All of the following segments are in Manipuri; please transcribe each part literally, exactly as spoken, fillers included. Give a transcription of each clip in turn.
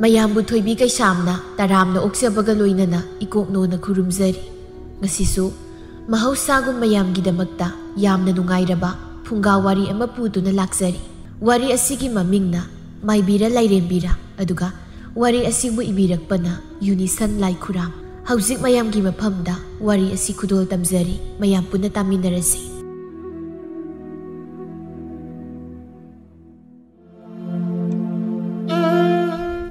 ꯃꯌꯥꯝꯕꯨ ꯊꯣꯏꯕꯤ ꯀꯩꯁꯥꯝꯅ ꯇꯔꯥꯝꯅ ꯑꯣꯛꯆꯕꯒ ꯂꯣꯏꯅꯅ ꯏꯀꯣꯛꯅꯣꯅ ꯈꯨꯔꯨꯝꯖꯔꯤ꯫ ꯉꯁꯤꯁꯨ ꯃꯍꯧꯁꯥꯒꯨꯝ ꯃꯌꯥꯝꯒꯤꯗꯃꯛꯇ ꯌꯥꯝꯅ ꯅꯨꯡꯉꯥꯏꯔꯕ ꯐꯨꯡꯒꯥ ꯋꯥꯔꯤ ꯑꯃ ꯄꯨꯗꯨꯅ ꯂꯥꯛꯆꯔꯤ꯫ ꯋꯥꯔꯤ ꯑꯁꯤꯒꯤ ꯃꯃꯤꯡꯅ ꯃꯥꯏꯕꯤꯔ ꯂꯥꯏꯔꯦꯝꯕꯤꯔ, ꯑꯗꯨꯒ ꯋꯥꯔꯤ ꯑꯁꯤꯕꯨ ꯏꯕꯤꯔꯛꯄꯅ ꯌꯨꯅꯤꯁꯟ ꯂꯥꯏꯈꯨꯔꯥꯝ꯫ ꯍꯧꯖꯤꯛ ꯃꯌꯥꯝꯒꯤ ꯃꯐꯝꯗ ꯋꯥꯔꯤ ꯑꯁꯤ ꯈꯨꯗꯣꯜ ꯇꯝꯖꯔꯤ, ꯃꯌꯥꯝ ꯄꯨꯟꯅ ꯇꯥꯃꯤꯟꯅꯔꯁꯤ꯫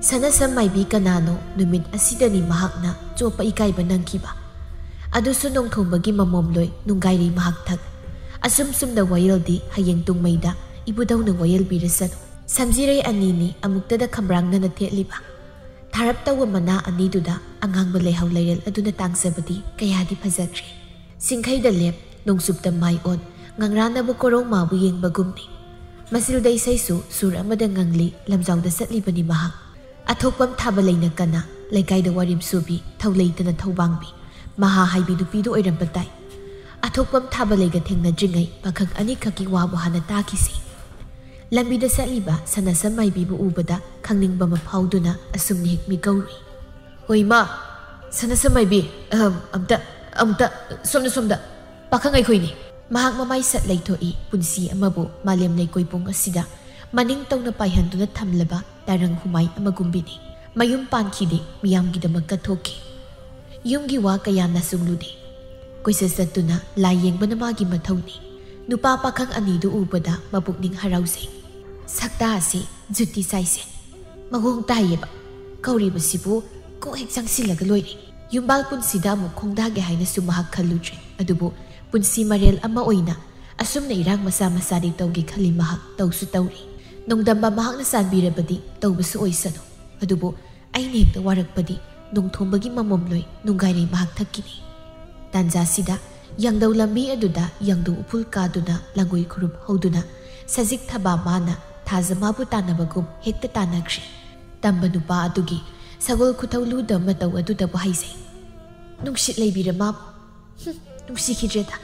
ꯁꯅꯥꯁꯝ ꯃꯥꯏꯕꯤ ꯀꯅꯥꯅꯣ? ꯅꯨꯃꯤꯠ ꯑꯁꯤꯗꯅꯤ ꯃꯍꯥꯛꯅ ꯆꯣꯞꯄ ꯏꯀꯥꯏꯕ ꯅꯪꯈꯤꯕ꯫ ꯑꯗꯨꯁꯨ ꯅꯣꯡꯊꯣꯡꯕꯒꯤ ꯃꯃꯣꯝꯂꯣꯏ ꯅꯨꯡꯒꯥꯏꯔꯤ ꯃꯍꯥꯛ ꯊꯛ꯫ ꯑꯁꯨꯝ ꯁꯨꯝꯗ ꯋꯥꯌꯦꯜꯗꯤ ꯍꯌꯦꯡ ꯇꯨꯡꯃꯩꯗ ꯏꯕꯨꯙꯧꯅ ꯋꯥꯌꯦꯜꯕꯤꯔꯁꯅꯨ꯫ ꯁꯝꯖꯤꯔꯩ ꯑꯅꯤꯅꯤ ꯑꯃꯨꯛꯇꯗ ꯈꯝꯕ꯭ꯔꯥꯡꯅꯅ ꯊꯦꯠꯂꯤꯕ꯫ ꯊꯥꯔꯞ ꯇꯧꯕ ꯃꯅꯥ ꯑꯅꯤꯗꯨꯗ ꯑꯉꯥꯡꯕ ꯂꯩꯍꯧ ꯂꯩꯔꯦꯜ ꯑꯗꯨꯅ ꯇꯥꯡꯖꯕꯗꯤ ꯀꯌꯥꯗꯤ ꯐꯖꯈ꯭ꯔꯦ꯫ ꯁꯤꯡꯈꯩꯗ ꯂꯦꯞ, ꯅꯣꯡꯆꯨꯞꯇ ꯃꯥꯏ ꯑꯣꯟ, ꯉꯪꯔꯥꯟꯅꯕ ꯀꯣꯔꯧꯃꯥꯕꯨ ꯌꯦꯡꯕꯒꯨꯝꯅꯤ꯫ ꯃꯁꯤꯜꯗ ꯏꯁꯩꯁꯨ ꯁꯨꯔ ꯑꯃꯗ ꯉꯪꯂꯤ, ꯂꯝꯖꯥꯎꯗ ꯆꯠꯂꯤꯕꯅꯤ ꯃꯍꯥꯛ꯫ ꯑꯊꯣꯛꯄꯝ ꯊꯥꯕ ꯂꯩꯅ ꯀꯅꯥ, ꯂꯩꯀꯥꯏꯗ ꯋꯥꯔꯦꯝ ꯁꯨꯕꯤ, ꯊꯧ ꯂꯩꯇꯅ ꯊꯧꯕꯥꯡꯕꯤ, ꯃꯍꯥ ꯍꯥꯏꯕꯤ ꯅꯨꯄꯤꯗꯨ ꯑꯣꯏꯔꯝꯕ ꯇꯥꯏ꯫ ꯑꯊꯣꯛꯄꯝ ꯊꯥꯕ ꯂꯩꯒ ꯊꯦꯡꯅꯗ꯭ꯔꯤꯉꯩ ꯄꯥꯈꯪ ꯑꯅꯤꯈꯛꯀꯤ ꯋꯥꯕꯨ ꯍꯥꯟꯅ ꯇꯥꯈꯤꯁꯤ꯫ ꯂꯝꯕꯤꯗ ꯆꯠꯂꯤꯕ ꯁꯅꯥꯁꯝ ꯃꯥꯏꯕꯤꯕꯨ ꯎꯕꯗ ꯈꯪꯅꯤꯡꯕ ꯑꯃ ꯐꯥꯎꯗꯨꯅ ꯑꯁꯨꯝꯅ ꯍꯦꯛ ꯃꯤꯀꯧꯔꯨꯏ꯫ "ꯍꯣꯏ ꯏꯃꯥ, ꯁꯅꯥꯁꯝ ꯃꯥꯏꯕꯤ, ꯑꯍꯝ, ꯑꯝꯇ, ꯑꯝꯇ, ꯁꯣꯝꯗ, ꯁꯣꯝꯗ, ꯄꯥꯈꯪ ꯑꯩꯈꯣꯏꯅꯤ꯫" ꯃꯍꯥꯛ ꯃꯃꯥꯏ ꯁꯠ ꯂꯩꯊꯣꯛꯏ, ꯄꯨꯟꯁꯤ ꯑꯃꯕꯨ ꯃꯥꯂꯦꯝ ꯂꯩꯀꯣꯏ ꯄꯨꯡ ꯑꯁꯤꯗ ꯃꯅꯤꯡ ꯇꯧꯅ ꯄꯥꯏꯍꯟꯗꯨꯅ ꯊꯝꯂꯕ ꯇꯔꯪ ꯍꯨꯃꯥꯏ ꯑꯃꯒꯨꯝꯕꯤꯅꯤ꯫ ꯃꯌꯨꯝ ꯄꯥꯟꯈꯤꯗꯦ, ꯃꯤꯌꯥꯝꯒꯤꯗꯃꯛ ꯀꯠꯊꯣꯛꯈꯤ꯫ ꯌꯨꯝꯒꯤ ꯋꯥ ꯀꯌꯥ ꯅꯆꯨꯡꯂꯨꯗꯦ꯫ ꯀꯣꯏꯆꯠ ꯆꯠꯇꯨꯅ ꯂꯥꯏ ꯌꯦꯡꯕꯅ ꯃꯥꯒꯤ ꯃꯊꯧꯅꯤ꯫ ꯅꯨꯄꯥ ꯄꯥꯈꯪ ꯑꯅꯤꯗꯨ ꯎꯕꯗ ꯃꯄꯨꯛꯅꯤꯡ ꯍꯔꯥꯎꯖꯩ꯫ ꯁꯛꯇꯥ ꯑꯁꯤ ꯖꯨꯇꯤ ꯆꯥꯏꯁꯦ꯫ ꯃꯑꯣꯡ ꯇꯥꯏꯌꯦꯕ꯫ ꯀꯧꯔꯤꯕꯁꯤꯕꯨ ꯀꯣꯛ ꯍꯦꯛ ꯆꯪꯁꯤꯜꯂꯒ ꯂꯣꯏꯔꯦ꯫ ꯌꯨꯝꯕꯥꯜ ꯄꯨꯟꯁꯤꯗ ꯑꯃꯨꯛ ꯈꯣꯡꯗꯥꯒꯦ ꯍꯥꯏꯅꯁꯨ ꯃꯍꯥꯛ ꯈꯜꯂꯨꯗ꯭ꯔꯦ꯫ ꯑꯗꯨꯕꯨ ꯄꯨꯟꯁꯤ ꯃꯔꯦꯜ ꯑꯃ ꯑꯣꯏꯅ ꯑꯁꯨꯝꯅ ꯏꯔꯥꯡ ꯃꯆꯥ ꯃꯆꯥꯗꯤ ꯇꯧꯒꯦ ꯈꯜꯂꯤ ꯃꯍꯥꯛ꯫ ꯇꯧꯁꯨ ꯇꯧꯔꯤ꯫ ꯅꯣꯡꯗꯝꯕ ꯃꯍꯥꯛꯅ ꯆꯥꯟꯕꯤꯔꯕꯗꯤ ꯇꯧꯕꯁꯨ ꯑꯣꯏꯁꯅꯨ꯫ ꯑꯗꯨꯕꯨ ꯑꯩꯅ ꯍꯦꯛꯇ ꯋꯥꯔꯛꯄꯗꯤ ꯅꯣꯡꯊꯣꯡꯕꯒꯤ ꯃꯃꯣꯝꯂꯣꯏ ꯅꯨꯡꯒꯥꯏꯔꯩ ꯃꯍꯥꯛ ꯊꯛꯀꯤꯅꯤ꯫ ꯇꯥꯟꯖꯥꯁꯤꯗ ꯌꯥꯡꯗꯧ ꯂꯝꯕꯤ ꯑꯗꯨꯗ ꯌꯥꯡꯗꯧ ꯎꯐꯨꯜ ꯀꯥꯗꯨꯅ ꯂꯪꯒꯣꯏ ꯈꯨꯔꯨꯞ ꯍꯧꯗꯨꯅ ꯁꯖꯤꯛ ꯊꯕꯥ ꯃꯥꯅ ꯊꯥꯖ ꯃꯥꯕꯨ ꯇꯥꯟꯅꯕꯒꯨꯝ ꯍꯦꯛꯇ ꯇꯥꯟꯅꯈ꯭ꯔꯦ꯫ ꯇꯝꯕ ꯅꯨꯄꯥ ꯑꯗꯨꯒꯤ ꯁꯒꯣꯜ ꯈꯨꯊꯧ ꯂꯨꯗ ꯃꯇꯧ ꯑꯗꯨꯗꯕꯨ ꯍꯥꯏꯖꯩ꯫ ꯅꯨꯡꯁꯤꯠ ꯂꯩꯕꯤꯔ ꯃꯥꯕꯨ꯫ ꯍꯨꯝ, ꯅꯨꯡꯁꯤꯈꯤꯗ꯭ꯔꯦꯗ꯫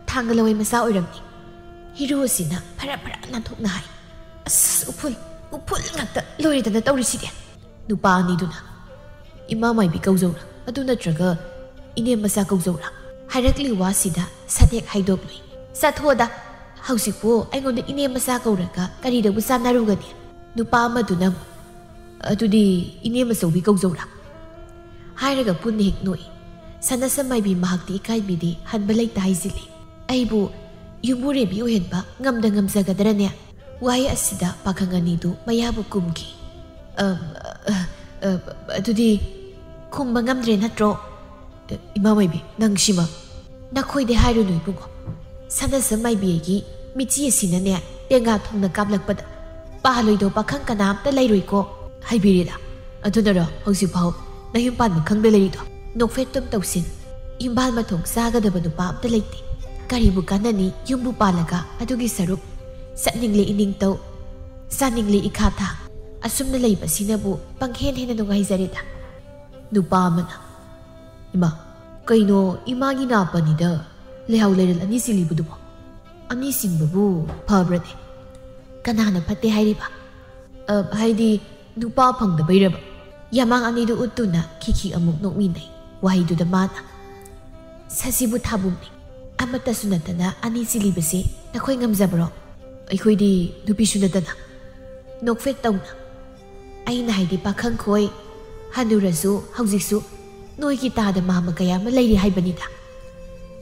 ꯊꯥꯡꯒ ꯂꯋꯥꯏ ꯃꯆꯥ ꯑꯣꯏꯔꯝꯅꯤ꯫ ꯍꯤꯔꯨ ꯑꯁꯤꯅ ꯐꯔ ꯐꯔ ꯅꯥꯟꯊꯣꯛꯅ ꯍꯥꯏ꯫ ꯑꯁ, ꯎꯐꯨꯜ, ꯎꯐꯨꯜ ꯉꯥꯛꯇ ꯂꯣꯏꯔꯦꯗꯅ ꯇꯧꯔꯤꯁꯤꯗꯤ꯫ ꯅꯨꯄꯥ ꯑꯅꯤꯗꯨꯅ, "ꯏꯃꯥ ꯃꯥꯏꯕꯤ ꯀꯧꯖꯧꯔꯥ, ꯑꯗꯨ ꯅꯠꯇ꯭ꯔꯒ ꯏꯅꯦ ꯃꯆꯥ ꯀꯧꯖꯧꯔꯥ?" ꯍꯥꯏꯔꯛꯂꯤ ꯋꯥꯁꯤꯗ ꯁꯠ ꯍꯦꯛ ꯍꯥꯏꯗꯣꯛꯂꯨꯏ꯫ "ꯆꯠꯊꯣꯛꯑꯗ, ꯍꯧꯖꯤꯛꯄꯨ ꯑꯩꯉꯣꯟꯗ ꯏꯅꯦ ꯃꯆꯥ ꯀꯧꯔꯒ ꯀꯔꯤꯗꯕꯨ ꯆꯥꯟꯅꯔꯨꯒꯅꯤ?" ꯅꯨꯄꯥ ꯑꯃꯗꯨꯅ ꯑꯃꯨꯛ, "ꯑꯗꯨꯗꯤ ꯏꯅꯦ ꯃꯆꯧꯕꯤ ꯀꯧꯖꯧꯔꯥ?" ꯍꯥꯏꯔꯒ ꯄꯨꯟꯅ ꯍꯦꯛ ꯅꯣꯛꯏ꯫ ꯁꯅꯥꯁꯝ ꯃꯥꯏꯕꯤ ꯃꯍꯥꯛꯇꯤ ꯏꯀꯥꯏꯕꯤꯗꯦ, ꯍꯟꯕ ꯂꯩꯇ ꯍꯥꯏꯖꯤꯜꯂꯤ꯫ ꯑꯩꯕꯨ ꯌꯨꯝꯕꯨꯔꯦꯝꯕꯤ ꯑꯣꯏꯍꯟꯕ ꯉꯝꯗ ꯉꯝꯖꯒꯗ꯭ꯔꯅꯦ? ꯋꯥꯍꯩ ꯑꯁꯤꯗ ꯄꯥꯈꯪ ꯑꯅꯤꯗꯨ ꯃꯌꯥꯕꯨ ꯀꯨꯝꯈꯤ꯫ "ꯑꯝ, ꯑ, ꯑ, ꯑꯗꯨꯗꯤ ꯈꯨꯝꯕ ꯉꯝꯗ꯭ꯔꯦ ꯅꯠꯇ꯭ꯔꯣ?" "ꯑ, ꯏꯃꯥ ꯃꯥꯏꯕꯤ, ꯅꯪ ꯁꯤꯃ?" "ꯅꯈꯣꯏꯗꯤ ꯍꯥꯏꯔꯨꯅꯨ ꯏꯕꯨꯡꯉꯣ꯫ ꯁꯅꯥꯁꯝ ꯃꯥꯏꯕꯤ ꯑꯩꯒꯤ ꯃꯤꯆꯤ ꯑꯁꯤꯅꯅꯦ, ꯄꯦꯡꯒꯥ ꯊꯣꯡꯅ ꯀꯥꯞꯂꯛꯄꯗ ꯄꯥꯜꯂꯣꯏꯗꯧ ꯄꯥꯈꯪ ꯀꯅꯥꯝꯇ ꯂꯩꯔꯣꯏꯀꯣ꯫ ꯍꯥꯏꯕꯤꯔꯤꯗ, ꯑꯗꯨꯅꯔꯣ ꯍꯧꯖꯤꯛꯐꯥꯎ ꯅꯌꯨꯝ ꯄꯥꯟꯕ ꯈꯪꯗ ꯂꯩꯔꯤꯗꯣ?" ꯅꯣꯛꯐꯦꯠ ꯇꯨꯝ ꯇꯧꯁꯤꯟ꯫ ꯏꯝꯐꯥꯜ ꯃꯊꯣꯡ ꯆꯥꯒꯗꯕ ꯅꯨꯄꯥ ꯑꯝꯇ ꯂꯩꯇꯦ꯫ ꯀꯔꯤꯕꯨ ꯀꯥꯟꯅꯅꯤ ꯌꯨꯝꯕꯨ ꯄꯥꯜꯂꯒ? ꯑꯗꯨꯒꯤ ꯁꯔꯨꯛ ꯆꯠꯅꯤꯡꯂꯦ ꯏꯅꯤꯡꯇꯧ, ꯆꯥꯅꯤꯡꯂꯦ ꯏꯈꯥ ꯊꯥꯡ꯫ ꯑꯁꯨꯝꯅ ꯂꯩꯕꯁꯤꯅꯕꯨ ꯄꯪꯍꯦꯟ ꯍꯦꯟꯅ ꯅꯨꯡꯉꯥꯏꯖꯔꯦꯗ꯫ ꯅꯨꯄꯥ ꯑꯃꯅ, "ꯏꯃꯥ, ꯀꯩꯅꯣ ꯏꯃꯥꯒꯤ ꯅꯥ ꯄꯅꯤꯗ ꯂꯩꯍꯥꯎ ꯂꯩꯔꯦꯜ ꯑꯅꯤ ꯆꯤꯜꯂꯤꯕꯗꯨꯕꯣ? ꯑꯅꯤ ꯆꯤꯟꯕꯕꯨ ꯐꯕ꯭ꯔꯅꯦ?" "ꯀꯅꯥꯅ ꯐꯠꯇꯦ ꯍꯥꯏꯔꯤꯕ?" "ꯑ, ꯍꯥꯏꯗꯤ ꯅꯨꯄꯥ ꯐꯪꯗꯕꯩꯔꯕ?" ꯌꯥꯃꯥꯡ ꯑꯅꯤꯗꯨ ꯎꯠꯇꯨꯅ ꯈꯤꯈꯤ ꯑꯃꯨꯛ ꯅꯣꯛꯃꯤꯟꯅꯩ꯫ ꯋꯥꯍꯩꯗꯨꯗ ꯃꯥꯅ, "ꯁꯖꯤꯕꯨ ꯊꯥꯕꯨꯝꯅꯤ꯫ ꯑꯃꯠꯇꯁꯨ ꯅꯠꯇꯅ ꯑꯅꯤ ꯆꯤꯜꯂꯤꯕꯁꯤ ꯅꯈꯣꯏ ꯉꯝꯖꯕ꯭ꯔꯣ?" "ꯑꯩꯈꯣꯏꯗꯤ ꯅꯨꯄꯤꯁꯨ ꯅꯠꯇꯅ?" ꯅꯣꯛꯐꯦꯠ ꯇꯧꯅ, "ꯑꯩꯅ ꯍꯥꯏꯗꯤ ꯄꯥꯈꯪꯈꯣꯏ, ꯍꯅꯨꯔꯁꯨ ꯍꯧꯖꯤꯛꯁꯨ ꯅꯣꯏꯒꯤ ꯇꯥꯗ ꯃꯥꯃ ꯀꯌꯥ ꯑꯃ ꯂꯩꯔꯤ ꯍꯥꯏꯕꯅꯤꯗ꯫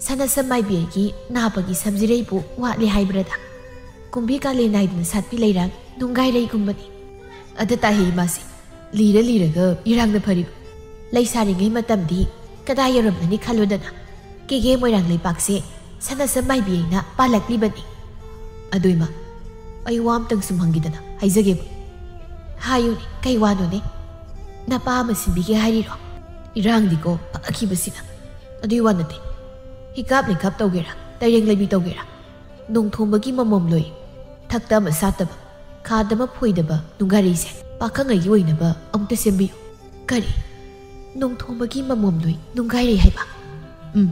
ꯁꯅꯥꯁꯝ ꯃꯥꯏꯕꯤ ꯑꯩꯒꯤ ꯅꯥꯕꯒꯤ ꯁꯝꯖꯤꯔꯩꯕꯨ ꯋꯥꯠꯂꯦ ꯍꯥꯏꯕ꯭ꯔꯗ? ꯀꯨꯝꯕꯤ ꯀꯥꯂꯦꯟ ꯅꯥꯏꯗꯅ ꯁꯥꯠꯄꯤ ꯂꯩꯔꯥꯡ ꯅꯨꯡꯒꯥꯏꯔꯩꯒꯨꯝꯕꯅꯤ꯫ ꯑꯗ ꯇꯥꯍꯦ ꯏꯃꯥꯁꯤ, ꯂꯤꯔ ꯂꯤꯔꯒ ꯏꯔꯥꯡꯅ ꯐꯔꯤꯕ꯫ ꯂꯩꯁꯥꯔꯤꯉꯩ ꯃꯇꯝꯗꯤ ꯀꯗꯥꯏ ꯌꯧꯔꯝꯂꯅꯤ ꯈꯜꯂꯨꯗꯅ, ꯀꯦꯒꯦ ꯃꯣꯏꯔꯥꯡ ꯂꯩꯄꯥꯛꯁꯦ ꯁꯅꯥꯁꯝ ꯃꯥꯏꯕꯤ ꯑꯩꯅ ꯄꯥꯜꯂꯛꯂꯤꯕꯅꯤ꯫ ꯑꯗꯨ ꯏꯃꯥ, ꯑꯩ ꯋꯥ ꯑꯝꯇꯪ ꯁꯨꯝ ꯍꯪꯒꯦꯗꯅ, ꯍꯥꯏꯖꯒꯦꯕ꯫" "ꯍꯥꯏꯌꯨꯅꯦ, ꯀꯩ ꯋꯥꯅꯣꯅꯦ? ꯅꯄꯥ ꯑꯃ ꯁꯤꯟꯕꯤꯒꯦ ꯍꯥꯏꯔꯤꯔꯣ?" "ꯏꯔꯥꯡꯗꯤꯀꯣ ꯐꯈꯤꯕꯁꯤꯅ꯫ ꯑꯗꯨꯏ ꯋꯥ ꯅꯠꯇꯦ꯫ ꯍꯤꯀꯥꯞ ꯂꯩꯀꯥꯞ ꯇꯧꯒꯦꯔꯥ, ꯇꯩꯔꯦꯡ ꯂꯩꯕꯤ ꯇꯧꯒꯦꯔꯥ, ꯅꯣꯡꯊꯣꯝꯕꯒꯤ ꯃꯃꯣꯝ ꯂꯣꯏ, ꯊꯛꯇ ꯑꯃ ꯁꯥꯠꯇꯕ, ꯈꯥꯗ ꯑꯃ ꯐꯣꯏꯗꯕ ꯅꯨꯡꯒꯥꯔꯩꯁꯦ ꯄꯥꯈꯪꯉꯩꯒꯤ ꯑꯣꯏꯅꯕ ꯑꯃꯨꯛꯇ ꯁꯦꯝꯕꯤꯌꯨ꯫" "ꯀꯔꯤ? ꯅꯣꯡꯊꯣꯝꯕꯒꯤ ꯃꯃꯣꯝ ꯂꯣꯏ ꯅꯨꯡꯒꯥꯏꯔꯩ ꯍꯥꯏꯕ?" "ꯎꯝ,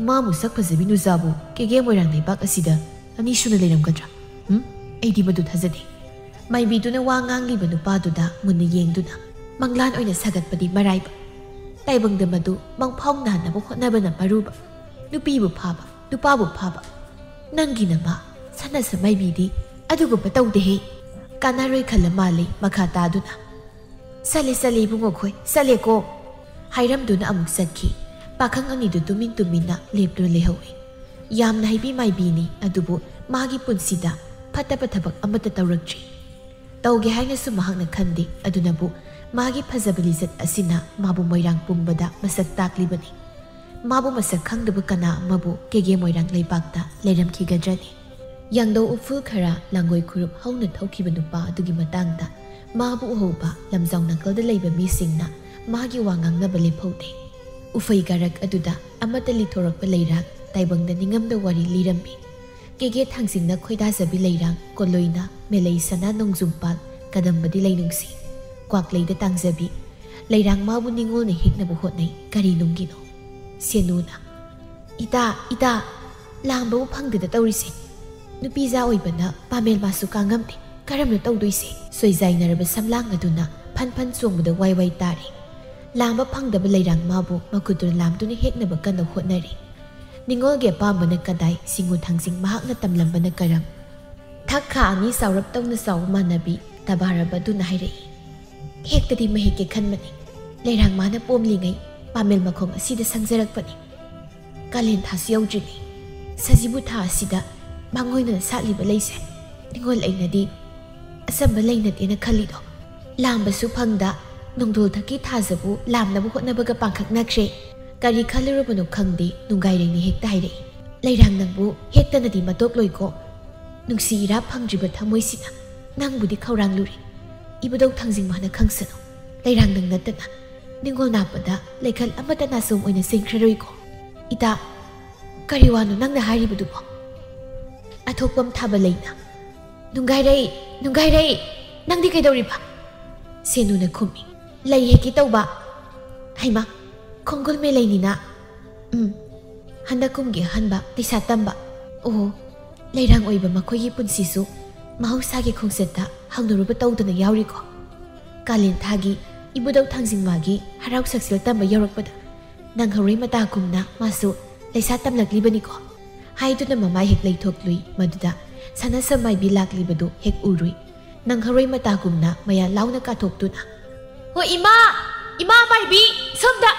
ꯃꯥꯕꯨ ꯁꯛ ꯐꯖꯕꯤ ꯅꯨꯖꯥꯕꯨ ꯀꯦꯒꯦ ꯃꯣꯏꯔꯥꯡ ꯂꯩꯕꯥꯛ ꯑꯁꯤꯗ ꯑꯅꯤ ꯁꯨꯅ ꯂꯩꯔꯝꯒꯗ꯭ꯔꯥ? ꯎꯝ, ꯑꯩꯗꯤ ꯃꯗꯨ ꯊꯥꯖꯗꯦ꯫" ꯃꯥꯏꯕꯤꯗꯨꯅ ꯋꯥ ꯉꯥꯡꯂꯤꯕ ꯅꯨꯄꯥꯗꯨꯗ ꯃꯨꯟꯅ ꯌꯦꯡꯗꯨꯅ, ꯃꯪꯂꯥꯟ ꯑꯣꯏꯅ ꯁꯥꯒꯠꯄꯗꯤ ꯃꯔꯥꯏꯕ꯫ ꯇꯥꯏꯕꯪꯗ ꯃꯗꯨ ꯃꯪꯐꯥꯎꯅꯍꯟꯅꯕ ꯍꯣꯠꯅꯕꯅ ꯃꯔꯨꯕ꯫ ꯅꯨꯄꯤꯕꯨ ꯐꯥꯕ, ꯅꯨꯄꯥꯕꯨ ꯐꯥꯕ꯫ ꯅꯪꯒꯤ ꯅꯃꯥ ꯁꯅꯥ ꯁꯃꯥꯏꯕꯤꯗꯤ ꯑꯗꯨꯒꯨꯝꯕ ꯇꯧꯗꯦꯍꯦ꯫ ꯀꯥꯟꯅꯔꯣꯏ ꯈꯜꯂ ꯃꯥꯜꯂꯦ ꯃꯈꯥ ꯇꯥꯗꯨꯅ꯫ "ꯆꯠꯂꯦ, ꯆꯠꯂꯦ ꯏꯕꯨꯡꯉꯣꯈꯣꯏ, ꯆꯠꯂꯦꯀꯣ" ꯍꯥꯏꯔꯝꯗꯨꯅ ꯑꯃꯨꯛ ꯆꯠꯈꯤ꯫ ꯄꯥꯈꯪ ꯑꯅꯤꯗꯨ ꯇꯨꯃꯤꯟ ꯇꯨꯃꯤꯟꯅ ꯂꯦꯞꯇꯨꯅ ꯂꯩꯍꯧꯏ꯫ ꯌꯥꯝꯅ ꯍꯩꯕꯤ ꯃꯥꯏꯕꯤꯅꯤ, ꯑꯗꯨꯕꯨ ꯃꯥꯒꯤ ꯄꯨꯟꯁꯤꯗ ꯐꯠꯇꯕ ꯊꯕꯛ ꯑꯃꯠꯇ ꯇꯧꯔꯛꯇ꯭ꯔꯤ꯫ ꯇꯧꯒꯦ ꯍꯥꯏꯅꯁꯨ ꯃꯍꯥꯛꯅ ꯈꯟꯗꯦ, ꯑꯗꯨꯅꯕꯨ ꯃꯥꯒꯤ ꯐꯖꯕ ꯂꯤꯆꯠ ꯑꯁꯤꯅ ꯃꯥꯕꯨ ꯃꯣꯏꯔꯥꯡ ꯄꯨꯝꯕꯗ ꯃꯁꯛ ꯇꯥꯛꯂꯤꯕꯅꯤ꯫ ꯃꯥꯕꯨ ꯃꯁꯛ ꯈꯪꯗꯕ ꯀꯅꯥ ꯑꯃꯕꯨ ꯀꯦꯒꯦ ꯃꯣꯏꯔꯥꯡ ꯂꯩꯕꯥꯛꯇ ꯂꯩꯔꯝꯈꯤꯒꯗ꯭ꯔꯅꯤ? ꯌꯥꯡꯗꯧ ꯎꯐꯨꯜ ꯈꯔ ꯂꯥꯡꯒꯣꯏ ꯈꯨꯔꯨꯞ ꯍꯧꯅ ꯊꯧꯈꯤꯕ ꯅꯨꯄꯥ ꯑꯗꯨꯒꯤ ꯃꯇꯥꯡꯗ ꯃꯥꯕꯨ ꯎꯍꯧꯕ ꯂꯝꯖꯥꯎ ꯅꯥꯀꯜꯗ ꯂꯩꯕ ꯃꯤꯁꯤꯡꯅ ꯃꯥꯒꯤ ꯋꯥ ꯉꯥꯡꯅꯕ ꯂꯦꯞꯍꯧꯗꯦ꯫ ꯎꯐꯩ ꯀꯥꯔꯛ ꯑꯗꯨꯗ ꯑꯃꯠꯇ ꯂꯤꯊꯣꯔꯛꯄ ꯂꯩꯔꯥꯡ ꯇꯥꯏꯕꯪꯗ ꯅꯤꯡꯉꯝꯗ ꯋꯥꯔꯤ ꯂꯤꯔꯝꯃꯤ꯫ ꯀꯦꯒꯦ ꯊꯥꯡꯖꯤꯡꯅ ꯈꯣꯏꯗꯥꯖꯕꯤ ꯂꯩꯔꯥꯡ ꯀꯣꯂꯣꯏꯅ ꯃꯦꯂꯩ ꯁꯅꯥ ꯅꯣꯡꯖꯨꯝꯄꯥꯜ ꯀꯗꯝꯕꯗꯤ ꯂꯩꯅꯨꯡꯁꯤ ꯀ꯭ꯋꯥꯛꯂꯩꯗ ꯇꯥꯡꯖꯕꯤ꯫ ꯂꯩꯔꯥꯡ ꯃꯥꯕꯨ ꯅꯤꯡꯉꯣꯜꯅ ꯍꯦꯛꯅꯕ ꯍꯣꯠꯅꯩ꯫ ꯀꯔꯤ ꯅꯨꯡꯒꯤꯅꯣ? ꯁꯦꯅꯨꯅ, "ꯏꯇꯥ, ꯏꯇꯥ, ꯂꯥꯝꯕꯕꯨ ꯐꯪꯗꯗ ꯇꯧꯔꯤꯁꯦ꯫ ꯅꯨꯄꯤꯖꯥ ꯑꯣꯏꯕꯅ ꯄꯥꯃꯦꯜ ꯃꯥꯁꯨ ꯀꯥꯡꯉꯝꯗꯦ꯫ ꯀꯔꯝꯅ ꯇꯧꯗꯣꯏꯁꯦ?" ꯁꯣꯏꯖꯥꯏꯅꯔꯕ ꯁꯝꯂꯥꯡ ꯑꯗꯨꯅ ꯐꯟ ꯐꯟ ꯆꯣꯡꯕꯗ ꯋꯥꯏ ꯋꯥꯏ ꯇꯥꯔꯤ꯫ ꯂꯥꯝꯕ ꯐꯪꯗꯕ ꯂꯩꯔꯥꯡ ꯃꯥꯕꯨ ꯃꯈꯨꯠꯇꯨꯅ ꯂꯥꯝꯗꯨꯅ ꯍꯦꯛꯅꯕ ꯀꯟꯅ ꯍꯣꯠꯅꯔꯤ꯫ ꯅꯤꯡꯉꯣꯜꯒꯤ ꯑꯄꯥꯝꯕꯅ ꯀꯗꯥꯏ, ꯁꯤꯡꯉꯨ ꯊꯥꯡꯖꯤꯡ ꯃꯍꯥꯛꯅ ꯇꯝꯂꯝꯕꯅ ꯀꯔꯝ? ꯊꯛ ꯈꯥ ꯑꯅꯤ ꯆꯥꯎꯔꯞ ꯇꯧꯅ ꯆꯥꯎꯕ ꯃꯥꯟꯅꯕꯤ ꯇꯕꯥꯔꯕ ꯑꯗꯨꯅ ꯍꯥꯏꯔꯛꯏ, "ꯍꯦꯛꯇꯗꯤ ꯃꯍꯦꯛꯀꯦ ꯈꯟꯕꯅꯤ꯫ ꯂꯩꯔꯥꯡ ꯃꯥꯅ ꯄꯣꯝꯂꯤꯉꯩ ꯄꯥꯃꯦꯜ ꯃꯈꯣꯡ ꯑꯁꯤꯗ ꯁꯪꯖꯔꯛꯄꯅꯤ꯫ ꯀꯥꯂꯦꯟ ꯊꯥꯁꯨ ꯌꯧꯗ꯭ꯔꯤꯉꯩ ꯁꯖꯤꯕꯨ ꯊꯥ ꯑꯁꯤꯗ ꯃꯥꯡꯑꯣꯏꯅꯅ ꯁꯥꯠꯂꯤꯕ ꯂꯩꯁꯦ ꯅꯤꯡꯉꯣꯜ ꯑꯩꯅꯗꯤ ꯑꯆꯝꯕ ꯂꯩ ꯅꯠꯇꯦꯅ ꯈꯜꯂꯤꯗꯣ꯫ ꯂꯥꯝꯕꯁꯨ ꯐꯪꯗ ꯅꯣꯡꯗꯣꯜ ꯊꯛꯀꯤ ꯊꯥꯖꯕꯨ ꯂꯥꯝꯅꯕ ꯍꯣꯠꯅꯕꯒ ꯄꯥꯡꯈꯛꯅꯈ꯭ꯔꯦ꯫ ꯀꯔꯤ ꯈꯜꯂꯨꯔꯕꯅꯣ ꯈꯪꯗꯦ, ꯅꯨꯡꯒꯥꯏꯔꯦꯡꯅ ꯍꯦꯛꯇ ꯍꯥꯏꯔꯛꯏ꯫ ꯂꯩꯔꯥꯡ ꯅꯪꯕꯨ ꯍꯦꯛꯇꯅꯗꯤ ꯃꯇꯣꯛꯂꯣꯏꯀꯣ꯫ ꯅꯨꯡꯁꯤ ꯏꯔꯥ ꯐꯪꯗ꯭ꯔꯤꯕ ꯊꯃꯣꯏꯁꯤꯅ ꯅꯪꯕꯨꯗꯤ ꯈꯧꯔꯥꯡꯂꯨꯔꯦ꯫ ꯏꯕꯨꯙꯧ ꯊꯥꯡꯖꯤꯡ ꯃꯥꯅ ꯈꯪꯁꯅꯨ꯫ ꯂꯩꯔꯥꯡ ꯅꯪ ꯅꯠꯇꯅ ꯅꯤꯡꯉꯣꯜ ꯅꯥꯞꯄꯗ ꯂꯩꯈꯜ ꯑꯃꯠꯇ ꯅꯥꯆꯣꯝ ꯑꯣꯏꯅ ꯆꯦꯟꯈ꯭ꯔꯔꯣꯏꯀꯣ꯫ ꯏꯇꯥ, ꯀꯔꯤ ꯋꯥꯅꯣ ꯅꯪꯅ ꯍꯥꯏꯔꯤꯕꯗꯨꯕꯣ?" "ꯑꯊꯣꯛꯄꯝ ꯊꯥꯕ ꯂꯩꯅ꯫ ꯅꯨꯡꯒꯥꯏꯔꯩ, ꯅꯨꯡꯒꯥꯏꯔꯩ, ꯅꯪꯗꯤ ꯀꯩꯗꯧꯔꯤꯕ?" ꯁꯦꯅꯨꯅ ꯈꯨꯝꯃꯤ꯫ "ꯂꯩ ꯍꯦꯛꯀꯦ ꯇꯧꯕ꯫ ꯍꯩꯃꯥ, ꯈꯣꯡꯒꯨꯜ ꯃꯦꯂꯩꯅꯤꯅ꯫ ꯎꯝ, ꯍꯟꯗꯛ ꯀꯨꯝꯒꯤ ꯑꯍꯟꯕ ꯂꯩꯁꯥ ꯇꯝꯕ꯫ ꯑꯣ, ꯂꯩꯔꯥꯡ ꯑꯣꯏꯕ ꯃꯈꯣꯏꯒꯤ ꯄꯨꯟꯁꯤꯁꯨ ꯃꯍꯧꯁꯥꯒꯤ ꯈꯣꯡꯆꯠꯇ ꯍꯪꯅꯔꯨꯕ ꯇꯧꯗꯅ ꯌꯥꯎꯔꯤꯀꯣ꯫ ꯀꯥꯂꯦꯟ ꯊꯥꯒꯤ ꯏꯕꯨꯙꯧ ꯊꯥꯡꯖꯤꯡꯃꯥꯒꯤ ꯍꯔꯥꯎ ꯁꯛꯁꯦꯜ ꯇꯝꯕ ꯌꯧꯔꯛꯄꯗ ꯅꯪꯍꯧꯔꯣꯏ ꯃꯇꯥꯒꯨꯝꯅ ꯃꯥꯁꯨ ꯂꯩꯁꯥ ꯇꯝꯂꯛꯂꯤꯕꯅꯤꯀꯣ ꯍꯥꯏꯗꯨꯅ ꯃꯃꯥꯏ ꯍꯦꯛ ꯂꯩꯊꯣꯛꯂꯨꯏ꯫ ꯃꯗꯨꯗ ꯁꯅꯥꯁꯝ ꯃꯥꯏꯕꯤ ꯂꯥꯛꯂꯤꯕꯗꯨ ꯍꯦꯛ ꯎꯔꯨꯏ꯫ ꯅꯪꯍꯧꯔꯣꯏ ꯃꯇꯥꯒꯨꯝꯅ ꯃꯌꯥ ꯂꯥꯎꯅ ꯀꯥꯊꯣꯛꯇꯨꯅ, "ꯍꯣ ꯏꯃꯥ! ꯏꯃꯥ ꯃꯥꯏꯕꯤ! ꯁꯣꯝꯗ!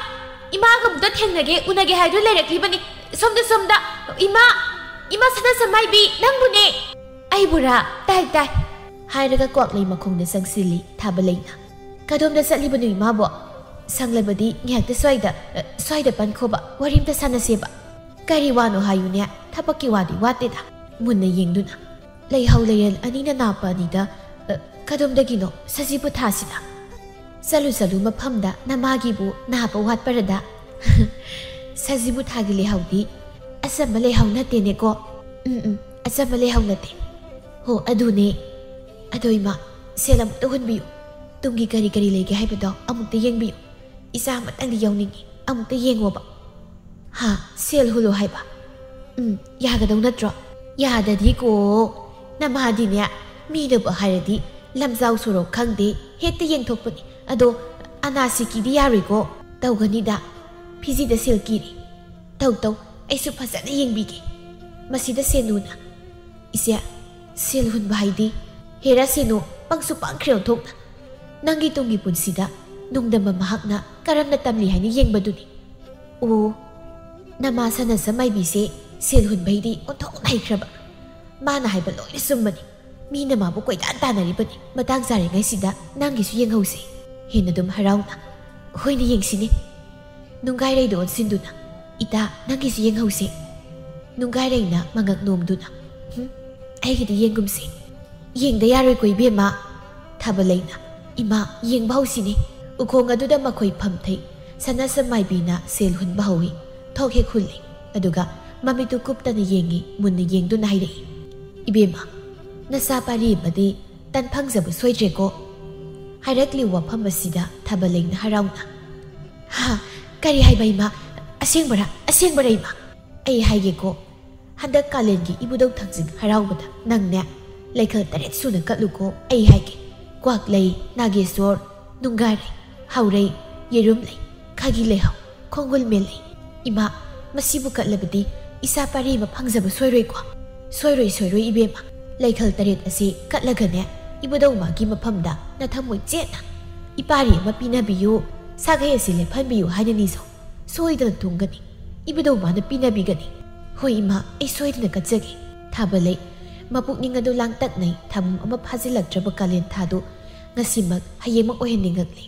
ꯏꯃꯥꯒ ꯑꯃꯨꯛꯇ ꯊꯦꯡꯅꯒꯦ, ꯎꯅꯒꯦ ꯍꯥꯏꯗꯨꯅ ꯂꯩꯔꯛꯂꯤꯕꯅꯤ꯫ ꯁꯣꯝꯗ, ꯁꯣꯝꯗ! ꯏꯃꯥ! ꯏꯃꯥ ꯁꯅꯥꯁꯝ ꯃꯥꯏꯕꯤ! ꯅꯪꯕꯨꯅꯦ!" "ꯑꯩꯕꯨꯔꯥ? ꯇꯥꯏ, ꯇꯥꯏ!" ꯍꯥꯏꯔꯒ ꯀ꯭ꯋꯥꯛꯂꯩ ꯃꯈꯣꯡꯗ ꯆꯪꯁꯤꯜꯂꯤ ꯊꯥꯕꯂꯩꯅ꯫ "ꯀꯗꯣꯝꯗ ꯆꯠꯂꯤꯕꯅꯣ ꯏꯃꯥꯕꯣ? ꯁꯪꯂꯕꯗꯤ ꯉꯥꯏꯍꯥꯛꯇ ꯁ꯭ꯋꯥꯏꯗ, ꯑ, ꯁ꯭ꯋꯥꯏꯗ ꯄꯟꯈꯣꯕ, ꯋꯥꯔꯤ ꯑꯝꯇ ꯁꯥꯟꯅꯁꯦꯕ꯫" "ꯀꯔꯤ ꯋꯥꯅꯣ ꯍꯥꯏꯌꯨꯅꯦ, ꯊꯕꯛꯀꯤ ꯋꯥꯗꯤ ꯋꯥꯠꯇꯦꯗ꯫" ꯃꯨꯟꯅ ꯌꯦꯡꯗꯨꯅ, "ꯂꯩꯍꯧ ꯂꯩꯔꯦꯜ ꯑꯅꯤꯅ ꯅꯥꯞꯄ ꯑꯅꯤꯗ, ꯑ, ꯀꯗꯣꯝꯗꯒꯤꯅꯣ ꯁꯖꯤꯕꯨ ꯊꯥꯁꯤꯅ?" "ꯆꯠꯂꯨ ꯆꯠꯂꯨ ꯃꯐꯝꯗ ꯅꯃꯥꯒꯤꯕꯨ ꯅꯥꯞꯄ ꯋꯥꯠꯄꯔꯗ?" "ꯁꯖꯤꯕꯨ ꯊꯥꯒꯤ ꯂꯩꯍꯧꯗꯤ ꯑꯆꯝꯕ ꯂꯩꯍꯧ ꯅꯠꯇꯦꯅꯦꯀꯣ꯫" "ꯎꯝ, ꯎꯝ, ꯑꯆꯝꯕ ꯂꯩꯍꯧ ꯅꯠꯇꯦ꯫" "ꯍꯣ, ꯑꯗꯨꯅꯦ꯫ ꯑꯗꯣ ꯏꯃꯥ, ꯁꯦꯜ ꯑꯃꯨꯛꯇ ꯍꯨꯟꯕꯤꯌꯨ꯫ ꯇꯨꯡꯒꯤ ꯀꯔꯤ ꯀꯔꯤ ꯂꯩꯒꯦ ꯍꯥꯏꯕꯗꯣ ꯑꯃꯨꯛꯇ ꯌꯦꯡꯕꯤꯌꯨ꯫ ꯏꯆꯥ ꯑꯃꯇꯪꯗꯤ ꯌꯥꯎꯅꯤꯡꯉꯤ꯫ ꯑꯃꯨꯛꯇ ꯌꯦꯡꯉꯣꯕ꯫" "ꯍꯥ? ꯁꯦꯜ ꯍꯨꯜꯂꯣ ꯍꯥꯏꯕ? ꯎꯝ, ꯌꯥꯒꯗꯧ ꯅꯠꯇ꯭ꯔꯣ?" "ꯌꯥꯗꯗꯤꯀꯣ, ꯅꯃꯥꯗꯤꯅꯦ, ꯃꯤꯅꯕꯨ ꯍꯥꯏꯔꯗꯤ ꯂꯝꯖꯥꯎ ꯁꯣꯔꯣꯛ ꯈꯪꯗꯦ, ꯍꯦꯛꯇ ꯌꯦꯡꯊꯣꯛꯄꯅꯤ꯫ ꯑꯗꯣ ꯑꯅꯥꯁꯤꯀꯤꯗꯤ ꯌꯥꯔꯣꯏꯀꯣ꯫" "ꯇꯧꯒꯅꯤꯗ, ꯐꯤꯖꯤꯗ ꯁꯦꯜ ꯀꯤꯔꯤ꯫" "ꯇꯧ, ꯇꯧ, ꯑꯩꯁꯨ ꯐꯖꯅ ꯌꯦꯡꯕꯤꯒꯦ꯫" "ꯃꯁꯤꯗ ꯁꯦꯅꯨꯅ꯫" "ꯏꯆꯦ, ꯁꯦꯜ ꯍꯨꯟꯕ ꯍꯥꯏꯗꯤ?" "ꯍꯦꯔꯥ ꯁꯦꯅꯨ, ꯄꯪꯁꯨ ꯄꯪꯈ꯭ꯔꯦ ꯑꯣꯟꯊꯣꯛꯅ꯫ ꯅꯪꯒꯤ ꯇꯨꯡꯒꯤ ꯄꯨꯟꯁꯤꯗ ꯅꯣꯡꯗꯝꯕ ꯃꯍꯥꯛꯅ ꯀꯔꯝꯅ ꯇꯝꯂꯤ ꯍꯥꯏꯅ ꯌꯦꯡꯕꯗꯨꯅꯤ꯫" "ꯑꯣ, ꯅꯃꯥ ꯁꯅꯥꯁꯝ ꯃꯥꯏꯕꯤꯁꯦ ꯁꯦꯜ ꯍꯨꯟꯕꯩꯗꯤ ꯑꯣꯟꯊꯣꯛꯅ ꯍꯩꯈ꯭ꯔꯕ꯫ ꯃꯥꯅ ꯍꯥꯏꯕ ꯂꯣꯏꯅ ꯆꯨꯝꯕꯅꯤ꯫ ꯃꯤꯅ ꯃꯥꯕꯨ ꯀꯣꯏꯇꯥꯟ ꯇꯥꯟꯅꯔꯤꯕꯅꯤ꯫ ꯃꯇꯥꯡ ꯆꯥꯔꯤꯉꯩꯁꯤꯗ ꯅꯪꯒꯤꯁꯨ ꯌꯦꯡꯍꯧꯁꯦ꯫" ꯍꯦꯟꯅ ꯑꯗꯨꯝ ꯍꯔꯥꯎꯅ, "ꯍꯣꯏꯅꯦ, ꯌꯦꯡꯁꯤꯅꯦ꯫" ꯅꯨꯡꯒꯥꯏꯔꯩꯗ ꯑꯣꯟꯁꯤꯟꯗꯨꯅ, "ꯏꯇꯥ, ꯅꯪꯒꯤꯁꯨ ꯌꯦꯡꯍꯧꯁꯦ꯫" ꯅꯨꯡꯒꯥꯏꯔꯩꯅ ꯃꯉꯛ ꯅꯣꯝꯗꯨꯅ, "ꯍꯨꯝ, ꯑꯩꯒꯤꯗꯤ ꯌꯦꯡꯒꯨꯝꯁꯦ꯫" "ꯌꯦꯡꯗ ꯌꯥꯔꯣꯏꯀꯣ ꯏꯕꯦꯝꯃ꯫" ꯊꯥꯕꯂꯩꯅ, "ꯏꯃꯥ, ꯌꯦꯡꯕ ꯍꯧꯁꯤꯅꯦ꯫" ꯎꯈꯣꯡ ꯑꯗꯨꯗ ꯃꯈꯣꯏ ꯐꯝꯊꯩ꯫ ꯁꯅꯥꯁꯝ ꯃꯥꯏꯕꯤꯅ ꯁꯦꯜ ꯍꯨꯟꯕ ꯍꯧꯏ꯫ ꯊꯣꯛ ꯍꯦꯛ ꯍꯨꯜꯂꯤ꯫ ꯑꯗꯨꯒ ꯃꯃꯤꯠꯇꯨ ꯀꯨꯞꯇꯅ ꯌꯦꯡꯉꯤ, ꯃꯨꯟꯅ ꯌꯦꯡꯗꯨꯅ ꯍꯥꯏꯔꯛꯏ, "ꯏꯕꯦꯝꯃ, ꯅꯆꯥ ꯄꯥꯔꯤ ꯑꯃꯗꯤ ꯇꯟ ꯐꯪꯖꯕ ꯁꯣꯏꯗ꯭ꯔꯦꯀꯣ꯫" ꯍꯥꯏꯔꯛꯂꯤꯕ ꯋꯥꯐꯝ ꯑꯁꯤꯗ ꯊꯥꯕꯂꯩꯅ ꯍꯔꯥꯎꯅ, "ꯍꯥ, ꯀꯔꯤ ꯍꯥꯏꯕ ꯏꯃꯥ? ꯑꯁꯦꯡꯕꯔꯥ? ꯑꯁꯦꯡꯕꯔꯥ ꯏꯃꯥ?" "ꯑꯩ ꯍꯥꯏꯒꯦꯀꯣ, ꯍꯟꯗꯛ ꯀꯥꯂꯦꯟꯒꯤ ꯏꯕꯨꯙꯧ ꯊꯥꯡꯖꯤꯡ ꯍꯔꯥꯎꯕꯗ ꯅꯪꯅꯦ, ꯂꯩꯈꯜ ꯇꯔꯦꯠ ꯁꯨꯅ ꯀꯠꯂꯨꯀꯣ꯫ ꯑꯩ ꯍꯥꯏꯒꯦ, ꯀ꯭ꯋꯥꯛꯂꯩ, ꯅꯥꯒꯦꯁꯣꯔ, ꯅꯨꯡꯒꯥꯔꯩ, ꯍꯧꯔꯩ, ꯌꯦꯔꯨꯝ ꯂꯩ, ꯈꯥꯒꯤ ꯂꯩꯍꯧ, ꯈꯣꯡꯒꯨꯜ ꯃꯦꯜ ꯂꯩ꯫ ꯏꯃꯥ, ꯃꯁꯤꯕꯨ ꯀꯠꯂꯕꯗꯤ ꯏꯆꯥ ꯄꯥꯔꯤ ꯑꯃ ꯐꯪꯖꯕ ꯁꯣꯏꯔꯣꯏꯀꯣ? ꯁꯣꯏꯔꯣꯏ, ꯁꯣꯏꯔꯣꯏ ꯏꯕꯦꯝꯃ꯫ ꯂꯩꯈꯜ ꯇꯔꯦꯠ ꯑꯁꯤ ꯀꯠꯂꯒꯅꯦ, ꯏꯕꯨꯙꯧ ꯃꯥꯒꯤ ꯃꯐꯝꯗ ꯅꯊꯃꯣꯏ ꯆꯦꯠꯅ "ꯏꯄꯥꯔꯤ ꯑꯃ ꯄꯤꯅꯕꯤꯌꯨ, ꯁꯥꯒꯩ ꯑꯁꯤ ꯂꯦꯞꯍꯟꯕꯤꯌꯨ" ꯍꯥꯏꯅ ꯅꯤꯖꯧ꯫ ꯁꯣꯏꯗꯅ ꯊꯨꯡꯒꯅꯤ꯫ ꯏꯕꯨꯙꯧ ꯃꯥꯅ ꯄꯤꯅꯕꯤꯒꯅꯤ꯫ ꯍꯣꯏ ꯏꯃꯥ, ꯑꯩ ꯁꯣꯏꯗꯅ ꯀꯠꯆꯒꯦ꯫ ꯊꯥꯕ ꯂꯩ꯫ ꯃꯄꯨꯛꯅꯤꯡ ꯑꯗꯨ ꯂꯥꯡꯇꯛꯅꯩ꯫ ꯊꯥꯕꯝ ꯑꯃ ꯐꯥꯖꯤꯜꯂꯛꯇ꯭ꯔꯕ ꯀꯥꯂꯦꯟ ꯊꯥꯗꯨ ꯉꯁꯤꯃꯛ, ꯍꯌꯦꯡꯃꯛ ꯑꯣꯏꯍꯟꯅꯤꯡꯉꯛꯂꯤ꯫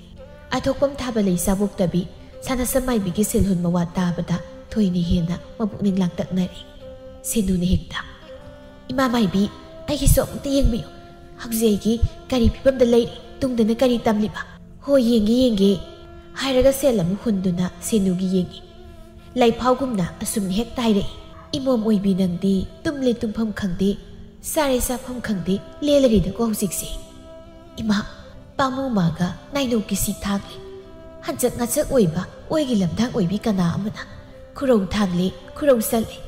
ꯑꯊꯣꯛꯄꯝ ꯊꯥꯕ ꯂꯩ ꯆꯥꯕꯣꯛꯇꯕꯤ, ꯁꯅꯥꯁꯝ ꯃꯥꯏꯕꯤꯒꯤ ꯁꯦꯜꯍꯨꯟ ꯃꯋꯥ ꯇꯥꯕꯗ ꯊꯣꯏꯅ ꯍꯦꯟꯅ ꯃꯄꯨꯛꯅꯤꯡ ꯂꯥꯡꯇꯛꯅꯔꯦ꯫ ꯁꯦꯅꯨꯅ ꯍꯦꯛꯇ, "ꯏꯃꯥ ꯃꯥꯏꯕꯤ, ꯑꯩꯒꯤꯁꯨ ꯑꯃꯨꯛꯇ ꯌꯦꯡꯕꯤꯌꯨ꯫ ꯍꯧꯖꯤꯛ ꯑꯩꯒꯤ ꯀꯔꯤ ꯐꯤꯕꯝꯗ ꯂꯩꯔꯤ? ꯇꯨꯡꯗꯅ ꯀꯔꯤ ꯇꯝꯂꯤꯕ?" "ꯍꯣꯏ, ꯌꯦꯡꯒꯦ, ꯌꯦꯡꯒꯦ," ꯍꯥꯏꯔꯒ ꯁꯦꯜ ꯑꯃꯨꯛ ꯍꯨꯟꯗꯨꯅ ꯁꯦꯅꯨꯒꯤ ꯌꯦꯡꯉꯤ꯫ ꯂꯥꯏꯐꯥꯎꯒꯨꯝꯅ ꯑꯁꯨꯝꯅ ꯍꯦꯛ ꯇꯥꯏꯔꯛꯏ꯫ "ꯏꯃꯣꯝ ꯑꯣꯏꯕꯤ ꯅꯪꯗꯤ ꯇꯨꯝꯂꯦ ꯇꯨꯝꯐꯝ ꯈꯪꯗꯦ, ꯆꯥꯔꯦ ꯆꯥꯐꯝ ꯈꯪꯗꯦ, ꯂꯦꯜꯂꯔꯤꯗꯀꯣ ꯍꯧꯖꯤꯛꯁꯦ?" ꯏꯃꯥ, ꯄꯥꯃꯨ ꯃꯥꯒ ꯅꯥꯏꯅꯧ ꯀꯤꯁꯤ ꯊꯥꯡꯂꯤ꯫ ꯍꯟꯆꯛ ꯉꯆꯛ ꯑꯣꯏꯕ ꯑꯣꯏꯒꯤ ꯂꯝꯗꯥꯡ ꯑꯣꯏꯕꯤ ꯀꯅꯥ ꯑꯃꯅ ꯈꯨꯔꯧ ꯊꯥꯡꯂꯤ, ꯈꯨꯔꯧ ꯆꯜꯂꯤ꯫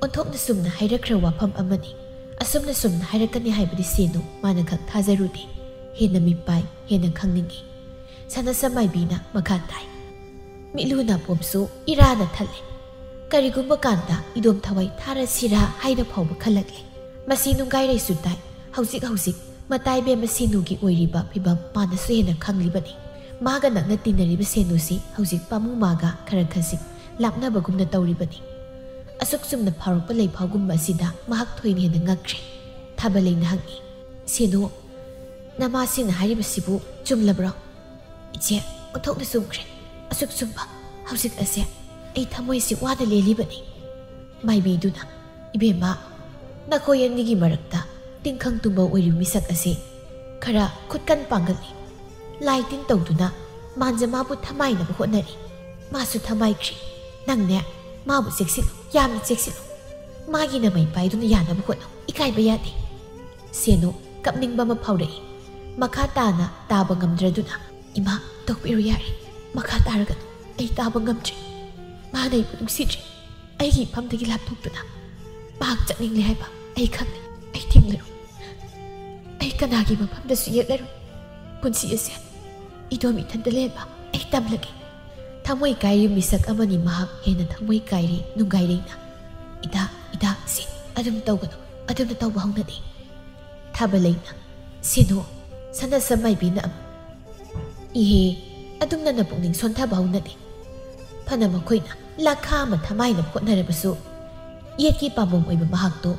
ꯑꯣꯟꯊꯣꯛꯅ ꯆꯨꯝꯅ ꯍꯥꯏꯔꯛꯈ꯭ꯔ ꯋꯥꯐꯝ ꯑꯃꯅꯤ꯫ ꯑꯁꯨꯝꯅ ꯆꯨꯝꯅ ꯍꯥꯏꯔꯛꯀꯅꯤ ꯍꯥꯏꯕꯗꯤ ꯁꯦꯅꯨ ꯃꯥꯅ ꯈꯛ ꯊꯥꯖꯔꯨꯗꯦ꯫ ꯍꯦꯟꯅ ꯃꯤꯄꯥꯏ, ꯍꯦꯟꯅ ꯈꯪꯅꯤꯡꯏ꯫ ꯁꯅꯥꯁꯝ ꯃꯥꯏꯕꯤꯅ ꯃꯈꯥ ꯇꯥꯏ꯫ ꯃꯤꯠꯂꯨ ꯅꯥꯄꯣꯝꯁꯨ ꯏꯔꯥꯅ ꯊꯜꯂꯦ꯫ ꯀꯔꯤꯒꯨꯝꯕ ꯀꯥꯟꯗ ꯏꯗꯣꯝ ꯊꯋꯥꯏ ꯊꯥꯔꯁꯤꯔꯥ ꯍꯥꯏꯅ ꯐꯥꯎꯕ ꯈꯜꯂꯛꯂꯦ꯫ ꯃꯁꯤ ꯅꯨꯡꯒꯥꯏꯔꯩꯁꯨ ꯇꯥꯏ꯫ ꯍꯧꯖꯤꯛ ꯍꯧꯖꯤꯛ ꯃꯇꯥꯏꯕꯦꯝꯃ ꯁꯦꯅꯨꯒꯤ ꯑꯣꯏꯔꯤꯕ ꯐꯤꯕꯝ ꯃꯥꯅꯁꯨ ꯍꯦꯟꯅ ꯈꯪꯂꯤꯕꯅꯤ꯫ ꯃꯥꯒ ꯅꯛꯅ ꯇꯤꯟꯅꯔꯤꯕ ꯁꯦꯅꯨꯁꯤ ꯍꯧꯖꯤꯛ ꯄꯥꯃꯨ ꯃꯥꯒ ꯈꯔ ꯈꯖꯤꯛ ꯂꯥꯞꯅꯕꯒꯨꯝꯅ ꯇꯧꯔꯤꯕꯅꯤ꯫ ꯑꯁꯨꯛ ꯆꯨꯝꯅ ꯐꯥꯎꯔꯛꯄ ꯂꯩꯐꯥꯎꯒꯨꯝꯕ ꯑꯁꯤꯗ ꯃꯍꯥꯛ ꯊꯣꯏꯅ ꯍꯦꯟꯅ ꯉꯛꯈ꯭ꯔꯦ꯫ ꯊꯥꯕꯂꯩꯅ ꯍꯪꯉꯤ, "ꯁꯦꯅꯨ, ꯅꯃꯥꯁꯤꯅ ꯍꯥꯏꯔꯤꯕꯁꯤꯕꯨ ꯆꯨꯝꯂꯕ꯭ꯔꯣ?" "ꯏꯆꯦ, ꯑꯣꯟꯊꯣꯛꯅ ꯆꯨꯝꯈ꯭ꯔꯦ꯫ ꯑꯁꯨꯛ ꯆꯨꯝꯕ ꯍꯧꯖꯤꯛ ꯑꯁꯦ ꯑꯩ ꯊꯃꯣꯏꯁꯤ ꯋꯥꯅ ꯂꯦꯜꯂꯤꯕꯅꯤ꯫" ꯃꯥꯏꯕꯤꯗꯨꯅ, "ꯏꯕꯦꯝꯃ, ꯅꯈꯣꯏ ꯑꯅꯤꯒꯤ ꯃꯔꯛꯇ ꯇꯤꯡꯈꯪ ꯇꯨꯝꯕ ꯑꯣꯏꯔꯤꯕ ꯃꯤꯁꯛ ꯑꯁꯤ ꯈꯔ ꯈꯨꯠꯀꯟ ꯄꯥꯡꯒꯜꯂꯤ꯫ ꯂꯥꯏ ꯇꯤꯟ ꯇꯧꯗꯨꯅ ꯃꯥꯟꯖ ꯃꯥꯕꯨ ꯊꯃꯥꯏꯅꯕ ꯍꯣꯠꯅꯔꯤ꯫ ꯃꯥꯁꯨ ꯊꯃꯥꯏꯈ꯭ꯔꯤ꯫ ꯅꯪꯅꯦ, ꯃꯥꯕꯨ ꯆꯦꯛꯁꯤꯜꯂꯨ, ꯌꯥꯝꯅ ꯆꯦꯛꯁꯤꯜꯂꯨ꯫ ꯃꯥꯒꯤ ꯅꯃꯩ ꯄꯥꯏꯗꯨꯅ ꯌꯥꯅꯕ ꯍꯣꯠꯅꯧ, ꯏꯀꯥꯏꯕ ꯌꯥꯗꯦ꯫" ꯁꯦꯅꯨ ꯀꯞꯅꯤꯡꯕ ꯑꯃ ꯐꯥꯎꯔꯛꯏ꯫ ꯃꯈꯥ ꯇꯥꯅ ꯇꯥꯕ ꯉꯝꯗ꯭ꯔꯗꯨꯅ, "ꯏꯃꯥ, ꯇꯣꯛꯄꯤꯔꯨ ꯌꯥꯔꯦ꯫ ꯃꯈꯥ ꯇꯥꯔꯒꯅꯨ꯫ ꯑꯩ ꯇꯥꯕ ꯉꯝꯗ꯭ꯔꯦ꯫ ꯃꯥꯅ ꯑꯩꯕꯨ ꯅꯨꯡꯁꯤꯗ꯭ꯔꯦ꯫ ꯑꯩꯒꯤ ꯏꯐꯝꯗꯒꯤ ꯂꯥꯞꯊꯣꯛꯇꯨꯅ ꯃꯍꯥꯛ ꯆꯠꯅꯤꯡꯂꯦ ꯍꯥꯏꯕ ꯑꯩ ꯈꯪꯂꯦ꯫ ꯑꯩ ꯊꯤꯡꯂꯔꯣꯏ꯫ ꯑꯩ ꯀꯅꯥꯒꯤ ꯃꯐꯝꯗꯁꯨ ꯌꯦꯠꯂꯔꯣꯏ꯫ ꯄꯨꯟꯁꯤ ꯑꯁꯦ "ꯏꯗꯣꯝ ꯏꯊꯟꯇ ꯂꯦꯝꯕ, ꯑꯩ ꯇꯝꯂꯒꯦ꯫ ꯊꯃꯣꯏ ꯀꯥꯏꯔꯤ ꯃꯤꯁꯛ ꯑꯃꯅꯤ ꯃꯍꯥꯛ, ꯍꯦꯟꯅ ꯊꯃꯣꯏ ꯀꯥꯏꯔꯤ ꯅꯨꯡꯒꯥꯏꯔꯩꯅ꯫ ꯏꯇꯥ, ꯏꯇꯥ, ꯁꯤ ꯑꯗꯨꯝ ꯇꯧꯒꯅꯨ, ꯑꯗꯨꯝꯅ ꯇꯧꯕ ꯍꯧꯅꯗꯦ꯫" ꯊꯥꯕꯂꯩꯅ, "ꯁꯦꯅꯨ, ꯁꯅꯥꯁꯝ ꯃꯥꯏꯕꯤꯅ ꯑꯃꯨꯛ, ꯏꯍꯦ, ꯑꯗꯨꯝꯅ ꯅꯄꯨꯛꯅꯤꯡ ꯁꯣꯟꯊꯕ ꯍꯧꯅꯗꯦ꯫ ꯐꯅ ꯃꯈꯣꯏꯅ ꯂꯥꯈꯥ ꯑꯃ ꯊꯃꯥꯏꯅ ꯍꯣꯠꯅꯔꯕꯁꯨ, ꯌꯦꯠꯀꯤ ꯄꯥꯝꯕꯣꯝ ꯑꯣꯏꯕ ꯃꯍꯥꯛꯇꯣ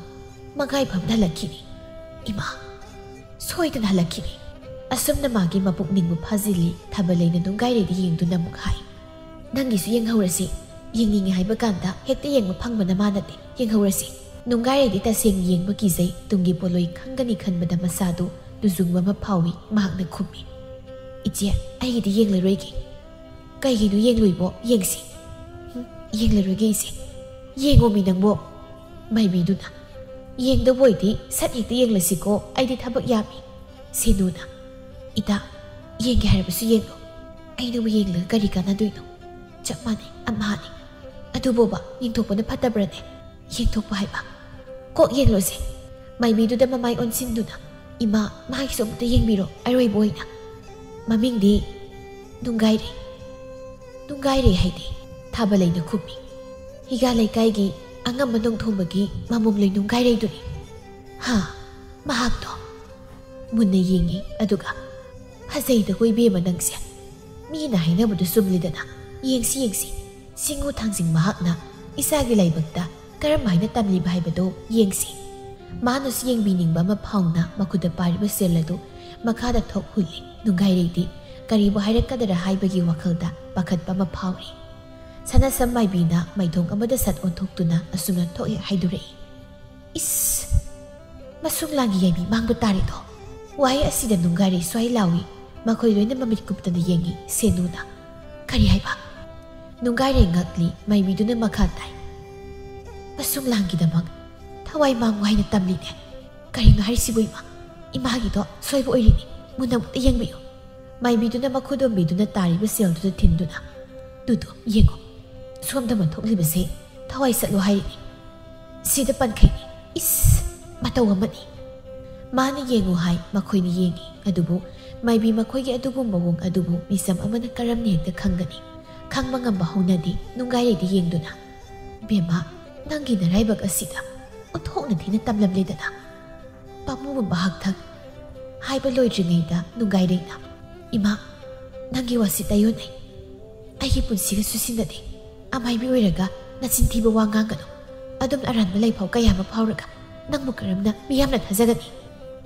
ꯃꯒꯥꯏ ꯐꯝꯅ ꯍꯜꯂꯛꯈꯤꯅꯤ꯫ ꯏꯃꯥ, ꯁꯣꯏꯗꯅ ꯍꯜꯂꯛꯈꯤꯅꯤ꯫" ꯑꯁꯨꯝꯅ ꯃꯥꯒꯤ ꯃꯄꯨꯛꯅꯤꯡꯕꯨ ꯐꯥꯖꯤꯜꯂꯤ꯫ ꯊꯥꯕꯂꯩꯅ ꯅꯨꯡꯒꯥꯏꯔꯩꯗ ꯌꯦꯡꯗꯨꯅ ꯑꯃꯨꯛ ꯍꯥꯏ, "ꯅꯪꯒꯤꯁꯨ ꯌꯦꯡꯍꯧꯔꯁꯤ꯫ ꯌꯦꯡꯅꯤꯡꯉꯤ ꯍꯥꯏꯕ ꯀꯥꯟꯗ ꯍꯦꯛꯇ ꯌꯦꯡꯕ ꯐꯪꯕꯅ ꯃꯥꯅꯗꯦ꯫ ꯌꯦꯡꯍꯧꯔꯁꯤ꯫" ꯅꯨꯡꯒꯥꯏꯔꯩꯗꯤ ꯇꯁꯦꯡꯅ ꯌꯦꯡꯕ ꯀꯤꯖꯩ꯫ ꯇꯨꯡꯒꯤ ꯄꯣꯠꯂꯣꯏ ꯈꯪꯒꯅꯤ ꯈꯟꯕꯗ ꯃꯁꯥꯗꯨ ꯇꯨꯖꯨꯡꯕ ꯑꯃ ꯐꯥꯎꯏ꯫ ꯃꯍꯥꯛꯅ ꯈꯨꯝꯃꯤ, "ꯏꯆꯦ, ꯑꯩꯒꯤꯗꯤ ꯌꯦꯡꯂꯔꯣꯏꯒꯦ꯫" "ꯀꯩꯒꯤꯅꯣ ꯌꯦꯡꯂꯣꯏꯕꯣ? ꯌꯦꯡꯁꯤ꯫" "ꯍꯨꯝ, ꯌꯦꯡꯂꯔꯣꯏꯒꯦ ꯏꯆꯦ꯫" "ꯌꯦꯡꯉꯣꯃꯤ ꯅꯪꯕꯣ꯫" ꯃꯥꯏꯕꯤꯗꯨꯅ, "ꯌꯦꯡꯗꯧꯕ ꯑꯣꯏꯗꯤ ꯁꯠ ꯍꯦꯛꯇ ꯌꯦꯡꯂꯁꯤꯀꯣ, ꯑꯩꯗꯤ ꯊꯕꯛ ꯌꯥꯝꯃꯤ꯫" ꯁꯦꯅꯨꯅ, "ꯏꯇꯥ, ꯌꯦꯡꯒꯦ ꯍꯥꯏꯔꯕꯁꯨ ꯌꯦꯡꯂꯣ꯫ ꯑꯩꯅꯕꯨ ꯌꯦꯡꯂꯒ ꯀꯔꯤ ꯀꯥꯟꯅꯗꯣꯏꯅꯣ? ꯆꯞ ꯃꯥꯟꯅꯩ, ꯑꯝꯍꯥꯅꯤ꯫ ꯑꯗꯨꯕꯣꯕ, ꯌꯦꯡꯊꯣꯛꯄꯅ ꯐꯠꯇꯕ꯭ꯔꯅꯦ?" "ꯌꯦꯡꯊꯣꯛꯄ ꯍꯥꯏꯕ? ꯀꯣꯛ ꯌꯦꯡꯂꯣꯁꯦ꯫" ꯃꯥꯏꯕꯤꯗꯨꯗ ꯃꯃꯥꯏ ꯑꯣꯟꯁꯤꯟꯗꯨꯅ, "ꯏꯃꯥ, ꯃꯥꯒꯤꯁꯨ ꯑꯃꯨꯛꯇ ꯌꯦꯡꯕꯤꯔꯣ, ꯑꯔꯣꯏꯕ ꯑꯣꯏꯅ꯫ ꯃꯃꯤꯡꯗꯤ ꯅꯨꯡꯒꯥꯏꯔꯩ꯫" "ꯅꯨꯡꯒꯥꯏꯔꯩ ꯍꯥꯏꯗꯤ?" ꯊꯥꯕꯂꯩꯅ ꯈꯨꯝꯃꯤ꯫ "ꯍꯤꯒꯥ ꯂꯩꯀꯥꯏꯒꯤ ꯑꯉꯝꯕ ꯅꯣꯡꯊꯣꯝꯕꯒꯤ ꯃꯃꯣꯝꯂꯣꯏ ꯅꯨꯡꯒꯥꯏꯔꯩꯗꯨꯅꯤ꯫" "ꯍꯥ, ꯃꯍꯥꯛꯇꯣ?" ꯃꯨꯟꯅ ꯌꯦꯡꯉꯤ, ꯑꯗꯨꯒ, "ꯐꯖꯩꯗꯀꯣ ꯏꯕꯦꯝꯃ ꯅꯪꯁꯦ꯫ ꯃꯤꯅ ꯍꯥꯏꯅꯕꯗꯨ ꯆꯨꯝꯂꯤꯗꯅ꯫ ꯌꯦꯡꯁꯤ, ꯌꯦꯡꯁꯤ, ꯁꯤꯡꯉꯨ ꯊꯥꯡꯖꯤꯡ ꯃꯍꯥꯛꯅ ꯏꯆꯥꯒꯤ ꯂꯥꯏꯕꯛꯇ ꯀꯔꯝ ꯍꯥꯏꯅ ꯇꯝꯂꯤꯕ ꯍꯥꯏꯕꯗꯨ ꯌꯦꯡꯁꯤ꯫" ꯃꯥꯅꯁꯨ ꯌꯦꯡꯕꯤꯅꯤꯡꯕ ꯑꯃ ꯐꯥꯎꯅ ꯃꯈꯨꯠꯇ ꯄꯥꯏꯔꯤꯕ ꯁꯦꯜ ꯑꯗꯨ ꯃꯈꯥꯗ ꯊꯣꯛ ꯍꯨꯜꯂꯤ꯫ ꯅꯨꯡꯒꯥꯏꯔꯩꯗꯤ ꯀꯔꯤꯕꯨ ꯍꯥꯏꯔꯛꯀꯗꯔꯥ ꯍꯥꯏꯕꯒꯤ ꯋꯥꯈꯜꯗ ꯄꯥꯈꯠꯄ ꯑꯃ ꯐꯥꯎꯔꯤ꯫ ꯁꯅꯥꯁꯝ ꯃꯥꯏꯕꯤꯅ ꯃꯥꯏꯊꯣꯡ ꯑꯃꯗ ꯁꯠ ꯑꯣꯟꯊꯣꯛꯇꯨꯅ ꯑꯁꯨꯝꯅ ꯊꯣꯛꯑꯦ ꯍꯥꯏꯗꯣꯔꯛꯏ꯫ "ꯏꯁ! ꯃꯁꯨꯡ ꯂꯥꯡꯒꯤ ꯌꯥꯏꯃꯤ ꯃꯥꯡꯕ ꯇꯥꯔꯦꯗꯣ!" ꯋꯥꯍꯩ ꯑꯁꯤꯗ ꯅꯨꯡꯒꯥꯏꯔꯩ ꯁ꯭ꯋꯥꯏ ꯂꯥꯎꯏ꯫ ꯃꯈꯣꯏ ꯂꯣꯏꯅ ꯃꯃꯤꯠ ꯀꯨꯞꯇꯅ ꯌꯦꯡꯉꯤ꯫ ꯁꯦꯅꯨꯅ, "ꯀꯔꯤ ꯍꯥꯏꯕ?" ꯅꯨꯡꯒꯥꯏꯔꯩ ꯉꯛꯂꯤ꯫ ꯃꯥꯏꯕꯤꯗꯨꯅ ꯃꯈꯥ ꯇꯥꯏ, "ꯃꯁꯨꯡ ꯂꯥꯡꯒꯤꯗꯃꯛ ꯊꯋꯥꯏ ꯃꯥꯡꯉꯨ ꯍꯥꯏꯅ ꯇꯝꯂꯤꯅꯦ꯫ ꯀꯔꯤꯅꯣ ꯍꯥꯏꯔꯤꯁꯤꯕꯨ ꯏꯃꯥ? ꯏꯃꯥꯒꯤꯗꯣ ꯁꯣꯏꯕ ꯑꯣꯏꯔꯤꯅꯤ꯫ ꯃꯨꯟꯅ ꯑꯃꯨꯛꯇ ꯌꯦꯡꯕꯤꯌꯨ꯫" ꯃꯥꯏꯕꯤꯗꯨꯅ ꯃꯈꯨꯗꯣꯝꯕꯤꯗꯨꯅ ꯇꯥꯔꯤꯕ ꯁꯦꯜꯗꯨꯗ ꯊꯤꯟꯗꯨꯅ, "ꯇꯨꯗꯨ ꯌꯦꯡꯉꯨ, ꯁꯣꯝꯗ ꯃꯟꯊꯣꯛꯂꯤꯕꯁꯦ ꯊꯋꯥꯏ ꯆꯠꯂꯨ ꯍꯥꯏꯔꯤꯅꯤ꯫ ꯁꯤꯗ ꯄꯟꯈꯩꯅꯤ꯫ ꯏꯁ! ꯃꯇꯧ ꯑꯃꯅꯤ꯫" ꯃꯥꯅ ꯌꯦꯡꯉꯨ ꯍꯥꯏ, ꯃꯈꯣꯏꯅ ꯌꯦꯡꯉꯤ꯫ ꯑꯗꯨꯕꯨ ꯃꯥꯏꯕꯤ ꯃꯈꯣꯏꯒꯤ ꯑꯗꯨꯒꯨꯝꯕ ꯃꯑꯣꯡ ꯑꯗꯨꯕꯨ ꯃꯤꯆꯝ ꯑꯃꯅ ꯀꯔꯝꯅ ꯍꯦꯛꯇ ꯈꯪꯒꯅꯤ? ꯈꯪꯕ ꯉꯝꯕ ꯍꯧꯅꯗꯦ ꯅꯨꯡꯒꯥꯏꯔꯩꯗꯤ ꯌꯦꯡꯗꯨꯅ꯫ "ꯕꯦꯝꯃ, ꯅꯪꯒꯤ ꯅꯔꯥꯏꯕꯛ ꯑꯁꯤꯗ ꯑꯣꯟꯊꯣꯛꯅ ꯊꯤꯅ ꯇꯝꯂꯝꯂꯦꯗꯅ"꯫ ꯄꯥꯝꯃꯨꯕ ꯃꯍꯥꯛꯊꯛ ꯍꯥꯏꯕ ꯂꯣꯏꯗ꯭ꯔꯤꯉꯩꯗ ꯅꯨꯡꯒꯥꯏꯔꯩꯅ, "ꯏꯃꯥ, ꯅꯪꯒꯤ ꯋꯥꯁꯤ ꯇꯥꯏꯌꯣꯟꯅꯩ꯫ ꯑꯩꯒꯤ ꯄꯨꯟꯁꯤꯒ ꯆꯨꯁꯤꯟꯅꯗꯦ꯫ ꯑꯃꯥꯏꯕꯤ ꯑꯣꯏꯔꯒ ꯅꯆꯤꯟ ꯊꯤꯕ ꯋꯥ ꯉꯥꯡꯒꯅꯨ꯫ ꯑꯗꯨꯝ ꯑꯔꯥꯟꯕ ꯂꯩꯐꯥꯎ ꯀꯌꯥ ꯑꯃ ꯐꯥꯎꯔꯒ ꯅꯪꯕꯨ ꯀꯔꯝꯅ ꯃꯤꯌꯥꯝꯅ ꯊꯥꯖꯒꯅꯤ?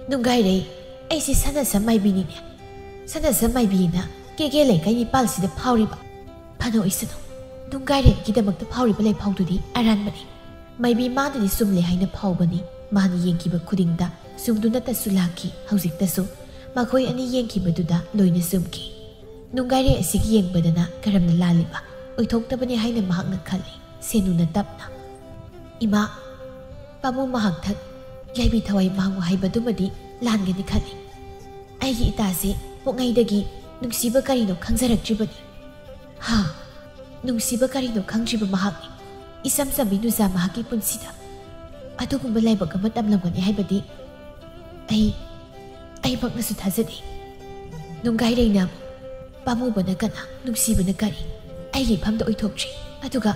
ꯅꯨꯡꯒꯥꯏꯔꯩ, ꯑꯩꯁꯦ ꯁꯅꯥ ꯁꯝ ꯃꯥꯏꯕꯤꯅꯤꯅꯦ꯫ ꯁꯅꯥ ꯁꯝ ꯃꯥꯏꯕꯤꯅ ꯀꯦꯒꯦ ꯂꯩꯀꯥꯏ ꯅꯤꯄꯥꯜꯁꯤꯗ ꯐꯥꯎꯔꯤꯕ꯫ ꯐꯅ ꯑꯣꯏꯁꯅꯨ, ꯅꯨꯡꯒꯥꯏꯔꯩ ꯑꯩꯒꯤꯗꯃꯛꯇ ꯐꯥꯎꯔꯤꯕ ꯂꯩꯐꯥꯎꯗꯨꯗꯤ ꯑꯔꯥꯟꯕꯅꯤ꯫ ꯃꯥꯏꯕꯤ ꯃꯥꯗꯨꯗꯤ ꯆꯨꯝꯂꯦ ꯍꯥꯏꯅ ꯐꯥꯎꯕꯅꯤ꯫ ꯃꯥꯅ ꯌꯦꯡꯈꯤꯕ ꯈꯨꯗꯤꯡꯗ ꯆꯨꯝꯗꯨꯅꯇꯁꯨ ꯂꯥꯛꯈꯤ꯫ ꯍꯧꯖꯤꯛꯇꯁꯨ ꯃꯈꯣꯏ ꯑꯅꯤ ꯌꯦꯡꯈꯤꯕꯗꯨꯗ ꯂꯣꯏꯅ ꯆꯨꯝꯈꯤ꯫ ꯅꯨꯡꯒꯥꯏꯔꯩ ꯑꯁꯤꯒꯤ ꯌꯦꯡꯕꯗꯅ ꯀꯔꯝꯅ ꯂꯥꯜꯂꯤꯕ? ꯑꯣꯏꯊꯣꯛꯇꯕꯅꯤ ꯍꯥꯏꯅ ꯃꯍꯥꯛꯅ ꯈꯜꯂꯤ꯫ ꯁꯦꯅꯨꯅ ꯇꯞꯅ, "ꯏꯃꯥ, ꯄꯥꯝꯃꯨ ꯃꯍꯥꯛꯊꯛ ꯌꯥꯏꯕꯤ ꯊꯋꯥꯏ ꯃꯥꯡꯉꯨ ꯍꯥꯏꯕꯗꯨꯃꯗꯤ ꯂꯥꯟꯒꯅꯤ ꯈꯜꯂꯤ꯫ ꯑꯩꯒꯤ ꯏꯇꯥꯁꯦ ꯄꯣꯛꯉꯩꯗꯒꯤ ꯅꯨꯡꯁꯤꯕ ꯀꯔꯤꯅꯣ ꯈꯪꯖꯔꯛꯇ꯭ꯔꯤꯕꯅꯤ"꯫ ꯍꯥ? ꯅꯨꯡꯁꯤꯕ ꯀꯔꯤꯅꯣ ꯈꯪꯗ꯭ꯔꯤꯕ ꯃꯍꯥꯛꯅꯤ꯫ ꯏꯆꯝ ꯆꯝꯕꯤ ꯅꯨꯖꯥ ꯃꯍꯥꯛꯀꯤ ꯄꯨꯟꯁꯤꯗ ꯑꯗꯨꯒꯨꯝꯕ ꯂꯥꯏꯕꯛ ꯑꯃ ꯇꯝꯂꯝꯒꯅꯤ ꯍꯥꯏꯕꯗꯤ ꯑꯩ, ꯑꯩꯃꯛꯅꯁꯨ ꯊꯥꯖꯗꯦ꯫ ꯅꯨꯡꯒꯥꯏꯔꯩꯅ, "ꯄꯥꯝꯃꯨꯕꯅ ꯀꯅꯥ, ꯅꯨꯡꯁꯤꯕꯅ ꯀꯔꯤ? ꯑꯩꯒꯤ ꯏꯐꯝꯗ ꯑꯣꯏꯊꯣꯛꯇ꯭ꯔꯤ꯫ ꯑꯗꯨꯒ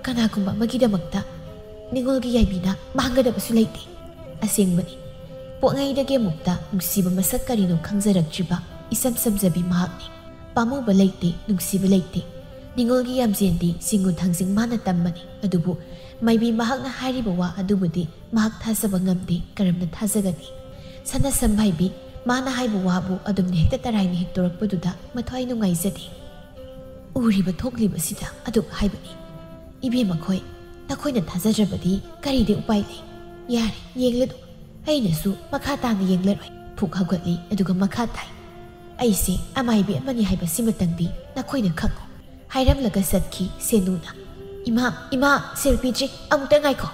ꯀꯅꯥꯒꯨꯝꯕ ꯑꯃꯒꯤꯗꯃꯛꯇ ꯅꯤꯉꯣꯜꯒꯤ ꯌꯥꯏꯕꯤꯅ ꯃꯥꯡꯒꯗꯕꯁꯨ ꯂꯩꯇꯦ꯫ ꯑꯁꯦꯡꯕꯅꯤ, ꯄꯣꯛꯉꯩꯗꯒꯤ ꯑꯃꯨꯛꯇ ꯅꯨꯡꯁꯤꯕ ꯃꯁꯛ ꯀꯔꯤꯅꯣ ꯈꯪꯖꯔꯛꯇ꯭ꯔꯤꯕ ꯏꯆꯝ ꯆꯝꯖꯕꯤ ꯃꯍꯥꯛꯅꯤ꯫ ꯄꯥꯝꯃꯨꯕ ꯂꯩꯇꯦ, ꯅꯨꯡꯁꯤꯕ ꯂꯩꯇꯦ꯫ ꯅꯤꯉꯣꯜꯒꯤ ꯌꯥꯝꯖꯦꯟꯗꯤ ꯁꯤꯡꯉꯨ ꯊꯥꯡꯖꯤꯡ ꯃꯥꯅ ꯇꯝꯕꯅꯤ꯫ ꯑꯗꯨꯕꯨ ꯃꯥꯏꯕꯤ ꯃꯍꯥꯛꯅ ꯍꯥꯏꯔꯤꯕ ꯋꯥ ꯑꯗꯨꯕꯨꯗꯤ ꯃꯍꯥꯛ ꯊꯥꯖꯕ ꯉꯝꯗꯦ꯫ ꯀꯔꯝꯅ ꯊꯥꯖꯒꯅꯤ? ꯁꯅꯥ ꯁꯝ ꯃꯥꯏꯕꯤ ꯃꯥꯅ ꯍꯥꯏꯕ ꯋꯥꯕꯨ ꯑꯗꯨꯝꯅ ꯍꯦꯛꯇ ꯇꯔꯥꯏꯅ ꯍꯦꯛꯇꯣꯔꯛꯄꯗꯨꯗ ꯃꯊ꯭ꯋꯥꯏ ꯅꯨꯡꯉꯥꯏꯖꯗꯦ꯫ ꯎꯔꯤꯕ ꯊꯣꯛꯂꯤꯕꯁꯤꯗ ꯑꯗꯨꯛ ꯍꯥꯏꯕꯅꯤ꯫ ꯏꯕꯦꯝꯃ ꯈꯣꯏ, ꯅꯈꯣꯏꯅ ꯊꯥꯖꯗ꯭ꯔꯕꯗꯤ ꯀꯔꯤꯗꯤ ꯎꯄꯥꯏ ꯂꯩ? ꯌꯥꯔꯦ, ꯌꯦꯡꯂꯅꯨ꯫ ꯑꯩꯅꯁꯨ ꯃꯈꯥ ꯇꯥꯅ ꯌꯦꯡꯂꯔꯣꯏ꯫ ꯐꯨꯛ ꯍꯧꯒꯠꯂꯤ, ꯑꯗꯨꯒ ꯃꯈꯥ ꯇꯥꯏ꯫ "ꯑꯩꯁꯦ ꯑꯃꯥꯏꯕꯤ ꯑꯃꯅꯤ ꯍꯥꯏꯕꯁꯤꯃꯇꯪꯗꯤ ꯅꯈꯣꯏꯅ ꯈꯪꯉꯨ"꯫ ꯍꯥꯏꯔꯝꯂꯒ ꯆꯠꯈꯤ ꯁꯦꯅꯨꯅ꯫ "ꯏꯃꯥ, ꯏꯃꯥ, ꯁꯦꯜ ꯄꯤꯗ꯭ꯔꯤ, ꯑꯃꯨꯛꯇ ꯉꯥꯏꯈꯣ"꯫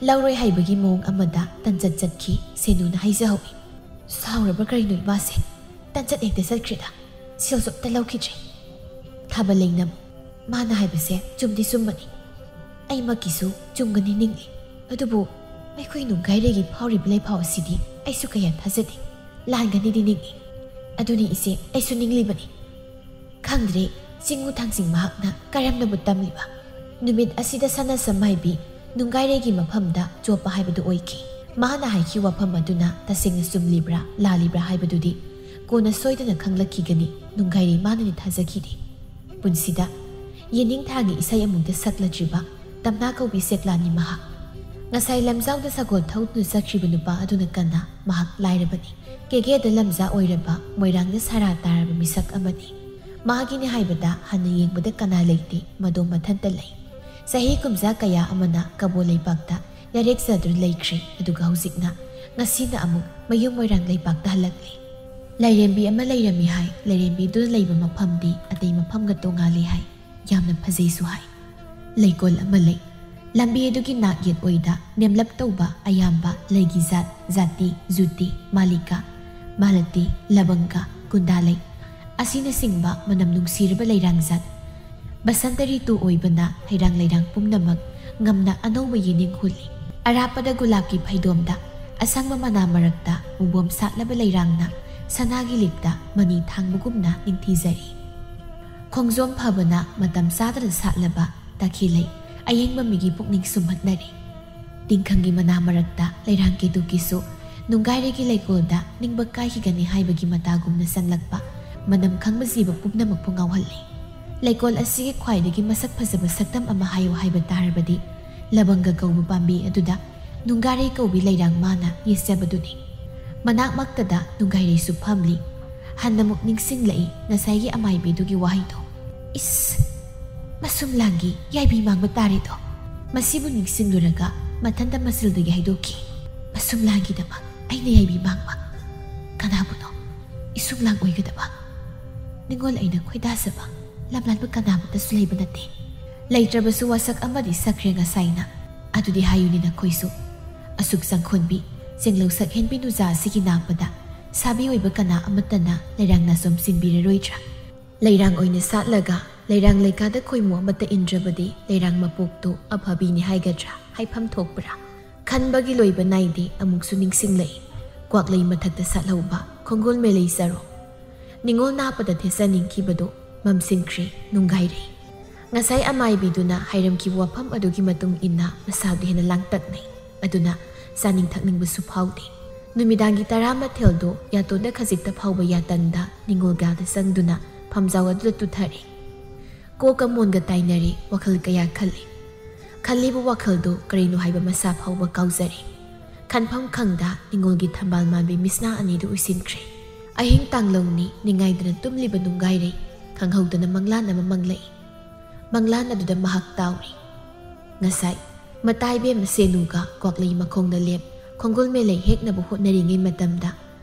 ꯂꯧꯔꯣꯏ ꯍꯥꯏꯕꯒꯤ ꯃꯑꯣꯡ ꯑꯃꯗ ꯇꯟꯖꯠ ꯆꯠꯈꯤ ꯁꯦꯅꯨꯅ ꯍꯥꯏꯖꯍꯧꯏ꯫ ꯁꯥꯎꯔꯕ ꯀꯔꯤꯅꯣ ꯏꯃꯥꯁꯦ? ꯇꯟꯖꯠ ꯍꯦꯛꯇ ꯆꯠꯈ꯭ꯔꯤꯗ꯫ ꯁꯦꯜꯁꯨ ꯑꯝꯇ ꯂꯧꯈꯤꯗ꯭ꯔꯤ꯫ ꯊꯥꯕꯜꯂꯩꯅ, "ꯃꯥꯅ ꯍꯥꯏꯕꯁꯦ ꯆꯨꯝꯗꯤ ꯆꯨꯝꯕꯅꯤ꯫ ꯑꯩꯃꯛꯀꯤꯁꯨ ꯆꯨꯝꯒꯅꯤ ꯅꯤꯡꯏ꯫ ꯑꯗꯨꯕꯨ ꯑꯩꯈꯣꯏ ꯅꯨꯡꯒꯥꯏꯔꯩꯒꯤ ꯐꯥꯎꯔꯤꯕ ꯂꯩꯐꯥꯎ ꯑꯁꯤꯗꯤ ꯑꯩꯁꯨ ꯀꯌꯥ ꯊꯥꯖꯗꯦ꯫ ꯂꯥꯟꯒꯅꯤꯗꯤ ꯅꯤꯡꯏ꯫ "ꯑꯗꯨꯅꯤ ꯏꯆꯦ, ꯑꯩꯁꯨ ꯅꯤꯡꯂꯤꯕꯅꯤ꯫ ꯈꯪꯗ꯭ꯔꯦ, ꯆꯤꯡꯉꯨ ꯊꯥꯡꯖꯤꯡ ꯃꯍꯥꯛꯅ ꯀꯔꯝꯅꯕꯨ ꯇꯝꯂꯤꯕ?" ꯅꯨꯃꯤꯠ ꯑꯁꯤꯗ ꯁꯅꯥ ꯁꯝꯍꯥꯏꯕꯤ ꯅꯨꯡꯒꯥꯏꯔꯩꯒꯤ ꯃꯐꯝꯗ ꯆꯣꯞꯄ ꯍꯥꯏꯕꯗꯨ ꯑꯣꯏꯈꯤ꯫ ꯃꯍꯥꯛꯅ ꯍꯥꯏꯈꯤꯕ ꯋꯥꯐꯝ ꯑꯗꯨꯅ ꯇꯁꯦꯡꯅ ꯆꯨꯝꯂꯤꯕ꯭ꯔꯥ ꯂꯥꯜꯂꯤꯕ꯭ꯔꯥ ꯍꯥꯏꯕꯗꯨꯗꯤ ꯀꯣꯟꯅ ꯁꯣꯏꯗꯅ ꯈꯪꯂꯛꯈꯤꯒꯅꯤ꯫ ꯅꯨꯡꯒꯥꯏꯔꯩ ꯃꯥꯅꯗꯤ ꯊꯥꯖꯈꯤꯗꯦ꯫ ꯄꯨꯟꯁꯤꯗ ꯌꯦꯅꯤꯡꯊꯥꯒꯤ ꯏꯁꯩ ꯑꯃꯨꯛꯇ ꯁꯛꯂꯗ꯭ꯔꯤꯕ ꯇꯝꯅꯥ ꯀꯧꯕꯤ ꯁꯦꯛꯂꯥꯅꯤ ꯃꯍꯥꯛ꯫ ꯉꯁꯥꯏ ꯂꯝꯖꯥꯎꯗ ꯁꯒꯣꯜ ꯊꯧꯗꯨꯅ ꯆꯠꯈ꯭ꯔꯤꯕ ꯅꯨꯄꯥ ꯑꯗꯨꯅ ꯀꯅꯥ? ꯃꯍꯥꯛ ꯂꯥꯏꯔꯕꯅꯤ꯫ ꯀꯦꯀꯦꯗ ꯂꯝꯖꯥ ꯑꯣꯏꯔꯕ, ꯃꯣꯏꯔꯥꯡꯗ ꯁꯥꯔꯥ ꯇꯥꯔꯕ ꯃꯤꯁꯛ ꯑꯃꯅꯤ꯫ ꯃꯍꯥꯛꯀꯤꯅꯤ ꯍꯥꯏꯕꯗ ꯍꯟꯅ ꯌꯦꯡꯕꯗ ꯀꯅꯥ ꯂꯩꯇꯦ, ꯃꯗꯣ ꯃꯊꯟꯇ ꯂꯩ꯫ ꯆꯍꯤ ꯀꯨꯝꯖꯥ ꯀꯌꯥ ꯑꯃꯅ ꯀꯕꯣ ꯂꯩꯄꯥꯛꯇ ꯌꯥꯔꯦꯛꯆꯗꯨꯅ ꯂꯩꯈ꯭ꯔꯦ, ꯑꯗꯨꯒ ꯍꯧꯖꯤꯛꯅ, ꯉꯁꯤꯅ ꯑꯃꯨꯛ ꯃꯌꯨꯝ ꯃꯣꯏꯔꯥꯡ ꯂꯩꯄꯥꯛꯇ ꯍꯜꯂꯛꯂꯦ꯫ ꯂꯥꯏꯔꯦꯝꯕꯤ ꯑꯃ ꯂꯩꯔꯝꯃꯤ ꯍꯥꯏ, ꯂꯥꯏꯔꯦꯝꯕꯤꯗꯨꯅ ꯂꯩꯕ ꯃꯐꯝꯗꯤ ꯑꯇꯩ ꯃꯐꯝꯒ ꯇꯣꯉꯥꯜꯂꯤ ꯍꯥꯏ, ꯌꯥꯝꯅ ꯐꯖꯩꯁꯨ ꯍꯥꯏ꯫ ꯂꯩꯀꯣꯜ ꯑꯃ ꯂꯩ꯫ ꯂꯝꯕꯤ ꯑꯗꯨꯒꯤ ꯅꯥꯛ ꯌꯦꯠ ꯑꯣꯏꯗ ꯅꯦꯝꯂꯞ ꯇꯧꯕ ꯑꯌꯥꯝꯕ ꯂꯩꯒꯤ ꯖꯥꯠ, ꯖꯥꯇꯤ, ꯖꯨꯇꯤ, ꯃꯥꯂꯤꯀꯥ, ꯃꯥꯂꯇꯤ, ꯂꯕꯪꯒ, ꯀꯨꯟꯗꯥ ꯂꯩ꯫ ꯑꯁꯤꯅꯆꯤꯡꯕ ꯃꯅꯝ ꯅꯨꯡꯁꯤꯔꯕ ꯂꯩꯔꯥꯡ ꯖꯥꯠ꯫ ꯕꯁꯟꯇ ꯔꯤꯇꯨ ꯑꯣꯏꯕꯅ ꯍꯩꯔꯥꯡ ꯂꯩꯔꯥꯡ ꯄꯨꯝꯅꯃꯛ ꯉꯝꯅ ꯑꯅꯧꯕ ꯌꯦꯅꯤꯡ ꯍꯨꯜꯂꯤ꯫ ꯑꯔꯥꯞꯄꯗ ꯒꯨꯂꯥꯞꯀꯤ ꯐꯩꯗꯣꯝꯗ ꯑꯁꯪꯕ ꯃꯅꯥ ꯃꯔꯛꯇ ꯃꯨꯕꯣꯝ ꯁꯥꯠꯂꯕ ꯂꯩꯔꯥꯡꯅ ꯁꯅꯥꯒꯤ ꯂꯤꯛꯇ ꯃꯅꯤ ꯊꯥꯡꯕꯒꯨꯝꯅ ꯅꯤꯡꯊꯤꯖꯔꯤ꯫ ꯈꯣꯡꯖꯣꯝ ꯐꯕꯅ ꯃꯇꯝ ꯆꯥꯗꯅ ꯁꯥꯠꯂꯕ ꯇꯈꯦꯜꯂꯩ ꯑꯌꯦꯡꯕ ꯃꯤꯒꯤ ꯄꯨꯛꯅꯤꯡ ꯁꯨꯝꯍꯠꯅꯔꯤ꯫ ꯇꯤꯡꯈꯪꯒꯤ ꯃꯅꯥ ꯃꯔꯛꯇ ꯂꯩꯔꯥꯡ ꯀꯦꯇꯨꯀꯤꯁꯨ ꯅꯨꯡꯒꯥꯏꯔꯩꯒꯤ ꯂꯩꯀꯣꯜꯗ ꯅꯤꯡꯕ ꯀꯥꯏꯈꯤꯒꯅꯤ ꯍꯥꯏꯕꯒꯤ ꯃꯇꯥꯒꯨꯝꯅ ꯆꯪꯂꯛꯄ ꯃꯅꯝ ꯈꯪꯕ ꯖꯤꯕ ꯄꯨꯝꯅꯃꯛꯄꯨ ꯉꯥꯎꯍꯜꯂꯤ꯫ ꯂꯩꯀꯣꯜ ꯑꯁꯤꯒꯤ ꯈ꯭ꯋꯥꯏꯗꯒꯤ ꯃꯁꯛ ꯐꯖꯕ ꯁꯛꯇꯝ ꯑꯃ ꯍꯥꯏꯌꯨ ꯍꯥꯏꯕ ꯇꯥꯔꯕꯗꯤ ꯂꯕꯪꯒ ꯀꯧꯕ ꯄꯥꯝꯕꯤ ꯑꯗꯨꯗ ꯅꯨꯡꯒꯥꯔꯩ ꯀꯧꯕꯤ ꯂꯩꯔꯥꯡ ꯃꯥꯅ ꯌꯦꯠꯆꯕꯗꯨꯅꯤ꯫ ꯃꯅꯥꯛꯃꯛꯇꯗ ꯅꯨꯡꯒꯥꯏꯔꯩꯁꯨ ꯐꯝꯂꯤ꯫ ꯍꯟꯅ ꯑꯃꯨꯛ ꯅꯤꯡꯁꯤꯡꯂꯛꯏ ꯉꯁꯥꯏꯒꯤ ꯑꯃꯥꯏꯕꯤꯗꯨꯒꯤ ꯋꯥꯍꯩꯗꯣ꯫ "ꯏꯁ! ꯃꯁꯨꯝ ꯂꯥꯡꯒꯤ ꯌꯥꯏꯕꯤ ꯃꯥꯡꯕ ꯇꯥꯔꯦꯗꯣ!" ꯃꯁꯤꯕꯨ ꯅꯤꯡꯁꯤꯡꯂꯨꯔꯒ ꯃꯊꯟꯇ ꯃꯆꯤꯜꯗꯒꯤ ꯍꯥꯏꯗꯣꯛꯈꯤ꯫ "ꯃꯁꯨꯝ ꯂꯥꯡꯒꯤꯗꯃꯛ ꯑꯩꯅ ꯌꯥꯏꯕꯤ ꯃꯥꯡꯕ? ꯀꯅꯥꯕꯨꯅꯣ? ꯏꯁꯨꯝ ꯂꯥꯡ ꯑꯣꯏꯒꯗꯕ? ꯅꯤꯡꯉꯣꯜ ꯑꯩꯅ ꯈꯣꯏꯗꯥꯖꯕ ꯂꯝꯂꯥꯟꯕ ꯀꯅꯥꯃꯠꯇꯁꯨ ꯂꯩꯕ ꯅꯠꯇꯦ꯫ ꯂꯩꯇ꯭ꯔꯕꯁꯨ ꯋꯥꯁꯛ ꯑꯃꯗꯤ ꯁꯛꯈ꯭ꯔꯦ ꯉꯁꯥꯏꯅ꯫ ꯑꯗꯨꯗꯤ ꯍꯥꯏꯌꯨꯅꯦ ꯅꯈꯣꯏꯁꯨ꯫ ꯑꯁꯨꯛ ꯆꯪꯈꯣꯟꯕꯤ, ꯆꯦꯡꯂꯧ ꯁꯛꯍꯦꯟꯕꯤ ꯅꯨꯖꯥ ꯑꯁꯤꯒꯤ ꯅꯥꯛꯄꯗ ꯁꯥꯕꯤ ꯑꯣꯏꯕ ꯀꯅꯥ ꯑꯃꯠꯇꯅ ꯂꯩꯔꯥꯡꯅ ꯁꯨꯝ ꯆꯤꯟꯕꯤꯔꯔꯣꯏꯗ꯭ꯔꯥ? ꯂꯩꯔꯥꯡ ꯑꯣꯏꯅ ꯁꯥꯠꯂꯒ ꯂꯩꯔꯥꯡ ꯂꯩꯀꯥꯗ ꯈꯣꯏꯃꯨ ꯑꯃꯠꯇ ꯏꯟꯗ꯭ꯔꯕꯗꯤ ꯂꯩꯔꯥꯡ ꯃꯄꯣꯛꯇꯨ ꯑꯐꯕꯤꯅꯤ ꯍꯥꯏꯒꯗ꯭ꯔꯥ? ꯍꯥꯏꯐꯝ ꯊꯣꯛꯄ꯭ꯔꯥ?" ꯈꯟꯕꯒꯤ ꯂꯣꯏꯕ ꯅꯥꯏꯗꯦ꯫ ꯑꯃꯨꯛꯁꯨ ꯅꯤꯡꯁꯤꯡꯂꯛꯏ꯫ ꯀ꯭ꯋꯥꯛꯂꯩ ꯃꯊꯛꯇ ꯁꯥꯠꯍꯧꯕ ꯈꯣꯡꯒꯣꯜ ꯃꯦꯂꯩ ꯆꯔꯣꯡ꯫ ꯅꯤꯉꯣꯜ ꯅꯥꯞꯄꯗ ꯊꯦꯠꯆꯅꯤꯡꯈꯤꯕꯗꯨ ꯃꯝꯁꯤꯟꯈ꯭ꯔꯦ ꯅꯨꯡꯒꯥꯏꯔꯩ꯫ ꯉꯁꯥꯏ ꯑꯃꯥꯏꯕꯤꯗꯨꯅ ꯍꯥꯏꯔꯝꯈꯤꯕ ꯋꯥꯐꯝ ꯑꯗꯨꯒꯤ ꯃꯇꯨꯡ ꯏꯟꯅ ꯃꯁꯥꯗꯨ ꯍꯦꯟꯅ ꯂꯥꯡꯇꯛꯅꯩ꯫ ꯑꯗꯨꯅ ꯆꯥꯅꯤꯡ ꯊꯛꯅꯤꯡꯕꯁꯨ ꯐꯥꯎꯗꯦ꯫ ꯅꯨꯃꯤꯗꯥꯡꯒꯤ ꯇꯔꯥ ꯃꯊꯦꯜꯗꯨ ꯌꯥꯇꯣꯟꯗ ꯈꯖꯤꯛꯇ ꯐꯥꯎꯕ ꯌꯥꯇꯟꯗ ꯅꯤꯉꯣꯜ ꯒꯥꯜꯗ ꯆꯪꯗꯨꯅ ꯐꯝꯖꯥꯎ ꯑꯗꯨꯗ ꯇꯨꯊꯔꯦ꯫ ꯀꯣꯛꯀ ꯃꯣꯟꯒ ꯇꯥꯏꯅꯔꯦ, ꯋꯥꯈꯜ ꯀꯌꯥ ꯈꯜꯂꯤ꯫ ꯈꯜꯂꯤꯕ ꯋꯥꯈꯜꯗꯨ ꯀꯔꯤꯅꯣ ꯍꯥꯏꯕ ꯃꯁꯥ ꯐꯥꯎꯕ ꯀꯥꯎꯖꯔꯦ꯫ ꯈꯟꯐꯝ ꯈꯪꯗ ꯅꯤꯉꯣꯜꯒꯤ ꯊꯝꯕꯥꯜ ꯃꯥꯟꯕꯤ ꯃꯤꯠꯁꯅꯥ ꯑꯅꯤꯗꯨ ꯎꯏꯁꯤꯟꯈ꯭ꯔꯦ꯫ ꯑꯍꯤꯡ ꯇꯥꯡꯂꯧꯅꯤ ꯅꯤꯡꯉꯥꯏꯗꯅ ꯇꯨꯝꯂꯤꯕ ꯅꯨꯡꯒꯥꯏꯔꯩ ꯈꯪꯍꯧꯗꯅ ꯃꯪꯂꯥꯟ ꯑꯃ ꯃꯪꯂꯛꯏ꯫ ꯃꯪꯂꯥꯟ ꯑꯗꯨꯗ ꯃꯍꯥꯛ ꯇꯥꯎꯔꯤ꯫ ꯉꯁꯥꯏ ꯃꯇꯥꯏꯕꯦꯝꯃ ꯁꯦꯅꯨꯒ ꯀ꯭ꯋꯥꯛꯂꯩ ꯃꯈꯣꯡꯗ ꯂꯦꯞ ꯈꯣꯡꯒꯨꯜ ꯃꯦꯂꯩ ꯍꯦꯛꯅꯕ ꯍꯣꯠꯅꯔꯤꯉꯩ ꯃꯇꯝꯗ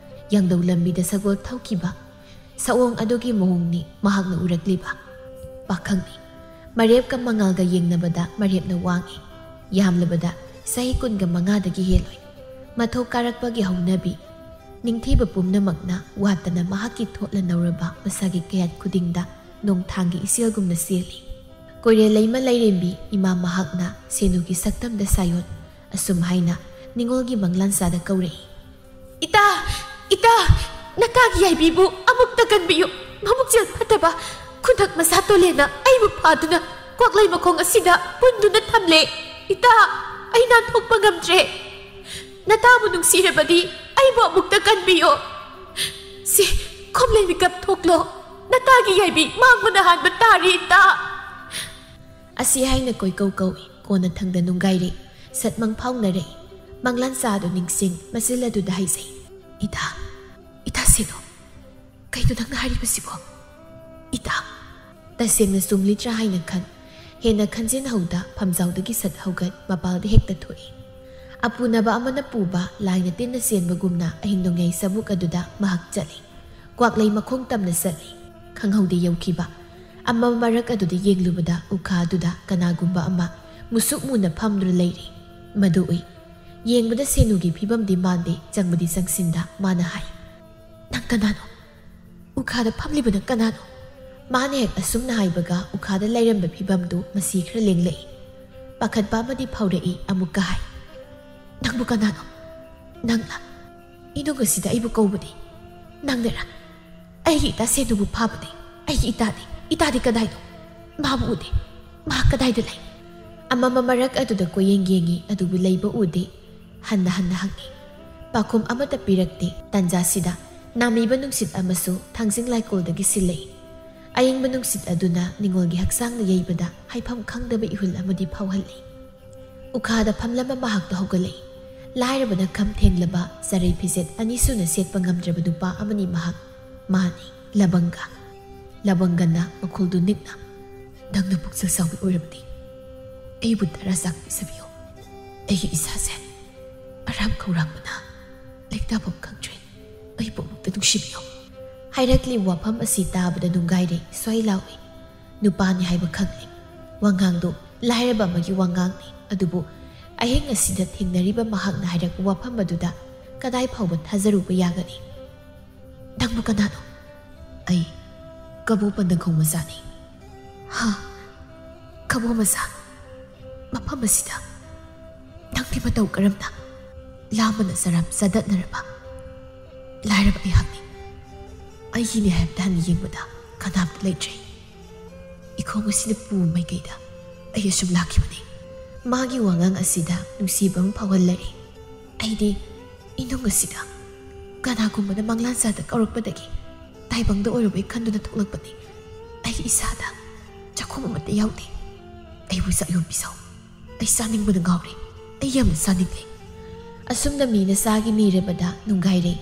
ꯌꯥꯡꯗꯧ ꯂꯝꯕꯤꯗ ꯁꯒꯣꯜ ꯊꯧꯈꯤꯕ ꯁꯑꯣꯡ ꯑꯗꯨꯒꯤ ꯃꯑꯣꯡꯅꯤ ꯃꯍꯥꯛꯅ ꯎꯔꯛꯂꯤꯕ꯫ ꯄꯥꯈꯪꯅꯤ꯫ ꯃꯔꯦꯞꯀ ꯃꯉꯥꯜꯒ ꯌꯦꯡꯅꯕꯗ ꯃꯔꯦꯞꯅ ꯋꯥꯡꯏ꯫ ꯌꯥꯝꯂꯕꯗ ꯆꯍꯤ ꯀꯨꯟꯒ ꯃꯉꯥꯗꯒꯤ ꯍꯦꯜꯂꯣꯏ꯫ ꯃꯊꯧ ꯀꯥꯔꯛꯄꯒꯤ ꯍꯧꯅꯕꯤ꯫ ꯅꯤꯡꯊꯤꯕ ꯄꯨꯝꯅꯃꯛꯅ ꯋꯥꯠꯇꯅ ꯃꯍꯥꯛꯀꯤ ꯊꯣꯠꯂ ꯅꯧꯔꯕ ꯃꯁꯥꯒꯤ ꯀꯌꯥꯠ ꯈꯨꯗꯤꯡꯗ ꯅꯣꯡꯊꯥꯡꯒꯤ ꯏꯆꯦꯜꯒꯨꯝꯅ ꯆꯦꯜꯂꯤ꯫ ꯀꯣꯏꯔꯦꯜ ꯂꯩꯃ ꯂꯩꯔꯦꯝꯕꯤ ꯏꯃꯥ ꯃꯍꯥꯛꯅ ꯁꯦꯅꯨꯒꯤ ꯁꯛꯇꯝꯗ ꯁꯥꯌꯣꯟ꯫ ꯑꯁꯨꯝ ꯍꯥꯏꯅ ꯅꯤꯉꯣꯜꯒꯤ ꯃꯪꯂꯥꯟꯆꯥꯗ ꯀꯧꯔꯛꯏ꯫ "ꯏꯇꯥ! ꯏꯇꯥ! ꯅꯇꯥꯒꯤ ꯌꯥꯏꯕꯤꯕꯨ ꯑꯃꯨꯛꯇ ꯀꯟꯕꯤꯌꯨ꯫ ꯃꯕꯨꯛꯆꯦꯜ ꯐꯠꯇꯕ ꯈꯨꯟꯗꯛ ꯃꯆꯥ ꯇꯣꯂꯦꯅ ꯑꯩꯕꯨ ꯐꯥꯗꯨꯅ ꯀ꯭ꯋꯥꯛꯂꯩ ꯃꯈꯣꯡ ꯑꯁꯤꯗ ꯄꯨꯟꯗꯨꯅ ꯊꯝꯂꯦ꯫ ꯏꯇꯥ! ꯑꯩ ꯅꯥꯟꯊꯣꯛꯄ ꯉꯝꯗ꯭ꯔꯦ꯫ ꯅꯇꯥꯕꯨ ꯅꯨꯡꯁꯤꯔꯕꯗꯤ ꯑꯩꯕꯨ ꯑꯃꯨꯛꯇ ꯀꯟꯕꯤꯌꯣ꯫ ꯁꯤ ꯈꯣꯝꯂꯩ ꯃꯤꯀꯞ ꯊꯣꯛꯂꯣ꯫ ꯅꯇꯥꯒꯤ ꯌꯥꯏꯕꯤ ꯃꯥꯡꯕꯅ ꯍꯥꯟꯕ ꯇꯥꯔꯦ, ꯏꯇꯥ!" ꯑꯁꯤ ꯍꯥꯏꯅ ꯀꯣꯏꯀꯧ ꯀꯧꯏ꯫ ꯀꯣꯟꯅꯊꯪꯗ ꯅꯨꯡꯒꯥꯏꯔꯛꯏ꯫ ꯁꯠ ꯃꯪ ꯐꯥꯎꯅꯔꯛꯏ꯫ ꯃꯪꯂꯥꯟꯆꯥꯗꯨ ꯅꯤꯡꯁꯤꯡ ꯃꯆꯤꯜ ꯑꯗꯨꯗ ꯍꯥꯏꯖꯩ꯫ "ꯏꯇꯥ, ꯏꯇꯥ ꯁꯦꯅꯨ, ꯀꯩꯅꯣ ꯅꯪꯅ ꯍꯥꯏꯔꯤꯕꯁꯤꯕꯣ? ꯏꯇꯥ!" ꯇꯁꯦꯡꯅ ꯆꯨꯝꯂꯤꯗ꯭ꯔꯥ ꯍꯥꯏꯅ ꯈꯟ꯫ ꯍꯦꯟꯅ ꯈꯟꯖꯤꯟꯍꯧꯗ ꯐꯝꯖꯥꯎꯗꯒꯤ ꯁꯠ ꯍꯧꯒꯠ ꯃꯄꯥꯜꯗ ꯍꯦꯛꯇ ꯊꯣꯛꯏ꯫ ꯑꯄꯨꯅꯕ ꯑꯃꯅ ꯄꯨꯕ ꯂꯥꯏꯅ ꯇꯤꯟꯅ ꯆꯦꯟꯕꯒꯨꯝꯅ ꯑꯍꯤꯡ ꯅꯣꯡꯌꯥꯏ ꯆꯕꯨꯛ ꯑꯗꯨꯗ ꯃꯍꯥꯛ ꯆꯠꯂꯤ꯫ ꯀ꯭ꯋꯥꯛꯂꯩ ꯃꯈꯣꯡ ꯇꯝꯅ ꯆꯠꯂꯤ꯫ ꯈꯪꯍꯧꯗꯦ ꯌꯧꯈꯤꯕ꯫ ꯑꯃ ꯃꯔꯛ ꯑꯗꯨꯗ ꯌꯦꯡꯂꯨꯕꯗ ꯎꯈꯥ ꯑꯗꯨꯗ ꯀꯅꯥꯒꯨꯝꯕ ꯑꯃ ꯃꯨꯁꯨꯛ ꯃꯨꯅ ꯐꯝꯗꯨꯅ ꯂꯩꯔꯤ꯫ ꯃꯗꯨ ꯎꯏ꯫ ꯌꯦꯡꯕꯗ ꯁꯦꯅꯨꯒꯤ ꯐꯤꯕꯝꯗꯤ ꯃꯥꯟꯗꯦ, ꯆꯪꯕꯗꯤ ꯆꯪꯁꯤꯟꯗ ꯃꯥꯅ ꯍꯥꯏ, "ꯅꯪ ꯀꯅꯥꯅꯣ? ꯎꯈꯥꯗ ꯐꯝꯂꯤꯕ ꯅꯪ ꯀꯅꯥꯅꯣ?" ꯃꯥꯅ ꯍꯦꯛ ꯑꯁꯨꯝꯅ ꯍꯥꯏꯕꯒ ꯎꯈꯥꯗ ꯂꯩꯔꯝꯕ ꯐꯤꯕꯝꯗꯨ ꯃꯁꯤ ꯈꯔ ꯂꯦꯡꯂꯛꯏ꯫ ꯄꯥꯈꯠꯄ ꯑꯃꯗꯤ ꯐꯥꯎꯔꯛꯏ, ꯑꯃꯨꯛꯀ ꯍꯥꯏ, "ꯅꯪꯕꯨ ꯀꯅꯥꯅꯣ? ꯅꯪꯂ? ꯏꯅꯨꯡ ꯑꯁꯤꯗ ꯑꯩꯕꯨ ꯀꯧꯕꯗꯤ ꯅꯪꯅꯔ?" ꯑꯩꯒꯤ ꯏꯇꯥ ꯁꯦꯟꯗꯨꯕꯨ ꯐꯥꯕꯅꯦ꯫ ꯑꯩꯒꯤ ꯏꯇꯥꯗꯤ, ꯏꯇꯥꯗꯤ ꯀꯗꯥꯏꯅꯣ? ꯃꯥꯕꯨ ꯎꯗꯦ꯫ ꯃꯍꯥꯛ ꯀꯗꯥꯏꯗ ꯂꯩ? ꯑꯃꯝꯕ ꯃꯔꯛ ꯑꯗꯨꯗ ꯀꯣꯏꯌꯦꯡ ꯌꯦꯡꯉꯤ, ꯑꯗꯨꯕꯨ ꯂꯩꯕ ꯎꯗꯦ꯫ ꯍꯟꯅ ꯍꯟꯅ ꯍꯪꯉꯤ꯫ ꯄꯥꯎꯈꯨꯝ ꯑꯃꯠꯇ ꯄꯤꯔꯛꯇꯦ꯫ ꯇꯥꯟꯖꯥꯁꯤꯗ ꯅꯥꯃꯤꯕ ꯅꯨꯡꯁꯤꯠ ꯑꯃꯁꯨ ꯊꯥꯡꯖꯤꯡ ꯂꯥꯏꯀꯣꯜꯗꯒꯤ ꯁꯤꯜꯂꯛꯏ꯫ ꯑꯌꯤꯡꯕ ꯅꯨꯡꯁꯤꯠ ꯑꯗꯨꯅ ꯅꯤꯉꯣꯜꯒꯤ ꯍꯛꯆꯥꯡꯅ ꯌꯩꯕꯗ ꯍꯥꯏꯐꯝ ꯈꯪꯗꯕ ꯏꯍꯨꯜ ꯑꯃꯗꯤ ꯐꯥꯎꯍꯜꯂꯤ꯫ ꯎꯈꯥꯗ ꯐꯝꯂꯝꯕ ꯃꯍꯥꯛꯇꯣ ꯍꯧꯒꯠꯂꯛꯏ꯫ ꯂꯥꯏꯔꯕꯅ ꯈꯝ ꯊꯦꯡꯂꯕ ꯆꯔꯩ ꯐꯤꯖꯦꯠ ꯑꯅꯤ ꯁꯨꯅ ꯁꯦꯠꯄ ꯉꯝꯗ꯭ꯔꯕ ꯅꯨꯄꯥ ꯑꯃꯅꯤ ꯃꯍꯥꯛ꯫ ꯃꯥꯅꯤ, ꯂꯕꯪꯒ꯫ ꯂꯕꯪꯒꯅ ꯃꯈꯣꯜꯗꯨ ꯅꯤꯛꯅ, "ꯅꯪꯅ ꯄꯨꯛꯆꯦꯜ ꯆꯥꯎꯕꯤ ꯑꯣꯏꯔꯕꯗꯤ ꯑꯩꯕꯨ ꯇꯔꯥ ꯆꯥꯛ ꯄꯤꯖꯕꯤꯌꯨ꯫ ꯑꯩꯒꯤ ꯏꯁꯥꯁꯦ ꯑꯔꯥꯝ ꯈꯧꯔꯥꯡꯕꯅ ꯂꯩꯇꯥꯐꯝ ꯈꯪꯗ꯭ꯔꯦ꯫ ꯑꯩꯕꯨ ꯑꯃꯨꯛꯇ ꯅꯨꯡꯁꯤꯕꯤꯌꯨ"꯫ ꯍꯥꯏꯔꯛꯂꯤꯕ ꯋꯥꯐꯝ ꯑꯁꯤ ꯇꯥꯕꯗ ꯅꯨꯡꯒꯥꯏꯔꯦ ꯁ꯭ꯋꯥꯏ ꯂꯥꯎꯏ꯫ ꯅꯨꯄꯥꯅꯤ ꯍꯥꯏꯕ ꯈꯪꯂꯦ꯫ ꯋꯥꯉꯥꯡꯗꯨ ꯂꯥꯏꯔꯕ ꯑꯃꯒꯤ ꯋꯥꯉꯥꯡꯅꯤ꯫ ꯑꯗꯨꯕꯨ ꯑꯍꯤꯡ ꯑꯁꯤꯗ ꯊꯦꯡꯅꯔꯤꯕ ꯃꯍꯥꯛꯅ ꯍꯥꯏꯔꯛꯄ ꯋꯥꯐꯝ ꯑꯗꯨꯗ ꯀꯗꯥꯏ ꯐꯥꯎꯕ ꯊꯥꯖꯔꯨꯕ ꯌꯥꯒꯅꯤ? "ꯅꯪꯕꯨ ꯀꯅꯥꯅꯣ?" "ꯑꯩ ꯀꯕꯣ ꯄꯟꯗꯈꯣꯡ ꯃꯆꯥꯅꯤ"꯫ "ꯍꯥ? ꯀꯕꯣ ꯃꯆꯥ? ꯃꯐꯝ ꯑꯁꯤꯗ ꯅꯪꯗꯤ ꯃꯇꯧ ꯀꯔꯝꯅ?" ꯂꯥꯝꯕꯅ ꯆꯔꯥꯝ ꯆꯗꯠꯅꯔꯕ ꯂꯥꯏꯔꯕ ꯑꯩꯍꯥꯛꯅꯤ꯫ ꯑꯩꯒꯤꯅꯤ ꯍꯥꯏꯕꯗ ꯍꯟꯅ ꯌꯦꯡꯕꯗ ꯀꯅꯥꯝꯇ ꯂꯩꯇ꯭ꯔꯦ꯫ ꯏꯈꯣꯡ ꯑꯁꯤꯅ ꯄꯨꯕ ꯃꯥꯏꯀꯩꯗ ꯑꯩ ꯑꯁꯨꯝ ꯂꯥꯛꯈꯤꯕꯅꯤ꯫ ꯃꯥꯒꯤ ꯋꯥꯉꯥꯡ ꯑꯁꯤꯗ ꯅꯨꯡꯁꯤꯕ ꯑꯃ ꯐꯥꯎꯍꯜꯂꯔꯦ꯫ ꯑꯩꯗꯤ ꯏꯅꯨꯡ ꯑꯁꯤꯗ ꯀꯅꯥꯒꯨꯝꯕꯅ ꯃꯪꯂꯥꯟ ꯆꯥꯗ ꯀꯧꯔꯛꯄꯗꯒꯤ ꯇꯥꯏꯕꯪꯗ ꯑꯣꯏꯔꯕꯣꯏ ꯈꯟꯗꯨꯅ ꯊꯣꯛꯂꯛꯄꯅꯤ꯫ ꯑꯩ ꯏꯁꯥꯗ ꯆꯥꯛꯈꯨꯝ ꯑꯃꯠꯇ ꯌꯥꯎꯗꯦ꯫ ꯑꯩꯕꯨ ꯆꯥꯛ ꯌꯣꯝꯕꯤꯖꯧ꯫ ꯑꯩ ꯆꯥꯅꯤꯡꯕꯅ ꯉꯥꯎꯔꯦ꯫ ꯑꯩ ꯌꯥꯝꯅ ꯆꯥꯅꯤꯡꯂꯦ꯫ ꯑꯁꯨꯝꯅ ꯃꯤꯅ ꯆꯥꯒꯤ ꯅꯤꯔꯕꯗ ꯅꯨꯡꯒꯥꯏꯔꯦ꯫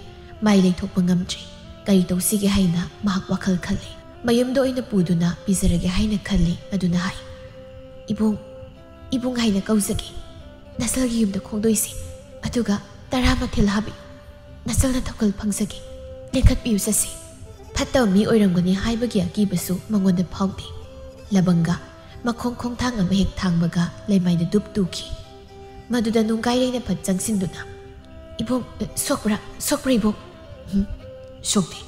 ꯃꯥꯏ ꯂꯩꯊꯣꯛꯄ ꯉꯝꯗ꯭ꯔꯦ꯫ ꯀꯔꯤ ꯇꯧꯁꯤꯒꯦ ꯍꯥꯏꯅ ꯃꯍꯥꯛ ꯋꯥꯈꯜ ꯈꯜꯂꯦ꯫ ꯃꯌꯨꯝꯗ ꯑꯣꯏꯅ ꯄꯨꯗꯨꯅ ꯄꯤꯖꯔꯒꯦ ꯍꯥꯏꯅ ꯈꯜꯂꯤ꯫ ꯑꯗꯨꯅ ꯍꯥꯏ, "ꯏꯕꯨꯡ, ꯏꯕꯨꯡ ꯍꯥꯏꯅ ꯀꯧꯖꯒꯦ꯫ ꯅꯆꯜꯒꯤ ꯌꯨꯝꯗ ꯈꯣꯡꯗꯣꯏꯁꯤ꯫ ꯑꯗꯨꯒ ꯇꯔꯥ ꯃꯊꯦꯜ ꯍꯥꯞꯄꯤꯌꯨ꯫ ꯅꯆꯜꯅ ꯊꯧꯒꯜ ꯐꯪꯖꯒꯦ꯫ ꯂꯦꯡꯈꯠꯄꯤꯌꯨ ꯆꯠꯁꯤ"꯫ ꯐꯠꯇꯕ ꯃꯤ ꯑꯣꯏꯔꯝꯒꯅꯤ ꯍꯥꯏꯕꯒꯤ ꯑꯀꯤꯕꯁꯨ ꯃꯉꯣꯟꯗ ꯐꯥꯎꯗꯦ꯫ ꯂꯕꯪꯒ ꯃꯈꯣꯡ ꯈꯣꯡꯊꯥꯡ ꯑꯃ ꯍꯦꯛ ꯊꯥꯡꯕꯒ ꯂꯩꯃꯥꯏꯗ ꯗꯨꯞ ꯇꯨꯈꯤ꯫ ꯃꯗꯨꯗ ꯅꯨꯡꯒꯥꯏꯔꯩꯅ ꯐꯠ ꯆꯪꯁꯤꯟꯗꯨꯅ, "ꯏꯕꯨꯡ, ꯁꯣꯛꯄ꯭ꯔꯥ? ꯁꯣꯛꯄ꯭ꯔꯥ, ꯏꯕꯨꯡ?" "ꯎꯝ, ꯁꯣꯛꯇꯦ꯫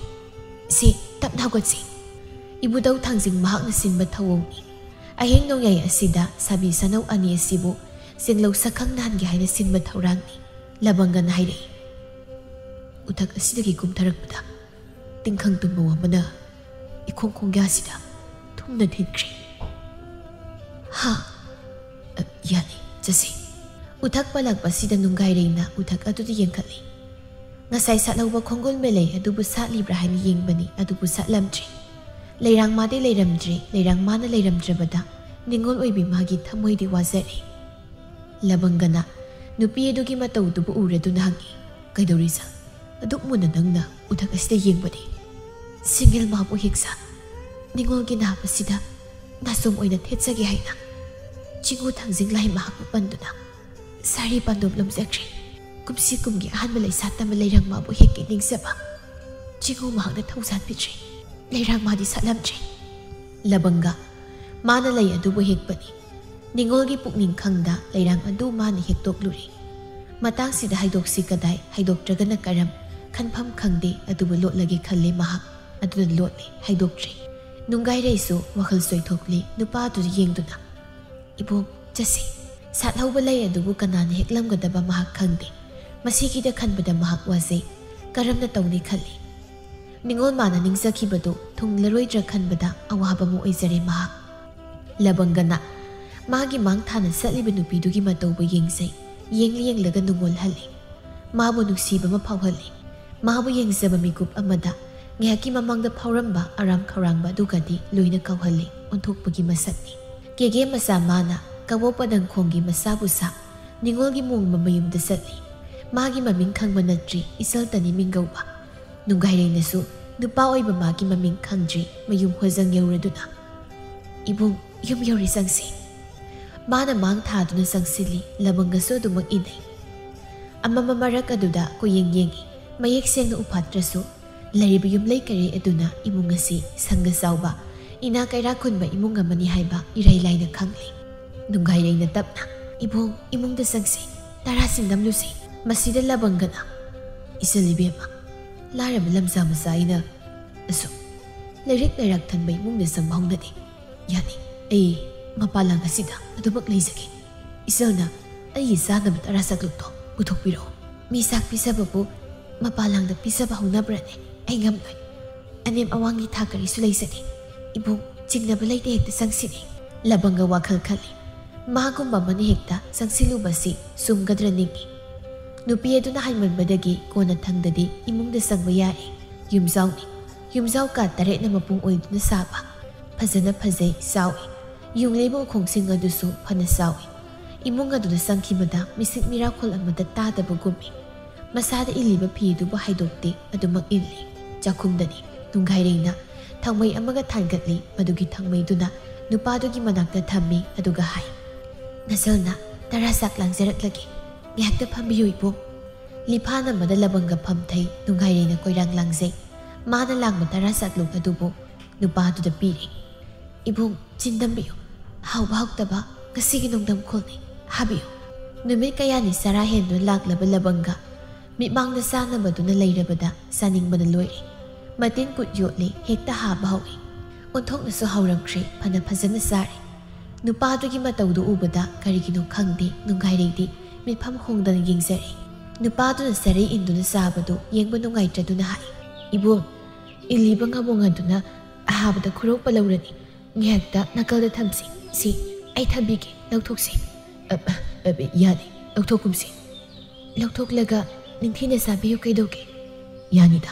ꯁꯤ, ꯇꯞꯅ ꯍꯧꯒꯠꯁꯤ"꯫ ꯏꯕꯨꯙꯧ ꯊꯥꯡꯖꯤꯡ ꯃꯍꯥꯛꯅ ꯁꯤꯟꯕ ꯊꯧꯑꯣꯡꯅꯤ꯫ ꯑꯍꯤꯡ ꯅꯣꯡꯌꯥꯏ ꯑꯁꯤꯗ ꯁꯥꯕꯤ ꯁꯥꯅꯧ ꯑꯅꯤ ꯑꯁꯤꯕꯨ ꯆꯦꯡꯂꯧ ꯁꯛꯈꯪ ꯅꯥꯍꯟꯒꯦ ꯍꯥꯏꯅ ꯁꯤꯟꯕ ꯊꯧꯔꯥꯡꯅꯤ꯫ ꯂꯕꯪꯒꯅ ꯍꯥꯏꯔꯛꯏ꯫ ꯎꯊꯛ ꯑꯁꯤꯗꯒꯤ ꯀꯨꯝꯊꯔꯛꯄꯗ ꯇꯤꯡꯈꯪ ꯇꯨꯝꯕ ꯑꯃꯅ ꯏꯈꯣꯡ ꯈꯣꯡꯌꯥꯁꯤꯗ ꯊꯨꯝꯅ ꯊꯤꯟꯈ꯭ꯔꯦ꯫ "ꯍꯥ? ꯑ, ꯌꯥꯅꯤ, ꯆꯠꯁꯤ꯫" ꯎꯊꯛ ꯄꯜꯂꯛꯄꯁꯤꯗ ꯅꯨꯡꯒꯥꯏꯔꯩꯅ ꯎꯊꯛ ꯑꯗꯨꯗ ꯌꯦꯡꯈꯠꯂꯤ꯫ ꯉꯁꯥꯏ ꯁꯥꯠꯍꯧꯕ ꯈꯣꯡꯒꯨꯜ ꯃꯦꯂꯩ ꯑꯗꯨꯕꯨ ꯁꯥꯠꯂꯤꯕ꯭ꯔꯥ ꯍꯥꯏꯅ ꯌꯦꯡꯕꯅꯤ, ꯑꯗꯨꯕꯨ ꯁꯥꯠꯂꯝꯗ꯭ꯔꯦ꯫ ꯂꯩꯔꯥꯡ ꯃꯥꯗꯤ ꯂꯩꯔꯝꯗ꯭ꯔꯦ꯫ ꯂꯩꯔꯥꯡ ꯃꯥꯅ ꯂꯩꯔꯝꯗ꯭ꯔꯕꯗ ꯅꯤꯉꯣꯜ ꯑꯣꯏꯕꯤ ꯃꯥꯒꯤ ꯊꯃꯣꯏꯗꯤ ꯋꯥꯖꯔꯦ꯫ ꯂꯕꯪꯒꯅ ꯅꯨꯄꯤ ꯑꯗꯨꯒꯤ ꯃꯇꯧꯗꯨꯕꯨ ꯎꯔꯗꯨꯅ ꯍꯪꯉꯤ, "ꯀꯩꯗꯧꯔꯤ ꯁꯪ? ꯑꯗꯨꯛ ꯃꯨꯟꯅ ꯅꯪꯅ ꯎꯊꯛ ꯑꯁꯤꯗ ꯌꯦꯡꯕꯗꯤ?" "ꯁꯤꯡꯒꯤꯜ ꯃꯥꯕꯨ ꯍꯦꯛ ꯁꯥ, ꯅꯤꯉꯣꯜꯒꯤ ꯅꯥꯕꯁꯤꯗ ꯅꯥꯆꯣꯝ ꯑꯣꯏꯅ ꯊꯦꯠꯆꯒꯦ ꯍꯥꯏꯅ ꯆꯤꯡꯉꯨ ꯊꯥꯡꯖꯤꯡ ꯂꯥꯏ ꯃꯍꯥꯛꯄꯨ ꯄꯟꯗꯨꯅ ꯁꯥꯔꯤ ꯄꯥꯟꯗꯣꯞ ꯂꯣꯝꯖꯈ꯭ꯔꯦ꯫ ꯀꯨꯝꯁꯤ ꯀꯨꯝꯒꯤ ꯑꯍꯥꯟꯕ ꯂꯩꯁꯥ ꯇꯝꯕ ꯂꯩꯔꯥꯡ ꯃꯥꯕꯨ ꯍꯦꯛꯀꯦ ꯅꯤꯡꯖꯕ ꯆꯤꯡꯉꯨ ꯃꯍꯥꯛꯅ ꯊꯧꯁꯥꯟꯕꯤꯗ꯭ꯔꯦ꯫ ꯂꯩꯔꯥꯡ ꯃꯥꯗꯤ ꯁꯥꯠꯂꯝꯗ꯭ꯔꯦ꯫" ꯂꯕꯪꯒ ꯃꯥꯅ ꯂꯩ ꯑꯗꯨꯕꯨ ꯍꯦꯛꯄꯅꯤ꯫ ꯅꯤꯉꯣꯜꯒꯤ ꯄꯨꯛꯅꯤꯡ ꯈꯪꯗ ꯂꯩꯔꯥꯡ ꯑꯗꯨ ꯃꯥꯅ ꯍꯦꯛꯇꯣꯛꯂꯨꯔꯦ꯫ ꯃꯇꯥꯡꯁꯤꯗ ꯍꯥꯏꯗꯣꯛꯁꯤ ꯀꯗꯥꯏ, ꯍꯥꯏꯗꯣꯛꯇ꯭ꯔꯒꯅ ꯀꯔꯝ, ꯈꯟꯐꯝ ꯈꯪꯗꯦ꯫ ꯑꯗꯨꯕꯨ ꯂꯣꯠꯂꯒꯦ ꯈꯜꯂꯦ ꯃꯍꯥꯛ꯫ ꯑꯗꯨꯅ ꯂꯣꯠꯂꯦ, ꯍꯥꯏꯗꯣꯛꯇ꯭ꯔꯦ꯫ ꯅꯨꯡꯒꯥꯏꯔꯩꯁꯨ ꯋꯥꯈꯜ ꯆꯣꯏꯊꯣꯛꯂꯦ ꯅꯨꯄꯥ ꯑꯗꯨꯗ ꯌꯦꯡꯗꯨꯅ꯫ "ꯏꯕꯨꯡ, ꯆꯠꯁꯤ꯫ ꯁꯥꯠꯍꯧꯕ ꯂꯩ ꯑꯗꯨꯕꯨ ꯀꯅꯥꯅ ꯍꯦꯛꯂꯝꯒꯗꯕ ꯃꯍꯥꯛ ꯈꯪꯗꯦ꯫ ꯃꯁꯤꯒꯤꯗ ꯈꯟꯕꯗ ꯃꯍꯥꯛ ꯋꯥꯖꯩ꯫ ꯀꯔꯝꯅ ꯇꯧꯅꯤ ꯈꯜꯂꯤ꯫ ꯅꯤꯉꯣꯜ ꯃꯥꯅ ꯅꯤꯡꯖꯈꯤꯕꯗꯨ ꯊꯨꯡꯂꯔꯣꯏꯗ꯭ꯔꯥ ꯈꯟꯕꯗ ꯑꯋꯥꯕ ꯑꯃ ꯑꯣꯏꯖꯔꯦ ꯃꯍꯥꯛ꯫" ꯂꯕꯪꯒꯅ ꯃꯥꯒꯤ ꯃꯥꯡ ꯊꯥꯅ ꯆꯠꯂꯤꯕ ꯅꯨꯄꯤꯗꯨꯒꯤ ꯃꯇꯧꯕꯨ ꯌꯦꯡꯖꯩ꯫ ꯌꯦꯡꯂꯤ ꯌꯦꯡꯂꯒ ꯅꯨꯡꯉꯣꯜꯍꯜꯂꯤ꯫ ꯃꯥꯕꯨ ꯅꯨꯡꯁꯤꯕ ꯑꯃ ꯐꯥꯎꯍꯜꯂꯤ꯫ ꯃꯥꯕꯨ ꯌꯦꯡꯖꯕ ꯃꯤꯀꯨꯞ ꯑꯃꯗ ꯉꯥꯏꯍꯥꯛꯀꯤ ꯃꯃꯥꯡꯗ ꯐꯥꯎꯔꯝꯕ ꯑꯔꯥꯝ ꯈꯧꯔꯥꯡꯕ ꯑꯗꯨꯒꯗꯤ ꯂꯣꯏꯅ ꯀꯥꯎꯍꯜꯂꯤ꯫ ꯑꯣꯟꯊꯣꯛꯄꯒꯤ ꯃꯁꯛꯅꯤ꯫ ꯀꯦꯒꯦ ꯃꯆꯥ ꯃꯥꯅ ꯀꯕꯣꯛ ꯄꯗꯪꯈꯣꯡꯒꯤ ꯃꯆꯥꯕꯨ ꯁꯥ ꯅꯤꯉꯣꯜꯒꯤ ꯃꯣꯡꯕ ꯃꯌꯨꯝꯗ ꯆꯠꯂꯤ꯫ ꯃꯥꯒꯤ ꯃꯃꯤꯡ ꯈꯪꯕ ꯅꯠꯇ꯭ꯔꯤ, ꯏꯆꯜꯇꯅꯤ ꯃꯤꯡꯒꯧꯕ꯫ ꯅꯨꯡꯒꯥꯏꯔꯦꯡꯅꯁꯨ ꯅꯨꯄꯥ ꯑꯣꯏꯕ ꯃꯥꯒꯤ ꯃꯃꯤꯡ ꯈꯪꯗ꯭ꯔꯤ, ꯃꯌꯨꯝ ꯍꯣꯖꯪ ꯌꯧꯔꯗꯨꯅ, "ꯏꯕꯨꯡ, ꯌꯨꯝ ꯌꯧꯔꯦ, ꯆꯪꯁꯤ꯫" ꯃꯥꯅ ꯃꯥꯡ ꯊꯥꯗꯨꯅ ꯆꯪꯁꯤꯜꯂꯤ, ꯂꯕꯪꯒꯁꯨ ꯑꯗꯨꯃꯛ ꯏꯟꯅꯩ꯫ ꯑꯃꯝꯕ ꯃꯔꯛ ꯑꯗꯨꯗ ꯀꯣꯌꯦꯡ ꯌꯦꯡꯉꯤ, ꯃꯌꯦꯛ ꯁꯦꯡꯅ ꯎꯐꯥꯠꯇ꯭ꯔꯁꯨ, ꯂꯩꯔꯤꯕ ꯌꯨꯝꯂꯩ ꯀꯩꯔꯩ ꯑꯗꯨꯅ ꯏꯃꯨꯡ ꯑꯁꯤ ꯁꯪꯒ ꯆꯥꯎꯕ, ꯏꯅꯥ ꯀꯩꯔꯥꯛ ꯈꯨꯟꯕ ꯏꯃꯨꯡ ꯑꯃꯅꯤ ꯍꯥꯏꯕ ꯏꯔꯥꯏ ꯂꯥꯏꯅ ꯈꯪꯂꯤ꯫ ꯅꯨꯡꯒꯥꯏꯔꯦꯡꯅ ꯇꯞꯅ, "ꯏꯕꯨꯡ, ꯏꯃꯨꯡꯗ ꯆꯪꯁꯤ, ꯇꯔꯥ ꯁꯤꯡꯗꯝꯂꯨꯁꯤ꯫" ꯃꯁꯤꯗ ꯂꯕꯪꯒꯅ, "ꯏꯆꯜ ꯏꯕꯦꯝꯃ, ꯂꯥꯏꯔꯕ ꯂꯝꯖꯥ ꯃꯆꯥ ꯑꯩꯅ ꯑꯁꯨꯛ ꯂꯩꯔꯤꯛ ꯂꯩꯔꯥꯛ ꯊꯟꯕ ꯏꯃꯨꯡꯗ ꯆꯪꯕ ꯍꯧꯅꯗꯦ꯫ ꯌꯥꯅꯤ, ꯑꯩ ꯃꯄꯥꯟ ꯂꯥꯡ ꯑꯁꯤꯗ ꯑꯗꯨꯃꯛ ꯂꯩꯖꯒꯦ꯫ ꯏꯆꯜꯅ ꯑꯩꯒꯤ ꯆꯥꯅꯕ ꯇꯔꯥ ꯆꯥꯛꯂꯨꯛꯇꯣ ꯄꯨꯊꯣꯛꯄꯤꯔꯛꯑꯣ꯫ ꯃꯤ ꯆꯥꯛ ꯄꯤꯖꯕꯕꯨ ꯃꯄꯥꯟ ꯂꯥꯡꯗ ꯄꯤꯖꯕ ꯍꯧꯅꯕ꯭ꯔꯅꯦ? ꯑꯩ ꯉꯝꯂꯣꯏ꯫ ꯑꯅꯦꯝ ꯑꯋꯥꯡꯒꯤ ꯊꯥꯛ ꯀꯔꯤꯁꯨ ꯂꯩꯖꯗꯦ꯫ ꯏꯕꯨꯡ, ꯆꯤꯡꯅꯕ ꯂꯩꯇꯦ, ꯍꯦꯛꯇ ꯆꯪꯁꯤꯅꯦ꯫ ꯂꯕꯪꯒ ꯋꯥꯈꯜ ꯈꯜꯂꯤ꯫ ꯃꯥꯒꯨꯝꯕ ꯑꯃꯅ ꯍꯦꯛꯇ ꯆꯪꯁꯤꯜꯂꯨꯕꯁꯤ ꯆꯨꯝꯒꯗ꯭ꯔ ꯅꯤꯡꯏ꯫ ꯅꯨꯄꯤ ꯑꯗꯨꯅ ꯍꯥꯏꯃꯟꯕꯗꯒꯤ ꯀꯣꯟꯅꯊꯪꯗꯗꯤ ꯏꯃꯨꯡꯗ ꯆꯪꯕ ꯌꯥꯔꯦ꯫ ꯌꯨꯝꯖꯥꯎꯅꯤ꯫ ꯌꯨꯝꯖꯥꯎ ꯀꯥ ꯇꯔꯦꯠꯅ ꯃꯄꯨꯡ ꯑꯣꯏꯗꯨꯅ ꯁꯥꯕ꯫ ꯐꯖꯅ ꯐꯖꯩ, ꯆꯥꯎꯏ꯫ ꯌꯨꯡꯂꯤꯕ ꯎꯈꯣꯡꯁꯤꯡ ꯑꯗꯨꯁꯨ ꯐꯅ ꯆꯥꯎꯏ꯫ ꯏꯃꯨꯡ ꯑꯗꯨꯗ ꯆꯪꯈꯤꯕꯗ ꯃꯤꯁꯤꯠ ꯃꯤꯔꯥꯈꯣꯜ ꯑꯃꯠꯇ ꯇꯥꯗꯕꯒꯨꯝꯃꯤ꯫ ꯃꯁꯥꯗ ꯏꯜꯂꯤꯕ ꯐꯤ ꯑꯗꯨꯕꯨ ꯍꯥꯏꯗꯣꯛꯇꯦ, ꯑꯗꯨꯃꯛ ꯏꯜꯂꯤ꯫ ꯆꯥꯛꯈꯨꯝꯗꯅꯤ꯫ ꯅꯨꯡꯒꯥꯏꯔꯦꯡꯅ ꯊꯥꯡꯃꯩ ꯑꯃꯒ ꯊꯥꯡꯒꯠꯂꯤ꯫ ꯃꯗꯨꯒꯤ ꯊꯥꯡꯃꯩꯗꯨꯅ ꯅꯨꯄꯥꯗꯨꯒꯤ ꯃꯅꯥꯛꯇ ꯊꯝꯃꯤ, ꯑꯗꯨꯒ ꯍꯥꯏ, "ꯅꯆꯜꯅ ꯇꯔꯥ ꯆꯥꯛ ꯂꯥꯡꯖꯔꯛꯂꯒꯦ꯫ ꯉꯥꯏꯍꯥꯛꯇ ꯐꯝꯕꯤꯌꯨ, ꯏꯕꯨꯡ꯫" ꯂꯤꯐꯥꯟ ꯑꯃꯗ ꯂꯕꯪꯒ ꯐꯝꯊꯩ꯫ ꯅꯨꯡꯒꯥꯏꯔꯦꯡꯅ ꯀꯣꯏꯔꯥꯡ ꯂꯥꯡꯖꯩ꯫ ꯃꯥꯅ ꯂꯥꯡꯕ ꯇꯔꯥ ꯆꯥꯛꯂꯨꯛ ꯑꯗꯨꯕꯨ ꯅꯨꯄꯥꯗꯨꯗ ꯄꯤꯔꯦ꯫ "ꯏꯕꯨꯡ, ꯆꯤꯟꯗꯝꯕꯤꯌꯨ꯫ ꯍꯥꯎꯕ ꯍꯥꯎꯇꯕ ꯉꯁꯤꯒꯤ ꯅꯣꯡꯗꯝꯈꯣꯜꯅꯤ꯫ ꯍꯥꯕꯤꯌꯨ꯫" ꯅꯨꯃꯤꯠ ꯀꯌꯥꯅꯤ ꯆꯔꯥ ꯍꯦꯟꯗꯨꯅ ꯂꯥꯛꯂꯕ ꯂꯕꯪꯒ ꯃꯤꯠꯃꯥꯡꯗ ꯆꯥꯅꯕꯗꯨꯅ ꯂꯩꯔꯕꯗ ꯆꯥꯅꯤꯡꯕꯅ ꯂꯣꯏꯔꯦ꯫ ꯃꯇꯤꯟ ꯀꯨꯠ ꯌꯣꯠꯂꯦ, ꯍꯦꯛꯇ ꯍꯥꯕ ꯍꯧꯏ꯫ ꯑꯣꯟꯊꯣꯛꯅꯁꯨ ꯍꯥꯎꯔꯝꯈ꯭ꯔꯦ, ꯐꯅ ꯐꯖꯅ ꯆꯥꯔꯦ꯫ ꯅꯨꯄꯥꯗꯨꯒꯤ ꯃꯇꯧꯗꯨ ꯎꯕꯗ ꯀꯔꯤꯒꯤꯅꯣ ꯈꯪꯗꯦ, ꯅꯨꯡꯒꯥꯏꯔꯩꯗꯤ ꯃꯤꯠꯐꯝ ꯍꯣꯡꯗꯅ ꯌꯦꯡꯖꯔꯦ꯫ ꯅꯨꯄꯥꯗꯨꯅ ꯆꯔꯩ ꯏꯟꯗꯨꯅ ꯆꯥꯕꯗꯨ ꯌꯦꯡꯕ ꯅꯨꯡꯉꯥꯏꯇ꯭ꯔꯗꯨꯅ ꯍꯥꯏ, "ꯏꯕꯨꯡ, ꯏꯜꯂꯤꯕ ꯉꯥꯕꯣꯡ ꯑꯗꯨꯅ ꯑꯍꯥꯕꯗ ꯈꯨꯔꯣꯛꯄ ꯂꯧꯔꯅꯤ꯫ ꯉꯥꯏꯍꯥꯛꯇ ꯅꯥꯀꯜꯗ ꯊꯝꯁꯤ꯫ ꯁꯤ ꯑꯩ ꯊꯝꯕꯤꯒꯦ, ꯂꯧꯊꯣꯛꯁꯤ꯫" "ꯑ, ꯑ, ꯑ, ꯌꯥꯗꯦ, ꯂꯧꯊꯣꯛꯀꯨꯝꯁꯤ꯫" "ꯂꯧꯊꯣꯛꯂꯒ ꯅꯤꯡꯊꯤꯅ ꯆꯥꯕꯤꯌꯨ, ꯀꯩꯗꯧꯒꯦ?" "ꯌꯥꯅꯤꯗ꯫"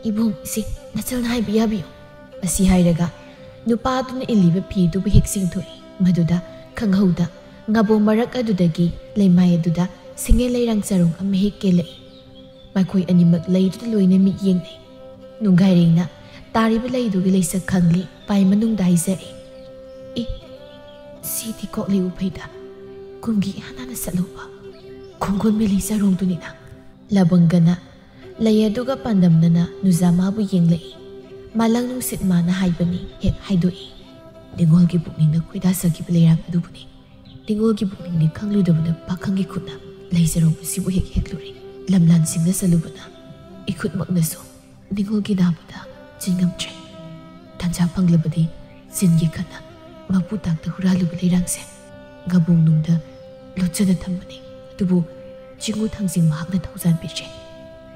"ꯏꯕꯨꯡ, ꯁꯤ ꯅꯆꯜꯅ ꯍꯥꯏꯕ ꯌꯥꯕꯤꯌꯨ꯫" ꯑꯁꯤ ꯍꯥꯏꯔꯒ ꯅꯨꯄꯥꯗꯨꯅ ꯏꯜꯂꯤꯕ ꯐꯤꯗꯨꯕꯨ ꯍꯦꯛ ꯆꯤꯡꯊꯣꯛꯏ꯫ ꯃꯗꯨꯗ ꯈꯪꯍꯧꯗ ꯉꯥꯕꯣꯡ ꯃꯔꯛ ꯑꯗꯨꯗꯒꯤ ꯂꯩꯃꯥꯏ ꯑꯗꯨꯗ ꯁꯤꯡꯉꯦꯜ ꯂꯩꯔꯥꯡ ꯆꯔꯣꯡ ꯑꯃ ꯍꯦꯛ ꯀꯦꯜꯂꯛꯏ꯫ ꯃꯈꯣꯏ ꯑꯅꯤꯃꯛ ꯂꯩꯗꯨꯗ ꯂꯣꯏꯅ ꯃꯤꯠ ꯌꯦꯡꯅꯩ꯫ ꯅꯨꯡꯒꯥꯏꯔꯦꯡꯅ ꯇꯥꯔꯤꯕ ꯂꯩꯗꯨꯒꯤ ꯂꯩꯁꯛ ꯈꯪꯂꯤ, ꯄꯥꯏ ꯃꯅꯨꯡꯗ ꯍꯥꯏꯖꯔꯦ, "ꯏ, ꯁꯤꯗꯤ ꯀꯣꯛꯂꯤ ꯎꯐꯩꯗ ꯀꯨꯝꯒꯤ ꯏꯍꯥꯟ ꯍꯥꯟꯅ ꯆꯠꯂꯨꯕ ꯈꯣꯡꯒꯨꯜ ꯃꯦꯂꯩ ꯆꯔꯣꯡꯗꯨꯅꯤꯅ꯫" ꯂꯕꯪꯒꯅ ꯂꯩ ꯑꯗꯨꯒ ꯄꯥꯟꯗꯝꯅꯅ ꯅꯨꯖꯥꯃꯥꯕꯨ ꯌꯦꯡꯂꯛꯏ꯫ "ꯃꯥꯂꯪ ꯅꯨꯡꯁꯤꯠ ꯃꯥꯅ ꯍꯥꯏꯕꯅꯤ ꯍꯦꯛ ꯍꯥꯏꯗꯣꯛꯏ꯫ ꯅꯤꯉꯣꯜꯒꯤ ꯄꯨꯛꯅꯤꯡꯗ ꯈꯣꯏꯗꯥꯖꯈꯤꯕ ꯂꯩꯔꯥꯡ ꯑꯗꯨꯕꯨꯅꯤ꯫ ꯅꯤꯉꯣꯜꯒꯤ ꯄꯨꯛꯅꯤꯡꯗꯤ ꯈꯪꯂꯨꯗꯕꯅ ꯄꯥꯈꯪꯒꯤ ꯈꯨꯠꯅ ꯂꯩ ꯆꯔꯣꯡ ꯑꯁꯤꯕꯨ ꯍꯦꯛ ꯍꯦꯛꯂꯨꯔꯦ꯫ ꯂꯝꯂꯥꯟꯁꯤꯡꯗ ꯆꯠꯂꯨꯕꯅ ꯏꯈꯨꯠꯃꯛꯅꯁꯨ ꯅꯤꯉꯣꯜꯒꯤ ꯅꯥꯕꯗ ꯆꯤꯟꯉꯝꯗ꯭ꯔꯦ꯫ ꯇꯥꯟꯖꯥ ꯐꯪꯂꯕꯗꯤ ꯆꯤꯟꯒꯤ ꯈꯠꯅ ꯃꯄꯨ ꯇꯥꯛꯇ ꯍꯨꯔꯥꯜꯂꯨꯕ ꯂꯩꯔꯥꯡꯁꯦ ꯉꯥꯕꯣꯡꯅꯨꯡꯗ ꯂꯣꯠꯆꯅ ꯊꯝꯕꯅꯤ꯫ ꯑꯗꯨꯕꯨ ꯆꯤꯡꯉꯨ ꯊꯥꯡꯖꯤꯡ ꯃꯍꯥꯛꯅ ꯊꯧꯖꯥꯟꯕꯤꯗ꯭ꯔꯦ꯫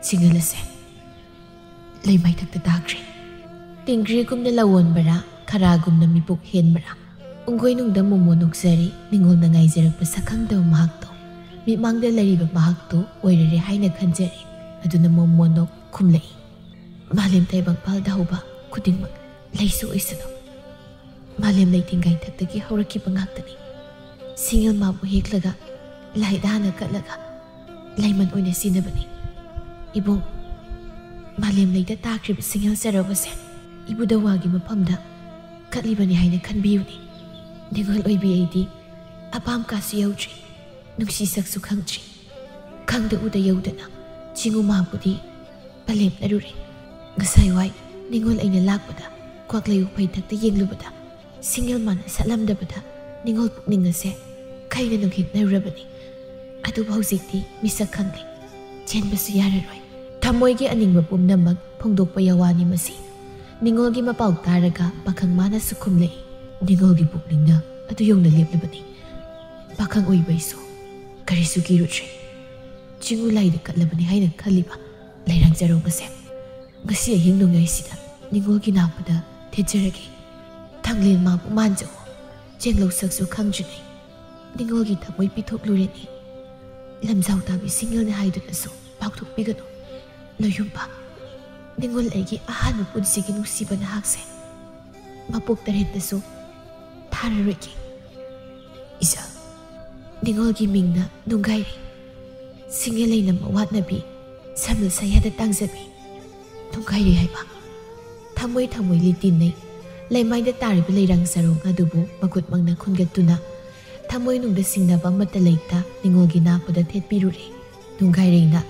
ꯆꯤꯡꯍꯜꯂꯁꯦ꯫" ꯂꯩꯃꯥꯏꯊꯛꯇ ꯇꯥꯈ꯭ꯔꯦ꯫ ꯇꯤꯡꯒ꯭ꯔꯤꯒꯨꯝꯅ ꯂꯋꯣꯟꯕꯔꯥ, ꯈꯔꯥꯒꯨꯝꯅ ꯃꯤꯄꯨꯛ ꯍꯦꯟꯕꯔꯥ, ꯎꯪꯒꯣꯏꯅꯨꯡꯗ ꯃꯣꯃꯣ ꯅꯣꯛꯆꯔꯤ꯫ ꯅꯤꯡꯉꯣꯜꯅ ꯉꯥꯏꯖꯔꯛꯄ ꯁꯛꯈꯪꯗꯕ ꯃꯍꯥꯛꯇꯣ ꯃꯤꯠꯃꯥꯡꯗ ꯂꯩꯔꯤꯕ ꯃꯍꯥꯛꯇꯨ ꯑꯣꯏꯔꯔꯦ ꯍꯥꯏꯅ ꯈꯟꯖꯔꯦ꯫ ꯑꯗꯨꯅ ꯃꯣꯃꯣ ꯅꯣꯛ ꯈꯨꯝꯂꯛꯏ, "ꯃꯥꯂꯦꯝ ꯇꯥꯏꯕꯪꯄꯥꯜꯗ ꯍꯧꯕ ꯈꯨꯗꯤꯡꯃꯛ ꯂꯩꯁꯨ ꯑꯣꯏꯁꯅꯨ꯫ ꯃꯥꯂꯦꯝ ꯂꯩꯇꯤꯡꯒꯥꯏꯊꯛꯇꯒꯤ ꯍꯧꯔꯛꯈꯤꯕ ꯉꯥꯛꯇꯅꯤ꯫ ꯁꯤꯡꯉꯦꯜ ꯃꯥꯕꯨ ꯍꯦꯛꯂꯒ ꯂꯥꯏꯗ ꯍꯥꯟꯅ ꯀꯠꯂꯒ ꯂꯩꯃꯟ ꯑꯣꯏꯅ ꯁꯤꯖꯤꯟꯅꯕꯅꯤ꯫ ꯏꯕꯨꯡ, ꯃꯥꯂꯦꯝ ꯂꯩꯗ ꯇꯥꯈ꯭ꯔꯤꯕ ꯁꯤꯡꯉꯦꯜ ꯆꯔꯧ ꯑꯁꯦ ꯏꯕꯨꯙꯧꯋꯥꯒꯤ ꯃꯐꯝꯗ ꯀꯠꯂꯤꯕꯅꯤ ꯍꯥꯏꯅ ꯈꯟꯕꯤꯌꯨꯅꯦ꯫ ꯅꯤꯡꯉꯣꯜ ꯑꯣꯏꯕꯤ ꯑꯩꯗꯤ ꯑꯄꯥꯝ ꯀꯥꯁꯨ ꯌꯧꯗ꯭ꯔꯤ, ꯅꯨꯡꯁꯤ ꯁꯛꯁꯨ ꯈꯪꯗ꯭ꯔꯤ꯫ ꯈꯪꯗ ꯎꯗ ꯌꯧꯗꯅ ꯆꯤꯡꯉꯨ ꯃꯥꯕꯨꯗꯤ ꯄꯂꯦꯞꯅꯔꯨꯔꯦ꯫ ꯉꯁꯥꯏ ꯋꯥꯏ ꯅꯤꯡꯉꯣꯜ ꯑꯩꯅ ꯂꯥꯛꯄꯗ ꯀ꯭ꯋꯥꯛꯂꯩ ꯎꯐꯩꯊꯛꯇ ꯌꯦꯡꯂꯨꯕꯗ ꯁꯤꯡꯉꯦꯜ ꯃꯥꯅ ꯁꯠꯂꯝꯗꯕꯗ ꯅꯤꯡꯉꯣꯜ ꯄꯨꯛꯅꯤꯡ ꯑꯁꯦ ꯈꯩꯅ ꯅꯨꯡꯍꯤꯛꯅꯔꯨꯔꯕꯅꯤ꯫ ꯑꯗꯨꯕꯨ ꯍꯧꯖꯤꯛꯇꯤ ꯃꯤꯁꯛ ꯈꯪꯂꯦ꯫ ꯆꯦꯟꯕꯁꯨ ꯌꯥꯔꯔꯣꯏ꯫ ꯊꯃꯣꯏꯒꯤ ꯑꯅꯤꯡꯕ ꯄꯨꯝꯅꯃꯛ ꯐꯣꯡꯗꯣꯛꯄ ꯌꯥꯋꯥꯅꯤ ꯃꯁꯤ꯫" ꯅꯤꯡꯉꯣꯜꯒꯤ ꯃꯄꯥꯎ ꯇꯥꯔꯒ ꯄꯥꯈꯪ ꯃꯥꯅꯁꯨ ꯈꯨꯝꯂꯛꯏ, "ꯅꯤꯡꯉꯣꯜꯒꯤ ꯄꯨꯛꯅꯤꯡꯅ ꯑꯗꯨ ꯌꯧꯅ ꯂꯦꯞꯂꯕꯅꯤ꯫ ꯄꯥꯈꯪ ꯑꯣꯏꯕꯩꯁꯨ ꯀꯔꯤꯁꯨ ꯀꯤꯔꯨꯗ꯭ꯔꯦ꯫ ꯆꯤꯡꯉꯨ ꯂꯥꯏꯗ ꯀꯠꯂꯕꯅꯤ ꯍꯥꯏꯅ ꯈꯜꯂꯤꯕ ꯂꯩꯔꯥꯡ ꯆꯔꯣꯡ ꯑꯁꯦ ꯉꯁꯤ ꯑꯍꯤꯡ ꯅꯣꯡꯌꯥꯏꯁꯤꯗ ꯅꯤꯡꯉꯣꯜꯒꯤ ꯅꯥꯛꯄꯗ ꯊꯦꯠꯆꯔꯒꯦ꯫ ꯊꯥꯡꯂꯦꯟ ꯃꯥꯕꯨ ꯃꯥꯟꯖꯧ꯫ ꯆꯦꯡꯂꯧ ꯁꯛꯁꯨ ꯈꯪꯗ꯭ꯔꯤꯉꯩ ꯅꯤꯡꯉꯣꯜꯒꯤ ꯊꯃꯣꯏ ꯄꯤꯊꯣꯛꯂꯨꯔꯦꯅꯦ꯫ ꯂꯝꯖꯥꯎ ꯇꯥꯕꯤ ꯁꯤꯡꯉꯦꯜꯅ ꯍꯥꯏꯗꯨꯅꯁꯨ ꯄꯥꯡꯊꯣꯛꯄꯤꯒꯅꯨ꯫ ꯂꯣꯌꯨꯝꯕ, ꯅꯤꯡꯉꯣꯜ ꯑꯩꯒꯤ ꯑꯍꯥꯟꯕ ꯄꯨꯟꯁꯤꯒꯤ ꯅꯨꯡꯁꯤꯕ ꯅꯍꯥꯛꯁꯦ ꯃꯄꯣꯛ ꯇꯔꯦꯠꯇꯁꯨ ꯊꯥꯔꯔꯣꯏꯒꯦ꯫ ꯏꯆꯥ, ꯅꯤꯡꯉꯣꯜꯒꯤ ꯃꯤꯡꯅ ꯅꯨꯡꯒꯥꯏꯔꯤ, ꯁꯤꯡꯉꯦꯜ ꯂꯩꯅ ꯃꯋꯥꯠꯅꯕꯤ, ꯁꯝꯅ ꯁꯌꯥꯗ ꯇꯥꯡꯖꯕꯤ ꯅꯨꯡꯒꯥꯏꯔꯤ ꯍꯥꯏꯕ꯫ ꯊꯃꯣꯏ ꯊꯃꯣꯏ ꯂꯤꯇꯤꯟꯅꯩ꯫ ꯂꯩꯃꯥꯏꯗ ꯇꯥꯔꯤꯕ ꯂꯩꯔꯥꯡ ꯆꯔꯣꯡ ꯑꯗꯨꯕꯨ ꯃꯈꯨꯠꯃꯛꯅ ꯈꯨꯟꯒꯠꯇꯨꯅ ꯊꯃꯣꯏꯅꯨꯡꯗ ꯁꯤꯡꯅꯕ ꯑꯃꯠꯇ ꯂꯩꯇ ꯅꯤꯡꯉꯣꯜꯒꯤ ꯅꯥꯛꯄꯗ ꯊꯦꯠꯄꯤꯔꯨꯔꯦ꯫ ꯅꯨꯡꯒꯥꯏꯔꯩꯅ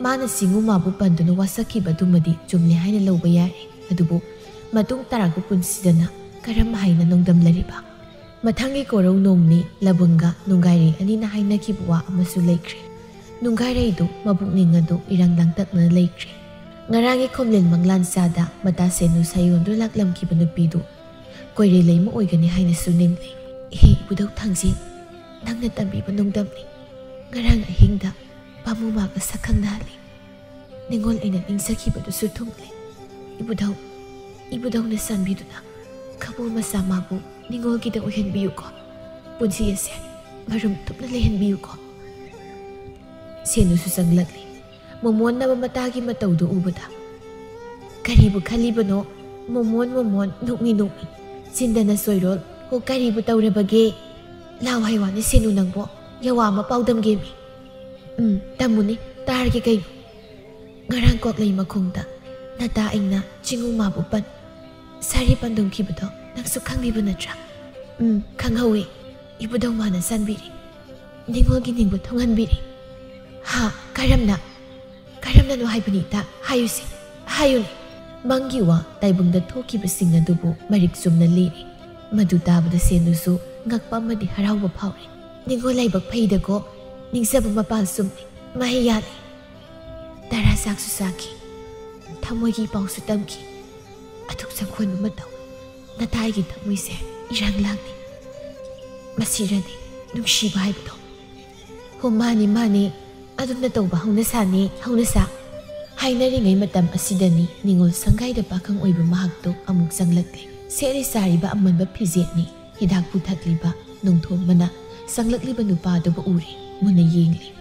ꯃꯥꯅ ꯁꯤꯡꯉꯨ ꯃꯥꯕꯨ ꯄꯟꯗꯨꯅ ꯋꯥꯁꯛꯈꯤꯕ ꯑꯗꯨꯃꯗꯤ ꯆꯨꯝꯂꯦ ꯍꯥꯏꯅ ꯂꯧꯕ ꯌꯥꯔꯦ꯫ ꯑꯗꯨꯕꯨ ꯃꯇꯨꯡ ꯇꯥꯔꯛꯄ ꯄꯨꯟꯁꯤꯗꯅ ꯀꯔꯝ ꯍꯥꯏꯅ ꯅꯣꯡꯗꯝꯂꯔꯤꯕ? ꯃꯊꯪꯒꯤ ꯀꯣꯔꯧ ꯅꯣꯡꯅꯤ ꯂꯕꯨꯡꯒ ꯅꯨꯡꯒꯥꯏꯔꯩ ꯑꯅꯤꯅ ꯍꯥꯏꯅꯈꯤꯕ ꯋꯥ ꯑꯃꯁꯨ ꯂꯩꯈ꯭ꯔꯦ꯫ ꯅꯨꯡꯒꯥꯏꯔꯩꯗꯨ ꯃꯕꯨꯛꯅꯤꯡ ꯑꯗꯨ ꯏꯔꯥꯡ ꯂꯥꯡꯇꯛꯅ ꯂꯩꯈ꯭ꯔꯦ꯫ ꯉꯔꯥꯡꯒꯤ ꯈꯣꯝꯂꯦꯟ ꯃꯪꯂꯥꯟ ꯆꯥꯗ ꯃꯇꯥ ꯁꯦꯅꯨ ꯁꯥꯌꯣꯟꯗꯨ ꯂꯥꯛꯂꯝꯈꯤꯕ ꯅꯨꯄꯤꯗꯨ ꯀꯣꯏꯔꯦ ꯂꯩꯃ ꯑꯣꯏꯒꯅꯤ ꯍꯥꯏꯅꯁꯨ ꯅꯤꯡꯂꯤ꯫ ꯏꯍꯦ ꯏꯕꯨꯙꯧ ꯊꯥꯡꯖꯤꯡ, ꯅꯪꯅ ꯇꯝꯕꯤꯕ ꯅꯣꯡꯗꯝꯅꯤ꯫ ꯉꯔꯥꯡ ꯑꯍꯤꯡꯗ ꯄꯥꯃꯨ ꯃꯥꯒ ꯁꯛꯈꯪꯅꯍꯜꯂꯤ꯫ ꯅꯤꯡꯉꯣꯜ ꯑꯩꯅ ꯅꯤꯡꯖꯈꯤꯕꯗꯨꯁꯨ ꯊꯨꯡꯂꯦ꯫ ꯏꯕꯨꯙꯧ, ꯏꯕꯨꯙꯧꯅ ꯆꯥꯟꯕꯤꯗꯨꯅ ꯈꯕꯣ ꯃꯆꯥ ꯃꯥꯕꯨ ꯅꯤꯉꯣꯜꯒꯤꯗ ꯑꯣꯏꯍꯟꯕꯤꯌꯨꯀꯣ꯫ ꯄꯨꯟꯁꯤ ꯑꯁꯦ ꯃꯔꯨꯝ ꯊꯨꯞꯅ ꯂꯩꯍꯟꯕꯤꯌꯨꯀꯣ꯫ ꯁꯦꯅꯨꯁꯨ ꯆꯪꯂꯛꯂꯤ꯫ ꯃꯣꯃꯣꯟꯅꯕ ꯃꯇꯥꯒꯤ ꯃꯇꯧꯗꯨ ꯎꯕꯗ, "ꯀꯔꯤꯕꯨ ꯈꯜꯂꯤꯕꯅꯣ? ꯃꯣꯃꯣꯟ, ꯃꯣꯃꯣꯟ, ꯅꯣꯛꯃꯤ, ꯅꯣꯛꯃꯤ꯫ ꯆꯤꯟꯗꯅ ꯆꯣꯏꯔꯣꯜ꯫ ꯍꯣ, ꯀꯔꯤꯕꯨ ꯇꯧꯔꯕꯒꯦ? ꯂꯥꯎ ꯍꯥꯏ ꯋꯥꯅꯤ ꯁꯦꯅꯨ ꯅꯪꯕꯣ꯫ ꯌꯥꯋꯥ ꯑꯃ ꯄꯥꯎꯗꯝꯒꯦꯃꯤ꯫ ꯎꯝ, ꯇꯝꯃꯨꯅꯤ, ꯇꯥꯔꯒꯦ ꯀꯩꯅꯣ?" ꯉꯔꯥꯡ ꯀ꯭ꯋꯥꯛꯂꯩ ꯃꯈꯣꯡꯗ ꯅꯇꯥ ꯑꯩꯅ ꯆꯤꯡꯉꯨ ꯃꯥꯕꯨ ꯄꯟ ꯁꯥꯔꯤ ꯄꯟꯗꯨꯝꯈꯤꯕꯗꯣ ꯅꯪꯁꯨ ꯈꯪꯕꯤꯕ ꯅꯠꯇ꯭ꯔꯥ? ꯎꯝ, ꯈꯪꯍꯧꯋꯤ꯫ ꯏꯕꯨꯙꯧ ꯃꯥꯅ ꯆꯥꯟꯕꯤꯔꯤ꯫ ꯅꯤꯉꯣꯜꯒꯤ ꯅꯤꯡꯕ ꯊꯨꯡꯍꯟꯕꯤꯔꯤ꯫ ꯍꯥ? ꯀꯔꯝꯅ? ꯀꯔꯝꯅꯅꯣ ꯍꯥꯏꯕꯅꯤꯗ? ꯍꯥꯏꯌꯨꯁꯦ, ꯍꯥꯏꯌꯨꯅꯦ꯫ ꯃꯪꯒꯤ ꯋꯥ ꯇꯥꯏꯕꯪꯗ ꯊꯣꯛꯈꯤꯕꯁꯤꯡ ꯑꯗꯨꯕꯨ ꯃꯔꯤꯛ ꯆꯨꯝꯅ ꯂꯤꯔꯤ꯫ ꯃꯗꯨ ꯇꯥꯕꯗ ꯁꯦꯟꯗꯨꯁꯨ ꯉꯛꯄ ꯑꯃꯗꯤ ꯍꯔꯥꯎꯕ ꯐꯥꯎꯔꯤ꯫ ꯅꯤꯉꯣꯜ ꯂꯥꯏꯕꯛ ꯐꯩꯗꯀꯣ, ꯅꯤꯡꯖꯕ ꯃꯄꯥꯜ ꯆꯨꯝꯂꯦ, ꯃꯍꯩ ꯌꯥꯜꯂꯦ꯫ ꯇꯔꯥ ꯆꯥꯛꯁꯨ ꯆꯥꯈꯤ, ꯊꯃꯣꯏꯒꯤ ꯄꯥꯎꯁꯨ ꯇꯝꯈꯤ꯫ ꯑꯗꯨꯛ ꯆꯪꯈꯣꯟꯕ ꯃꯇꯧ, ꯅꯇꯥꯏꯒꯤ ꯊꯃꯣꯏꯁꯦ ꯏꯔꯥꯡ ꯂꯥꯡꯅꯤ꯫ ꯃꯁꯤꯔꯅꯤ ꯅꯨꯡꯁꯤꯕ ꯍꯥꯏꯕꯗꯣ꯫ ꯍꯣ, ꯃꯥꯅꯤ, ꯃꯥꯅꯤ, ꯑꯗꯨꯝꯅ ꯇꯧꯕ ꯍꯧꯅꯁꯥꯅꯤ, ꯍꯧꯅꯁꯥ꯫ ꯍꯥꯏꯅꯔꯤꯉꯩ ꯃꯇꯝ ꯑꯁꯤꯗꯅꯤ ꯅꯤꯉꯣꯜ ꯁꯪꯒꯥꯏꯗ ꯄꯥꯈꯪ ꯑꯣꯏꯕ ꯃꯍꯥꯛꯇꯨ ꯑꯃꯨꯛ ꯆꯪꯂꯛꯂꯦ꯫ ꯁꯦꯠꯂꯤ ꯆꯥꯔꯤꯕ ꯑꯃꯟꯕ ꯐꯤꯖꯦꯠꯅꯤ, ꯍꯤꯗꯥꯛꯄꯨ ꯊꯛꯂꯤꯕ ꯅꯣꯡꯊꯣꯝꯕꯅ ꯆꯪꯂꯛꯂꯤꯕ ꯅꯨꯄꯥꯗꯨꯕꯨ ꯎꯔꯦ, ꯃꯨꯟꯅ ꯌꯦꯡꯂꯦ꯫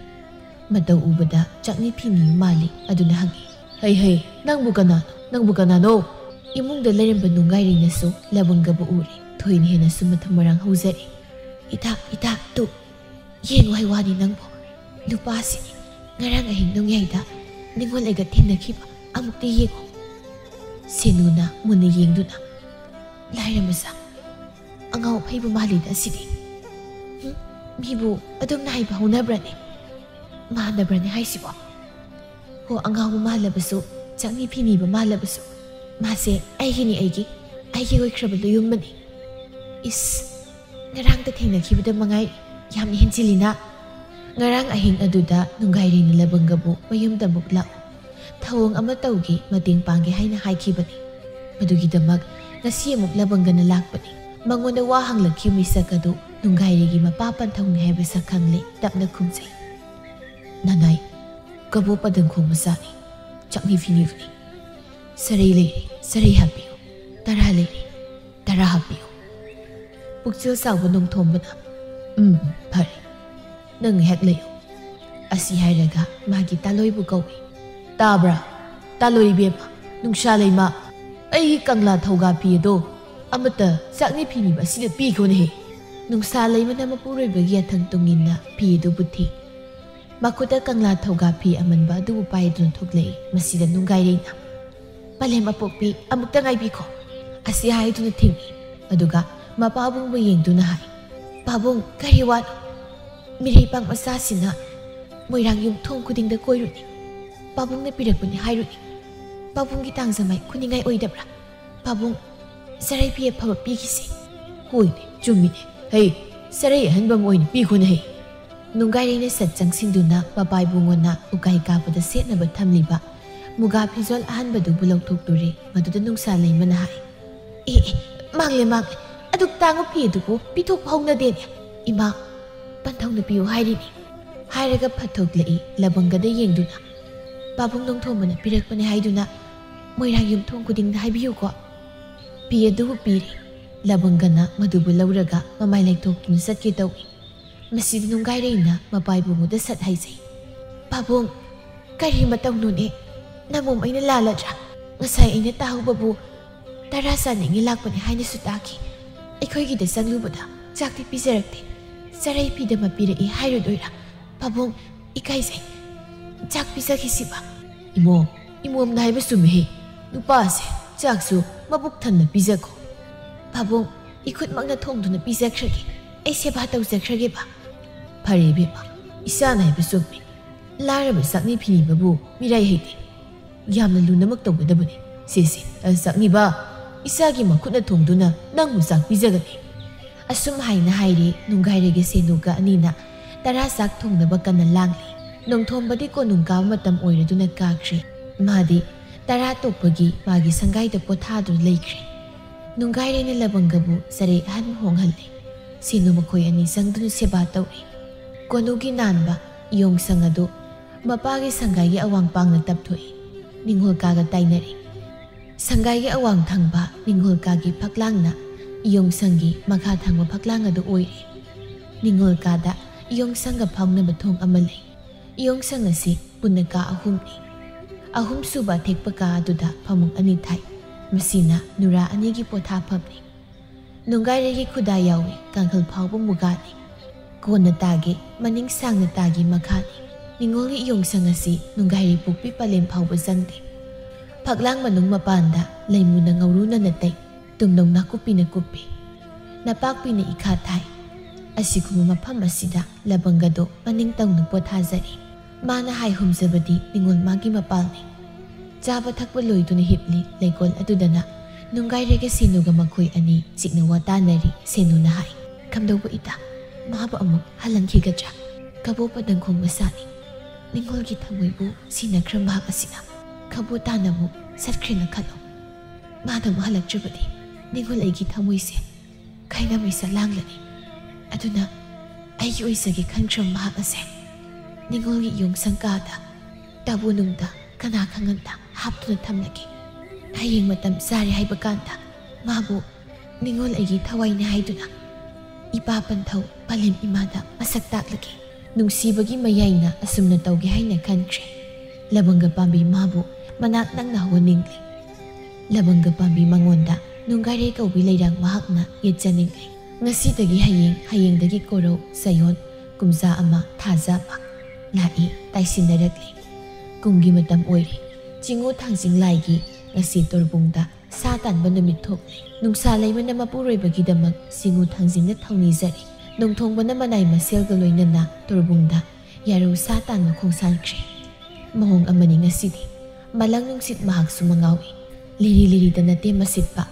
ꯃꯇꯧ ꯎꯕꯗ ꯆꯥꯛꯅꯤ ꯐꯤꯅꯤ ꯃꯥꯜꯂꯤ꯫ ꯑꯗꯨꯅ ꯍꯪꯉꯤ, "ꯍꯩ, ꯍꯩ, ꯅꯪꯕꯨ ꯀꯅꯥꯅꯣ? ꯅꯪꯕꯨ ꯀꯅꯥꯅꯣ?" ꯏꯃꯨꯡꯗ ꯂꯩꯔꯝꯕ ꯅꯨꯡꯒꯥꯏꯔꯤꯅꯁꯨ ꯂꯕꯪꯒꯕꯨ ꯎꯔꯦ꯫ ꯊꯣꯏꯅ ꯍꯦꯟꯅꯁꯨ ꯃꯊꯨꯝ ꯃꯔꯥꯡ ꯍꯧꯖꯔꯦ꯫ "ꯏꯇꯥ, ꯏꯇꯥ, ꯇꯨ, ꯌꯦꯡꯉꯨ ꯍꯥꯏ ꯋꯥꯅꯤ ꯅꯪꯕꯨ꯫ ꯅꯨꯄꯥꯁꯤꯅꯤ꯫ ꯉꯔꯥꯡ ꯑꯍꯤꯡ ꯅꯣꯡꯌꯥꯏꯗ ꯅꯤꯉꯣꯜ ꯑꯩꯒ ꯊꯦꯡꯅꯈꯤꯕ꯫ ꯑꯃꯨꯛꯇ ꯌꯦꯡꯉꯨ꯫" ꯁꯦꯅꯨꯅ ꯃꯨꯟꯅ ꯌꯦꯡꯗꯨꯅ, "ꯂꯥꯏꯔ ꯃꯆꯥ, ꯑꯉꯥꯎ ꯑꯐꯩꯕ ꯃꯥꯜꯂꯤꯗ ꯑꯁꯤꯗꯤ꯫ ꯍꯨꯝ, ꯃꯤꯕꯨ ꯑꯗꯨꯝꯅ ꯍꯥꯏꯕ ꯍꯧꯅꯕ꯭ꯔꯅꯦ? ꯃꯥꯟꯅꯕ꯭ꯔꯅꯦ ꯍꯥꯏꯁꯤꯕꯣ? ꯍꯣ, ꯑꯉꯥꯎꯕ ꯃꯥꯜꯂꯕꯁꯨ, ꯆꯥꯛꯅꯤ ꯐꯤꯅꯤꯕ ꯃꯥꯜꯂꯕꯁꯨ, ꯃꯥꯁꯦ ꯑꯩꯒꯤꯅꯤ, ꯑꯩꯒꯤ, ꯑꯩꯒꯤ ꯑꯣꯏꯈ꯭ꯔꯕ ꯂꯨꯌꯨꯝꯕꯅꯤ꯫ ꯏꯁ, ꯉꯔꯥꯡꯇ ꯊꯦꯡꯅꯈꯤꯕꯗ ꯃꯉꯥꯏ, ꯌꯥꯝꯅ ꯍꯦꯟꯖꯤꯜꯂꯤꯅ꯫ ꯉꯔꯥꯡ ꯑꯍꯤꯡ ꯑꯗꯨꯗ ꯅꯨꯡꯒꯥꯏꯔꯤꯅ ꯂꯕꯪꯒꯕꯨ ꯃꯌꯨꯝꯗ ꯑꯃꯨꯛ ꯂꯥꯛꯎ, ꯊꯧꯑꯣꯡ ꯑꯃ ꯇꯧꯒꯦ, ꯃꯇꯦꯡ ꯄꯥꯡꯒꯦ ꯍꯥꯏꯅ ꯍꯥꯏꯈꯤꯕꯅꯤ꯫ ꯃꯗꯨꯒꯤꯗꯃꯛ ꯉꯁꯤ ꯑꯃꯨꯛ ꯂꯕꯪꯒꯅ ꯂꯥꯛꯄꯅꯤ꯫ ꯃꯉꯣꯟꯗ ꯋꯥ ꯍꯪꯂꯛꯈꯤꯕ ꯃꯤꯁꯛ ꯑꯗꯨ ꯅꯨꯡꯒꯥꯏꯔꯤꯒꯤ ꯃꯄꯥ ꯄꯟꯊꯧꯅꯤ ꯍꯥꯏꯕ ꯁꯛ ꯈꯪꯂꯦ, ꯇꯞꯅ ꯈꯨꯝꯖꯩ꯫ "ꯅꯅꯥꯏ, ꯀꯕꯣ ꯄꯗꯪꯈꯣꯡ ꯃꯆꯥꯅꯤ, ꯆꯥꯛꯅꯤ ꯐꯤꯅꯤꯕꯅꯤ꯫ "ꯁꯔꯩ ꯂꯩꯔꯦ, ꯁꯔꯩ ꯍꯥꯞꯄꯤꯌꯨ꯫ ꯇꯔꯥ ꯂꯩꯔꯦ, ꯇꯔꯥ ꯍꯥꯞꯄꯤꯌꯨ"꯫ ꯄꯨꯛꯆꯦꯜ ꯆꯥꯎꯕ ꯅꯣꯡꯊꯣꯝꯕꯅ, "ꯎꯝ, ꯐꯔꯦ, ꯅꯪ ꯉꯥꯏꯍꯥꯛ ꯂꯩꯌꯨ꯫ ꯑꯁꯤ ꯍꯥꯏꯔꯒ ꯃꯥꯒꯤ ꯇꯥꯂꯣꯏꯕꯨ ꯀꯧꯏ꯫ "ꯇꯥꯕ꯭ꯔꯥ? ꯇꯥꯂꯣꯏ ꯏꯕꯦꯝꯃ, ꯅꯨꯡꯁꯥ ꯂꯩꯃ, ꯑꯩꯒꯤ ꯀꯪꯂꯥ ꯊꯧꯒꯥ ꯐꯤ ꯑꯗꯣ ꯑꯃꯠꯇ ꯆꯥꯛꯅꯤ ꯐꯤꯅꯤꯕ ꯑꯁꯤꯗ ꯄꯤꯈꯣꯅꯦꯍꯦ"꯫ ꯅꯨꯡꯁꯥ ꯂꯩꯃꯅ ꯃꯄꯨꯔꯣꯏꯕꯒꯤ ꯌꯥꯊꯪ ꯇꯨꯡꯏꯟꯅ ꯐꯤ ꯑꯗꯨꯕꯨ ꯊꯤ꯫ ꯃꯈꯨꯠꯇ ꯀꯪꯂꯥ ꯊꯧꯒꯥ ꯐꯤ ꯑꯃꯟꯕ ꯑꯗꯨꯕꯨ ꯄꯥꯏꯗꯨꯅ ꯊꯣꯛꯂꯛꯏ꯫ ꯃꯁꯤꯗ ꯅꯨꯡꯒꯥꯏꯔꯩꯅ, "ꯄꯂꯦꯝ ꯑꯄꯣꯛꯄꯤ, ꯑꯃꯨꯛꯇ ꯉꯥꯏꯕꯤꯈꯣ"꯫ ꯑꯁꯤ ꯍꯥꯏꯗꯨꯅ ꯊꯤꯡꯏ꯫ ꯑꯗꯨꯒ ꯃꯄꯥꯕꯨꯡꯕꯨ ꯌꯦꯡꯗꯨꯅ ꯍꯥꯏ, "ꯄꯥꯕꯨꯡ, ꯀꯔꯤ ꯋꯥꯅꯣ? ꯃꯤꯔꯩꯄꯥꯛ ꯃꯆꯥꯁꯤꯅ ꯃꯣꯏꯔꯥꯡ ꯌꯨꯝꯊꯣꯡ ꯈꯨꯗꯤꯡꯗ ꯀꯣꯏꯔꯨꯅꯤ꯫ ꯄꯥꯕꯨꯡꯅ ꯄꯤꯔꯛꯄꯅꯤ ꯍꯥꯏꯔꯨꯅꯤ꯫ ꯄꯥꯕꯨꯡꯒꯤ ꯇꯥꯡꯖꯃꯥꯏ ꯈꯨꯅꯤꯡꯉꯥꯏ ꯑꯣꯏꯗꯕ꯭ꯔꯥ? ꯄꯥꯕꯨꯡ, ꯆꯔꯩ ꯐꯤ ꯑꯐꯕ ꯄꯤꯈꯤꯁꯦ"꯫ "ꯍꯣꯏꯅꯦ, ꯆꯨꯝꯃꯤꯅꯦ꯫ ꯍꯩ, ꯆꯔꯩ ꯑꯍꯟꯕ ꯑꯃ ꯑꯣꯏꯅ ꯄꯤꯈꯣꯅꯦ ꯍꯩ"꯫ ꯅꯨꯡꯒꯥꯏꯔꯩꯅ ꯁꯠ ꯆꯪꯁꯤꯟꯗꯨꯅ ꯃꯄꯥꯏꯕꯨꯡꯉꯣꯅ ꯎꯀꯥꯏ ꯀꯥꯕꯗ ꯁꯦꯠꯅꯕ ꯊꯝꯂꯤꯕ ꯃꯨꯒꯥ ꯐꯤꯖꯣꯜ ꯑꯍꯟꯕꯗꯨꯕꯨ ꯂꯧꯊꯣꯛꯇꯨꯔꯦ꯫ ꯃꯗꯨꯗ ꯅꯨꯡꯁꯥ ꯂꯩꯃꯅ ꯍꯥꯏ, "ꯑꯦ, ꯑꯦ, ꯃꯥꯡꯂꯦ, ꯃꯥꯡꯂꯦ꯫ ꯑꯗꯨꯛ ꯇꯥꯡꯕ ꯐꯤ ꯑꯗꯨꯕꯨ ꯄꯤꯊꯣꯛꯄ ꯍꯧꯅꯗꯦꯅꯦ꯫ ꯏꯃꯥ, ꯄꯟꯊꯧꯅ ꯄꯤꯌꯨ ꯍꯥꯏꯔꯤꯅꯤ"꯫ ꯍꯥꯏꯔꯒ ꯐꯠ ꯊꯣꯛꯂꯛꯏ ꯂꯕꯪꯒꯗ ꯌꯦꯡꯗꯨꯅ꯫ "ꯄꯥꯕꯨꯡ ꯅꯣꯡꯊꯣꯝꯕꯅ ꯄꯤꯔꯛꯄꯅꯦ ꯍꯥꯏꯗꯨꯅ ꯃꯣꯏꯔꯥꯡ ꯌꯨꯝꯊꯣꯡ ꯈꯨꯗꯤꯡꯗ ꯍꯥꯏꯕꯤꯌꯨꯀꯣ"꯫ ꯐꯤ ꯑꯗꯨꯕꯨ ꯄꯤꯔꯦ꯫ ꯂꯕꯪꯒꯅ ꯃꯗꯨꯕꯨ ꯂꯧꯔꯒ ꯃꯃꯥꯏ ꯂꯩꯊꯣꯛꯇꯨꯅ ꯆꯠꯀꯦ ꯇꯧꯏ꯫ ꯃꯁꯤꯗ ꯅꯨꯡꯒꯥꯏꯔꯩꯅ ꯃꯄꯥꯏꯕꯨꯡꯉꯣꯗ ꯁꯠ ꯍꯥꯏꯖꯩ, "ꯄꯥꯕꯨꯡ, ꯀꯔꯤ ꯃꯇꯧꯅꯣꯅꯦ? ꯅꯃꯣꯝ ꯑꯩꯅ ꯂꯥꯜꯂꯗ꯭ꯔꯥ? ꯉꯁꯥꯏ ꯑꯩꯅ ꯇꯥꯍꯧꯕꯕꯨ ꯇꯔꯥ ꯆꯥꯅꯤꯡꯉꯤ ꯂꯥꯛꯄꯅꯤ ꯍꯥꯏꯅꯁꯨ ꯇꯥꯈꯤ꯫ ꯑꯩꯈꯣꯏꯒꯤꯗ ꯆꯪꯂꯨꯕꯗ ꯆꯥꯛꯇꯤ ꯄꯤꯖꯔꯛꯇꯦ꯫ ꯆꯔꯩ ꯐꯤꯗ ꯃꯄꯤꯔꯛꯏ ꯍꯥꯏꯔꯨꯗꯣꯏꯔꯥ? ꯄꯥꯕꯨꯡ, ꯏꯀꯥꯏꯖꯩ꯫ ꯆꯥꯛ ꯄꯤꯖꯈꯤꯁꯤꯕ"꯫ "ꯏꯃꯣꯝ, ꯏꯃꯣꯝꯅ ꯍꯥꯏꯕ ꯆꯨꯝꯃꯤꯍꯦ꯫ ꯅꯨꯄꯥꯁꯦ ꯆꯥꯛꯁꯨ ꯃꯕꯨꯛ ꯊꯟꯅ ꯄꯤꯖꯈꯣ"꯫ "ꯄꯥꯕꯨꯡ, ꯏꯈꯨꯠꯃꯛꯅ ꯊꯣꯡꯗꯨꯅ ꯄꯤꯖꯈ꯭ꯔꯒꯦ꯫ ꯑꯩ ꯁꯦꯕꯥ ꯇꯧꯖꯈ꯭ꯔꯒꯦꯕ"꯫ "ꯐꯔꯦ ꯏꯕꯦꯝꯃ, ꯏꯆꯥꯅ ꯍꯥꯏꯕ ꯆꯨꯝꯃꯤ꯫ ꯂꯥꯏꯔꯕ ꯆꯥꯛꯅꯤ ꯐꯤꯅꯤꯕꯕꯨ ꯃꯤꯔꯥꯏ ꯍꯩꯇꯦ꯫ ꯌꯥꯝꯅ ꯂꯨꯅꯃꯛ ꯇꯧꯒꯗꯕꯅꯤ꯫ ꯁꯦ, ꯁꯦ, ꯑ, ꯆꯥꯛꯅꯤꯕ, ꯏꯆꯥꯒꯤ ꯃꯈꯨꯠꯅ ꯊꯣꯡꯗꯨꯅ ꯅꯪꯕꯨ ꯆꯥꯛ ꯄꯤꯖꯒꯅꯤ"꯫ ꯑꯁꯨꯝ ꯍꯥꯏꯅ ꯍꯥꯏꯔꯦ꯫ ꯅꯨꯡꯒꯥꯏꯔꯩꯒ ꯁꯦꯅꯨꯒ ꯑꯅꯤꯅ ꯇꯔꯥ ꯆꯥꯛ ꯊꯣꯡꯅꯕ ꯀꯟꯅ ꯂꯥꯡꯂꯤ꯫ ꯅꯣꯡꯊꯣꯝꯕꯗꯤ ꯀꯣꯅꯨꯡ ꯀꯥꯕ ꯃꯇꯝ ꯑꯣꯏꯔꯗꯨꯅ ꯀꯥꯈ꯭ꯔꯦ꯫ ꯃꯥꯗꯤ ꯇꯔꯥ ꯇꯣꯛꯄꯒꯤ ꯃꯥꯒꯤ ꯁꯪꯒꯥꯏꯗ ꯄꯣꯊꯥꯗꯨꯅ ꯂꯩꯈ꯭ꯔꯦ꯫ ꯅꯨꯡꯒꯥꯏꯔꯩꯅ ꯂꯕꯪꯒꯕꯨ ꯆꯔꯩ ꯑꯍꯟꯕ ꯍꯣꯡꯍꯜꯂꯦ꯫ ꯁꯦꯅꯨ ꯃꯈꯣꯏ ꯑꯅꯤ ꯆꯪꯗꯨꯅ ꯁꯦꯕꯥ ꯇꯧꯔꯤ꯫ ꯀꯣꯅꯨꯒꯤ ꯅꯥꯟꯕ ꯏꯌꯣꯡꯁꯪ ꯑꯗꯨ ꯃꯄꯥꯒꯤ ꯁꯪꯒꯥꯏꯒꯤ ꯑꯋꯥꯡ ꯄꯥꯡꯅ ꯇꯞꯊꯣꯛꯏ꯫ ꯅꯤꯡꯉꯣꯜ ꯀꯥꯒ ꯇꯥꯏꯅꯔꯤ꯫ ꯁꯪꯒꯥꯏꯒꯤ ꯑꯋꯥꯡ ꯊꯪꯕ ꯅꯤꯡꯉꯣꯜ ꯀꯥꯒꯤ ꯐꯛꯂꯥꯡꯅ ꯏꯌꯣꯡꯁꯪꯒꯤ ꯃꯈꯥ ꯊꯪꯕ ꯐꯛꯂꯥꯡ ꯑꯗꯨ ꯑꯣꯏꯔꯦ꯫ ꯅꯤꯡꯉꯣꯜ ꯀꯥꯗ ꯏꯌꯣꯡꯁꯪꯒ ꯐꯥꯎꯅꯕ ꯊꯣꯡ ꯑꯃ ꯂꯩ꯫ ꯏꯌꯣꯡꯁꯪ ꯑꯁꯤ ꯄꯨꯟꯅ ꯀꯥ ꯑꯍꯨꯝꯅꯤ꯫ ꯑꯍꯨꯝꯁꯨꯕ ꯑꯊꯦꯛꯄ ꯀꯥ ꯑꯗꯨꯗ ꯐꯃꯨꯡ ꯑꯅꯤ ꯊꯥꯏ꯫ ꯃꯁꯤꯅ ꯅꯨꯔꯥ ꯑꯅꯤꯒꯤ ꯄꯣꯊꯥꯐꯝꯅꯤ꯫ ꯅꯨꯡꯒꯥꯏꯔꯩꯒꯤ ꯈꯨꯗꯥ ꯌꯥꯎꯏ, ꯀꯥꯡꯈꯜ ꯐꯥꯎꯕ ꯃꯨꯒꯥꯅꯤ꯫ ꯀꯣꯟꯅ ꯇꯥꯒꯦ, ꯃꯅꯤꯡ ꯁꯥꯡꯅ ꯇꯥꯒꯤ ꯃꯈꯥꯅꯤ꯫ ꯅꯤꯡꯉꯣꯜꯒꯤ ꯏꯌꯣꯡꯁꯪ ꯑꯁꯤ ꯅꯨꯡꯒꯥꯏꯔꯩ ꯄꯣꯛꯄꯤ ꯄꯂꯦꯝ ꯐꯥꯎꯕ ꯆꯪꯗꯦ꯫ ꯐꯛꯂꯥꯡ ꯃꯅꯨꯡ ꯃꯄꯥꯟꯗ ꯂꯩꯃꯨꯅ ꯉꯧꯔꯨꯅ ꯅꯇꯩ, ꯇꯨꯝꯅꯧ ꯅꯥꯀꯨꯞꯄꯤꯅ ꯀꯨꯞꯄꯤ, ꯅꯄꯥꯛꯄꯤꯅ ꯏꯈꯥ ꯊꯥꯏ꯫ ꯑꯁꯤꯒꯨꯝꯕ ꯃꯐꯝ ꯑꯁꯤꯗ ꯂꯕꯪꯒꯗꯣ ꯃꯅꯤꯡ ꯇꯧꯅ ꯄꯣꯊꯥꯖꯔꯤ꯫ ꯃꯥꯅ ꯍꯥꯏ ꯍꯨꯝꯖꯕꯗꯤ ꯅꯤꯡꯉꯣꯜ ꯃꯥꯒꯤ ꯃꯄꯥꯜꯅꯤ꯫ ꯆꯥꯕ ꯊꯛꯄ ꯂꯣꯏꯗꯨꯅ ꯍꯤꯞꯂꯤ ꯂꯩꯀꯣꯜ ꯑꯗꯨꯗꯅ ꯅꯨꯡꯒꯥꯏꯔꯩꯒ ꯁꯦꯅꯨꯒ ꯃꯈꯣꯏ ꯑꯅꯤ ꯆꯤꯛꯅ ꯋꯥ ꯇꯥꯅꯔꯤ꯫ ꯁꯦꯅꯨꯅ ꯍꯥꯏ, "ꯀꯝꯗꯧꯕ ꯏꯇꯥ, ꯃꯥꯕꯨ ꯑꯃꯨꯛ ꯍꯜꯂꯝꯈꯤꯒꯗ꯭ꯔꯥ? ꯀꯕꯣ ꯄꯗꯪꯈꯣꯡ ꯃꯆꯥꯅꯤ꯫ ꯅꯤꯡꯉꯣꯜꯒꯤ ꯊꯃꯣꯏꯕꯨ ꯁꯤꯅꯈ꯭ꯔ ꯃꯍꯥꯛ ꯑꯁꯤꯅ ꯀꯕꯣ ꯇꯥꯅꯕꯨ ꯆꯠꯈ꯭ꯔꯦꯅ ꯈꯜꯂꯣ꯫ ꯃꯥꯅ ꯑꯃꯨꯛ ꯍꯜꯂꯛꯇ꯭ꯔꯕꯗꯤ ꯅꯤꯡꯉꯣꯜ ꯑꯩꯒꯤ ꯊꯃꯣꯏꯁꯦ ꯈꯩꯅ ꯃꯩꯁꯥ ꯂꯥꯡꯂꯅꯤ꯫ ꯑꯗꯨꯅ ꯑꯩꯒꯤ ꯑꯣꯏꯖꯒꯦ ꯈꯟꯈ꯭ꯔꯕ ꯃꯍꯥꯛ ꯑꯁꯦ ꯅꯤꯡꯉꯣꯜꯒꯤ ꯏꯌꯣꯡꯁꯪ ꯀꯥꯗ ꯇꯥꯕꯨ ꯅꯨꯡꯗ ꯀꯅꯥ ꯈꯪꯍꯟꯗ ꯍꯥꯞꯇꯨꯅ ꯊꯝꯂꯒꯦ꯫ ꯍꯌꯦꯡ ꯃꯇꯝ ꯆꯥꯔꯦ ꯍꯥꯏꯕ ꯀꯥꯟꯗ ꯃꯥꯕꯨ ꯅꯤꯡꯉꯣꯜ ꯑꯩꯒꯤ ꯊꯋꯥꯏꯅꯤ ꯍꯥꯏꯗꯨꯅ ꯏꯄꯥ ꯄꯟꯊꯧ ꯄꯂꯦꯝ ꯏꯃꯥꯗ ꯃꯁꯛ ꯇꯥꯛꯂꯒꯦ꯫" ꯅꯨꯡꯁꯤꯕꯒꯤ ꯃꯌꯥꯏꯅ ꯑꯁꯨꯝꯅ ꯇꯧꯒꯦ ꯍꯥꯏꯅ ꯈꯟꯈ꯭ꯔꯦ꯫ ꯂꯕꯪꯒ ꯄꯥꯝꯕꯤ ꯃꯥꯕꯨ ꯃꯅꯥꯛ ꯅꯛꯅ ꯍꯧꯍꯟꯅꯤꯡꯂꯦ꯫ ꯂꯕꯪꯒ ꯄꯥꯝꯕꯤ ꯃꯉꯣꯟꯗ ꯅꯨꯡꯒꯥꯏꯔꯩ ꯀꯧꯕꯤ ꯂꯩꯔꯥꯡ ꯃꯍꯥꯛꯅ ꯌꯦꯠꯆꯅꯤꯡꯂꯦ꯫ ꯉꯁꯤꯗꯒꯤ ꯍꯌꯦꯡ, ꯍꯌꯦꯡꯗꯒꯤ ꯀꯣꯔꯧ, ꯆꯌꯣꯜ, ꯀꯨꯝꯖꯥ ꯑꯃ, ꯊꯥꯖ ꯑꯃ꯫ ꯂꯥꯛꯏ, ꯇꯥꯏꯁꯤꯟꯅꯔꯛꯂꯤ꯫ ꯀꯨꯝꯒꯤ ꯃꯇꯝ ꯑꯣꯏꯔꯦ꯫ ꯆꯤꯡꯉꯨ ꯊꯥꯡꯖꯤꯡ ꯂꯥꯏꯒꯤ ꯉꯁꯤ ꯇꯣꯔꯕꯨꯡꯗ ꯁꯥ ꯇꯥꯟꯕ ꯅꯨꯃꯤꯠ ꯊꯣꯛꯂꯦ꯫ ꯅꯨꯡꯁꯥ ꯂꯩꯃꯅ ꯃꯄꯨꯔꯣꯏꯕꯒꯤꯗꯃꯛ ꯆꯤꯡꯉꯨ ꯊꯥꯡꯖꯤꯡꯅ ꯊꯧꯅꯤꯖꯔꯦ꯫ ꯅꯣꯡꯊꯣꯡꯕꯅ ꯃꯅꯥꯏ ꯃꯁꯦꯜꯒ ꯂꯣꯏꯅꯅ ꯇꯣꯔꯕꯨꯡꯗ ꯌꯥꯔꯧ ꯁꯥ ꯇꯥꯟꯕ ꯈꯣꯡꯁꯥꯟꯈ꯭ꯔꯦ꯫ ꯃꯑꯣꯡ ꯑꯃꯅꯤ ꯉꯁꯤꯗꯤ꯫ ꯃꯂꯪ ꯅꯨꯡꯁꯤꯠ ꯃꯍꯥꯛꯁꯨ ꯃꯉꯥꯎꯏ꯫ ꯂꯤꯔꯤ ꯂꯤꯔꯤꯗ ꯅꯠꯇꯦ ꯃꯁꯤꯠꯄ,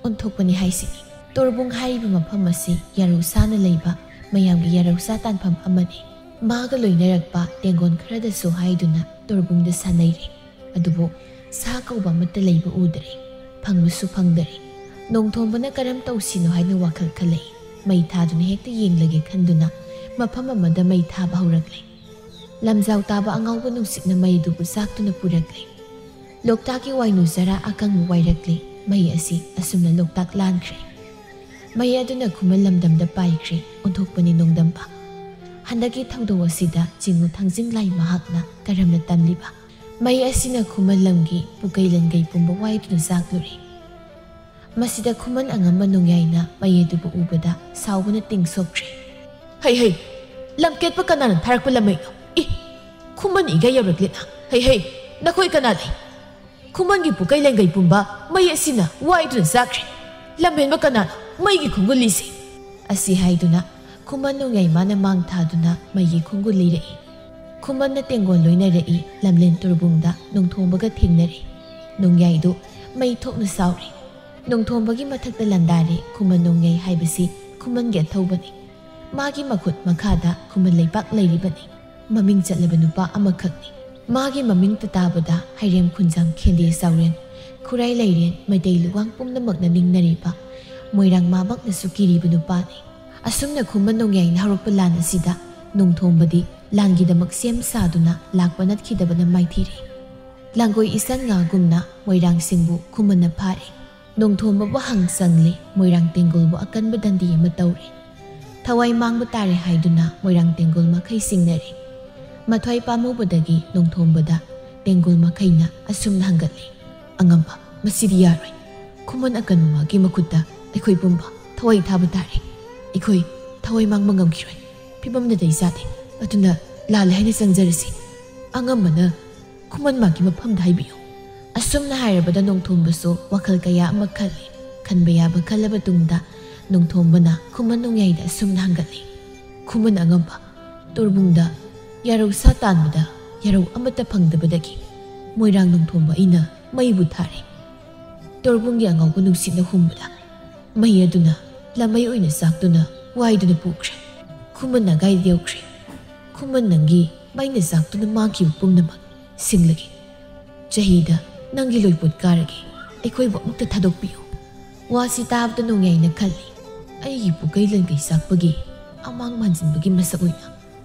ꯑꯣꯟꯊꯣꯛꯄꯅꯤ ꯍꯥꯏꯁꯤꯅꯤ꯫ ꯇꯣꯔꯕꯨꯡ ꯍꯥꯏꯔꯤꯕ ꯃꯐꯝ ꯑꯁꯤ ꯌꯥꯔꯧ ꯁꯥꯅ ꯂꯩꯕ ꯃꯌꯥꯝꯒꯤ ꯌꯥꯔꯧ ꯁꯥ ꯇꯥꯟꯐꯝ ꯑꯃꯅꯤ꯫ ꯃꯥꯒ ꯂꯣꯏꯅꯔꯛꯄ ꯇꯦꯡꯒꯣꯟ ꯈꯔꯗꯁꯨ ꯍꯥꯏꯗꯨꯅ ꯇꯣꯔꯕꯨꯡꯗ ꯁꯥꯟꯅꯩꯔꯦ꯫ ꯑꯗꯨꯕꯨ ꯁꯥ ꯀꯧꯕ ꯑꯃꯠꯇ ꯂꯩꯕ ꯎꯗꯔꯦ, ꯐꯪꯕꯁꯨ ꯐꯪꯗꯔꯦ꯫ ꯅꯣꯡꯊꯣꯝꯕꯅ ꯀꯔꯝ ꯇꯧꯁꯤꯅꯣ ꯍꯥꯏꯅ ꯋꯥꯈꯜ ꯈꯜꯂꯛꯏ꯫ ꯃꯩ ꯊꯥꯗꯨꯅ ꯍꯦꯛꯇ ꯌꯦꯡꯂꯒꯦ ꯈꯟꯗꯨꯅ ꯃꯐꯝ ꯑꯃꯗ ꯃꯩ ꯊꯥꯕ ꯍꯧꯔꯛꯂꯦ꯫ ꯂꯝꯖꯥꯎ ꯇꯥꯕ ꯑꯉꯥꯎꯕ ꯅꯨꯡꯁꯤꯠꯅ ꯃꯩꯗꯨꯕꯨ ꯆꯥꯛꯇꯨꯅ ꯄꯨꯔꯛꯂꯦ꯫ ꯂꯣꯛꯇꯥꯛꯀꯤ ꯋꯥꯏꯅꯨ ꯆꯔꯥ ꯑꯀꯪꯕ ꯋꯥꯏꯔꯛꯂꯦ꯫ ꯃꯩ ꯑꯁꯤ ꯑꯁꯨꯝꯅ ꯂꯣꯛꯇꯥꯛ ꯂꯥꯟꯈ꯭ꯔꯦ꯫ ꯃꯩ ꯑꯗꯨꯅ ꯈꯨꯃꯟ ꯂꯝꯗꯝꯗ ꯄꯥꯏꯈ꯭ꯔꯦ꯫ ꯑꯣꯟꯊꯣꯛꯄꯅꯤ ꯅꯣꯡꯗꯝꯕ꯫ ꯍꯟꯗꯛꯀꯤ ꯊꯧꯗꯣꯛ ꯑꯁꯤꯗ ꯆꯤꯡꯉꯨ ꯊꯥꯡꯖꯤꯡ ꯂꯥꯏ ꯃꯍꯥꯛꯅ ꯀꯔꯝꯅ ꯇꯝꯂꯤꯕ? ꯃꯩ ꯑꯁꯤꯅ ꯈꯨꯃꯟ ꯂꯝꯒꯤ ꯄꯨꯀꯩ ꯂꯟꯒꯩ ꯄꯨꯝꯕ ꯋꯥꯏꯗꯨꯅ ꯆꯥꯛꯂꯨꯔꯦ꯫ ꯃꯁꯤꯗ ꯈꯨꯃꯟ ꯑꯉꯝꯕ ꯅꯣꯡꯌꯥꯏꯅ ꯃꯩ ꯑꯗꯨꯕꯨ ꯎꯕꯗ ꯁꯥꯎꯕꯅ ꯇꯤꯡ ꯁꯣꯛꯈ꯭ꯔꯦ꯫ "ꯍꯩ ꯍꯩ, ꯂꯝꯀꯦꯠꯄ ꯀꯅꯥꯅ ꯊꯥꯔꯛꯄ ꯂꯝꯃꯩꯅꯣ? ꯏ, ꯈꯨꯃꯟ ꯏꯒ ꯌꯧꯔꯛꯂꯦꯅ꯫ ꯍꯩ ꯍꯩ, ꯅꯈꯣꯏ ꯀꯅꯥ ꯂꯩ? ꯈꯨꯃꯟꯒꯤ ꯄꯨꯀꯩ ꯂꯦꯡꯒꯩ ꯄꯨꯝꯕ ꯃꯩ ꯑꯁꯤꯅ ꯋꯥꯏꯗꯨꯅ ꯆꯥꯈ꯭ꯔꯦ꯫ ꯂꯝꯍꯦꯟꯕ ꯀꯅꯥꯅꯣ ꯃꯩꯒꯤ ꯈꯣꯡꯒꯨꯜꯂꯤꯁꯦ?" ꯑꯁꯤ ꯍꯥꯏꯗꯨꯅ ꯈꯨꯃꯟ ꯅꯣꯡꯌꯥꯏ ꯃꯥꯅ ꯃꯥꯡ ꯊꯥꯗꯨꯅ ꯃꯩꯒꯤ ꯈꯣꯡꯒꯨꯜ ꯂꯤꯔꯛꯏ꯫ ꯈꯨꯃꯟꯅ ꯇꯦꯡꯒꯣꯜ ꯂꯣꯏꯅꯔꯛꯏ꯫ ꯂꯝꯂꯦꯟ ꯇꯣꯔꯕꯨꯡꯗ ꯅꯣꯡꯊꯣꯝꯕꯒ ꯊꯦꯡꯅꯔꯦ꯫ ꯅꯣꯡꯌꯥꯏꯗꯨ ꯃꯩ ꯊꯣꯛꯅ ꯁꯥꯎꯔꯦ꯫ ꯅꯣꯡꯊꯣꯝꯕꯒꯤ ꯃꯊꯛꯇ ꯂꯥꯟꯗꯥꯔꯦ꯫ ꯈꯨꯃꯟ ꯅꯣꯡꯌꯥꯏ ꯍꯥꯏꯕꯁꯤ ꯈꯨꯃꯟꯒꯤ ꯑꯊꯧꯕꯅꯤ꯫ ꯃꯥꯒꯤ ꯃꯈꯨꯠ ꯃꯈꯥꯗ ꯈꯨꯃꯟ ꯂꯩꯄꯥꯛ ꯂꯩꯔꯤꯕꯅꯤ꯫ ꯃꯃꯤꯡ ꯆꯠꯂꯕ ꯅꯨꯄꯥ ꯑꯃꯈꯛꯅꯤ꯫ ꯃꯥꯒꯤ ꯃꯃꯤꯡꯇ ꯇꯥꯕꯗ ꯍꯩꯔꯦꯝ ꯈꯨꯟꯖꯥꯡ ꯈꯦꯟꯗꯦ ꯆꯥꯎꯔꯦꯟ, ꯈꯨꯔꯥꯏ ꯂꯩꯔꯦꯟ, ꯃꯩꯇꯩ ꯂꯨꯋꯥꯡ ꯄꯨꯝꯅꯃꯛꯅ ꯅꯤꯡꯅꯔꯤꯕ, ꯃꯣꯏꯔꯥꯡ ꯃꯥꯕꯛꯅꯁꯨ ꯀꯤꯔꯤꯕ ꯅꯨꯄꯥꯅꯤ꯫ ꯑꯁꯨꯝꯅ ꯈꯨꯃꯟ ꯅꯣꯡꯌꯥꯏꯅ ꯍꯧꯔꯛꯄ ꯂꯥꯟ ꯑꯁꯤꯗ ꯅꯣꯡꯊꯣꯝꯕꯗꯤ ꯂꯥꯟꯒꯤꯗꯃꯛ ꯁꯦꯝ ꯁꯥꯗꯨꯅ ꯂꯥꯛꯄ ꯅꯠꯈꯤꯗꯕꯅ ꯃꯥꯏꯊꯤꯔꯦ꯫ ꯂꯥꯡꯒꯣꯏ ꯏꯆꯟ ꯉꯥꯒꯨꯝꯅ ꯃꯣꯏꯔꯥꯡꯁꯤꯡꯕꯨ ꯈꯨꯃꯟꯅ ꯐꯥꯔꯦ꯫ ꯅꯣꯡꯊꯣꯝꯕꯕꯨ ꯍꯪ ꯆꯪꯂꯦ꯫ ꯃꯣꯏꯔꯥꯡ ꯇꯦꯡꯒꯣꯜꯕꯨ ꯑꯀꯟꯕ ꯗꯟꯗꯤ ꯑꯃ ꯇꯧꯔꯦ꯫ ꯊꯋꯥꯏ ꯃꯥꯡꯕ ꯇꯥꯔꯦ ꯍꯥꯏꯗꯨꯅ ꯃꯣꯏꯔꯥꯡ ꯇꯦꯡꯒꯣꯜ ꯃꯈꯩ ꯆꯤꯡꯅꯔꯦ꯫ ꯃꯊ꯭ꯋꯥꯏ ꯄꯥꯝꯃꯨꯕꯗꯒꯤ ꯅꯣꯡꯊꯣꯝꯕꯗ ꯇꯦꯡꯒꯣꯜ ꯃꯈꯩꯅ ꯑꯁꯨꯝꯅ ꯍꯪꯒꯠꯂꯦ, "ꯑꯉꯝꯕ, ꯃꯁꯤꯗꯤ ꯌꯥꯔꯣꯏ꯫ ꯈꯨꯃꯟ ꯑꯀꯟꯕ ꯃꯥꯒꯤ ꯃꯈꯨꯠꯇ ꯑꯩꯈꯣꯏ ꯄꯨꯝꯕ ꯊꯋꯥꯏ ꯊꯥꯕ ꯇꯥꯔꯦ꯫ ꯑꯩꯈꯣꯏ ꯊꯋꯥꯏ ꯃꯥꯡꯕ ꯉꯝꯈꯤꯔꯣꯏ꯫ ꯐꯤꯕꯝ ꯅꯥꯇꯩ ꯆꯥꯗꯦ꯫ ꯑꯗꯨꯅ ꯂꯥꯜꯂꯦ ꯍꯥꯏꯅ ꯆꯪꯖꯔꯁꯤ꯫ ꯑꯉꯝꯕꯅ ꯈꯨꯃꯟ ꯃꯥꯒꯤ ꯃꯐꯝꯗ ꯍꯥꯏꯕꯤꯌꯨ꯫" ꯑꯁꯨꯝꯅ ꯍꯥꯏꯔꯕꯗ ꯅꯣꯡꯊꯣꯝꯕꯁꯨ ꯋꯥꯈꯜ ꯀꯌꯥ ꯑꯃ ꯈꯜꯂꯤ꯫ ꯈꯟꯕ ꯌꯥꯕ ꯈꯜꯂꯕ ꯇꯨꯡꯗ ꯅꯣꯡꯊꯣꯝꯕꯅ ꯈꯨꯃꯟ ꯅꯣꯡꯌꯥꯏꯗ ꯑꯁꯨꯝꯅ ꯍꯪꯒꯠꯂꯤ, "ꯈꯨꯃꯟ ꯑꯉꯝꯕ, ꯇꯣꯔꯕꯨꯡꯗ ꯌꯥꯔꯧ ꯁꯥ ꯇꯥꯟꯕꯗ ꯌꯥꯔꯧ ꯑꯃꯠꯇ ꯐꯪꯗꯕꯗꯒꯤ ꯃꯣꯏꯔꯥꯡ ꯅꯣꯡꯊꯣꯝꯕ ꯑꯩꯅ ꯃꯩꯕꯨ ꯊꯥꯔꯦ꯫ ꯇꯣꯔꯕꯨꯡꯒꯤ ꯑꯉꯧꯕ ꯅꯨꯡꯁꯤꯠꯅ ꯍꯨꯝꯕꯗ ꯃꯩ ꯑꯗꯨꯅ ꯂꯃꯩ ꯑꯣꯏꯅ ꯆꯥꯛꯇꯨꯅ ꯋꯥꯏꯗꯨꯅ ꯄꯨꯈ꯭ꯔꯦ꯫ ꯈꯨꯃꯟ ꯑꯒꯥꯏꯗ ꯌꯧꯈ꯭ꯔꯦ꯫ ꯈꯨꯃꯟ ꯅꯪꯒꯤ ꯃꯩꯅ ꯆꯥꯛꯇꯨꯅ ꯃꯥꯡꯈꯤꯕ ꯄꯨꯝꯅꯃꯛ ꯁꯤꯡꯂꯒꯦ꯫ ꯆꯍꯤꯗ ꯅꯪꯒꯤ ꯂꯣꯏꯄꯣꯠ ꯀꯥꯔꯒꯦ꯫ ꯑꯩꯈꯣꯏꯕꯨ ꯑꯃꯨꯛꯇ ꯊꯥꯗꯣꯛꯄꯤꯌꯨ꯫" ꯋꯥꯁꯤ ꯇꯥꯕꯗ ꯅꯣꯡꯌꯥꯏꯅ ꯈꯜꯂꯤ, "ꯑꯩꯒꯤ ꯄꯨꯀꯩ ꯂꯟꯀꯩ ꯆꯥꯛꯄꯒꯤ ꯑꯃꯥꯡ ꯃꯥꯟꯁꯤꯟꯕꯒꯤ ꯃꯁꯛ ꯑꯣꯏꯅ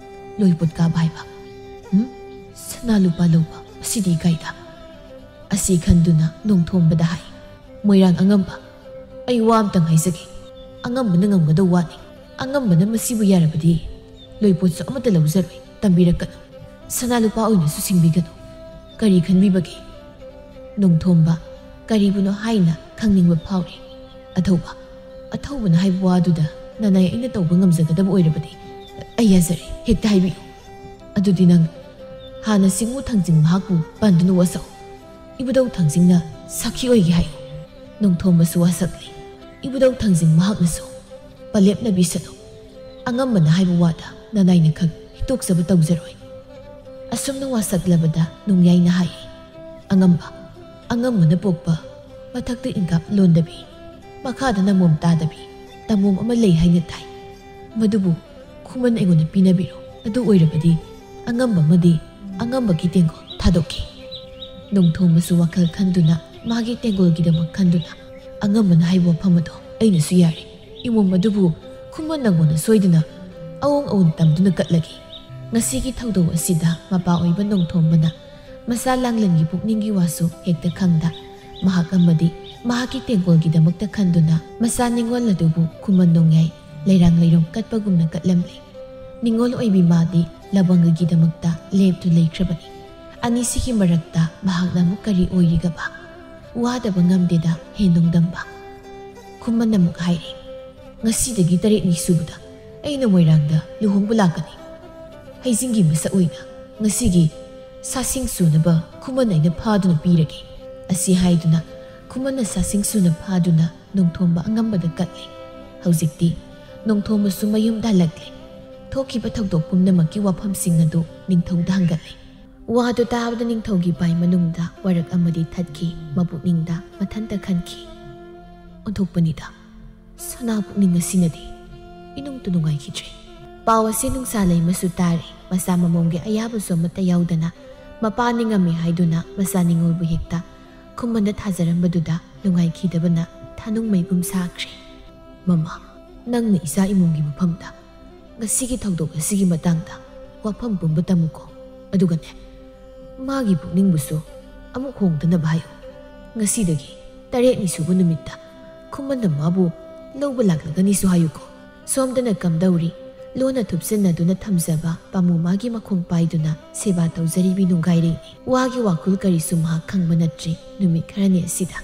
ꯂꯣꯏꯄꯣꯠ ꯀꯥꯕ ꯍꯥꯏꯕ? ꯎꯝ? ꯁꯅꯥ ꯂꯨꯄꯥ ꯂꯧꯕ, ꯃꯁꯤꯗꯤ ꯏꯀꯥꯏꯗ꯫ ꯑꯁꯤ ꯈꯟꯗꯨꯅ ꯅꯣꯡꯊꯣꯝꯕꯗ ꯍꯥꯏ, "ꯃꯣꯏꯔꯥꯡ ꯑꯉꯝꯕ, ꯑꯩ ꯋꯥ ꯑꯝꯇꯪ ꯍꯥꯏꯖꯒꯦ꯫ ꯑꯉꯝꯕꯅ ꯉꯝꯒꯗꯧ ꯋꯥꯅꯤ꯫ ꯑꯉꯝꯕꯅ ꯃꯁꯤꯕꯨ ꯌꯥꯔꯕꯗꯤ ꯂꯣꯏꯄꯣꯠꯁꯨ ꯑꯃꯠꯇ ꯂꯧꯖꯔꯣꯏ, ꯇꯝꯕꯤꯔꯛꯀꯅꯨ꯫ ꯁꯅꯥ ꯂꯨꯄꯥ ꯑꯣꯏꯅꯁꯨ ꯁꯤꯡꯕꯤꯒꯅꯨ꯫ ꯀꯔꯤ ꯈꯟꯕꯤꯕꯒꯦ?" ꯅꯣꯡꯊꯣꯝꯕ ꯀꯔꯤꯕꯨꯅꯣ ꯍꯥꯏꯅ ꯈꯪꯅꯤꯡꯕ ꯐꯥꯎꯔꯦ꯫ "ꯑꯊꯧꯕ, ꯑꯊꯧꯕꯅ ꯍꯥꯏꯕ ꯋꯥꯗꯨꯗ ꯅꯅꯥꯏ ꯑꯩꯅ ꯇꯧꯕ ꯉꯝꯖꯒꯗꯕ ꯑꯣꯏꯔꯕꯗꯤ ꯑꯩ ꯌꯥꯖꯔꯦ, ꯍꯦꯛꯇ ꯍꯥꯏꯕꯤꯌꯨ꯫ ꯑꯗꯨꯗꯤ ꯅꯪ ꯍꯥꯟꯅ ꯁꯤꯡꯃꯨ ꯊꯥꯡꯖꯤꯡ ꯃꯍꯥꯛꯄꯨ ꯄꯟꯗꯨꯅ ꯋꯥꯁꯛꯎ꯫ ꯏꯕꯨꯙꯧ ꯊꯥꯡꯖꯤꯡꯅ ꯁꯥꯈꯤ ꯑꯣꯏꯒꯦ ꯍꯥꯏꯌꯨ꯫" ꯅꯣꯡꯊꯣꯝꯕꯁꯨ ꯋꯥꯁꯛꯂꯤ꯫ ꯏꯕꯨꯙꯧ ꯊꯥꯡꯖꯤꯡ ꯃꯍꯥꯛꯅꯁꯨ ꯄꯂꯦꯞꯅꯕꯤꯁꯅꯨ꯫ ꯑꯉꯝꯕꯅ ꯍꯥꯏꯕ ꯋꯥꯗ ꯅꯅꯥꯏꯅ ꯈꯛ ꯍꯤꯇꯣꯛꯆꯕ ꯇꯧꯖꯔꯣꯏ꯫ ꯑꯁꯨꯝꯅ ꯋꯥꯁꯛꯂꯕꯗ ꯅꯣꯡꯌꯥꯏꯅ ꯍꯥꯏ, "ꯑꯉꯝꯕ, ꯑꯉꯝꯕꯅ ꯄꯣꯛꯄ ꯃꯊꯛꯇ ꯏꯟꯀꯥꯞ ꯂꯣꯟꯗꯕꯤ, ꯃꯈꯥꯗ ꯅꯃꯣꯝ ꯇꯥꯗꯕꯤ ꯇꯃꯣꯝ ꯑꯃ ꯂꯩ ꯍꯥꯏꯅ ꯇꯥꯏ꯫ ꯃꯗꯨꯕꯨ ꯈꯨꯃꯟ ꯑꯩꯉꯣꯟꯗ ꯄꯤꯅꯕꯤꯔꯣ꯫ ꯑꯗꯨ ꯑꯣꯏꯔꯕꯗꯤ ꯑꯉꯝꯕ ꯑꯃꯗꯤ ꯑꯉꯝꯕꯒꯤ ꯇꯦꯡꯒꯣꯜ ꯊꯥꯗꯣꯛꯈꯤ꯫" ꯅꯣꯡꯊꯣꯝꯕꯁꯨ ꯋꯥꯈꯜ ꯈꯟꯗꯨꯅ ꯃꯥꯒꯤ ꯇꯦꯡꯒꯣꯜꯒꯤꯗꯃꯛ ꯈꯟꯗꯨꯅ, "ꯑꯉꯝꯕꯅ ꯍꯥꯏꯕ ꯋꯥꯐꯝ ꯑꯗꯣ ꯑꯩꯅꯁꯨ ꯌꯥꯔꯦ꯫ ꯏꯃꯣꯝ ꯑꯗꯨꯕꯨ ꯈꯨꯃꯟ ꯅꯪꯉꯣꯟꯗ ꯁꯣꯏꯗꯅ ꯑꯑꯣꯡ ꯑꯑꯣꯟ ꯇꯝꯗꯨꯅ ꯀꯠꯂꯒꯦ꯫ ꯉꯁꯤꯒꯤ ꯊꯧꯗꯧ ꯑꯁꯤꯗ ꯃꯄꯥ ꯑꯣꯏꯕ ꯅꯣꯡꯊꯣꯝꯕꯅ ꯃꯆꯥ ꯂꯥꯡꯂꯦꯟꯒꯤ ꯄꯨꯛꯅꯤꯡꯒꯤ ꯋꯥꯁꯨ ꯍꯦꯛꯇ ꯈꯪꯗ, ꯃꯍꯥꯛ ꯑꯃꯗꯤ ꯃꯍꯥꯛꯀꯤ ꯇꯦꯡꯒꯣꯜꯒꯤꯗꯃꯛꯇ ꯈꯟꯗꯨꯅ ꯃꯆꯥ ꯅꯤꯡꯉꯣꯜ ꯑꯗꯨꯕꯨ ꯈꯨꯃꯟ ꯅꯣꯡꯌꯥꯏ ꯂꯩꯔꯥꯡ ꯂꯩꯔꯨꯝ ꯀꯠꯄꯒꯨꯝꯅ ꯀꯠꯂꯝꯂꯦ꯫ ꯅꯤꯡꯉꯣꯜ ꯑꯣꯏꯕꯤ ꯃꯥꯗꯤ ꯂꯕꯪꯒꯒꯤꯗꯃꯛꯇ ꯂꯦꯞꯇꯨ ꯂꯩꯈ꯭ꯔꯕꯅꯤ꯫ ꯑꯅꯤꯁꯤꯒꯤ ꯃꯔꯛꯇ ꯃꯍꯥꯛꯅ ꯑꯃꯨꯛ ꯀꯔꯤ ꯑꯣꯏꯔꯤꯒꯕ? ꯋꯥꯗꯕ ꯉꯝꯗꯦꯗ ꯍꯦ ꯅꯣꯡꯗꯝꯕ꯫ ꯈꯨꯃꯟ ꯑꯃꯨꯛ ꯍꯥꯏꯔꯦ, "ꯉꯁꯤꯗꯒꯤ ꯇꯔꯦꯠꯅꯤ ꯁꯨꯕꯗ ꯑꯩꯅ ꯃꯣꯏꯔꯥꯡꯗ ꯂꯨꯍꯣꯡꯕ ꯂꯥꯛꯀꯅꯤ꯫ ꯍꯩꯖꯤꯡꯒꯤ ꯃꯁꯛ ꯑꯣꯏꯅ ꯉꯁꯤꯒꯤ ꯁꯥꯁꯤꯡ ꯁꯨꯅꯕ ꯈꯨꯃꯟ ꯑꯩꯅ ꯐꯥꯗꯨꯅ ꯄꯤꯔꯒꯦ꯫" ꯑꯁꯤ ꯍꯥꯏꯗꯨꯅ ꯈꯨꯃꯟꯅ ꯁꯥꯁꯤꯡ ꯁꯨꯅ ꯐꯥꯗꯨꯅ ꯅꯣꯡꯊꯣꯝꯕ ꯑꯉꯝꯕꯗ ꯀꯠꯂꯦ꯫ ꯍꯧꯖꯤꯛꯇꯤ ꯅꯣꯡꯊꯣꯝꯕꯁꯨ ꯃꯌꯨꯝꯗ ꯍꯜꯂꯛꯂꯦ꯫ ꯊꯣꯛꯈꯤꯕ ꯊꯧꯗꯣꯛ ꯄꯨꯝꯅꯃꯛꯀꯤ ꯋꯥꯐꯝꯁꯤꯡ ꯑꯗꯨ ꯅꯤꯡꯊꯧꯗ ꯍꯪꯒꯠꯂꯦ꯫ ꯋꯥꯗꯨ ꯇꯥꯕꯗ ꯅꯤꯡꯊꯧꯒꯤ ꯄꯥꯏ ꯃꯅꯨꯡꯗ ꯋꯥꯔꯛ ꯑꯃꯗꯤ ꯊꯠꯈꯤ, ꯃꯄꯨꯛꯅꯤꯡꯗ ꯃꯊꯟꯇ ꯈꯟꯈꯤ, "ꯑꯣꯟꯊꯣꯛꯄꯅꯤꯗ, ꯁꯅꯥ ꯄꯨꯛꯅꯤꯡ ꯑꯁꯤꯅꯗꯤ ꯏꯅꯨꯡꯇ ꯅꯨꯡꯉꯥꯏꯈꯤꯗ꯭ꯔꯦ꯫" ꯄꯥꯎ ꯑꯁꯤ ꯅꯨꯡꯁꯥ ꯂꯩꯃꯁꯨ ꯇꯥꯔꯦ꯫ ꯃꯆꯥ ꯃꯃꯣꯝꯒꯤ ꯑꯌꯥꯕꯁꯨ ꯑꯃꯠꯇ ꯌꯥꯎꯗꯅ ꯃꯄꯥ ꯅꯤꯡꯉꯝꯃꯤ ꯍꯥꯏꯗꯨꯅ ꯃꯆꯥ ꯅꯤꯡꯉꯣꯜꯕꯨ ꯍꯦꯛꯇ ꯈꯨꯃꯟꯗ ꯊꯥꯖꯔꯝꯕꯗꯨꯗ ꯅꯨꯡꯉꯥꯏꯈꯤꯗꯕꯅ ꯊꯥꯅꯨꯡ ꯃꯩꯒꯨꯝ ꯁꯥꯈ꯭ꯔꯦ꯫ "ꯃꯃꯥ, ꯅꯪꯅ ꯏꯆꯥ ꯏꯃꯣꯝꯒꯤ ꯃꯐꯝꯗ ꯉꯁꯤꯒꯤ ꯊꯧꯗꯣꯛ ꯑꯁꯤꯒꯤ ꯃꯇꯥꯡꯗ ꯋꯥꯐꯝ ꯄꯨꯝꯕ ꯇꯝꯃꯨꯀꯣ꯫ ꯑꯗꯨꯒꯅꯦ, ꯃꯥꯒꯤ ꯄꯨꯛꯅꯤꯡꯕꯨꯁꯨ ꯑꯃꯨꯛ ꯍꯣꯡꯗꯅꯕ ꯍꯥꯏꯌꯨ꯫ ꯉꯁꯤꯗꯒꯤ ꯇꯔꯦꯠꯅꯤ ꯁꯨꯕ ꯅꯨꯃꯤꯠꯇ ꯈꯨꯃꯟꯅ ꯃꯥꯕꯨ ꯂꯧꯕ ꯂꯥꯛꯂꯒꯅꯤꯁꯨ ꯍꯥꯏꯌꯨꯀꯣ꯫ ꯁꯣꯝꯗꯅ ꯀꯝꯗꯧꯔꯤ? ꯂꯣꯟꯅ ꯊꯨꯞꯆꯤꯟꯅꯗꯨꯅ ꯊꯝꯖꯕ ꯄꯥꯃꯨ ꯃꯥꯒꯤ ꯃꯈꯣꯡ ꯄꯥꯏꯗꯨꯅ ꯁꯦꯕꯥ ꯇꯧꯖꯔꯤꯕꯤ ꯅꯨꯡꯒꯥꯏꯔꯩꯅꯤ꯫ ꯋꯥꯒꯤ ꯋꯥꯈꯨꯜ ꯀꯔꯤꯁꯨ ꯃꯍꯥꯛ ꯈꯪꯕ ꯅꯠꯇ꯭ꯔꯤ꯫ ꯅꯨꯃꯤꯠ ꯈꯔꯅꯤ ꯑꯁꯤꯗ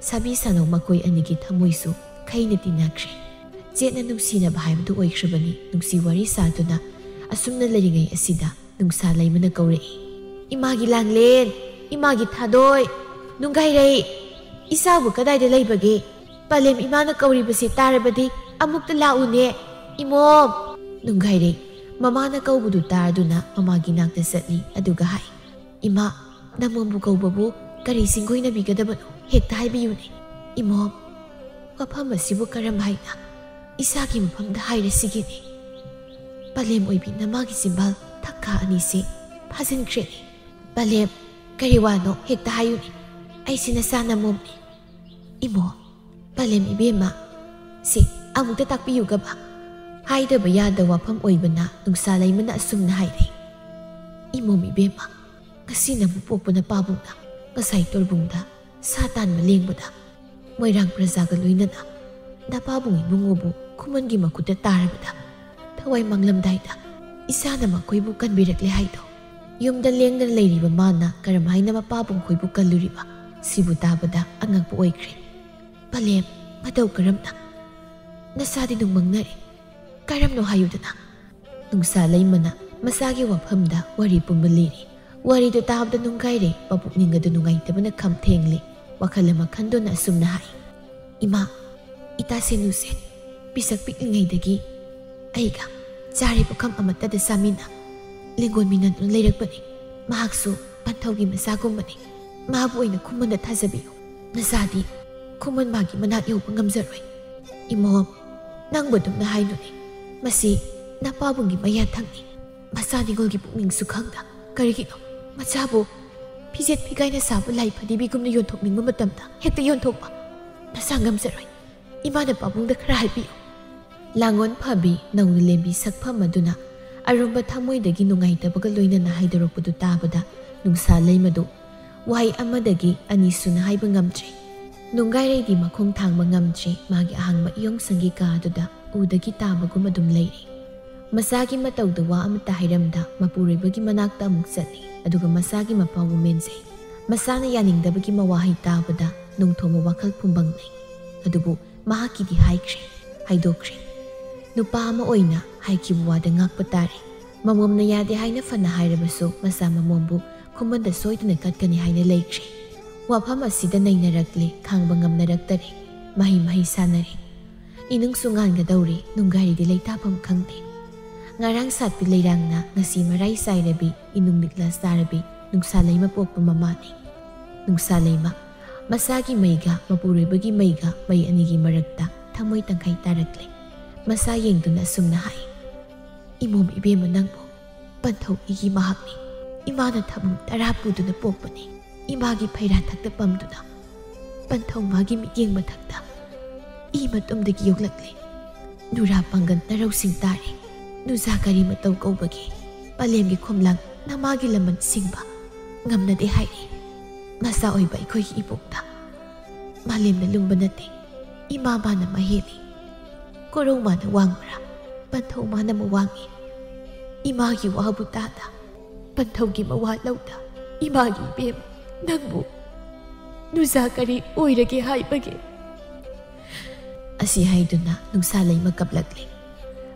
ꯁꯥꯕꯤ ꯁꯥꯅꯧ ꯃꯈꯣꯏ ꯑꯅꯤꯒꯤ ꯊꯃꯣꯏꯁꯨ ꯈꯩꯅ ꯇꯤꯟꯅꯈ꯭ꯔꯦ꯫ ꯆꯦꯠꯅ ꯅꯨꯡꯁꯤꯅꯕ ꯍꯥꯏꯕꯗꯨ ꯑꯣꯏꯈ꯭ꯔꯕꯅꯤ꯫ ꯅꯨꯡꯁꯤ ꯋꯥꯔꯤ ꯁꯥꯗꯨꯅ ꯑꯁꯨꯝꯅ ꯂꯩꯔꯤꯉꯩ ꯑꯁꯤꯗ ꯅꯨꯡꯁꯥ ꯂꯩꯃꯅ ꯀꯧꯔꯛꯏ, "ꯏꯃꯥꯒꯤ ꯂꯥꯡꯂꯦꯟ, ꯏꯃꯥꯒꯤ ꯊꯥꯗꯣꯏ, ꯅꯨꯡꯒꯥꯏꯔꯩ, ꯏꯆꯥꯕꯨ ꯀꯗꯥꯏꯗ ꯂꯩꯕꯒꯦ? ꯄꯂꯦꯝ ꯏꯃꯥꯅ ꯀꯧꯔꯤꯕꯁꯦ ꯇꯥꯔꯕꯗꯤ ꯑꯃꯨꯛꯇ ꯂꯥꯛꯎꯅꯦ, ꯏꯃꯣꯝ!" ꯅꯨꯡꯒꯥꯏꯔꯩ ꯃꯃꯥꯅ ꯀꯧꯕꯗꯨ ꯇꯥꯔꯗꯨꯅ ꯃꯃꯥꯒꯤ ꯅꯥꯛꯇ ꯆꯠꯂꯤ, ꯑꯗꯨꯒ ꯍꯥꯏ, "ꯏꯃꯥ, ꯅꯃꯣꯝꯕꯨ ꯀꯧꯕꯕꯨ ꯀꯔꯤ ꯁꯤꯡꯒꯣꯏꯅꯕꯤꯒꯗꯕꯅꯣ? ꯍꯦꯛꯇ ꯍꯥꯏꯕꯤꯌꯨꯅꯦ꯫ ꯏꯃꯣꯝ, ꯋꯥꯐꯝ ꯑꯁꯤꯕꯨ ꯀꯔꯝ ꯍꯥꯏꯅ ꯏꯆꯥꯒꯤ ꯃꯐꯝꯗ ꯍꯥꯏꯔꯁꯤꯒꯦꯅꯦ? ꯄꯂꯦꯝ ꯑꯣꯏꯕꯤ ꯅꯃꯥꯒꯤ ꯆꯤꯝꯕꯥꯜ ꯊꯛꯈꯥ ꯑꯅꯤꯁꯦ ꯐꯥꯖꯤꯟꯈ꯭ꯔꯦꯅꯦ꯫ ꯄꯂꯦꯝ, ꯀꯔꯤ ꯋꯥꯅꯣ? ꯍꯦꯛꯇ ꯍꯥꯏꯌꯨꯅꯦ꯫ ꯑꯩꯁꯦ ꯅꯆꯥ ꯅꯃꯣꯝꯅꯦ꯫ ꯏꯃꯣꯝ, ꯄꯂꯦꯝ ꯏꯕꯦꯝꯃ, ꯁꯦ, ꯑꯃꯨꯛꯇ ꯇꯥꯛꯄꯤꯌꯨꯒꯕ?" ꯍꯥꯏꯗꯕ ꯌꯥꯗ ꯋꯥꯐꯝ ꯑꯣꯏꯕꯅ ꯅꯨꯡꯁꯥ ꯂꯩꯃꯅ ꯑꯁꯨꯝꯅ ꯍꯥꯏꯔꯦ, "ꯏꯃꯣꯝ ꯏꯕꯦꯝꯃ, ꯉꯁꯤ ꯅꯕꯨ ꯄꯣꯛꯄ ꯅꯄꯥꯕꯨꯡꯅ ꯉꯁꯥꯏ ꯇꯣꯔꯕꯨꯡꯗ ꯁꯥ ꯇꯥꯟꯕ ꯂꯦꯡꯕꯗ ꯃꯣꯏꯔꯥꯡ ꯄ꯭ꯔꯖꯥꯒ ꯂꯣꯏꯅꯅ ꯅꯄꯥꯕꯨꯡ ꯏꯕꯨꯡꯉꯣꯕꯨ ꯈꯨꯃꯟꯒꯤ ꯃꯈꯨꯠꯇ ꯇꯥꯔꯕꯗ ꯊꯋꯥꯏ ꯃꯥꯡꯂꯝꯗꯥꯏꯗ ꯏꯆꯥꯅ ꯃꯈꯣꯏꯕꯨ ꯀꯟꯕꯤꯔꯛꯂꯦ ꯍꯥꯏꯗꯣ, ꯌꯨꯝꯗ ꯂꯦꯡꯗꯅ ꯂꯩꯔꯤꯕ ꯃꯥꯅ ꯀꯔꯝꯍꯥꯏꯅ ꯃꯄꯥꯕꯨꯡ ꯈꯣꯏꯕꯨ ꯀꯜꯂꯨꯔꯤꯕ? ꯁꯤꯕꯨ ꯇꯥꯕꯗ ꯑꯉꯛꯄ ꯑꯣꯏꯈ꯭ꯔꯦ꯫ ꯄꯂꯦꯝ, ꯃꯇꯧ ꯀꯔꯝꯅ? ꯅꯆꯥꯗꯤ ꯅꯨꯡꯃꯪꯅꯔꯦ꯫ ꯀꯔꯝꯅꯣ ꯍꯥꯏꯌꯨꯗꯅ?" ꯅꯨꯡꯁꯥ ꯂꯩꯃꯅ ꯃꯆꯥꯒꯤ ꯋꯥꯐꯝꯗ ꯋꯥꯔꯤ ꯄꯨꯝꯕ ꯂꯤꯔꯤ꯫ ꯋꯥꯔꯤꯗꯨ ꯇꯥꯕꯗ ꯅꯨꯡꯒꯥꯏꯔꯦ ꯃꯄꯨꯛꯅꯤꯡ ꯑꯗꯨ ꯅꯨꯡꯉꯥꯏꯇꯕꯅ ꯈꯝ ꯊꯦꯡꯂꯤ꯫ ꯋꯥꯈꯜ ꯑꯃ ꯈꯟꯗꯨꯅ ꯑꯁꯨꯝꯅ ꯍꯥꯏ, "ꯏꯃꯥ, ꯏꯇꯥ ꯁꯦꯅꯨꯁꯦ ꯄꯤꯁꯛ ꯄꯤꯛꯂꯤꯉꯩꯗꯒꯤ ꯑꯩꯒ ꯆꯥꯔꯦ ꯄꯨꯈꯝ ꯑꯃꯠꯇꯗ ꯆꯥꯃꯤꯟꯅ ꯂꯦꯡꯒꯣꯟꯃꯤꯟꯅꯗꯨꯅ ꯂꯩꯔꯛꯄꯅꯤ꯫ ꯃꯍꯥꯛꯁꯨ ꯄꯟꯊꯧꯒꯤ ꯃꯆꯥꯒꯨꯝꯕꯅꯤ꯫ ꯃꯥꯕꯨ ꯑꯣꯏꯅ ꯈꯨꯃꯟꯗ ꯊꯥꯖꯕꯤꯌꯨ꯫ ꯅꯆꯥꯗꯤ ꯈꯨꯃꯟ ꯃꯥꯒꯤ ꯃꯅꯥꯛ ꯌꯧꯕ ꯉꯝꯖꯔꯣꯏ꯫ ꯏꯃꯣꯝ, ꯅꯪꯕꯨ ꯑꯗꯨꯝꯅ ꯍꯥꯏꯅꯨꯅꯦ꯫ ꯃꯁꯤ ꯅꯄꯥꯕꯨꯡꯒꯤ ꯃꯌꯥꯊꯪꯅꯤ꯫ ꯃꯆꯥ ꯅꯤꯉꯣꯜꯒꯤ ꯄꯨꯛꯅꯤꯡꯁꯨ ꯈꯪꯗ ꯀꯔꯤꯒꯤꯅꯣ ꯃꯆꯥꯕꯨ ꯐꯤꯖꯦꯠ ꯐꯤꯒꯥꯏꯅ ꯁꯥꯕ ꯂꯥꯏ ꯐꯗꯤꯕꯤꯒꯨꯝꯅ ꯌꯣꯟꯊꯣꯛꯅꯤꯡꯕ ꯃꯇꯝꯗ ꯍꯦꯛꯇ ꯌꯣꯟꯊꯣꯛꯄ? ꯅꯆꯥ ꯉꯝꯖꯔꯣꯏ꯫ ꯏꯃꯥꯅ ꯄꯥꯕꯨꯡꯗ ꯈꯔ ꯍꯥꯏꯕꯤꯌꯨ꯫" ꯂꯥꯡꯒꯣꯟ ꯐꯥꯕꯤ ꯅꯧꯅ ꯂꯦꯝꯕꯤ ꯁꯛꯐꯝ ꯑꯗꯨꯅ ꯑꯔꯨꯝꯕ ꯊꯃꯣꯏꯗꯒꯤ ꯅꯨꯡꯉꯥꯏꯇꯕꯒ ꯂꯣꯏꯅꯅ ꯍꯥꯏꯗꯣꯔꯛꯄꯗꯨ ꯇꯥꯕꯗ ꯅꯨꯡꯁꯥ ꯂꯩꯃꯗꯨ ꯋꯥꯍꯩ ꯑꯃꯗꯒꯤ ꯑꯅꯤ ꯁꯨꯅ ꯍꯥꯏꯕ ꯉꯝꯗ꯭ꯔꯦ꯫ ꯅꯨꯡꯒꯥꯏꯔꯩꯗꯤ ꯃꯈꯣꯡ ꯊꯥꯡꯕ ꯉꯝꯗ꯭ꯔꯦ꯫ ꯃꯥꯒꯤ ꯑꯍꯥꯡꯕ ꯏꯌꯣꯡꯁꯪꯒꯤ ꯀꯥ ꯑꯗꯨꯗ ꯎꯗꯒꯤ ꯇꯥꯕꯒꯨꯝ ꯑꯗꯨꯝ ꯂꯩꯔꯦ꯫ ꯃꯆꯥꯒꯤ ꯃꯇꯧꯗ ꯋꯥ ꯑꯃꯠꯇ ꯍꯥꯏꯔꯝꯗ ꯃꯄꯨꯔꯣꯏꯕꯒꯤ ꯃꯅꯥꯛꯇ ꯑꯃꯨꯛ ꯆꯠꯂꯤ, ꯑꯗꯨꯒ ꯃꯆꯥꯒꯤ ꯃꯄꯥꯕꯨ ꯃꯦꯟꯖꯩ꯫ ꯃꯆꯥꯅ ꯌꯥꯅꯤꯡꯗꯕꯒꯤ ꯃꯋꯥꯍꯩ ꯇꯥꯕꯗ ꯅꯣꯡꯊꯣꯝꯕ ꯋꯥꯈꯜ ꯐꯨꯝꯕꯪꯅꯩ꯫ ꯑꯗꯨꯕꯨ ꯃꯍꯥꯛꯀꯤꯗꯤ ꯍꯥꯏꯈ꯭ꯔꯦ, ꯍꯥꯏꯗꯣꯛꯈ꯭ꯔꯦ꯫ ꯅꯨꯄꯥ ꯑꯃ ꯑꯣꯏꯅ ꯍꯥꯏꯈꯤꯕ ꯋꯥꯗ ꯉꯥꯛꯄ ꯇꯥꯔꯦ꯫ ꯃꯃꯣꯝꯅ ꯌꯥꯗꯦ ꯍꯥꯏꯅ ꯐꯅ ꯍꯥꯏꯔꯕꯁꯨ ꯃꯆꯥ ꯃꯃꯣꯝꯕꯨ ꯈꯨꯃꯟꯗ ꯁꯣꯏꯗꯅ ꯀꯠꯀꯅꯤ ꯍꯥꯏꯅ ꯂꯩꯈ꯭ꯔꯦ꯫ ꯋꯥꯐꯝ ꯑꯁꯤꯗ ꯅꯩꯅꯔꯛꯂꯦ, ꯈꯥꯡꯕ ꯉꯝꯅꯔꯛꯇꯔꯦ꯫ ꯃꯍꯩ ꯃꯍꯩ ꯁꯥꯟꯅꯔꯦ꯫ ꯏꯅꯨꯡꯁꯨ ꯉꯥꯟꯒꯗꯧꯔꯦ, ꯅꯨꯡꯒꯥꯏꯔꯤꯗꯤ ꯂꯩꯇꯥꯐꯝ ꯈꯪꯗꯦ꯫ ꯉꯔꯥꯡ ꯁꯥꯠꯄꯤ ꯂꯩꯔꯥꯡꯅ ꯉꯁꯤ ꯃꯔꯥꯏ ꯆꯥꯏꯔꯕꯤ, ꯏꯅꯨꯡ ꯂꯤꯛꯂꯥ ꯆꯥꯔꯕꯤ ꯅꯨꯡꯁꯥ ꯂꯩꯃ ꯄꯣꯛꯄ ꯃꯃꯥꯅꯤ꯫ ꯅꯨꯡꯁꯥ ꯂꯩꯃ, ꯃꯆꯥꯒꯤ ꯃꯩꯒ ꯃꯄꯨꯔꯣꯏꯕꯒꯤ ꯃꯩꯒ ꯃꯩ ꯑꯅꯤꯒꯤ ꯃꯔꯛꯇ ꯊꯃꯣꯏ ꯇꯪꯈꯥꯏ ꯇꯥꯔꯛꯂꯦ꯫ ꯃꯆꯥ ꯌꯦꯡꯗꯨꯅ ꯑꯁꯨꯝꯅ ꯍꯥꯏ, "ꯏꯃꯣꯝ ꯏꯕꯦꯝꯃ ꯅꯪꯕꯨ ꯄꯟꯊꯧ ꯏꯒꯤ ꯃꯍꯥꯛꯅꯤ꯫ ꯏꯃꯥꯅ ꯊꯃꯨꯡ ꯇꯔꯥ ꯄꯨꯗꯨꯅ ꯄꯣꯛꯄꯅꯤ꯫ ꯏꯃꯥꯒꯤ ꯐꯩꯔꯥ ꯊꯛꯇ ꯄꯝꯗꯨꯅ ꯄꯟꯊꯧ ꯃꯥꯒꯤ ꯃꯤꯠꯌꯦꯡ ꯃꯊꯛꯇ ꯏ ꯃꯇꯨꯝꯗꯒꯤ ꯌꯣꯛꯂꯛꯂꯦ꯫ ꯅꯨꯔꯥ ꯄꯥꯡꯒꯜ ꯅꯔꯧꯁꯤꯡ ꯇꯥꯔꯦ꯫ ꯅꯨꯖꯥ ꯀꯔꯤ ꯃꯇꯧ ꯀꯧꯕꯒꯦ? ꯄꯂꯦꯝꯒꯤ ꯈꯣꯝꯂꯥꯡ ꯅꯃꯥꯒꯤ ꯂꯃꯟ ꯁꯤꯡꯕ ꯉꯝꯅꯗꯦ ꯍꯥꯏꯔꯤ꯫ ꯃꯆꯥ ꯑꯣꯏꯕ ꯑꯩꯈꯣꯏꯒꯤ ꯏꯄꯣꯛꯇ ꯃꯥꯂꯦꯝꯅ ꯂꯨꯝꯕ ꯅꯠꯇꯦ, ꯏꯃꯥ ꯃꯥꯅ ꯃꯍꯦꯜꯂꯤ꯫ ꯀꯣꯔꯧ ꯃꯥꯅ ꯋꯥꯡꯕ꯭ꯔꯥ, ꯄꯟꯊꯧ ꯃꯥꯅ ꯃꯋꯥꯡꯉꯤ꯫ ꯏꯃꯥꯒꯤ ꯋꯥꯕꯨ ꯇꯥꯗ, ꯄꯟꯊꯧꯒꯤ ꯃꯋꯥ ꯂꯧꯗ, ꯏꯃꯥꯒꯤ ꯏꯕꯦꯝ ꯅꯪꯕꯨ ꯅꯨꯖꯥ ꯀꯔꯤ ꯑꯣꯏꯔꯒꯦ ꯍꯥꯏꯕꯒꯦ?" ꯑꯁꯤ ꯍꯥꯏꯗꯨꯅ ꯅꯨꯡꯁꯥ ꯂꯩꯃ ꯀꯞꯂꯛꯂꯦ꯫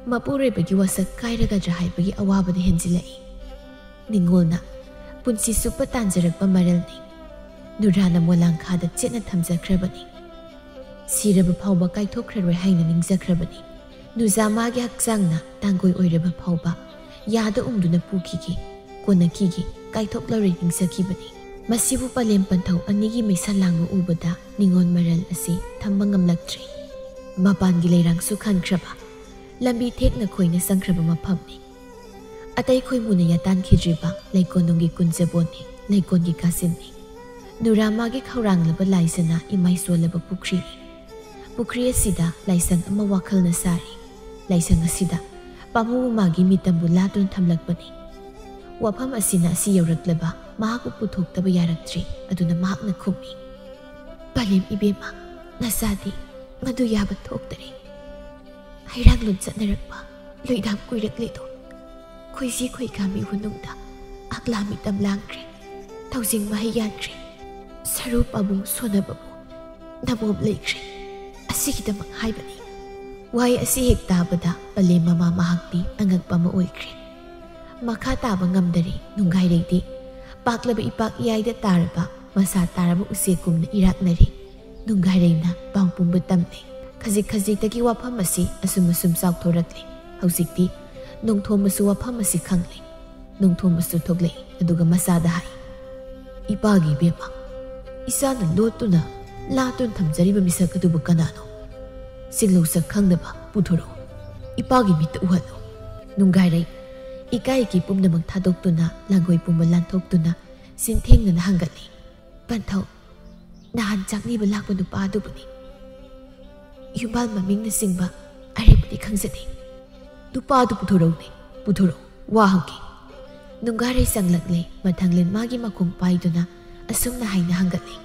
ꯃꯄꯨꯔꯣꯏꯕꯒꯤ ꯋꯥꯁꯛ ꯀꯥꯏꯔꯒꯗ꯭ꯔꯥ ꯍꯥꯏꯕꯒꯤ ꯑꯋꯥꯕꯅ ꯍꯦꯟꯖꯤꯜꯂꯛꯏ꯫ ꯅꯤꯡꯉꯣꯜꯅ ꯄꯨꯟꯁꯤ ꯆꯨꯞꯄ ꯇꯥꯟꯖꯔꯛꯄ ꯃꯔꯜꯅꯤ꯫ ꯅꯨꯔꯥꯅ ꯃꯣꯂꯥꯡꯈꯥꯗ ꯆꯦꯠꯅ ꯊꯝꯖꯈ꯭ꯔꯕꯅꯤ꯫ ꯁꯤꯔꯕ ꯐꯥꯎꯕ ꯀꯥꯏꯊꯣꯛꯈ꯭ꯔꯔꯣꯏ ꯍꯥꯏꯅ ꯅꯤꯡꯖꯈ꯭ꯔꯕꯅꯤ꯫ ꯅꯨꯖꯥ ꯃꯥꯒꯤ ꯍꯛꯆꯥꯡꯅ ꯇꯥꯡꯒꯣꯏ ꯑꯣꯏꯔꯕ ꯐꯥꯎꯕ ꯌꯥꯗ ꯎꯝꯗꯨꯅ ꯄꯨꯈꯤꯒꯦ, ꯀꯣꯟꯅꯈꯤꯒꯦ, ꯀꯥꯏꯊꯣꯛꯂꯔꯣꯏ ꯅꯤꯡꯖꯈꯤꯕꯅꯤ꯫ ꯃꯁꯤꯕꯨ ꯄꯂꯦꯝ ꯄꯟꯊꯧ ꯑꯅꯤꯒꯤ ꯃꯩꯁꯥ ꯂꯥꯡꯕ ꯎꯕꯗ ꯅꯤꯡꯉꯣꯜ ꯃꯔꯜ ꯑꯁꯤ ꯊꯝꯕ ꯉꯝꯂꯛꯇ꯭ꯔꯦ꯫ ꯃꯄꯥꯟꯒꯤ ꯂꯩꯔꯥꯡꯁꯨ ꯈꯟꯈ꯭ꯔꯕ, ꯂꯝꯕꯤ ꯊꯦꯛꯅ ꯈꯣꯏꯅ ꯆꯪꯈ꯭ꯔꯕ ꯃꯐꯝꯅꯤ꯫ ꯑꯇꯩ ꯈꯣꯏꯃꯨꯅ ꯌꯥꯇꯥꯟꯈꯤꯗ꯭ꯔꯤꯕ ꯂꯩꯀꯣꯟꯅꯨꯡꯒꯤ ꯀꯨꯟꯖꯕꯣꯟꯅꯤ, ꯂꯩꯀꯣꯟꯒꯤ ꯀꯥꯆꯤꯟꯅꯤ꯫ ꯅꯨꯔꯥꯃꯥꯒꯤ ꯈꯧꯔꯥꯡꯂꯕ ꯂꯥꯏꯖꯅ ꯏꯃꯥꯏ ꯆꯣꯜꯂꯕ ꯄꯨꯈ꯭ꯔꯤꯅꯤ꯫ ꯄꯨꯈ꯭ꯔꯤ ꯑꯁꯤꯗ ꯂꯥꯏꯁꯪ ꯑꯃ ꯋꯥꯈꯜꯅ ꯁꯥꯔꯤ꯫ ꯂꯥꯏꯁꯪ ꯑꯁꯤꯗ ꯄꯥꯝꯃꯨꯕ ꯃꯥꯒꯤ ꯃꯤꯇꯝꯕꯨ ꯂꯥꯠꯇꯨꯅ ꯊꯝꯂꯛꯄꯅꯤ꯫ ꯋꯥꯐꯝ ꯑꯁꯤꯅ ꯑꯁꯤ ꯌꯧꯔꯛꯂꯕ ꯃꯍꯥꯛꯄꯨ ꯄꯨꯊꯣꯛꯇꯕ ꯌꯥꯔꯛꯇ꯭ꯔꯦ꯫ ꯑꯗꯨꯅ ꯃꯍꯥꯛꯅ ꯈꯨꯝꯃꯤ, "ꯄꯂꯦꯝ ꯏꯕꯦꯝꯃ, ꯅꯆꯥꯗꯤ ꯃꯗꯨ ꯌꯥꯕ ꯊꯣꯛꯇꯔꯦ꯫ ꯍꯩꯔꯥꯡꯂꯣꯟ ꯆꯠꯅꯔꯛꯄ ꯂꯣꯏꯗꯥꯝ ꯀꯨꯏꯔꯛꯂꯦꯗꯣ꯫ ꯈꯣꯏꯖꯤ ꯈꯣꯏꯀꯥ ꯃꯤꯍꯨꯅꯨꯡꯗ ꯑꯛꯂꯥ ꯃꯤꯇꯝ ꯂꯥꯡꯈ꯭ꯔꯦ꯫ ꯊꯧꯖꯤꯡ ꯃꯍꯩ ꯌꯥꯟꯈ꯭ꯔꯦ꯫ ꯁꯔꯨ ꯄꯥꯕꯨꯡ ꯁꯣꯟꯅꯕꯕꯨ ꯅꯃꯣꯝ ꯂꯩꯈ꯭ꯔꯦ꯫ ꯑꯁꯤꯒꯤꯗꯃꯛ ꯍꯥꯏꯕꯅꯤ꯫" ꯋꯥꯍꯩ ꯑꯁꯤ ꯍꯦꯛ ꯇꯥꯕꯗ ꯄꯂꯦꯝ ꯃꯃꯥ ꯃꯍꯥꯛꯇꯤ ꯑꯉꯛꯄ ꯑꯃ ꯑꯣꯏꯈ꯭ꯔꯦ꯫ ꯃꯈꯥ ꯇꯥꯕ ꯉꯝꯗꯔꯦ꯫ ꯅꯨꯡꯒꯥꯏꯔꯩꯗꯤ ꯄꯥꯛꯂꯕ ꯏꯄꯥꯛ ꯏꯌꯥꯏꯗ ꯇꯥꯔꯕ ꯃꯁꯥ ꯇꯥꯔꯕ ꯎꯆꯦꯛꯀꯨꯝꯅ ꯏꯔꯥꯛꯅꯔꯦ꯫ ꯅꯨꯡꯒꯥꯏꯔꯩꯅ ꯄꯥꯎ ꯄꯨꯝꯕ ꯇꯝꯂꯦ꯫ ꯈꯖꯤꯛ ꯈꯖꯤꯛꯇꯒꯤ ꯋꯥꯐꯝ ꯑꯁꯤ ꯑꯁꯨꯝ ꯑꯁꯨꯝ ꯆꯥꯎꯊꯣꯔꯛꯂꯦ꯫ ꯍꯧꯖꯤꯛꯇꯤ ꯅꯣꯡꯊꯣꯝꯕꯁꯨ ꯋꯥꯐꯝ ꯑꯁꯤ ꯈꯪꯂꯦ꯫ ꯅꯣꯡꯊꯣꯝꯕꯁꯨ ꯊꯣꯛꯂꯛꯏ꯫ ꯑꯗꯨꯒ ꯃꯆꯥꯗ ꯍꯥꯏ, "ꯏꯄꯥꯒꯤ ꯏꯕꯦꯝꯃ, ꯏꯆꯥꯅ ꯂꯣꯠꯇꯨꯅ ꯂꯥꯠꯇꯨꯅ ꯊꯝꯖꯔꯤꯕ ꯃꯤꯁꯛ ꯑꯗꯨꯕꯨ ꯀꯅꯥꯅꯣ? ꯆꯤꯡꯂꯧ ꯁꯛ ꯈꯪꯅꯕ ꯄꯨꯊꯣꯔꯛꯎ꯫ ꯏꯄꯥꯒꯤ ꯃꯤꯠꯇ ꯎꯍꯜꯂꯨ꯫" ꯅꯨꯡꯒꯥꯏꯔꯩ ꯏꯀꯥꯏ ꯏꯀꯤ ꯄꯨꯝꯅꯃꯛ ꯊꯥꯗꯣꯛꯇꯨꯅ ꯂꯥꯡꯒꯣꯏ ꯄꯨꯝꯕ ꯂꯥꯟꯊꯣꯛꯇꯨꯅ ꯁꯤꯟꯊꯦꯡꯅꯅ ꯍꯪꯒꯠꯂꯤ꯫ "ꯄꯟꯊꯧ, ꯅꯍꯥꯟ ꯆꯥꯛꯅꯤꯕ ꯂꯥꯛꯄ ꯅꯨꯄꯥ ꯑꯗꯨꯕꯨꯅꯤ꯫ ꯌꯨꯝꯕꯥꯜ ꯃꯃꯤꯡꯅꯆꯤꯡꯕ ꯑꯔꯦꯝꯕꯗꯤ ꯈꯪꯖꯗꯦ꯫" "ꯅꯨꯄꯥ ꯑꯗꯨ ꯄꯨꯊꯣꯔꯛꯎꯅꯦ, ꯄꯨꯊꯣꯔꯛꯎ, ꯋꯥ ꯍꯪꯒꯦ꯫" ꯅꯨꯡꯒꯥꯔꯩ ꯆꯪꯂꯛꯂꯦ꯫ ꯃꯊꯪꯂꯦꯟ ꯃꯥꯒꯤ ꯃꯈꯣꯡ ꯄꯥꯏꯗꯨꯅ ꯑꯁꯨꯝꯅ ꯍꯥꯏꯅ ꯍꯪꯒꯠꯂꯦ,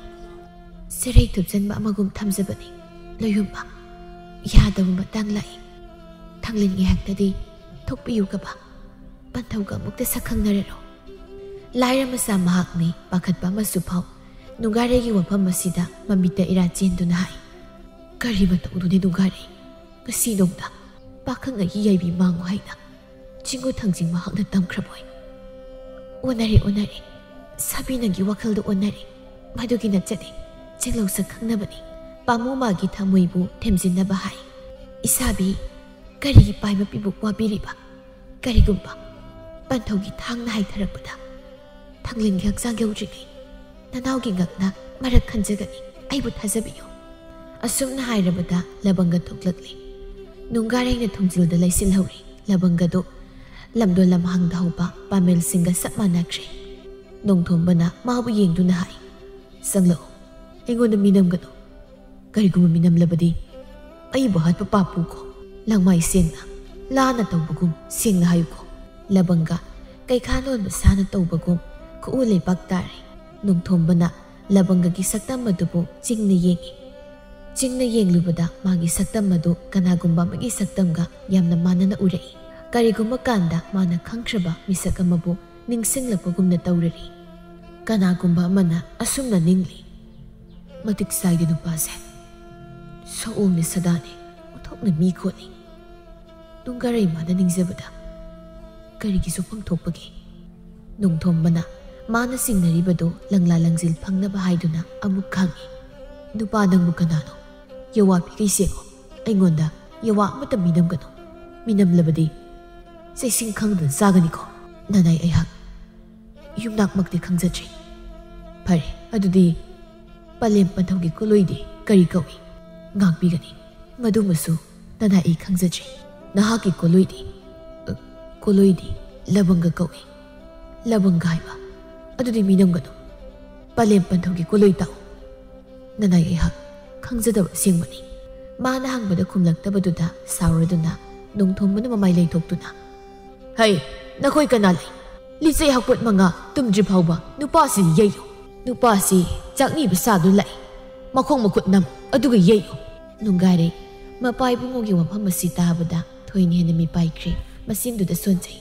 "ꯆꯦꯔꯩ ꯊꯨꯞꯆꯟꯕ ꯑꯃꯒꯨꯝ ꯊꯝꯖꯕꯅꯤ ꯂꯣꯌꯨꯝꯕ꯫ ꯌꯥꯗꯕ ꯃꯇꯥꯡ ꯂꯥꯛꯏ꯫ ꯊꯥꯡꯂꯦꯟ ꯉꯥꯏꯍꯥꯛꯇꯗꯤ ꯊꯣꯛꯄꯤꯌꯨ ꯀꯕꯥ꯫ ꯄꯟꯊꯧꯒ ꯑꯃꯨꯛꯇ ꯁꯛ ꯈꯪꯅꯔꯔꯣ꯫" ꯂꯥꯏꯔ ꯃꯆꯥ ꯃꯍꯥꯛꯅꯤ, ꯄꯥꯈꯠꯄ ꯑꯃꯁꯨ ꯐꯥꯎ꯫ ꯅꯨꯡꯒꯥꯔꯩꯒꯤ ꯋꯥꯐꯝ ꯑꯁꯤꯗ ꯃꯃꯤꯠꯇ ꯏꯔꯥ ꯆꯦꯟꯗꯨꯅ ꯍꯥꯏ, "ꯀꯔꯤ ꯃꯇꯧꯗꯨꯅꯤ ꯅꯨꯡꯒꯥꯔꯩ? ꯉꯁꯤ ꯅꯣꯡꯗ ꯄꯥꯈꯪ ꯑꯩꯒꯤ ꯌꯥꯏꯕꯤ ꯃꯥꯡꯉꯨ ꯍꯥꯏꯅ ꯆꯤꯡꯒꯨ ꯊꯥꯡꯖꯤꯡ ꯃꯍꯥꯛꯅ ꯇꯝꯈ꯭ꯔꯕꯣꯏ?" "ꯑꯣꯟꯅꯔꯦ, ꯑꯣꯟꯅꯔꯦ꯫ ꯁꯥꯕꯤ ꯅꯪꯒꯤ ꯋꯥꯈꯜꯗꯣ ꯑꯣꯟꯅꯔꯦ꯫ ꯃꯗꯨꯒꯤ ꯅꯠꯆꯗꯦ꯫ ꯆꯤꯡꯂꯧ ꯁꯛ ꯈꯪꯅꯕꯅꯤ꯫" ꯄꯥꯃꯨ ꯃꯥꯒꯤ ꯊꯃꯣꯏꯕꯨ ꯊꯦꯝꯖꯤꯟꯅꯕ ꯍꯥꯏ, "ꯏꯁꯥꯕꯤ, ꯀꯔꯤꯒꯤ ꯄꯥꯏ ꯃꯄꯤꯕꯨ ꯋꯥꯕꯤꯔꯤꯕ? ꯀꯔꯤꯒꯨꯝꯕ ꯄꯟꯊꯧꯒꯤ ꯊꯥꯡꯅ ꯍꯥꯏꯊꯔꯛꯄꯗ ꯊꯥꯡꯂꯦꯟꯒꯤ ꯍꯛꯆꯥꯡ ꯌꯧꯗ꯭ꯔꯤꯉꯩ ꯅꯅꯥꯎꯒꯤ ꯉꯛꯅ ꯃꯔꯛ ꯈꯟꯖꯒꯅꯤ꯫ ꯑꯩꯕꯨ ꯊꯥꯖꯕꯤꯌꯨ꯫" ꯑꯁꯨꯝꯅ ꯍꯥꯏꯔꯕꯗ ꯂꯕꯪꯒ ꯊꯣꯛꯂꯛꯂꯤ꯫ ꯅꯨꯡꯒꯥꯔꯩꯅ ꯊꯣꯡꯖꯤꯜꯗ ꯂꯩꯁꯤꯜꯍꯧꯔꯤ꯫ ꯂꯕꯪꯒꯗꯨ ꯂꯝꯗꯣ ꯂꯝꯍꯥꯡꯗ ꯍꯧꯕ ꯄꯥꯃꯦꯜꯁꯤꯡꯒ ꯆꯞ ꯃꯥꯟꯅꯈ꯭ꯔꯦ꯫ ꯅꯣꯡꯊꯣꯝꯕꯅ ꯃꯥꯕꯨ ꯌꯦꯡꯗꯨꯅ ꯍꯥꯏ, "ꯆꯪꯂꯛꯎ, ꯑꯩꯉꯣꯟꯗ ꯃꯤꯅꯝꯒꯅꯨ꯫ ꯀꯔꯤꯒꯨꯝꯕ ꯃꯤꯅꯝꯂꯕꯗꯤ ꯑꯩꯕꯨ ꯍꯥꯠꯄ ꯄꯥꯞ ꯄꯨꯀꯣ꯫ ꯂꯪꯃꯥꯏ ꯁꯦꯡꯅ, ꯂꯥꯟꯅ ꯇꯧꯕꯒꯨꯝ ꯁꯦꯡꯅ ꯍꯥꯏꯌꯨꯀꯣ꯫" ꯂꯕꯪꯒ ꯀꯩꯈꯥ ꯂꯣꯟꯕ ꯁꯥꯅ ꯇꯧꯕꯒꯨꯝ ꯈꯨꯎ ꯂꯩꯕꯥꯛ ꯇꯥꯔꯦ꯫ ꯅꯣꯡꯊꯣꯝꯕꯅ ꯂꯕꯪꯒꯒꯤ ꯁꯛꯇꯝ ꯑꯗꯨꯕꯨ ꯆꯤꯡꯅ ꯌꯦꯡꯏ꯫ ꯆꯤꯡꯅ ꯌꯦꯡꯂꯨꯕꯗ ꯃꯥꯒꯤ ꯁꯛꯇꯝ ꯑꯗꯨ ꯀꯅꯥꯒꯨꯝꯕ ꯑꯃꯒꯤ ꯁꯛꯇꯝꯒ ꯌꯥꯝꯅ ꯃꯥꯟꯅꯅ ꯎꯔꯛꯏ꯫ ꯀꯔꯤꯒꯨꯝꯕ ꯀꯥꯟꯗ ꯃꯥꯅ ꯈꯪꯈ꯭ꯔꯕ ꯃꯤꯁꯛ ꯑꯃꯕꯨ ꯅꯤꯡꯁꯤꯡꯂꯛꯄꯒꯨꯝꯅ ꯇꯧꯔꯔꯤ꯫ ꯀꯅꯥꯒꯨꯝꯕ ꯑꯃꯅ ꯑꯁꯨꯝꯅ ꯅꯤꯡꯂꯤ, "ꯃꯇꯤꯛ ꯆꯥꯏꯗ ꯅꯨꯄꯥꯁꯦ꯫ ꯁꯑꯣꯡꯅꯦ ꯁꯗꯥꯅꯦ, ꯑꯣꯟꯊꯣꯛꯅ ꯃꯤ ꯈꯣꯠꯂꯤ꯫ ꯅꯨꯡꯒꯥꯔꯩ ꯃꯥꯅ ꯅꯤꯡꯖꯕꯗ ꯀꯔꯤꯒꯤ ꯁꯣꯛꯐꯝ ꯊꯣꯛꯄꯒꯦ?" ꯅꯣꯡꯊꯣꯝꯕꯅ ꯃꯥꯅ ꯆꯤꯡꯅꯔꯤꯕꯗꯨ ꯂꯪꯂꯥ ꯂꯪꯖꯤꯜ ꯐꯪꯅꯕ ꯍꯥꯏꯗꯨꯅ ꯑꯃꯨꯛ ꯍꯪꯉꯤ, "ꯅꯨꯄꯥ ꯅꯪꯕꯨ ꯀꯅꯥꯅꯣ? ꯌꯋꯥ ꯄꯤꯈꯩ ꯁꯦꯡꯉꯣ꯫ ꯑꯩꯉꯣꯟꯗ ꯌꯋꯥ ꯑꯃꯠꯇ ꯃꯤꯅꯝꯒꯅꯨ꯫ ꯃꯤꯅꯝꯂꯕꯗꯤ ꯆꯩꯁꯤꯡ ꯈꯪꯗꯅ ꯆꯥꯒꯅꯤꯀꯣ꯫ ꯅꯅꯥꯏ ꯑꯩꯍꯥꯛ ꯌꯨꯝꯅꯥꯛꯃꯛꯇꯤ ꯈꯪꯖꯗ꯭ꯔꯤ꯫ ꯐꯔꯦ, ꯑꯗꯨꯗꯤ ꯄꯂꯦꯝ ꯄꯟꯊꯧꯒꯤ ꯀꯣꯂꯣꯏꯗꯤ ꯀꯔꯤ ꯀꯧꯏ? ꯉꯥꯛꯄꯤꯒꯅꯤ꯫ ꯃꯗꯨꯃꯁꯨ ꯅꯅꯥꯏ ꯑꯩ ꯈꯪꯖꯗ꯭ꯔꯤ꯫ ꯅꯍꯥꯛꯀꯤ ꯀꯣꯂꯣꯏꯗꯤ, ꯑ, ꯀꯣꯂꯣꯏꯗꯤ ꯂꯕꯪꯒ ꯀꯧꯏ꯫ ꯂꯕꯪꯒ ꯍꯥꯏꯕ? ꯑꯗꯨꯗꯤ ꯃꯤꯅꯝꯒꯅꯨ꯫ ꯄꯂꯦꯝ ꯄꯟꯊꯧꯒꯤ ꯀꯣꯂꯣꯏ ꯇꯥꯛꯎ꯫ ꯅꯅꯥꯏ ꯑꯩꯍꯥꯛ ꯈꯪꯖꯗꯕ ꯑꯁꯦꯡꯕꯅꯤ꯫" ꯃꯥꯅ ꯍꯪꯕꯗ ꯈꯨꯝꯂꯛꯇꯕꯗꯨꯗ ꯁꯥꯎꯔꯗꯨꯅ ꯅꯣꯡꯊꯣꯝꯕꯅ ꯃꯃꯥꯏ ꯂꯩꯊꯣꯛꯇꯨꯅ, "ꯍꯩ, ꯅꯈꯣꯏ ꯀꯅꯥ ꯂꯩ? ꯂꯤꯆꯩ ꯍꯥꯄꯣꯠ ꯃꯉꯥ ꯇꯨꯝꯗ꯭ꯔꯤ ꯐꯥꯎꯕ ꯅꯨꯄꯥꯁꯤ ꯌꯩꯌꯨ꯫ ꯅꯨꯄꯥꯁꯤ ꯆꯥꯛꯅꯤꯕ ꯁꯥꯗꯨꯅ ꯂꯥꯛꯏ꯫ ꯃꯈꯣꯡ ꯃꯈꯨꯠ ꯅꯝ, ꯑꯗꯨꯒ ꯌꯩꯌꯨ꯫" ꯅꯨꯡꯒꯥꯔꯩ ꯃꯄꯥ ꯏꯕꯨꯡꯉꯣꯒꯤ ꯋꯥꯐꯝ ꯑꯁꯤ ꯇꯥꯕꯗ ꯊꯣꯏꯅ ꯍꯦꯟꯅ ꯃꯤꯄꯥꯏꯈ꯭ꯔꯦ꯫ ꯃꯆꯤꯟꯗꯨꯗ ꯁꯣꯟꯖꯩ꯫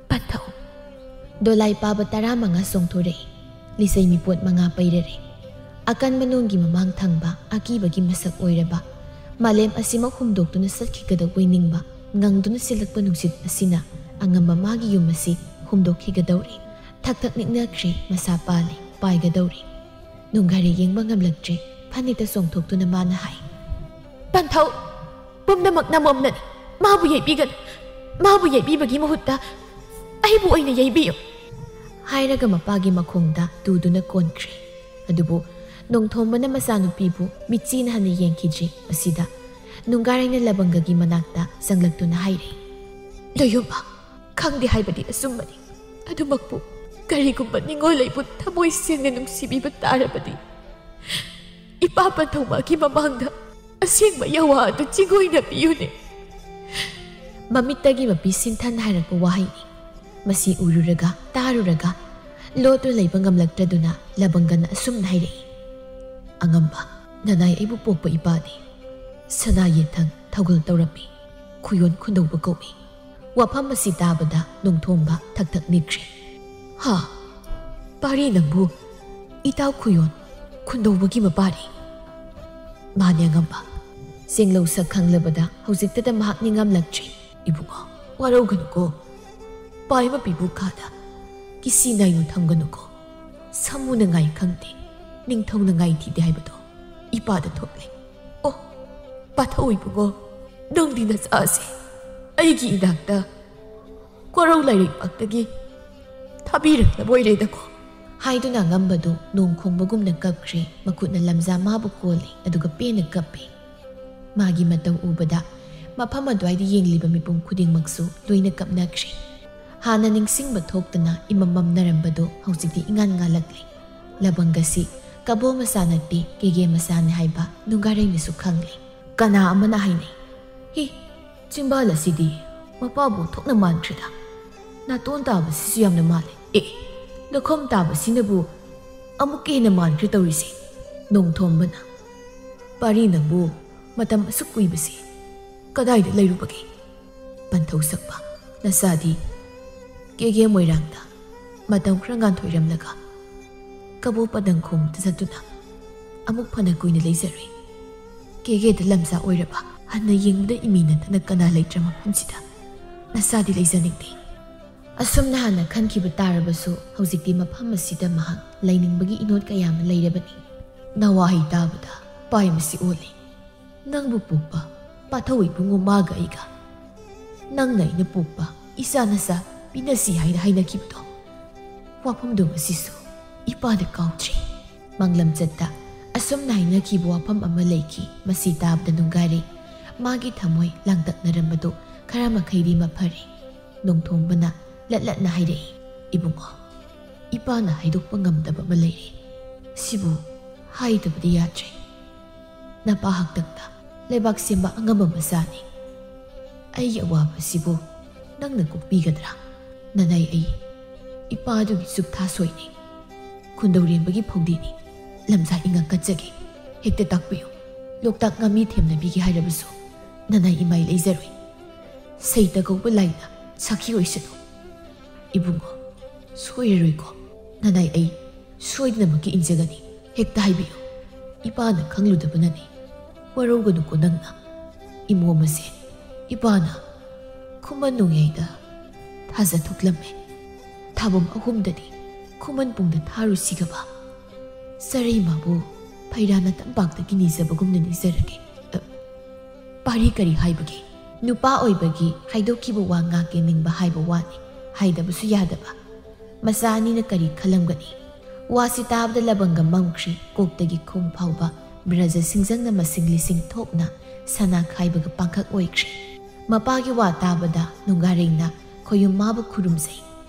ꯄꯟꯊꯧ꯫ ꯗꯣꯂꯥꯏ ꯄꯥꯕ ꯇꯔꯥꯃꯉꯥ ꯆꯣꯡꯊꯣꯔꯛꯏ꯫ ꯂꯤꯆꯩ ꯃꯤꯄꯣꯠ ꯃꯉꯥ ꯄꯩꯔꯔꯦ꯫ ꯑꯀꯟꯕ ꯅꯣꯡꯒꯤ ꯃꯃꯥꯡ ꯊꯪꯕ ꯑꯀꯤꯕꯒꯤ ꯃꯁꯛ ꯑꯣꯏꯔꯕ ꯃꯥꯂꯦꯝ ꯑꯁꯤꯃꯛ ꯍꯨꯝꯗꯣꯛꯇꯨꯅ ꯆꯠꯈꯤꯒꯗꯧꯕꯣꯏ ꯅꯤꯡꯕ ꯉꯪꯗꯨꯅ ꯁꯤꯜꯂꯛꯄ ꯅꯨꯡꯁꯤꯠ ꯑꯁꯤꯅ ꯑꯉꯝꯕ ꯃꯥꯒꯤ ꯌꯨꯝ ꯑꯁꯤ ꯍꯨꯝꯗꯣꯛꯈꯤꯒꯗꯧꯔꯦ꯫ ꯊꯛ ꯊꯛ ꯅꯤꯛꯅꯈ꯭ꯔꯦ, ꯃꯁꯥ ꯄꯥꯜꯂꯦ, ꯄꯥꯏꯒꯗꯧꯔꯦ꯫ ꯅꯨꯡꯒꯥꯔꯩ ꯌꯦꯡꯕ ꯉꯝꯂꯛꯇ꯭ꯔꯦ꯫ ꯐꯅꯦꯛꯇ ꯆꯣꯡꯊꯣꯛꯇꯨꯅ ꯃꯥꯅ ꯍꯥꯏ, "ꯄꯟꯊꯧ, ꯄꯨꯝꯅꯃꯛ ꯅꯃꯣꯝꯅꯅꯤ꯫ ꯃꯥꯕꯨ ꯌꯩꯕꯤꯒꯅꯨ꯫ ꯃꯥꯕꯨ ꯌꯩꯕꯤꯕꯒꯤ ꯃꯍꯨꯠꯇ ꯑꯩꯕꯨ ꯑꯣꯏꯅ ꯌꯩꯕꯤꯌꯨ꯫" ꯍꯥꯏꯔꯒ ꯃꯄꯥꯒꯤ ꯃꯈꯣꯡꯗ ꯇꯨꯗꯨꯅ ꯀꯣꯟꯈ꯭ꯔꯦ꯫ ꯑꯗꯨꯕꯨ ꯅꯣꯡꯊꯣꯝꯕꯅ ꯃꯆꯥꯅꯨꯄꯤꯕꯨ ꯃꯤꯠꯆꯤꯅ ꯍꯟꯅ ꯌꯦꯡꯈꯤꯗ꯭ꯔꯤ꯫ ꯃꯁꯤꯗ ꯅꯨꯡꯒꯥꯔꯩꯅ ꯂꯕꯪꯒꯒꯤ ꯃꯅꯥꯛꯇ ꯆꯪꯂꯛꯇꯨꯅ ꯍꯥꯏꯔꯦ, "ꯂꯣꯌꯨꯝꯕ, ꯈꯪꯗꯦ ꯍꯥꯏꯕꯗꯤ ꯑꯆꯨꯝꯕꯅꯤ꯫ ꯑꯗꯨꯃꯛꯄꯨ ꯀꯔꯤꯒꯨꯝꯕ ꯅꯤꯡꯉꯣꯜ ꯑꯩꯕꯨ ꯊꯃꯣꯏ ꯁꯦꯡꯅ ꯅꯨꯡꯁꯤꯕꯤꯕ ꯇꯥꯔꯕꯗꯤ, ꯏꯄꯥ ꯄꯟꯊꯧꯃꯒꯤ ꯃꯃꯥꯡꯗ ꯑꯁꯦꯡꯕ ꯌꯋꯥ ꯑꯗꯨ ꯆꯤꯡꯑꯣꯏꯅꯕꯤꯌꯨꯅꯦ꯫" ꯃꯃꯤꯠꯇꯒꯤ ꯃꯄꯤ ꯁꯤꯟꯊꯟ ꯍꯥꯏꯔꯛꯄ ꯋꯥꯍꯩꯅꯤ꯫ ꯃꯁꯤ ꯎꯔꯨꯔꯒ ꯇꯥꯔꯨꯔꯒ ꯂꯣꯠꯇꯨꯅ ꯂꯩꯕ ꯉꯝꯂꯛꯇ꯭ꯔꯗꯨꯅ ꯂꯕꯪꯒꯅ ꯑꯁꯨꯝꯅ ꯍꯥꯏꯔꯛꯏ, "ꯑꯉꯝꯕ, ꯅꯅꯥꯏ ꯑꯩꯕꯨ ꯄꯣꯛꯄ ꯏꯄꯥꯗꯤ ꯁꯅꯥ ꯌꯦꯟꯊꯪ ꯊꯧꯒꯜ ꯇꯧꯔꯝꯃꯤ꯫ ꯈꯨꯌꯣꯟ ꯈꯨꯟꯗꯧꯕ ꯀꯧꯏ꯫" ꯋꯥꯐꯝ ꯑꯁꯤ ꯇꯥꯕꯗ ꯅꯣꯡꯊꯣꯝꯕ ꯊꯛ ꯊꯛ ꯅꯤꯛꯈ꯭ꯔꯦ꯫ "ꯍꯥ? ꯄꯥꯔꯤ ꯅꯪꯕꯨ ꯏꯇꯥꯎ ꯈꯨꯌꯣꯟ ꯈꯨꯟꯗꯧꯕꯒꯤ ꯃꯄꯥꯔꯤ?" "ꯃꯥꯅꯦ ꯑꯉꯝꯕ꯫" ꯆꯦꯡꯂꯧ ꯁꯛ ꯈꯪꯂꯕꯗ ꯍꯧꯖꯤꯛꯇꯗ ꯃꯍꯥꯛ ꯅꯤꯡꯉꯝꯂꯛꯇ꯭ꯔꯦ꯫ "ꯏꯕꯨꯡꯉꯣ, ꯋꯥꯔꯧꯒꯅꯨꯀꯣ꯫ ꯄꯥꯏꯃ ꯄꯤꯕꯨ ꯈꯥꯗ ꯀꯤꯁꯤ ꯅꯥꯏꯅꯨ ꯊꯝꯒꯅꯨꯀꯣ꯫ ꯁꯥꯃꯨꯅ ꯉꯥꯏ ꯈꯪꯗꯦ, ꯅꯤꯡꯊꯧꯅ ꯉꯥꯏ ꯊꯤꯗꯦ ꯍꯥꯏꯕꯗꯣ ꯏꯄꯥꯗ ꯊꯣꯛꯂꯦ꯫ ꯑꯣ, ꯄꯥꯊꯧ ꯏꯕꯨꯡꯉꯣ, ꯅꯪꯗꯤ ꯅꯆꯥꯁꯦ ꯑꯩꯒꯤ ꯏꯅꯥꯛꯇ ꯀꯣꯔꯧ ꯂꯥꯏꯔꯩꯄꯥꯛꯇꯒꯤ ꯊꯥꯕꯤꯔꯛꯅꯕ ꯑꯣꯏꯔꯦꯗꯀꯣ꯫" ꯍꯥꯏꯗꯨꯅ ꯑꯉꯝꯕꯗꯨ ꯅꯣꯡ ꯈꯣꯡꯕꯒꯨꯝꯅ ꯀꯞꯈ꯭ꯔꯦ꯫ ꯃꯈꯨꯠꯅ ꯂꯝꯖꯥ ꯃꯥꯕꯨ ꯀꯣꯜꯂꯤ, ꯑꯗꯨꯒ ꯄꯦꯟꯅ ꯀꯞꯄꯤ꯫ ꯃꯥꯒꯤ ꯃꯇꯧ ꯎꯕꯗ ꯃꯐꯝ ꯑꯗꯨꯋꯥꯏꯗ ꯌꯦꯡꯂꯤꯕ ꯃꯤꯄꯨꯝ ꯈꯨꯗꯤꯡꯃꯛꯁꯨ ꯂꯣꯏꯅ ꯀꯞꯅꯈ꯭ꯔꯦ꯫ ꯍꯥꯟꯅ ꯅꯤꯡꯁꯤꯡꯕ ꯊꯣꯛꯇꯅ ꯏꯃꯝ ꯃꯝꯅꯔꯝꯕꯗꯨ ꯍꯧꯖꯤꯛꯇꯤ ꯏꯉꯥꯟ ꯉꯥꯜꯂꯛꯂꯦ꯫ ꯂꯕꯪꯒꯁꯤ ꯀꯕꯣ ꯃꯆꯥ ꯅꯠꯇꯦ, ꯀꯦꯒꯦ ꯃꯆꯥꯅꯤ ꯍꯥꯏꯕ ꯅꯨꯡꯒꯥꯔꯩꯅꯁꯨ ꯈꯪꯂꯦ꯫ ꯀꯅꯥ ꯑꯃꯅ ꯍꯥꯏꯅꯩ, "ꯍꯤ, ꯆꯤꯝꯕꯥꯜ ꯑꯁꯤꯗꯤ ꯃꯄꯥꯕꯨ ꯊꯣꯛꯅ ꯃꯥꯟꯈ꯭ꯔꯦꯗ꯫ ꯅꯥꯇꯣꯟ ꯇꯥꯕꯁꯤꯁꯨ ꯌꯥꯝꯅ ꯃꯥꯜꯂꯦ꯫ ꯑꯦ, ꯂꯨꯈꯝ ꯇꯥꯕꯁꯤꯅꯕꯨ ꯑꯃꯨꯛꯀ ꯍꯦꯟꯅ ꯃꯥꯟꯈ꯭ꯔꯦ ꯇꯧꯔꯤꯁꯦ꯫" ꯅꯣꯡꯊꯣꯝꯕꯅ, "ꯄꯥꯔꯤ ꯅꯪꯕꯨ ꯃꯇꯝ ꯑꯁꯨꯛ ꯀꯨꯏꯕꯁꯤ ꯀꯗꯥꯏꯗ ꯂꯩꯔꯨꯕꯒꯦ?" ꯄꯟꯊꯧ ꯁꯛꯄ, "ꯅꯆꯥꯗꯤ ꯀꯦꯒꯦ ꯃꯣꯏꯔꯥꯡꯗ ꯃꯇꯝ ꯈꯔ ꯉꯥꯟꯊꯣꯏꯔꯝꯂꯒ ꯀꯕꯣ ꯄꯗꯪ ꯈꯣꯡꯕꯗ ꯆꯠꯇꯨꯅ ꯑꯃꯨꯛ ꯐꯅ ꯀꯨꯏꯅ ꯂꯩꯖꯔꯨꯏ꯫ ꯀꯦꯒꯦꯗ ꯂꯝꯖꯥ ꯑꯣꯏꯔꯕ ꯍꯟꯅ ꯌꯦꯡꯕꯗ ꯏꯃꯤ ꯅꯠꯇꯅ ꯀꯅꯥ ꯂꯩꯇ꯭ꯔ ꯃꯐꯝꯁꯤꯗ ꯅꯆꯥꯗꯤ ꯂꯩꯖꯅꯤꯡꯗꯦ꯫" ꯑꯁꯨꯝꯅ ꯍꯥꯟꯅ ꯈꯟꯈꯤꯕ ꯇꯥꯔꯕꯁꯨ ꯍꯧꯖꯤꯛꯇꯤ ꯃꯐꯝ ꯑꯁꯤꯗ ꯃꯍꯥꯛ ꯂꯩꯅꯤꯡꯕꯒꯤ ꯏꯅꯣꯠ ꯀꯌꯥ ꯑꯃ ꯂꯩꯔꯕꯅꯤ꯫ ꯅꯋꯥꯍꯩ ꯇꯥꯕꯗ ꯄꯥꯏ ꯃꯁꯤ ꯑꯣꯜꯂꯤ꯫ ꯅꯪꯕꯨ ꯄꯣꯛꯄ ꯄꯥꯊꯧ ꯏꯕꯨꯡꯉꯣ ꯃꯥꯒ ꯑꯩꯒ, ꯅꯪꯅ ꯑꯩꯅ ꯄꯣꯛꯄ ꯏꯆꯥ ꯅꯆꯥ ꯄꯤꯅꯁꯤ ꯍꯥꯏꯅ ꯍꯥꯏꯅꯈꯤꯕꯗꯣ, ꯋꯥꯐꯝꯗꯣ ꯉꯁꯤꯁꯨ ꯏꯄꯥꯅ ꯀꯥꯎꯗ꯭ꯔꯤ꯫ ꯃꯪꯂꯝꯆꯠꯇ ꯑꯁꯨꯝꯅ ꯍꯥꯏꯅꯈꯤꯕ ꯋꯥꯐꯝ ꯑꯃ ꯂꯩꯈꯤ꯫ ꯃꯁꯤ ꯇꯥꯕꯗ ꯅꯨꯡꯒꯥꯏꯔꯦ꯫ ꯃꯥꯒꯤ ꯊꯃꯣꯏ ꯂꯥꯡꯇꯛꯅꯔꯝꯕꯗꯨ ꯈꯔ ꯃꯈꯩꯗꯤ ꯃꯐꯔꯦ꯫ ꯅꯣꯡꯊꯣꯝꯕꯅ ꯂꯠ ꯂꯠꯅ ꯍꯥꯏꯔꯛꯏ, "ꯏꯕꯨꯡꯉꯣ, ꯏꯄꯥꯅ ꯍꯥꯏꯗꯣꯛꯄ ꯉꯝꯗꯕ ꯑꯃ ꯂꯩꯔꯦ꯫ ꯁꯤꯕꯨ ꯍꯥꯏꯗꯕꯗꯤ ꯌꯥꯗ꯭ꯔꯦ꯫ ꯅꯄꯥ ꯍꯥꯛꯇꯛꯇ ꯂꯩꯕꯥꯛ ꯁꯦꯝꯕ ꯑꯉꯝꯕ ꯃꯆꯥꯅꯤ꯫ ꯑꯩꯒꯤ ꯑꯋꯥꯕꯁꯤꯕꯨ ꯅꯪꯅ ꯀꯣꯛꯄꯤꯒꯗ꯭ꯔꯥ?" "ꯅꯅꯥꯏ, ꯑꯩ ꯏꯄꯥꯗꯨꯒꯤ ꯆꯨꯞꯊꯥ ꯁꯣꯏꯅꯤ꯫ ꯈꯨꯟꯗꯧꯔꯦꯝꯕꯒꯤ ꯐꯧꯗꯤꯅꯤ꯫ ꯂꯝꯖꯥ ꯏꯉꯛ ꯀꯠꯆꯒꯦ꯫ ꯍꯦꯛꯇ ꯇꯥꯛꯄꯤꯌꯨ꯫ ꯂꯣꯛꯇꯥꯛ ꯉꯥꯃꯤ ꯊꯦꯝꯅꯕꯤꯒꯦ ꯍꯥꯏꯔꯕꯁꯨ ꯅꯅꯥꯏ ꯏꯃꯥꯏ ꯂꯩꯖꯔꯣꯏ꯫ ꯁꯩꯇ ꯀꯧꯕ ꯂꯥꯏꯅ ꯁꯥꯈꯤ ꯑꯣꯏꯁꯅꯨ꯫" "ꯏꯕꯨꯡꯉꯣ, ꯁꯣꯏꯔꯔꯣꯏꯀꯣ꯫ ꯅꯅꯥꯏ, ꯑꯩ ꯁꯣꯏꯗꯅꯃꯛꯀꯤ ꯏꯟꯖꯒꯅꯤ꯫ ꯍꯦꯛꯇ ꯍꯥꯏꯕꯤꯌꯨ꯫ ꯏꯄꯥꯅ ꯈꯪꯂꯨꯗꯕꯅꯅꯤ꯫ ꯋꯥꯔꯧꯒꯅꯨꯀꯣ ꯅꯪꯅ꯫" ꯏꯃꯣꯝ ꯑꯁꯦ ꯏꯄꯥꯅ ꯈꯨꯃꯟ ꯅꯣꯡꯌꯥꯏꯗ ꯊꯥꯖ ꯊꯣꯛꯂꯝꯃꯦ꯫ ꯊꯥꯕꯝ ꯑꯍꯨꯝꯗꯗꯤ ꯈꯨꯃꯟ ꯄꯨꯡꯗ ꯊꯥꯔꯨꯁꯤꯒꯕ꯫ ꯆꯔꯩꯃꯥꯕꯨ ꯐꯩꯔꯥꯅ ꯇꯝꯄꯥꯛꯇꯒꯤ ꯅꯤꯖꯕꯒꯨꯝꯅ ꯅꯤꯖꯔꯒꯦ꯫ ꯑ, ꯄꯥꯔꯤ ꯀꯔꯤ ꯍꯥꯏꯕꯒꯦ? ꯅꯨꯄꯥ ꯑꯣꯏꯕꯒꯤ ꯍꯥꯏꯗꯣꯛꯈꯤꯕ ꯋꯥ ꯉꯥꯛꯀꯦ ꯅꯤꯡꯕ ꯍꯥꯏꯕ ꯋꯥꯅꯤ꯫ ꯍꯥꯏꯗꯕꯁꯨ ꯌꯥꯗꯕ꯫ ꯃꯆꯥ ꯑꯅꯤꯅ ꯀꯔꯤ ꯈꯜꯂꯝꯒꯅꯤ? ꯋꯥꯁꯤ ꯇꯥꯕꯗ ꯂꯕꯪꯒ ꯃꯝꯈ꯭ꯔꯤ꯫ ꯀꯣꯛꯇꯒꯤ ꯈꯣꯡ ꯐꯥꯎꯕ ꯕ꯭ꯔꯖ ꯁꯤꯡꯖꯪꯅ ꯃꯁꯤꯡ ꯂꯤꯁꯤꯡ ꯊꯣꯛꯅ ꯁꯅꯥ ꯈꯥꯏꯕꯒ ꯄꯥꯡꯈꯛ ꯑꯣꯏꯈ꯭ꯔꯤ꯫ ꯃꯄꯥꯒꯤ ꯋꯥ ꯇꯥꯕꯗ ꯅꯨꯡꯒꯥꯔꯩꯅ ꯈꯣꯌꯨꯝ ꯃꯥꯕꯨ ꯈꯨꯔꯨꯝꯖꯩ꯫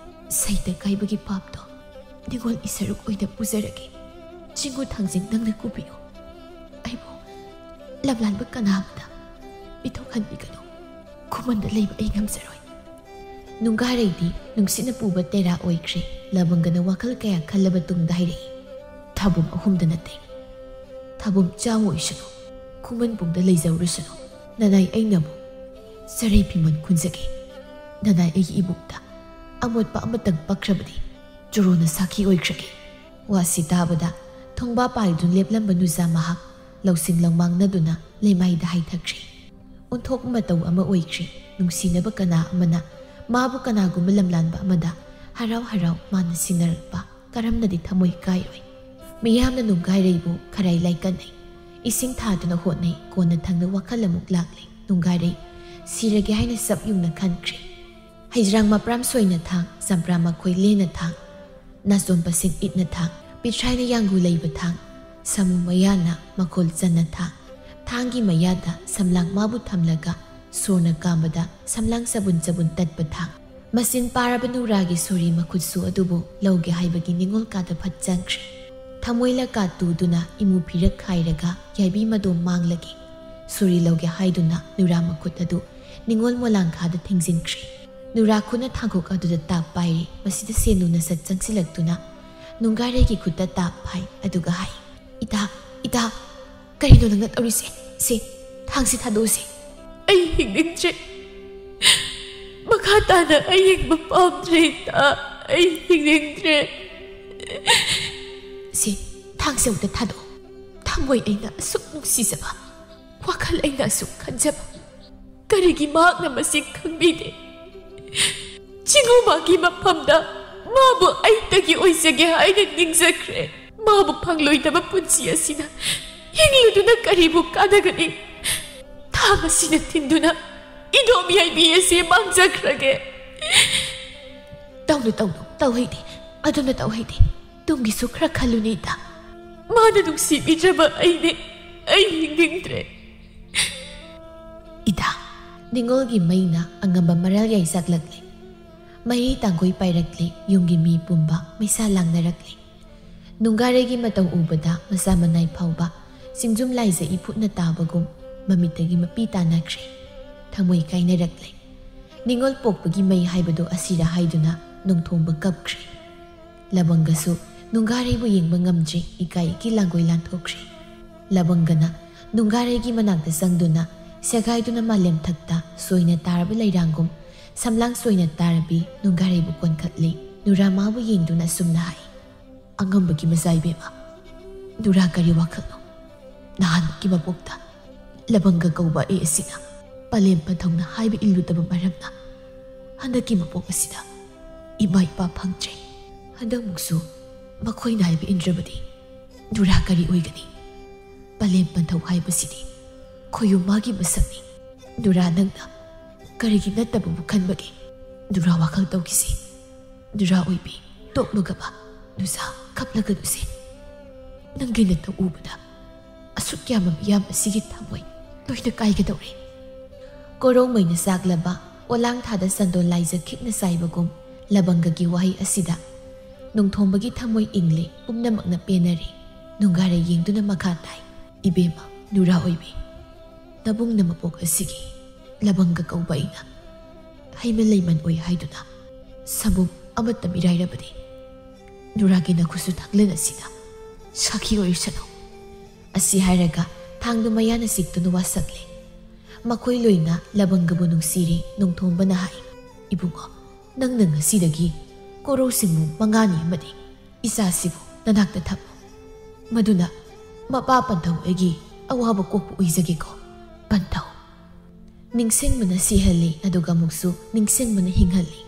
"ꯁꯩꯇ ꯀꯥꯏꯕꯒꯤ ꯄꯥꯞꯇꯣ ꯅꯤꯉꯣꯜ ꯏꯁꯔꯨꯛ ꯑꯣꯏꯅ ꯄꯨꯖꯔꯒꯦ꯫ ꯆꯤꯡꯉꯨ ꯊꯥꯡꯖꯤꯡ ꯅꯪꯅ ꯀꯨꯕꯤꯌꯨ꯫ ꯑꯩꯕꯨ ꯂꯝꯂꯥꯟꯕ ꯀꯅꯥ ꯑꯃꯗ ꯄꯤꯊꯣꯛꯍꯟꯕꯤꯒꯅꯨ꯫ ꯈꯨꯃꯟꯗ ꯂꯩꯕ ꯑꯩ ꯉꯝꯖꯔꯣꯏ꯫" ꯅꯨꯡꯒꯥꯔꯩꯗꯤ ꯅꯨꯡꯁꯤꯠꯅ ꯄꯨꯕ ꯇꯦꯔꯥ ꯑꯣꯏꯈ꯭ꯔꯦ꯫ ꯂꯕꯪꯒꯅ ꯋꯥꯈꯜ ꯀꯌꯥ ꯈꯜꯂꯕ ꯇꯨꯡꯗ ꯍꯥꯏꯔꯛꯏ, "ꯊꯥꯕꯨꯝ ꯑꯍꯨꯝꯗ ꯅꯠꯇꯦ, ꯊꯥꯕꯨꯝ ꯆꯥꯝꯃ ꯑꯣꯏꯁꯅꯨ, ꯈꯨꯃꯟ ꯄꯨꯡꯗ ꯂꯩꯖꯧꯔꯁꯅꯨ꯫ ꯅꯅꯥꯏ, ꯑꯩꯅ ꯑꯃꯨꯛ ꯆꯔꯩ ꯐꯤꯃꯟ ꯈꯨꯟꯖꯒꯦ꯫ ꯅꯅꯥꯏ, ꯑꯩꯒꯤ ꯏꯕꯨꯡꯗ ꯑꯃꯣꯠꯄ ꯑꯃꯇꯪ ꯄꯛꯈ꯭ꯔꯕꯗꯤ ꯆꯣꯔꯣꯅ ꯁꯥꯈꯤ ꯑꯣꯏꯈ꯭ꯔꯒꯦ꯫" ꯋꯥꯁꯤ ꯇꯥꯕꯗ ꯊꯣꯡꯕꯥ ꯄꯥꯏꯗꯨꯅ ꯂꯦꯞꯂꯝꯕ ꯅꯨꯖꯥ ꯃꯍꯥꯛ ꯂꯧꯁꯤꯡ ꯂꯧꯃꯥꯡꯅꯗꯨꯅ ꯂꯩꯃꯥꯏꯗ ꯍꯥꯏꯊꯈ꯭ꯔꯦ꯫ ꯑꯣꯟꯊꯣꯛ ꯃꯇꯧ ꯑꯃ ꯑꯣꯏꯈ꯭ꯔꯦ꯫ ꯅꯨꯡꯁꯤꯅꯕ ꯀꯅꯥ ꯑꯃꯅ ꯃꯥꯕꯨ ꯀꯅꯥꯒꯨꯝꯕ ꯂꯝꯂꯥꯟꯕ ꯑꯃꯗ ꯍꯔꯥꯎ ꯍꯔꯥꯎ ꯃꯥꯅ ꯁꯤꯟꯅꯔꯛꯄ ꯀꯔꯝꯅꯗꯤ ꯊꯃꯣꯏ ꯀꯥꯏꯔꯣꯏ꯫ ꯃꯤꯌꯥꯝꯅ ꯅꯨꯡꯒꯥꯏꯔꯩꯕꯨ ꯈꯔꯥꯏ ꯂꯥꯏꯀꯠꯅꯩ꯫ ꯏꯁꯤꯡ ꯊꯥꯗꯨꯅ ꯍꯣꯠꯅꯩ꯫ ꯀꯣꯟꯅ ꯊꯪꯅ ꯋꯥꯈꯜ ꯑꯃꯨꯛ ꯂꯥꯛꯂꯦ꯫ ꯅꯨꯡꯒꯥꯏꯔꯩ ꯁꯤꯔꯒꯦ ꯍꯥꯏꯅ ꯆꯞ ꯌꯨꯡꯅ ꯈꯟꯈ꯭ꯔꯦ꯫ ꯍꯩꯖ꯭ꯔꯥꯡ ꯃꯄ꯭ꯔꯥꯝ ꯁꯣꯏꯅ ꯊꯥꯡ, ꯆꯝꯄ꯭ꯔꯥ ꯃꯈꯣꯏ ꯂꯦꯟꯅ ꯊꯥꯡ, ꯅꯥꯆꯣꯝ ꯄꯁꯤꯡ ꯏꯠꯅ ꯊꯥꯡ, ꯄꯤꯊ꯭ꯔꯥꯏꯅ ꯌꯥꯡꯒꯨ ꯂꯩꯕ ꯊꯥꯡ, ꯁꯥꯃꯨ ꯃꯌꯥꯅ ꯃꯈꯣꯜ ꯆꯟꯅ ꯊꯥꯡ, ꯊꯥꯡꯒꯤ ꯃꯌꯥꯗ ꯁꯝꯂꯥꯡ ꯃꯥꯕꯨ ꯊꯝꯂꯒ ꯁꯣꯔꯅ ꯀꯥꯝꯕꯗ ꯁꯝꯂꯥꯡ ꯆꯕꯨꯟ ꯆꯕꯨꯟ ꯇꯠꯄ ꯊꯥꯡ, ꯃꯆꯤꯟ ꯄꯥꯔꯕ ꯅꯨꯔꯥꯒꯤ ꯁꯣꯔꯤ ꯃꯈꯨꯠꯁꯨ ꯑꯗꯨꯕꯨ ꯂꯧꯒꯦ ꯍꯥꯏꯕꯒꯤ ꯅꯤꯡꯉꯣꯜ ꯀꯥꯗ ꯐꯠ ꯆꯪꯈ꯭ꯔꯦ꯫ ꯊꯃꯣꯏ ꯂꯀꯥ ꯇꯨꯗꯨꯅ ꯏꯃꯨ ꯐꯤꯔꯛ ꯈꯥꯏꯔꯒ ꯌꯥꯏꯕꯤ ꯃꯗꯣꯝ ꯃꯥꯡꯂꯒꯦ꯫ ꯁꯣꯔꯤ ꯂꯧꯒꯦ ꯍꯥꯏꯗꯨꯅ ꯅꯨꯔꯥ ꯃꯈꯨꯠ ꯑꯗꯨ ꯅꯤꯡꯉꯣꯜ ꯃꯣꯂꯥꯡꯈꯥꯗ ꯊꯤꯡꯖꯤꯟꯈ꯭ꯔꯦ꯫ ꯅꯨꯔꯥ ꯈꯨꯠꯅ ꯊꯥꯡꯀꯨꯞ ꯑꯗꯨꯗ ꯇꯥꯞ ꯄꯥꯏꯔꯤ꯫ ꯃꯁꯤꯗ ꯁꯦꯅꯨꯅ ꯁꯠ ꯆꯪꯁꯤꯜꯂꯛꯇꯨꯅ ꯅꯨꯡꯒꯥꯔꯩꯒꯤ ꯈꯨꯠꯇ ꯇꯥꯞ ꯐꯥꯏ, ꯑꯗꯨꯒ ꯍꯥꯏ, "ꯏꯇꯥ, ꯏꯇꯥ, ꯀꯔꯤꯅꯣ ꯅꯪꯅ ꯇꯧꯔꯤꯁꯦ? ꯁꯦ, ꯊꯥꯡꯁꯦ ꯊꯥꯗꯣꯛꯎꯁꯦ꯫" "ꯑꯩ ꯍꯤꯡꯅꯤꯡꯗ꯭ꯔꯦ꯫ ꯃꯈꯥ ꯇꯥꯅ ꯑꯩ ꯍꯤꯡꯕ ꯄꯥꯝꯗ꯭ꯔꯦ, ꯏꯇꯥ꯫ ꯑꯩ ꯍꯤꯡꯅꯤꯡꯗ꯭ꯔꯦ꯫" "ꯁꯦ, ꯊꯥꯡꯁꯦ ꯑꯃꯨꯛꯇ ꯊꯥꯗꯣꯛꯑꯣ꯫ ꯊꯃꯣꯏ ꯑꯩꯅ ꯑꯁꯨꯛ ꯅꯨꯡꯁꯤꯖꯕ, ꯋꯥꯈꯜ ꯑꯩꯅ ꯑꯁꯨꯛ ꯈꯟꯖꯕ, ꯀꯔꯤꯒꯤ ꯃꯍꯥꯛꯅ ꯃꯁꯤ ꯈꯪꯕꯤꯗꯦ? ꯆꯤꯡꯉꯨ ꯃꯥꯒꯤ ꯃꯐꯝꯗ ꯃꯥꯕꯨ ꯑꯩꯇꯒꯤ ꯑꯣꯏꯖꯒꯦ ꯍꯥꯏꯅ ꯅꯤꯡꯖꯈ꯭ꯔꯦ꯫ ꯃꯥꯕꯨ ꯐꯪꯂꯣꯏꯗꯕ ꯄꯨꯟꯁꯤ ꯑꯁꯤꯅ ꯍꯤꯡꯂꯗꯨꯅ ꯀꯔꯤꯕꯨ ꯀꯥꯟꯅꯒꯅꯤ? ꯊꯥꯡ ꯑꯁꯤꯅ ꯊꯤꯟꯗꯨꯅ ꯏꯗꯣꯝ ꯌꯥꯏꯕꯤ ꯑꯁꯤ ꯃꯥꯡꯖꯈ꯭ꯔꯒꯦ꯫" "ꯇꯧꯅꯨ, ꯇꯧꯅꯨ, ꯇꯧꯍꯩꯗꯦ꯫ ꯑꯗꯨꯝꯅ ꯇꯧꯍꯩꯗꯦ꯫ ꯇꯨꯡꯒꯤꯁꯨ ꯈꯔ ꯈꯜꯂꯨꯅꯦ, ꯏꯇꯥ꯫" "ꯃꯥꯅ ꯅꯨꯡꯁꯤꯕꯤꯗ꯭ꯔꯕ ꯑꯩꯅꯦ꯫ ꯑꯩ ꯍꯤꯡꯅꯤꯡꯗ꯭ꯔꯦ꯫" ꯏꯇꯥ, ꯅꯤꯉꯣꯜꯒꯤ ꯃꯩꯅ ꯑꯉꯝꯕ ꯃꯔꯥꯜ ꯌꯥꯏꯁꯥꯛꯂꯛꯂꯦ꯫ ꯃꯍꯤ ꯇꯥꯡꯒꯣꯏ ꯄꯥꯏꯔꯛꯂꯦ꯫ ꯌꯨꯝꯒꯤ ꯃꯤ ꯄꯨꯝꯕ ꯃꯩꯁꯥ ꯂꯥꯡꯅꯔꯛꯂꯦ꯫ ꯅꯨꯡꯒꯥꯔꯩꯒꯤ ꯃꯇꯧ ꯎꯕꯗ ꯃꯁꯥ ꯃꯅꯥꯏ ꯐꯥꯎꯕ ꯁꯤꯡꯖꯨꯝ ꯂꯥꯏꯖ ꯏꯐꯨꯠꯅ ꯇꯥꯕꯒꯨꯝ ꯃꯃꯤꯠꯇꯒꯤ ꯃꯄꯤ ꯇꯥꯅꯈ꯭ꯔꯦ꯫ ꯊꯃꯣꯏ ꯀꯥꯏꯅꯔꯛꯂꯦ꯫ ꯅꯤꯉꯣꯜ ꯄꯣꯛꯄꯒꯤ ꯃꯩ ꯍꯥꯏꯕꯗꯨ ꯑꯁꯤꯔ ꯍꯥꯏꯗꯨꯅ ꯅꯣꯡꯊꯣꯝꯕ ꯀꯞꯈ꯭ꯔꯦ꯫ ꯂꯕꯪꯒꯁꯨ ꯅꯨꯡꯒꯥꯔꯩꯕꯨ ꯌꯦꯡꯕ ꯉꯝꯗ꯭ꯔꯦ, ꯏꯀꯥꯏꯒꯤ ꯂꯥꯡꯒꯣꯏ ꯂꯥꯟꯊꯣꯛꯈ꯭ꯔꯦ꯫ ꯂꯕꯪꯒꯅ ꯅꯨꯡꯒꯥꯔꯩꯒꯤ ꯃꯅꯥꯛꯇ ꯆꯪꯗꯨꯅ ꯁꯦꯒꯥꯏꯗꯨꯅ ꯃꯥꯂꯦꯝꯊꯛꯇ ꯁꯣꯏꯅ ꯇꯥꯔꯕ ꯂꯩꯔꯥꯡꯒꯨꯝ ꯁꯝꯂꯥꯡ ꯁꯣꯏꯅ ꯇꯥꯔꯕꯤ ꯅꯨꯡꯒꯥꯔꯩꯕꯨ ꯀꯣꯟꯈꯠꯂꯤ꯫ ꯅꯨꯔꯥ ꯃꯥꯕꯨ ꯌꯦꯡꯗꯨꯅ ꯑꯁꯨꯝꯅ ꯍꯥꯏ, "ꯑꯉꯝꯕꯒꯤ ꯃꯆꯥ ꯏꯕꯦꯝꯃ, ꯅꯨꯔꯥ ꯀꯔꯤ ꯋꯥꯈꯜꯅꯣ? ꯅꯍꯥꯟꯃꯨꯛꯀꯤ ꯃꯄꯣꯛꯇ ꯂꯕꯪꯒ ꯀꯧꯕ ꯑꯩ ꯑꯁꯤꯅ ꯄꯂꯦꯝ ꯄꯟꯊꯧꯅ ꯍꯥꯏꯕ ꯏꯜꯂꯨꯗꯕ ꯃꯔꯝꯅ ꯍꯟꯗꯛꯀꯤ ꯃꯄꯣꯛ ꯑꯁꯤꯗ ꯏꯃꯥ ꯏꯄꯥ ꯐꯪꯗ꯭ꯔꯦ꯫ ꯍꯟꯗꯛꯃꯨꯛꯁꯨ ꯃꯈꯣꯏꯅ ꯍꯥꯏꯕ ꯏꯟꯗ꯭ꯔꯕꯗꯤ ꯅꯨꯔꯥ ꯀꯔꯤ ꯑꯣꯏꯒꯅꯤ? ꯄꯂꯦꯝ ꯄꯟꯊꯧ ꯍꯥꯏꯕꯁꯤꯗꯤ ꯈꯣꯌꯨꯝ ꯃꯥꯒꯤ ꯃꯁꯛꯅꯤ꯫ ꯅꯨꯔꯥ, ꯅꯪꯅ ꯀꯔꯤꯒꯤ ꯅꯠꯇꯕꯕꯨ ꯈꯟꯕꯒꯦ? ꯅꯨꯔꯥ, ꯋꯥꯈꯜ ꯇꯧꯈꯤꯁꯤ꯫ ꯅꯨꯔꯥ ꯑꯣꯏꯕꯤ, ꯇꯣꯛꯂꯨꯒꯕ, ꯅꯨꯁꯥ, ꯀꯞꯂꯒꯅꯨꯁꯦ꯫ ꯅꯪꯒꯤ ꯅꯇꯧ ꯎꯕꯗ ꯑꯁꯨꯛ ꯌꯥꯝꯕ ꯃꯤꯌꯥꯝ ꯑꯁꯤꯒꯤ ꯊꯃꯣꯏ ꯂꯣꯏꯅ ꯀꯥꯏꯒꯗꯧꯔꯦ꯫" ꯀꯣꯔꯧꯃꯩꯅ ꯆꯥꯛꯂꯕ ꯄꯣꯂꯥꯡ ꯊꯥꯗ ꯆꯟꯗꯣꯟ ꯂꯥꯏꯖ ꯈꯤꯛꯅ ꯆꯥꯏꯕꯒꯨꯝ ꯂꯕꯪꯒꯒꯤ ꯋꯥꯍꯩ ꯑꯁꯤꯗ ꯅꯣꯡꯊꯣꯝꯕꯒꯤ ꯊꯃꯣꯏ ꯏꯪꯂꯦ, ꯄꯨꯝꯅꯃꯛꯅ ꯄꯦꯟꯅꯔꯦ꯫ ꯅꯨꯡꯒꯥꯔꯩ ꯌꯦꯡꯗꯨꯅ ꯃꯈꯥ ꯇꯥꯏ, "ꯏꯕꯦꯝꯃ, ꯅꯨꯔꯥ ꯑꯣꯏꯕꯤ, ꯅꯕꯨꯡꯅ ꯃꯄꯣꯛ ꯑꯁꯤꯒꯤ ꯂꯕꯪꯒ ꯀꯧꯕ ꯑꯩꯅ ꯍꯩꯃ ꯂꯩꯃꯟ ꯑꯣꯏ ꯍꯥꯏꯗꯨꯅ ꯁꯪꯒꯣꯝ ꯑꯃꯠꯇ ꯃꯤꯔꯥꯏꯔꯕꯗꯤ꯫ ꯅꯨꯔꯥꯒꯤ ꯅꯈꯨꯠꯁꯨ ꯊꯥꯡꯂꯦꯟ ꯑꯁꯤꯗ ꯁꯥꯈꯤ ꯑꯣꯏꯔꯁꯅꯨ꯫ ꯑꯁꯤ ꯍꯥꯏꯔꯒ ꯊꯥꯡꯗꯨ ꯃꯌꯥꯅ ꯆꯤꯛꯇꯨꯅ ꯋꯥꯁꯛꯂꯦ꯫ ꯃꯈꯣꯏ ꯂꯣꯏꯅ ꯂꯕꯪꯒꯕꯨ ꯅꯨꯡꯁꯤꯔꯤ꯫ ꯅꯣꯡꯊꯣꯝꯕꯅ ꯍꯥꯏ, "ꯏꯕꯨꯡꯉꯣ, ꯅꯪꯅ ꯉꯁꯤꯗꯒꯤ ꯀꯣꯔꯧ ꯁꯤꯡꯃꯨ ꯃꯉꯥꯅꯤ ꯑꯃꯗꯤ ꯏꯆꯥꯁꯤꯕꯨ ꯅꯅꯥꯛꯇ ꯊꯝꯃꯨ꯫ ꯃꯗꯨꯅ ꯃꯄꯥ ꯄꯟꯊꯧ ꯑꯩꯒꯤ ꯑꯋꯥꯕ ꯀꯣꯛꯄ ꯑꯣꯏꯖꯒꯦꯀꯣ, ꯄꯟꯊꯧ꯫" ꯅꯤꯡꯁꯤꯡꯕꯅ ꯁꯤꯍꯜꯂꯤ, ꯑꯗꯨꯒ ꯑꯃꯨꯛꯁꯨ ꯅꯤꯡꯁꯤꯡꯕꯅ ꯍꯤꯡꯍꯜꯂꯤ꯫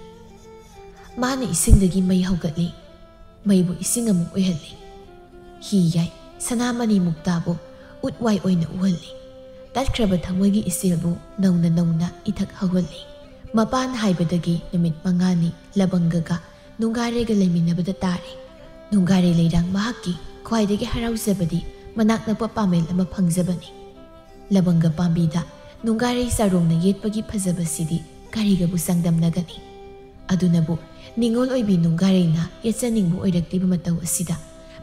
ꯃꯥꯅ ꯏꯁꯤꯡꯗꯒꯤ ꯃꯩ ꯍꯧꯒꯠꯂꯤ, ꯃꯩꯕꯨ ꯏꯁꯤꯡ ꯑꯃꯨꯛ ꯑꯣꯏꯍꯜꯂꯤ꯫ ꯍꯤ ꯌꯥꯏ, ꯁꯅꯥꯃꯅꯤ ꯃꯨꯛꯇꯥꯕꯨ ꯎꯠꯋꯥꯏ ꯑꯣꯏꯅ ꯎꯍꯜꯂꯤ꯫ ꯇꯠꯈ꯭ꯔꯕ ꯊꯃꯣꯏꯒꯤ ꯏꯆꯦꯜꯕꯨ ꯅꯧꯅ ꯅꯧꯅ ꯏꯊꯛ ꯍꯧꯍꯜꯂꯤ꯫ ꯃꯄꯥꯟ ꯍꯥꯏꯕꯗꯒꯤ ꯅꯨꯃꯤꯠ ꯃꯉꯥꯅꯤ ꯂꯕꯪꯒꯒ ꯅꯨꯡꯒꯥꯔꯦꯒ ꯂꯩꯃꯤꯟꯅꯕꯗ ꯇꯥꯔꯦ꯫ ꯅꯨꯡꯒꯥꯔꯦ ꯂꯩꯔꯥꯡ ꯃꯍꯥꯛꯀꯤ ꯈ꯭ꯋꯥꯏꯗꯒꯤ ꯍꯔꯥꯎꯖꯕꯗꯤ ꯃꯅꯥꯛ ꯅꯛꯄ ꯄꯥꯃꯦꯜ ꯑꯃ ꯐꯪꯖꯕꯅꯤ꯫ ꯂꯕꯪꯒ ꯄꯥꯝꯕꯤꯗ ꯅꯨꯡꯒꯥꯔꯩ ꯆꯥꯔꯣꯡꯅ ꯌꯦꯠꯄꯒꯤ ꯐꯖꯕꯁꯤꯗꯤ ꯀꯔꯤꯒꯕꯨ ꯆꯥꯡꯗꯝꯅꯒꯅꯤ? ꯑꯗꯨꯅꯕꯨ ꯅꯤꯉꯣꯜ ꯑꯣꯏꯕꯤ ꯅꯨꯡꯒꯥꯔꯩꯅ ꯌꯦꯠꯆꯅꯤꯡꯕ ꯑꯣꯏꯔꯛꯂꯤꯕ ꯃꯇꯧ ꯑꯁꯤꯗ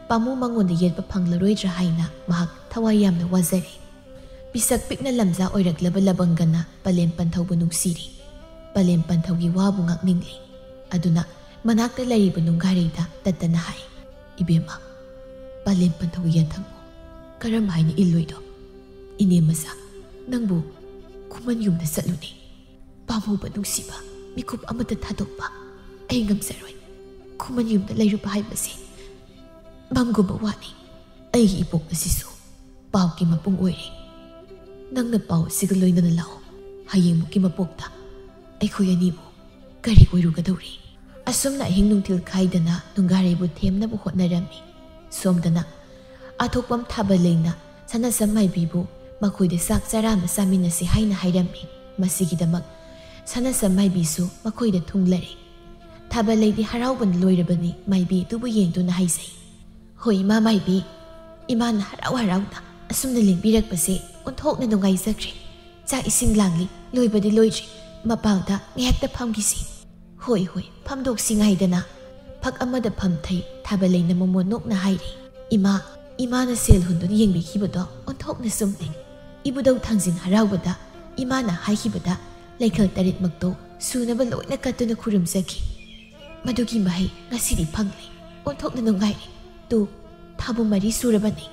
ꯄꯥꯃꯨ ꯃꯉꯣꯟꯗ ꯌꯦꯠꯄ ꯐꯪꯂꯔꯣꯏꯗ꯭ꯔꯥ ꯍꯥꯏꯅ ꯃꯍꯥꯛ ꯊꯋꯥꯏ ꯌꯥꯝꯅ ꯋꯥꯖꯔꯦ꯫ ꯄꯤꯁꯛ ꯄꯤꯛꯅ ꯂꯝꯖꯥ ꯑꯣꯏꯔꯛꯂꯕ ꯂꯕꯪꯒꯅ ꯄꯂꯦꯝ ꯄꯟꯊꯧꯕꯨ ꯅꯨꯡꯁꯤꯔꯤ꯫ ꯄꯂꯦꯝ ꯄꯟꯊꯧꯒꯤ ꯋꯥꯕꯨ ꯉꯥꯛꯅꯤꯡꯂꯤ꯫ ꯑꯗꯨꯅ ꯃꯅꯥꯛꯇ ꯂꯩꯔꯤꯕ ꯅꯨꯡꯒꯥꯔꯩꯗ ꯇꯠꯇꯅ ꯍꯥꯏ, "ꯏꯕꯦꯝꯃ, ꯄꯂꯦꯝ ꯄꯟꯊꯧ ꯌꯥꯊꯪꯕꯨ ꯀꯔꯝ ꯍꯥꯏꯅ ꯏꯜꯂꯣꯏꯗꯣ? ꯏꯅꯦ ꯃꯆꯥ, ꯅꯪꯕꯨ ꯈꯨꯃꯟ ꯌꯨꯝꯗ ꯆꯠꯂꯨꯅꯦ꯫ ꯄꯥꯝꯃꯨꯕ ꯅꯨꯡꯁꯤꯕ ꯃꯤꯀꯨꯞ ꯑꯃꯠꯇ ꯊꯥꯗꯣꯛꯄ ꯑꯩ ꯉꯝꯖꯔꯣꯏ꯫ ꯈꯨꯃꯟ ꯌꯨꯝꯗ ꯂꯩꯔꯨꯕ ꯍꯥꯏꯕꯁꯦ ꯃꯪꯒꯨꯝꯕ ꯋꯥꯅꯤ꯫ ꯑꯩꯒꯤ ꯏꯄꯣꯛ ꯑꯁꯤꯁꯨ ꯄꯥꯎꯒꯤ ꯃꯄꯨꯡ ꯑꯣꯏꯔꯦ꯫ ꯅꯪꯅ ꯄꯥꯎ ꯑꯁꯤꯒ ꯂꯣꯏꯅꯅ ꯂꯥꯛꯑꯣ꯫ ꯍꯌꯦꯡꯃꯨꯛꯀꯤ ꯃꯄꯣꯛꯇ ꯑꯩꯈꯣꯏ ꯑꯅꯤꯕꯨ ꯀꯔꯤ ꯑꯣꯏꯔꯨꯒꯗꯧꯔꯤ?" ꯑꯁꯨꯝꯅ ꯑꯍꯤꯡ ꯅꯨꯡꯊꯤꯜ ꯈꯥꯏꯗꯅ ꯅꯨꯡꯒꯥꯔꯩꯕꯨ ꯊꯦꯝꯅꯕ ꯍꯣꯠꯅꯔꯝꯃꯤ꯫ ꯁꯣꯝꯗꯅ ꯑꯊꯣꯛꯄꯝ ꯊꯥꯕꯂꯩꯅ ꯁꯅꯥꯁꯝ ꯃꯥꯏꯕꯤꯕꯨ ꯃꯈꯣꯏꯗ ꯆꯥꯛ ꯆꯔꯥ ꯑꯃ ꯆꯥꯃꯤꯟꯅꯁꯤ ꯍꯥꯏꯅ ꯍꯥꯏꯔꯝꯃꯤ꯫ ꯃꯁꯤꯒꯤꯗꯃꯛ ꯁꯅꯥꯁꯝ ꯃꯥꯏꯕꯤꯁꯨ ꯃꯈꯣꯏꯗ ꯊꯨꯡꯂꯔꯦ꯫ ꯊꯥꯕꯂꯩꯗꯤ ꯍꯔꯥꯎꯕꯅ ꯂꯣꯏꯔꯕꯅꯤ꯫ ꯃꯥꯏꯕꯤ ꯑꯗꯨꯕꯨ ꯌꯦꯡꯗꯨꯅ ꯍꯥꯏꯖꯩ, "ꯍꯣꯏ, ꯏꯃꯥ ꯃꯥꯏꯕꯤ, ꯏꯃꯥꯅ ꯍꯔꯥꯎ ꯍꯔꯥꯎꯅ ꯑꯁꯨꯝꯅ ꯂꯦꯡꯕꯤꯔꯛꯄꯁꯦ ꯑꯣꯟꯊꯣꯛꯅ ꯅꯨꯡꯉꯥꯏꯖꯈ꯭ꯔꯦ꯫ ꯆꯥꯛ ꯏꯁꯤꯡ ꯂꯥꯡꯂꯤ, ꯂꯣꯏꯕꯗꯤ ꯂꯣꯏꯗ꯭ꯔꯤ, ꯃꯄꯥꯜꯗ ꯉꯥꯏꯍꯥꯛꯇ ꯐꯝꯈꯤꯁꯤ꯫" "ꯍꯣꯏ, ꯍꯣꯏ, ꯐꯝꯗꯣꯛꯁꯤ" ꯉꯥꯏꯗꯅ ꯐꯛ ꯑꯃꯗ ꯐꯝꯊꯩ꯫ ꯊꯥꯕꯂꯩꯅ ꯃꯃꯣꯟ ꯅꯣꯛꯅ ꯍꯥꯏꯔꯤ, "ꯏꯃꯥ, ꯏꯃꯥꯅ ꯁꯦꯜ ꯍꯨꯟꯗꯨꯅ ꯌꯦꯡꯕꯤꯈꯤꯕꯗꯣ ꯑꯣꯟꯊꯣꯛꯅ ꯆꯨꯝꯂꯦ꯫ ꯏꯕꯨꯙꯧ ꯊꯥꯡꯖꯤꯡ ꯍꯔꯥꯎꯕꯗ ꯏꯃꯥꯅ ꯍꯥꯏꯈꯤꯕꯗ ꯂꯩꯈꯜ ꯇꯔꯦꯠꯃꯛꯇꯣ ꯁꯨꯅꯕ ꯂꯣꯏꯅ ꯀꯠꯇꯨꯅ ꯈꯨꯔꯨꯝꯖꯈꯤ꯫ ꯃꯗꯨꯒꯤ ꯃꯍꯩ ꯉꯁꯤꯗꯤ ꯐꯪꯂꯦ꯫ ꯑꯣꯟꯊꯣꯛꯅ ꯅꯨꯡꯉꯥꯏꯔꯦ꯫ ꯇꯨ, ꯊꯥꯕꯨ ꯃꯔꯤ ꯁꯨꯔꯕꯅꯤ꯫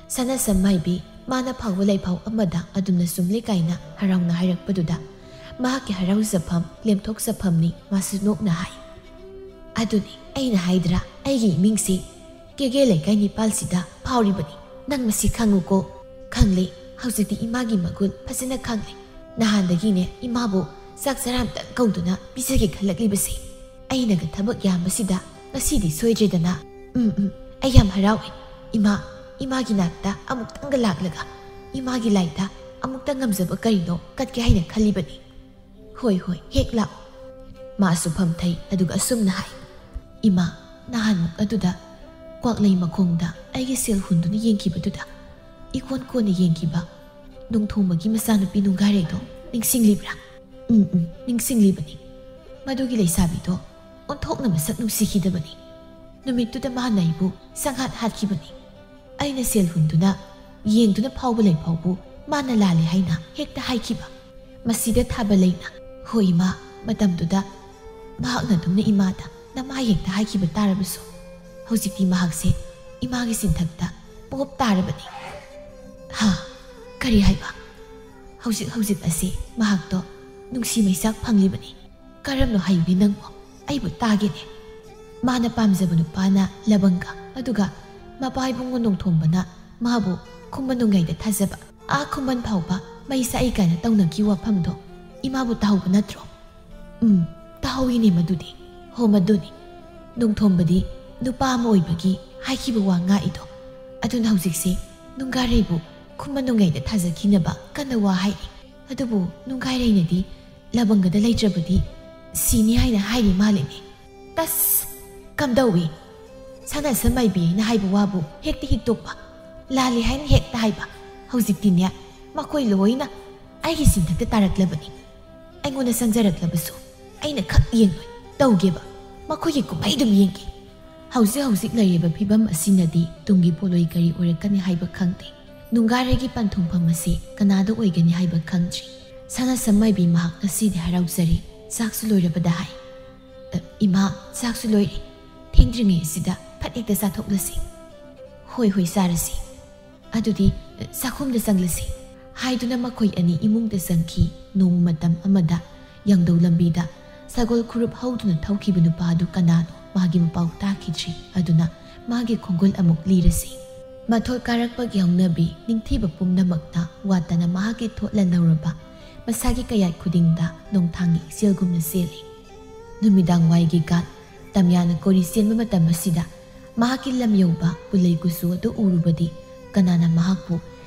ꯁꯅꯥꯁꯝ ꯃꯥꯏꯕꯤ ꯃꯥꯅ ꯐꯥꯎꯕ ꯂꯩꯐꯥꯎ ꯑꯃꯗ ꯑꯗꯨꯝꯅ ꯆꯨꯝꯂꯦ ꯀꯥꯏꯅ ꯍꯔꯥꯎꯅ ꯍꯥꯏꯔꯛꯄꯗꯨꯗ ꯃꯍꯥꯛꯀꯤ ꯍꯔꯥꯎꯖꯐꯝ ꯂꯦꯝꯊꯣꯛꯆꯐꯝꯅꯤ꯫ ꯃꯥꯁꯨ ꯅꯣꯛꯅ ꯍꯥꯏ, "ꯑꯗꯨꯅꯤ ꯑꯩꯅ ꯍꯥꯏꯗ꯭ꯔꯥ, ꯑꯩꯒꯤ ꯏꯃꯤꯡꯁꯤ ꯀꯦꯒꯦ ꯂꯩꯀꯥꯏ ꯅꯤꯄꯥꯜꯁꯤꯗ ꯐꯥꯎꯔꯤꯕꯅꯤ꯫ ꯅꯪ ꯃꯁꯤ ꯈꯪꯉꯨꯀꯣ꯫" "ꯈꯪꯂꯦ꯫ ꯍꯧꯖꯤꯛꯇꯤ ꯏꯃꯥꯒꯤ ꯃꯒꯨꯟ ꯐꯖꯅ ꯈꯪꯂꯦ꯫ ꯅꯍꯥꯟꯗꯒꯤꯅꯦ ꯏꯃꯥꯕꯨ ꯆꯥꯛ ꯆꯔꯥ ꯑꯝꯇꯪ ꯀꯧꯗꯨꯅ ꯄꯤꯖꯒꯦ ꯈꯜꯂꯛꯂꯤꯕꯁꯦ꯫ ꯑꯩꯅꯒ ꯊꯕꯛ ꯌꯥꯝꯕꯁꯤꯗ ꯉꯁꯤꯗꯤ ꯁꯣꯏꯗ꯭ꯔꯦꯗꯅ꯫ ꯎꯝ, ꯎꯝ, ꯑꯩ ꯌꯥꯝ ꯍꯔꯥꯎꯏ꯫ ꯏꯃꯥ, ꯏꯃꯥꯒꯤ ꯅꯥꯛꯇ ꯑꯃꯨꯛꯇꯪꯒ ꯂꯥꯛꯂꯒ ꯏꯃꯥꯒꯤ ꯂꯥꯏꯗ ꯑꯃꯨꯛꯇ ꯉꯝꯖꯕ ꯀꯔꯤꯅꯣ ꯀꯠꯀꯦ ꯍꯥꯏꯅ ꯈꯜꯂꯤꯕꯅꯤ꯫" "ꯍꯣꯏ, ꯍꯣꯏ, ꯍꯦꯛ ꯂꯥꯛꯑꯣ꯫" ꯃꯥꯁꯨ ꯐꯝꯊꯩ, ꯑꯗꯨꯒ ꯑꯁꯨꯝꯅ ꯍꯥꯏ, "ꯏꯃꯥ, ꯅꯍꯥꯟꯃꯨꯛ ꯑꯗꯨꯗ ꯀ꯭ꯋꯥꯛꯂꯩ ꯃꯈꯣꯡꯗ ꯑꯩꯒꯤ ꯁꯦꯜ ꯍꯨꯟꯗꯨꯅ ꯌꯦꯡꯈꯤꯕꯗꯨꯗ ꯏꯀꯣꯟ ꯀꯣꯟꯅ ꯌꯦꯡꯈꯤꯕ ꯅꯣꯡꯊꯣꯝꯕꯒꯤ ꯃꯆꯥꯅꯨꯄꯤ ꯅꯨꯡꯒꯥꯔꯩꯗꯣ ꯅꯤꯡꯁꯤꯡꯂꯤꯕ꯭ꯔꯥ?" "ꯎꯝ, ꯎꯝ, ꯅꯤꯡꯁꯤꯡꯂꯤꯕꯅꯤ꯫ ꯃꯗꯨꯒꯤ ꯂꯩꯁꯥꯕꯤꯗꯣ ꯑꯣꯟꯊꯣꯛꯅ ꯃꯁꯛ ꯅꯨꯡꯁꯤꯈꯤꯗꯕꯅꯤ꯫ ꯅꯨꯃꯤꯠꯇꯨꯗ ꯃꯥꯅ ꯑꯩꯕꯨ ꯁꯪꯍꯥꯠ ꯍꯥꯠꯈꯤꯕꯅꯤ꯫ ꯑꯩꯅ ꯁꯦꯜ ꯍꯨꯟꯗꯨꯅ ꯌꯦꯡꯗꯨꯅ ꯐꯥꯎꯕ ꯂꯩꯐꯥꯎꯕꯨ ꯃꯥꯅ ꯂꯥꯜꯂꯦ ꯍꯥꯏꯅ ꯍꯦꯛꯇ ꯍꯥꯏꯈꯤꯕ꯫ ꯃꯁꯤꯗ ꯊꯥꯕ ꯂꯩꯅ꯫ ꯍꯣꯏ ꯏꯃꯥ, ꯃꯇꯝꯗꯨꯗ ꯃꯍꯥꯛꯅ ꯑꯗꯨꯝꯅ ꯏꯃꯥꯗ ꯅꯃꯥꯏ ꯍꯦꯛꯇ ꯍꯥꯏꯈꯤꯕ ꯇꯥꯔꯕꯁꯨ, ꯍꯧꯖꯤꯛꯇꯤ ꯃꯍꯥꯛꯁꯦ ꯏꯃꯥꯒꯤ ꯆꯤꯟꯊꯛꯇ ꯄꯣꯞ ꯇꯥꯔꯕꯅꯤ꯫" "ꯍꯥ? ꯀꯔꯤ ꯍꯥꯏꯕ?" "ꯍꯧꯖꯤꯛ ꯍꯧꯖꯤꯛ ꯑꯁꯤ ꯃꯍꯥꯛꯇꯣ ꯅꯨꯡꯁꯤ ꯃꯩꯆꯥꯛ ꯐꯪꯂꯤꯕꯅꯤ꯫" "ꯀꯔꯝꯅꯣ ꯍꯥꯏꯌꯨꯅꯦ ꯅꯪꯕꯣ? ꯑꯩꯕꯨ ꯇꯥꯒꯦꯅꯦ꯫" "ꯃꯥꯅ ꯄꯥꯝꯖꯕ ꯅꯨꯄꯥꯅ ꯂꯕꯪꯒ, ꯑꯗꯨꯒ ꯃꯄꯥ ꯏꯕꯨꯡꯉꯣ ꯅꯣꯡꯊꯣꯝꯕꯅ ꯃꯥꯕꯨ ꯈꯨꯝꯕ ꯅꯣꯡꯌꯥꯏꯗ ꯊꯥꯖꯕ, ꯑꯥ ꯈꯨꯃꯟ ꯐꯥꯎꯕ ꯃꯩ ꯆꯥꯛꯏ ꯀꯥꯏꯅ ꯇꯧꯅꯈꯤ ꯋꯥꯐꯝꯗꯣ ꯏꯃꯥꯕꯨ ꯇꯥꯍꯧꯕ ꯅꯠꯇ꯭ꯔꯣ?" "ꯎꯝ, ꯇꯥꯍꯧꯏꯅꯦ ꯃꯗꯨꯗꯤ꯫ ꯍꯣ, ꯃꯗꯨꯅꯤ꯫ ꯅꯣꯡꯊꯣꯝꯕꯗꯤ ꯅꯨꯄꯥ ꯑꯃ ꯑꯣꯏꯕꯒꯤ ꯍꯥꯏꯈꯤꯕ ꯋꯥ ꯉꯥꯛꯏꯗꯣ꯫ ꯑꯗꯨꯅ ꯍꯧꯖꯤꯛꯁꯦ ꯅꯨꯡꯒꯥꯔꯩꯕꯨ ꯈꯨꯃꯟ ꯅꯣꯡꯌꯥꯏꯗ ꯊꯥꯖꯈꯤꯅꯕ ꯀꯟꯅ ꯋꯥ ꯍꯥꯏꯔꯤ꯫ ꯑꯗꯨꯕꯨ ꯅꯨꯡꯒꯥꯔꯩꯅꯗꯤ ꯂꯕꯪꯒꯗ ꯂꯩꯇ꯭ꯔꯕꯗꯤ ꯁꯤꯅꯤ ꯍꯥꯏꯅ ꯍꯥꯏꯔꯤ ꯃꯥꯜꯂꯤꯅꯦ꯫" "ꯇꯁ! ꯀꯝꯗꯧꯏ? ꯁꯅꯥꯁꯝ ꯃꯥꯏꯕꯤ ꯍꯥꯏꯅ ꯍꯥꯏꯕ ꯋꯥꯕꯨ ꯍꯦꯛꯇ ꯍꯤꯛꯇꯣꯛꯄ, ꯂꯥꯜꯂꯤ ꯍꯥꯏꯅ ꯍꯦꯛꯇ ꯍꯥꯏꯕ꯫ ꯍꯧꯖꯤꯛꯇꯤꯅꯦ ꯃꯈꯣꯏ ꯂꯣꯏꯅ ꯑꯩꯒꯤ ꯆꯤꯟꯊꯛꯇ ꯇꯥꯔꯛꯂꯕꯅꯤ꯫ ꯑꯩꯉꯣꯟꯗ ꯆꯪꯖꯔꯛꯂꯕꯁꯨ ꯑꯩꯅ ꯈꯛ ꯌꯦꯡꯂꯣꯏ, ꯇꯧꯒꯦꯕ꯫ ꯃꯈꯣꯏꯒꯤ ꯀꯨꯝꯍꯩ ꯑꯗꯨꯝ ꯌꯦꯡꯒꯦ꯫ ꯍꯧꯖꯤꯛ ꯍꯧꯖꯤꯛ ꯂꯩꯔꯤꯕ ꯐꯤꯕꯝ ꯑꯁꯤꯅꯗꯤ ꯇꯨꯡꯒꯤ ꯄꯣꯠꯂꯣꯏ ꯀꯔꯤ ꯑꯣꯏꯔꯛꯀꯅꯤ ꯍꯥꯏꯕ ꯈꯪꯗꯦ꯫ ꯅꯨꯡꯒꯥꯔꯩꯒꯤ ꯄꯟꯊꯨꯡꯐꯝ ꯑꯁꯤ ꯀꯅꯥꯗ ꯑꯣꯏꯒꯅꯤ ꯍꯥꯏꯕ ꯈꯪꯗ꯭ꯔꯤ꯫ ꯁꯅꯥꯁꯝ ꯃꯥꯏꯕꯤ ꯃꯍꯥꯛ ꯉꯁꯤꯗꯤ ꯍꯔꯥꯎꯖꯔꯤ꯫ ꯆꯥꯛꯁꯨ ꯂꯣꯏꯔꯕꯗ ꯍꯥꯏ꯫ "ꯑ, ꯏꯃꯥ, ꯆꯥꯛꯁꯨ ꯂꯣꯏꯔꯦ꯫ ꯊꯦꯡꯗ꯭ꯔꯤꯉꯩꯁꯤꯗ ꯐꯠ ꯍꯦꯛꯇ ꯆꯥꯊꯣꯛꯂꯁꯤ꯫" "ꯍꯣꯏ, ꯍꯣꯏ, ꯆꯥꯔꯁꯤ꯫ ꯑꯗꯨꯗꯤ, ꯑ, ꯆꯥꯛꯈꯨꯝꯗ ꯆꯪꯂꯁꯤ" ꯍꯥꯏꯗꯨꯅ ꯃꯈꯣꯏ ꯑꯅꯤ ꯏꯃꯨꯡꯗ ꯆꯪꯈꯤ꯫ ꯅꯣꯡꯃ ꯃꯇꯝ ꯑꯃꯗ ꯌꯥꯡꯗꯧ ꯂꯝꯕꯤꯗ ꯁꯒꯣꯜ ꯈꯨꯔꯨꯞ ꯍꯧꯗꯨꯅ ꯊꯧꯈꯤꯕ ꯅꯨꯄꯥ ꯑꯗꯨ ꯀꯅꯥꯅꯣ ꯃꯥꯒꯤ ꯃꯄꯥꯎ ꯇꯥꯈꯤꯗ꯭ꯔꯤ꯫ ꯑꯗꯨꯅ ꯃꯥꯒꯤ ꯈꯣꯡꯒꯨꯜ ꯑꯃꯨꯛ ꯂꯤꯔꯁꯤ꯫ ꯃꯊꯣꯠ ꯀꯥꯔꯛꯄꯒꯤ ꯍꯧꯅꯕꯤ ꯅꯤꯡꯊꯤꯕ ꯄꯨꯝꯅꯃꯛꯇ ꯋꯥꯠꯇꯅ ꯃꯍꯥꯛꯀꯤ ꯊꯣꯠ ꯂꯜꯍꯧꯔꯕ ꯃꯁꯥꯒꯤ ꯀꯌꯥꯠ ꯈꯨꯗꯤꯡꯗ ꯅꯣꯡꯊꯥꯡꯒꯤ ꯏꯆꯦꯜꯒꯨꯝꯅ ꯆꯦꯜꯂꯤ꯫ ꯅꯨꯃꯤꯗꯥꯡ ꯋꯥꯏꯒꯤ ꯒꯥꯠ ꯇꯝꯌꯥꯅ ꯀꯣꯔꯤ ꯆꯦꯟꯕ ꯃꯇꯝ ꯑꯁꯤꯗ ꯃꯍꯥꯛꯀꯤ ꯂꯝ ꯌꯧꯕ ꯄꯨꯂꯩ ꯀꯨꯆꯨ ꯑꯗꯨ ꯎꯔꯨꯕꯗꯤ ꯀꯅꯥꯅ ꯃꯍꯥꯛꯄꯨ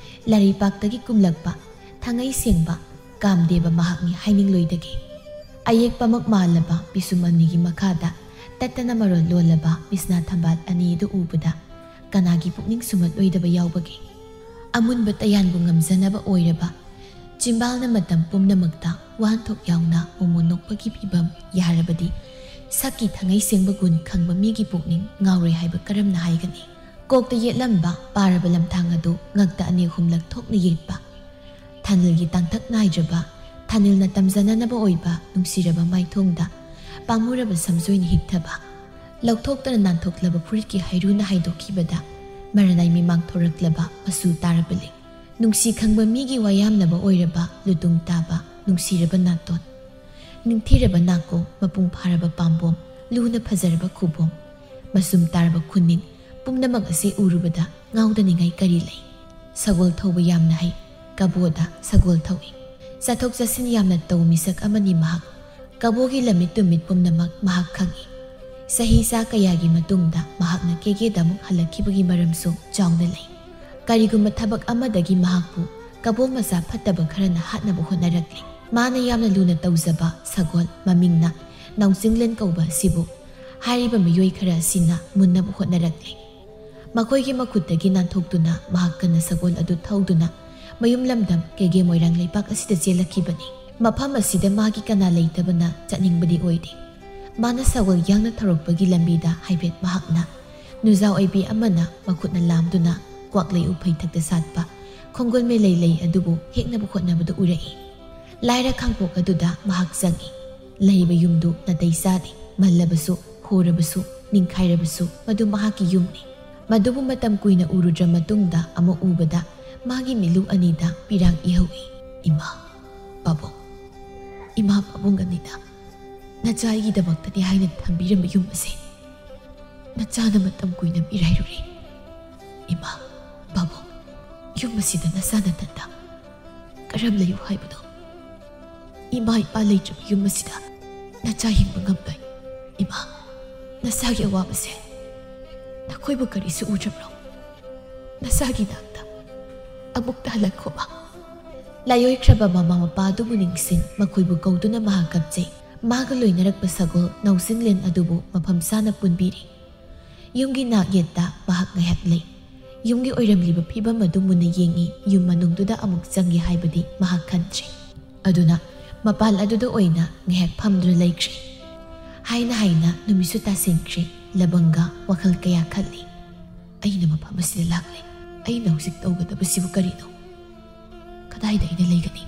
ꯂꯥꯏꯔꯩꯄꯥꯛꯇꯒꯤ ꯀꯨꯝꯂꯛꯄ ꯊꯥꯡꯉꯩ ꯁꯦꯡꯕ ꯀꯥꯝꯗꯦꯕ ꯃꯍꯥꯛꯅꯤ ꯍꯥꯏꯅꯤꯡꯂꯣꯏꯗꯒꯦ꯫ ꯑꯌꯦꯛꯄꯃꯛ ꯃꯥꯜꯂꯕ ꯄꯤꯁꯨꯝ ꯑꯅꯤꯒꯤ ꯃꯈꯥꯗ ꯇꯠꯇꯅ ꯃꯔꯣꯜ ꯂꯣꯜꯂꯕ ꯕꯤꯁꯅꯥ ꯊꯝꯕꯥꯜ ꯑꯅꯤꯗꯨ ꯎꯕꯗ ꯀꯅꯥꯒꯤ ꯄꯨꯛꯅꯤꯡ ꯁꯨꯝꯍꯠꯂꯣꯏꯗꯕ ꯌꯥꯎꯕꯒꯦ? ꯑꯃꯨꯟꯕ ꯇꯌꯥꯟꯕꯨ ꯉꯝꯖꯅꯕ ꯑꯣꯏꯔꯕ ꯆꯤꯝꯕꯥꯜꯅ ꯃꯇꯝ ꯄꯨꯝꯅꯃꯛꯇ ꯋꯥꯍꯟꯊꯣꯛ ꯌꯥꯎꯅ ꯃꯣꯃꯣꯟ ꯅꯣꯛꯄꯒꯤ ꯐꯤꯚꯝ ꯌꯥꯔꯕꯗꯤ ꯁꯛꯀꯤ ꯊꯥꯡꯉꯩ ꯁꯦꯡꯕ ꯒꯨꯟ ꯈꯪꯕ ꯃꯤꯒꯤ ꯄꯨꯛꯅꯤꯡ ꯉꯥꯎꯔꯣꯏ ꯍꯥꯏꯕ ꯀꯔꯝꯅ ꯍꯥꯏꯒꯅꯤ? ꯀꯣꯛꯇ ꯌꯦꯠꯂꯝꯕ ꯄꯥꯔꯕ ꯂꯝꯊꯥꯡ ꯑꯗꯨ ꯉꯛꯇ ꯑꯅꯤ ꯑꯍꯨꯝꯂꯛ ꯊꯣꯛꯅ ꯌꯦꯠꯄ, ꯊꯥꯅꯤꯜꯒꯤ ꯇꯥꯡꯊꯛ ꯅꯥꯏꯗ꯭ꯔꯕ, ꯊꯥꯅꯤꯜꯅ ꯇꯝꯖꯅꯅꯕ ꯑꯣꯏꯕ ꯅꯨꯡꯁꯤꯔꯕ ꯃꯥꯏꯊꯣꯡꯗ ꯄꯥꯝꯃꯨꯔꯕ ꯁꯝꯖꯣꯏꯅ ꯍꯤꯛꯊꯕ, ꯂꯧꯊꯣꯛꯇꯅ ꯅꯥꯟꯊꯣꯛꯂꯕ ꯐꯨꯔꯤꯠꯀꯤ ꯍꯩꯔꯨꯅ ꯍꯥꯏꯗꯣꯛꯈꯤꯕꯗ ꯃꯔꯅꯥꯏ ꯃꯤꯃꯥꯡ ꯊꯣꯔꯛꯂꯕ ꯃꯆꯨ ꯇꯥꯔꯕ ꯂꯤꯛ, ꯅꯨꯡꯁꯤ ꯈꯪꯕ ꯃꯤꯒꯤ ꯋꯥꯌꯥꯝꯅꯕ ꯑꯣꯏꯔꯕ ꯂꯨꯇꯨꯡ ꯇꯥꯕ ꯅꯨꯡꯁꯤꯔꯕ ꯅꯥꯇꯣꯟ, ꯅꯤꯡꯊꯤꯔꯕ ꯅꯥꯀꯣꯡ, ꯃꯄꯨꯡ ꯐꯥꯔꯕ ꯄꯥꯝꯕꯣꯝ, ꯂꯨꯅ ꯐꯖꯔꯕ ꯈꯨꯕꯣꯝ, ꯃꯆꯨꯝ ꯇꯥꯔꯕ ꯈꯨꯅꯤꯡ, ꯄꯨꯝꯅꯃꯛ ꯑꯁꯤ ꯎꯔꯨꯕꯗ ꯉꯥꯎꯗꯅꯤꯡꯉꯥꯏ ꯀꯔꯤ ꯂꯩ? ꯁꯒꯣꯜ ꯊꯧꯕ ꯌꯥꯝꯅ ꯍꯩ꯫ ꯀꯕꯣꯗ ꯁꯒꯣꯜ ꯊꯧꯏ꯫ ꯆꯠꯊꯣꯛ ꯆꯠꯁꯤꯟ ꯌꯥꯝꯅ ꯇꯧ ꯃꯤꯁꯛ ꯑꯃꯅꯤ ꯃꯍꯥꯛ꯫ ꯀꯕꯣꯒꯤ ꯂꯝꯃꯤꯠ ꯇꯨꯃꯤꯠ ꯄꯨꯝꯅꯃꯛ ꯃꯍꯥꯛ ꯈꯪꯏ꯫ ꯆꯍꯤ ꯆꯥ ꯀꯌꯥꯒꯤ ꯃꯇꯨꯡꯗ ꯃꯍꯥꯛꯅ ꯀꯦꯒꯦꯗ ꯑꯃꯨꯛ ꯍꯜꯂꯛꯈꯤꯕꯒꯤ ꯃꯔꯝꯁꯨ ꯆꯥꯎꯅ ꯂꯩ꯫ ꯀꯔꯤꯒꯨꯝꯕ ꯊꯕꯛ ꯑꯃꯗꯒꯤ ꯃꯍꯥꯛꯄꯨ ꯀꯕꯣ ꯃꯆꯥ ꯐꯠꯇꯕ ꯈꯔꯅ ꯍꯥꯠꯅꯕ ꯍꯣꯠꯅꯔꯛꯂꯤ꯫ ꯃꯥꯅ ꯌꯥꯝꯅ ꯂꯨꯅ ꯇꯧꯖꯕ ꯁꯒꯣꯜ ꯃꯃꯤꯡꯅ ꯅꯥꯎꯆꯤꯡꯂꯦꯟ ꯀꯧꯕ ꯑꯁꯤꯕꯨ ꯍꯥꯏꯔꯤꯕ ꯃꯤꯑꯣꯏ ꯈꯔ ꯑꯁꯤꯅ ꯃꯨꯟꯅꯕ ꯍꯣꯠꯅꯔꯛꯂꯤ꯫ ꯃꯈꯣꯏꯒꯤ ꯃꯈꯨꯠꯇꯒꯤ ꯅꯥꯟꯊꯣꯛꯇꯨꯅ ꯃꯍꯥꯛ ꯀꯟꯅ ꯁꯒꯣꯜ ꯑꯗꯨ ꯊꯧꯗꯨꯅ ꯃꯌꯨꯝ ꯂꯝꯗꯝ ꯀꯦꯒꯦ ꯃꯣꯏꯔꯥꯡ ꯂꯩꯄꯥꯛ ꯑꯁꯤꯗ ꯆꯦꯜꯂꯛꯈꯤꯕꯅꯤ꯫ ꯃꯐꯝ ꯑꯁꯤꯗ ꯃꯥꯒꯤ ꯀꯅꯥ ꯂꯩꯇꯕꯅ ꯆꯠꯅꯤꯡꯕꯗꯤ ꯑꯣꯏꯗꯦ꯫ ꯃꯥꯅ ꯁꯒꯣꯜ ꯌꯥꯡꯅ ꯊꯧꯔꯛꯄꯒꯤ ꯂꯝꯕꯤꯗ ꯍꯥꯏꯐꯦꯠ ꯃꯍꯥꯛꯅ ꯅꯨꯖꯥ ꯑꯣꯏꯕꯤ ꯑꯃꯅ ꯃꯈꯨꯠꯅ ꯂꯥꯝꯗꯨꯅ ꯀ꯭ꯋꯥꯛꯂꯩ ꯎꯐꯩ ꯊꯛꯇ ꯁꯥꯠꯄ ꯈꯣꯡꯒꯨꯜ ꯃꯦꯂꯩ ꯂꯩ ꯑꯗꯨꯕꯨ ꯍꯦꯛꯅꯕ ꯍꯣꯠꯅꯕꯗꯨ ꯎꯔꯛꯏ꯫ ꯂꯥꯏꯔ ꯈꯥꯡꯄꯣꯛ ꯑꯗꯨꯗ ꯃꯍꯥꯛ ꯆꯪꯏ꯫ ꯂꯩꯕ ꯌꯨꯝꯗꯨ ꯅꯥꯇꯩ ꯆꯥꯗꯦ꯫ ꯃꯜꯂꯕꯁꯨ, ꯍꯣꯔꯕꯁꯨ, ꯅꯤꯡꯈꯥꯏꯔꯕꯁꯨ, ꯃꯗꯨ ꯃꯍꯥꯛꯀꯤ ꯌꯨꯝꯅꯤ꯫ ꯃꯗꯨꯕꯨ ꯃꯇꯝ ꯀꯨꯏꯅ ꯎꯔꯨꯗ꯭ꯔ ꯃꯇꯨꯡꯗ ꯑꯃꯨꯛ ꯎꯕꯗ ꯃꯥꯒꯤ ꯃꯤꯠꯂꯨ ꯑꯅꯤꯗ ꯄꯤꯔꯥꯡ ꯏꯍꯧꯏ꯫ "ꯏꯃꯥ, ꯄꯥꯕꯨꯡ, ꯏꯃꯥ ꯄꯥꯕꯨꯡ ꯑꯅꯤꯅ ꯅꯆꯥ ꯑꯩꯒꯤꯗꯃꯛꯇꯅꯤ ꯍꯥꯏꯅ ꯊꯝꯕꯤꯔꯝꯕ ꯌꯨꯝ ꯑꯁꯦ ꯅꯆꯥꯅ ꯃꯇꯝ ꯀꯨꯏꯅ ꯃꯤꯔꯥꯏꯔꯨꯔꯦ꯫ ꯏꯃꯥ, ꯄꯥꯕꯨꯡ, ꯌꯨꯝ ꯑꯁꯤꯗ ꯅꯆꯥ ꯅꯊꯟꯇ ꯀꯔꯝ ꯂꯩꯌꯨ ꯍꯥꯏꯕꯅꯣ? ꯏꯃꯥ ꯏꯄꯥ ꯂꯩꯇ꯭ꯔꯕ ꯌꯨꯝ ꯑꯁꯤꯗ ꯅꯆꯥ ꯍꯤꯡꯕ ꯉꯝꯂꯣꯏ꯫ ꯏꯃꯥ, ꯅꯆꯥꯒꯤ ꯑꯋꯥꯕꯁꯦ ꯅꯈꯣꯏꯕꯨ ꯀꯔꯤꯁꯨ ꯎꯗ꯭ꯔꯕ꯭ꯔꯣ? ꯅꯆꯥꯒꯤ ꯅꯥꯛꯇ ꯑꯃꯨꯛꯇ ꯍꯜꯂꯛꯈꯣꯕ꯫" ꯂꯥꯏꯑꯣꯏꯈ꯭ꯔꯕ ꯃꯃꯥ ꯃꯄꯥ ꯑꯗꯨꯕꯨ ꯅꯤꯡꯁꯤꯡ ꯃꯈꯣꯏꯕꯨ ꯀꯧꯗꯨꯅ ꯃꯍꯥꯛ ꯀꯞꯆꯩ꯫ ꯃꯥꯒ ꯂꯣꯏꯅꯔꯛꯄ ꯁꯒꯣꯜ ꯅꯥꯎꯖꯤꯡꯂꯦꯟ ꯑꯗꯨꯕꯨ ꯃꯐꯝ ꯆꯥꯅ ꯄꯨꯟꯕꯤꯔꯤ꯫ ꯌꯨꯝꯒꯤ ꯅꯥꯛ ꯌꯦꯠꯇ ꯃꯍꯥꯛ ꯉꯥꯏꯍꯥꯛ ꯂꯩ꯫ ꯌꯨꯝꯒꯤ ꯑꯣꯏꯔꯝꯂꯤꯕ ꯐꯤꯕꯝ ꯑꯗꯨ ꯃꯨꯟꯅ ꯌꯦꯡꯏ꯫ ꯌꯨꯝ ꯃꯅꯨꯡꯗꯨꯗ ꯑꯃꯨꯛ ꯆꯪꯒꯦ ꯍꯥꯏꯕꯗꯤ ꯃꯍꯥꯛ ꯈꯟꯗ꯭ꯔꯦ꯫ ꯑꯗꯨꯅ ꯃꯄꯥꯟ ꯑꯗꯨꯗ ꯑꯣꯏꯅ ꯉꯥꯏꯍꯥꯛ ꯐꯝꯗꯨꯅ ꯂꯩꯈ꯭ꯔꯦ꯫ ꯍꯥꯏꯅ ꯍꯥꯏꯅ ꯅꯨꯃꯤꯠꯁꯨ ꯇꯥꯁꯤꯟꯈ꯭ꯔꯦ꯫ ꯂꯕꯪꯒ ꯋꯥꯈꯜ ꯀꯌꯥ ꯈꯜꯂꯤ꯫ "ꯑꯩꯅ ꯃꯐꯝ ꯑꯁꯤꯗ ꯂꯥꯛꯂꯦ꯫ ꯑꯩꯅ ꯍꯧꯖꯤꯛ ꯇꯧꯒꯗꯕꯁꯤꯕꯨ ꯀꯔꯤꯅꯣ? ꯀꯗꯥꯏꯗ ꯑꯩꯅ ꯂꯩꯒꯅꯤ?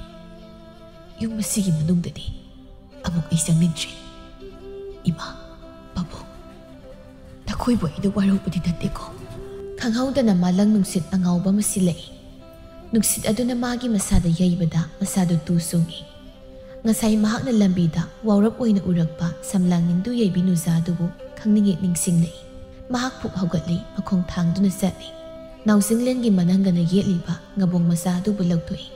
ꯌꯨꯝ ꯑꯁꯤꯒꯤ ꯃꯅꯨꯡꯗꯗꯤ ꯑꯃꯨꯛ ꯑꯩ ꯆꯪꯅꯤꯡꯗ꯭ꯔꯦ꯫ ꯏꯃꯥ, ꯄꯥꯕꯨꯡ, ꯅꯈꯣꯏꯕꯨ ꯑꯩꯅ ꯋꯥꯔꯧꯕꯗꯤ ꯅꯠꯇꯦꯀꯣ꯫" ꯈꯪꯍꯧꯗꯅ ꯃꯥꯂꯪ ꯅꯨꯡꯁꯤꯠ ꯑꯉꯥꯎꯕ ꯑꯃ ꯁꯤꯜꯂꯛꯏ꯫ ꯅꯨꯡꯁꯤꯠ ꯑꯗꯨꯅ ꯃꯥꯒꯤ ꯃꯁꯥꯗ ꯌꯩꯕꯗ ꯃꯁꯥꯗꯨ ꯇꯨ ꯆꯨꯡꯏ꯫ ꯉꯁꯥꯏ ꯃꯍꯥꯛꯅ ꯂꯝꯕꯤꯗ ꯋꯥꯎꯔꯞ ꯑꯣꯏꯅ ꯎꯔꯛꯄ ꯁꯝꯂꯥꯡꯅꯤꯡꯗꯨ ꯌꯩꯕꯤ ꯅꯨꯖꯥ ꯑꯗꯨꯕꯨ ꯈꯪꯅꯤꯡꯍꯦꯛ ꯅꯤꯡꯁꯤꯡꯂꯛꯏ꯫ ꯃꯍꯥꯛ ꯐꯨꯛ ꯍꯧꯒꯠꯂꯤ, ꯃꯈꯣꯡ ꯊꯥꯡꯗꯨꯅ ꯆꯠꯂꯤ꯫ ꯅꯥꯎꯖꯤꯡꯂꯦꯟꯒꯤ ꯃꯅꯪꯒꯅ ꯌꯦꯠꯂꯤꯕ ꯉꯕꯣꯡ ꯃꯆꯥ ꯑꯗꯨꯕꯨ ꯂꯧꯊꯣꯛꯏ꯫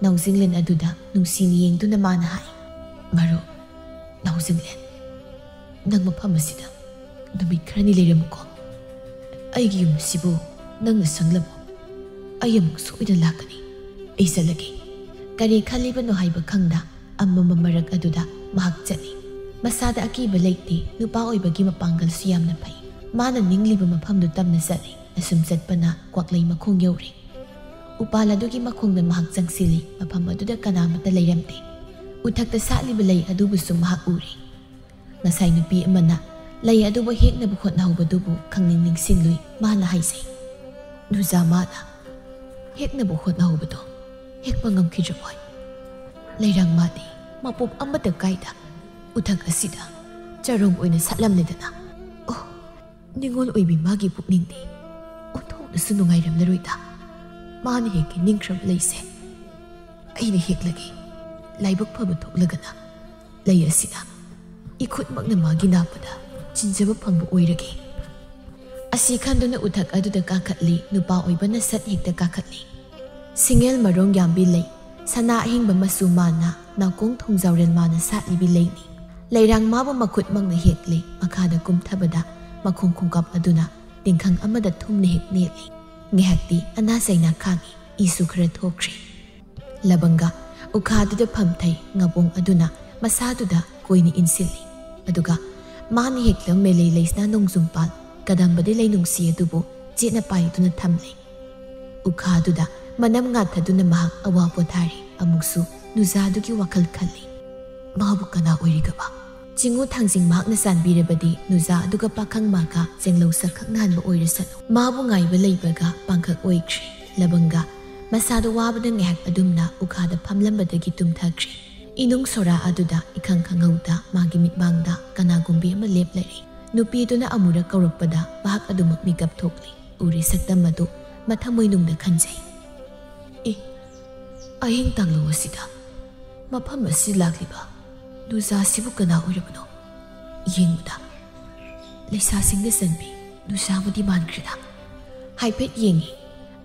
ꯅꯥꯎꯖꯤꯡꯂꯦꯟ ꯑꯗꯨꯗ ꯅꯨꯡꯁꯤꯅ ꯌꯦꯡꯗꯨꯅ ꯃꯥꯅ ꯍꯥꯏ, "ꯃꯔꯨꯞ, ꯅꯥꯎꯖꯤꯡꯂꯦꯟ, ꯅꯪ ꯃꯐꯝ ꯑꯁꯤꯗ ꯅꯨꯃꯤꯠ ꯈꯔꯅꯤ ꯂꯩꯔꯝꯃꯨꯀꯣ꯫ ꯑꯩꯒꯤ ꯌꯨꯝ ꯑꯁꯤꯕꯨ ꯅꯪꯅ ꯁꯪꯂꯝꯃꯨ꯫ ꯑꯩ ꯑꯃꯨꯛ ꯁꯣꯏꯗꯅ ꯂꯥꯛꯀꯅꯤ꯫ ꯑꯩ ꯆꯠꯂꯒꯦ꯫" ꯀꯔꯤ ꯈꯜꯂꯤꯕꯅꯣ ꯍꯥꯏꯕ ꯈꯪꯗ ꯑꯃꯝꯕ ꯃꯔꯛ ꯑꯗꯨꯗ ꯃꯍꯥꯛ ꯆꯠꯂꯤ꯫ ꯃꯁꯥꯗ ꯑꯀꯤꯕ ꯂꯩꯇꯦ꯫ ꯅꯨꯄꯥ ꯑꯣꯏꯕꯒꯤ ꯃꯄꯥꯡꯒꯜꯁꯨ ꯌꯥꯝꯅ ꯐꯩ꯫ ꯃꯥꯅ ꯅꯤꯡꯂꯤꯕ ꯃꯐꯝꯗꯨ ꯇꯞꯅ ꯆꯠꯂꯤ꯫ ꯑꯁꯨꯝ ꯆꯠꯄꯅ ꯀ꯭ꯋꯥꯛꯂꯩ ꯃꯈꯣꯡ ꯌꯧꯔꯦ꯫ ꯎꯄꯥꯜ ꯑꯗꯨꯒꯤ ꯃꯈꯣꯡꯗ ꯃꯍꯥꯛ ꯆꯪꯁꯤꯜꯂꯤ꯫ ꯃꯐꯝ ꯑꯗꯨꯗ ꯀꯅꯥꯃꯠꯇ ꯂꯩꯔꯝꯗꯦ꯫ ꯎꯊꯛꯇ ꯁꯥꯠꯂꯤꯕ ꯂꯩ ꯑꯗꯨꯕꯨꯁꯨ ꯃꯍꯥꯛ ꯎꯔꯦ꯫ ꯉꯁꯥꯏ ꯅꯨꯄꯤ ꯑꯃꯅ ꯂꯩ ꯑꯗꯨꯕꯨ ꯍꯦꯛꯅꯕ ꯍꯣꯠꯅꯍꯧꯕꯗꯨꯕꯨ ꯈꯪꯅꯤꯡ ꯅꯤꯡꯁꯤꯡꯂꯨꯏ꯫ ꯃꯥꯅ ꯍꯥꯏꯖꯩ, "ꯅꯨꯖꯥ ꯃꯥꯅ ꯍꯦꯛꯅꯕ ꯍꯣꯠꯅꯍꯧꯕꯗꯣ ꯍꯦꯛꯄ ꯉꯝꯈꯤꯗ꯭ꯔꯕꯣꯏ? ꯂꯩꯔꯥꯡ ꯃꯥꯗꯤ ꯃꯄꯣꯞ ꯑꯃꯠꯇ ꯀꯥꯏꯗ ꯎꯊꯛ ꯑꯁꯤꯗ ꯆꯔꯣꯡ ꯑꯣꯏꯅ ꯁꯥꯠꯂꯝꯂꯦꯗꯅ꯫ ꯑꯣ, ꯅꯤꯉꯣꯜ ꯑꯣꯏꯕꯤ ꯃꯥꯒꯤ ꯄꯨꯛꯅꯤꯡꯗꯤ ꯑꯣꯟꯊꯣꯛꯅꯁꯨ ꯅꯨꯡꯉꯥꯏꯔꯝꯂꯔꯣꯏꯗ꯫ ꯃꯥꯅ ꯍꯦꯛꯀꯦ ꯅꯤꯡꯈ꯭ꯔꯕ ꯂꯩꯁꯦ ꯑꯩꯅ ꯍꯦꯛꯂꯒꯦ꯫ ꯂꯥꯏꯕꯛ ꯐꯕ ꯊꯣꯛꯂꯒꯅ ꯂꯩ ꯑꯁꯤꯅ ꯏꯈꯨꯠꯃꯛꯅ ꯃꯥꯒꯤ ꯅꯥꯞꯄꯗ ꯆꯤꯟꯖꯕ ꯐꯪꯕ ꯑꯣꯏꯔꯒꯦ꯫ ꯑꯁꯤ ꯈꯟꯗꯨꯅ ꯎꯊꯛ ꯑꯗꯨꯗ ꯀꯥꯈꯠꯂꯤ꯫ ꯅꯨꯄꯥ ꯑꯣꯏꯕꯅ ꯁꯠ ꯍꯦꯛꯇ ꯀꯥꯈꯠꯂꯤ꯫ ꯁꯤꯡꯉꯦꯜ ꯃꯔꯣꯡ ꯌꯥꯝꯕꯤ ꯂꯩ, ꯁꯅꯥ ꯑꯍꯤꯡꯕ ꯃꯆꯨ ꯃꯥꯅ, ꯅꯥꯀꯣꯡ ꯊꯣꯡꯖꯥꯎꯔꯦꯜ ꯃꯥꯅ ꯁꯥꯠꯂꯤꯕꯤ ꯂꯩꯅꯤ꯫ ꯂꯩꯔꯥꯡ ꯃꯥꯕꯨ ꯃꯈꯨꯠꯃꯛꯅ ꯍꯦꯛꯂꯤ꯫ ꯃꯈꯥꯗ ꯀꯨꯝꯊꯕꯗ ꯃꯈꯣꯡ ꯈꯣꯡꯀꯥꯞ ꯑꯗꯨꯅ ꯇꯤꯡꯈꯪ ꯑꯃꯗ ꯊꯨꯝꯅ ꯍꯦꯛ ꯅꯦꯠꯂꯤ꯫ ꯉꯥꯏꯍꯥꯛꯇꯤ ꯑꯅꯥ ꯆꯩꯅꯥ ꯈꯥꯡꯉꯤ꯫ ꯏꯁꯨ ꯈꯔ ꯊꯣꯛꯈ꯭ꯔꯦ꯫ ꯂꯕꯪꯒ ꯎꯈꯥꯗꯨꯗ ꯐꯝꯊꯩ꯫ ꯉꯥꯕꯣꯡ ꯑꯗꯨꯅ ꯃꯁꯥꯗꯨꯗ ꯀꯣꯏꯅ ꯏꯟꯁꯤꯜꯂꯤ꯫ ꯑꯗꯨꯒ ꯃꯥꯅ ꯍꯦꯛꯂꯝꯃꯦ ꯂꯩ ꯂꯩꯁꯅꯥ ꯅꯣꯡꯖꯨꯝꯄꯥꯜ ꯀꯗꯝꯕꯗꯤ ꯂꯩꯅꯨꯡꯁꯤ ꯑꯗꯨꯕꯨ ꯆꯦꯠꯅ ꯄꯥꯏꯗꯨꯅ ꯊꯝꯂꯤ꯫ ꯎꯈꯥꯗꯨꯗ ꯃꯅꯝ ꯉꯥꯊꯗꯨꯅ ꯃꯍꯥꯛ ꯑꯋꯥ ꯄꯣꯊꯥꯔꯤ꯫ ꯑꯃꯨꯛꯁꯨ ꯅꯨꯖꯥꯗꯨꯒꯤ ꯋꯥꯈꯜ ꯈꯜꯂꯤ꯫ ꯃꯥꯕꯨ ꯀꯅꯥ ꯑꯣꯏꯔꯤꯒꯕ? ꯆꯤꯡꯉꯨ ꯊꯥꯡꯖꯤꯡ ꯃꯍꯥꯛꯅ ꯆꯥꯟꯕꯤꯔꯕꯗꯤ ꯅꯨꯖꯥ ꯑꯗꯨꯒ ꯄꯥꯈꯪ ꯃꯥꯒ ꯆꯦꯡꯂꯧ ꯁꯛꯈꯛ ꯉꯥꯟꯕ ꯑꯣꯏꯔꯁꯅꯨ꯫ ꯃꯥꯕꯨ ꯉꯥꯏꯕ ꯂꯩꯕꯒ ꯄꯥꯡꯈꯛ ꯑꯣꯏꯈ꯭ꯔꯦ꯫ ꯂꯕꯪꯒ ꯃꯁꯥꯗꯣ ꯋꯥꯕꯅ ꯉꯥꯏꯍꯥꯛ ꯑꯗꯨꯝꯅ ꯎꯈꯥꯗ ꯐꯝꯂꯝꯕꯗꯒꯤ ꯇꯨꯝꯊꯈ꯭ꯔꯦ꯫ ꯏꯅꯨꯡ ꯁꯣꯔꯥ ꯑꯗꯨꯗ ꯏꯈꯪ ꯈꯪꯍꯧꯗ ꯃꯥꯒꯤ ꯃꯤꯠꯃꯥꯡꯗ ꯀꯅꯥꯒꯨꯝꯕꯤ ꯑꯃ ꯂꯦꯞꯂꯔꯦ꯫ ꯅꯨꯄꯤꯗꯨꯅ ꯑꯃꯨꯔꯛ ꯀꯧꯔꯛꯄꯗ ꯃꯍꯥꯛ ꯑꯗꯨꯃꯛ ꯃꯤꯀꯞ ꯊꯣꯛꯂꯤ꯫ ꯎꯔꯤ ꯁꯛꯇꯝ ꯑꯗꯨ ꯃꯊꯃꯣꯏꯅꯨꯡꯗ ꯈꯟꯖꯩ꯫ ꯑꯦ, ꯑꯍꯤꯡ ꯇꯥꯡꯂꯧ ꯑꯁꯤꯗ ꯃꯐꯝ ꯑꯁꯤ ꯂꯥꯛꯂꯤꯕ ꯅꯨꯖꯥꯁꯤꯕꯨ ꯀꯅꯥ ꯑꯣꯏꯔꯕꯅꯣ? ꯌꯦꯡꯕꯗ ꯂꯩꯁꯥꯁꯤꯡꯅ ꯆꯟꯕꯤ ꯅꯨꯖꯥ ꯑꯃꯗꯤ ꯃꯥꯟꯈ꯭ꯔꯦꯗ꯫ ꯍꯥꯏꯐꯦꯠ ꯌꯦꯡꯉꯤ꯫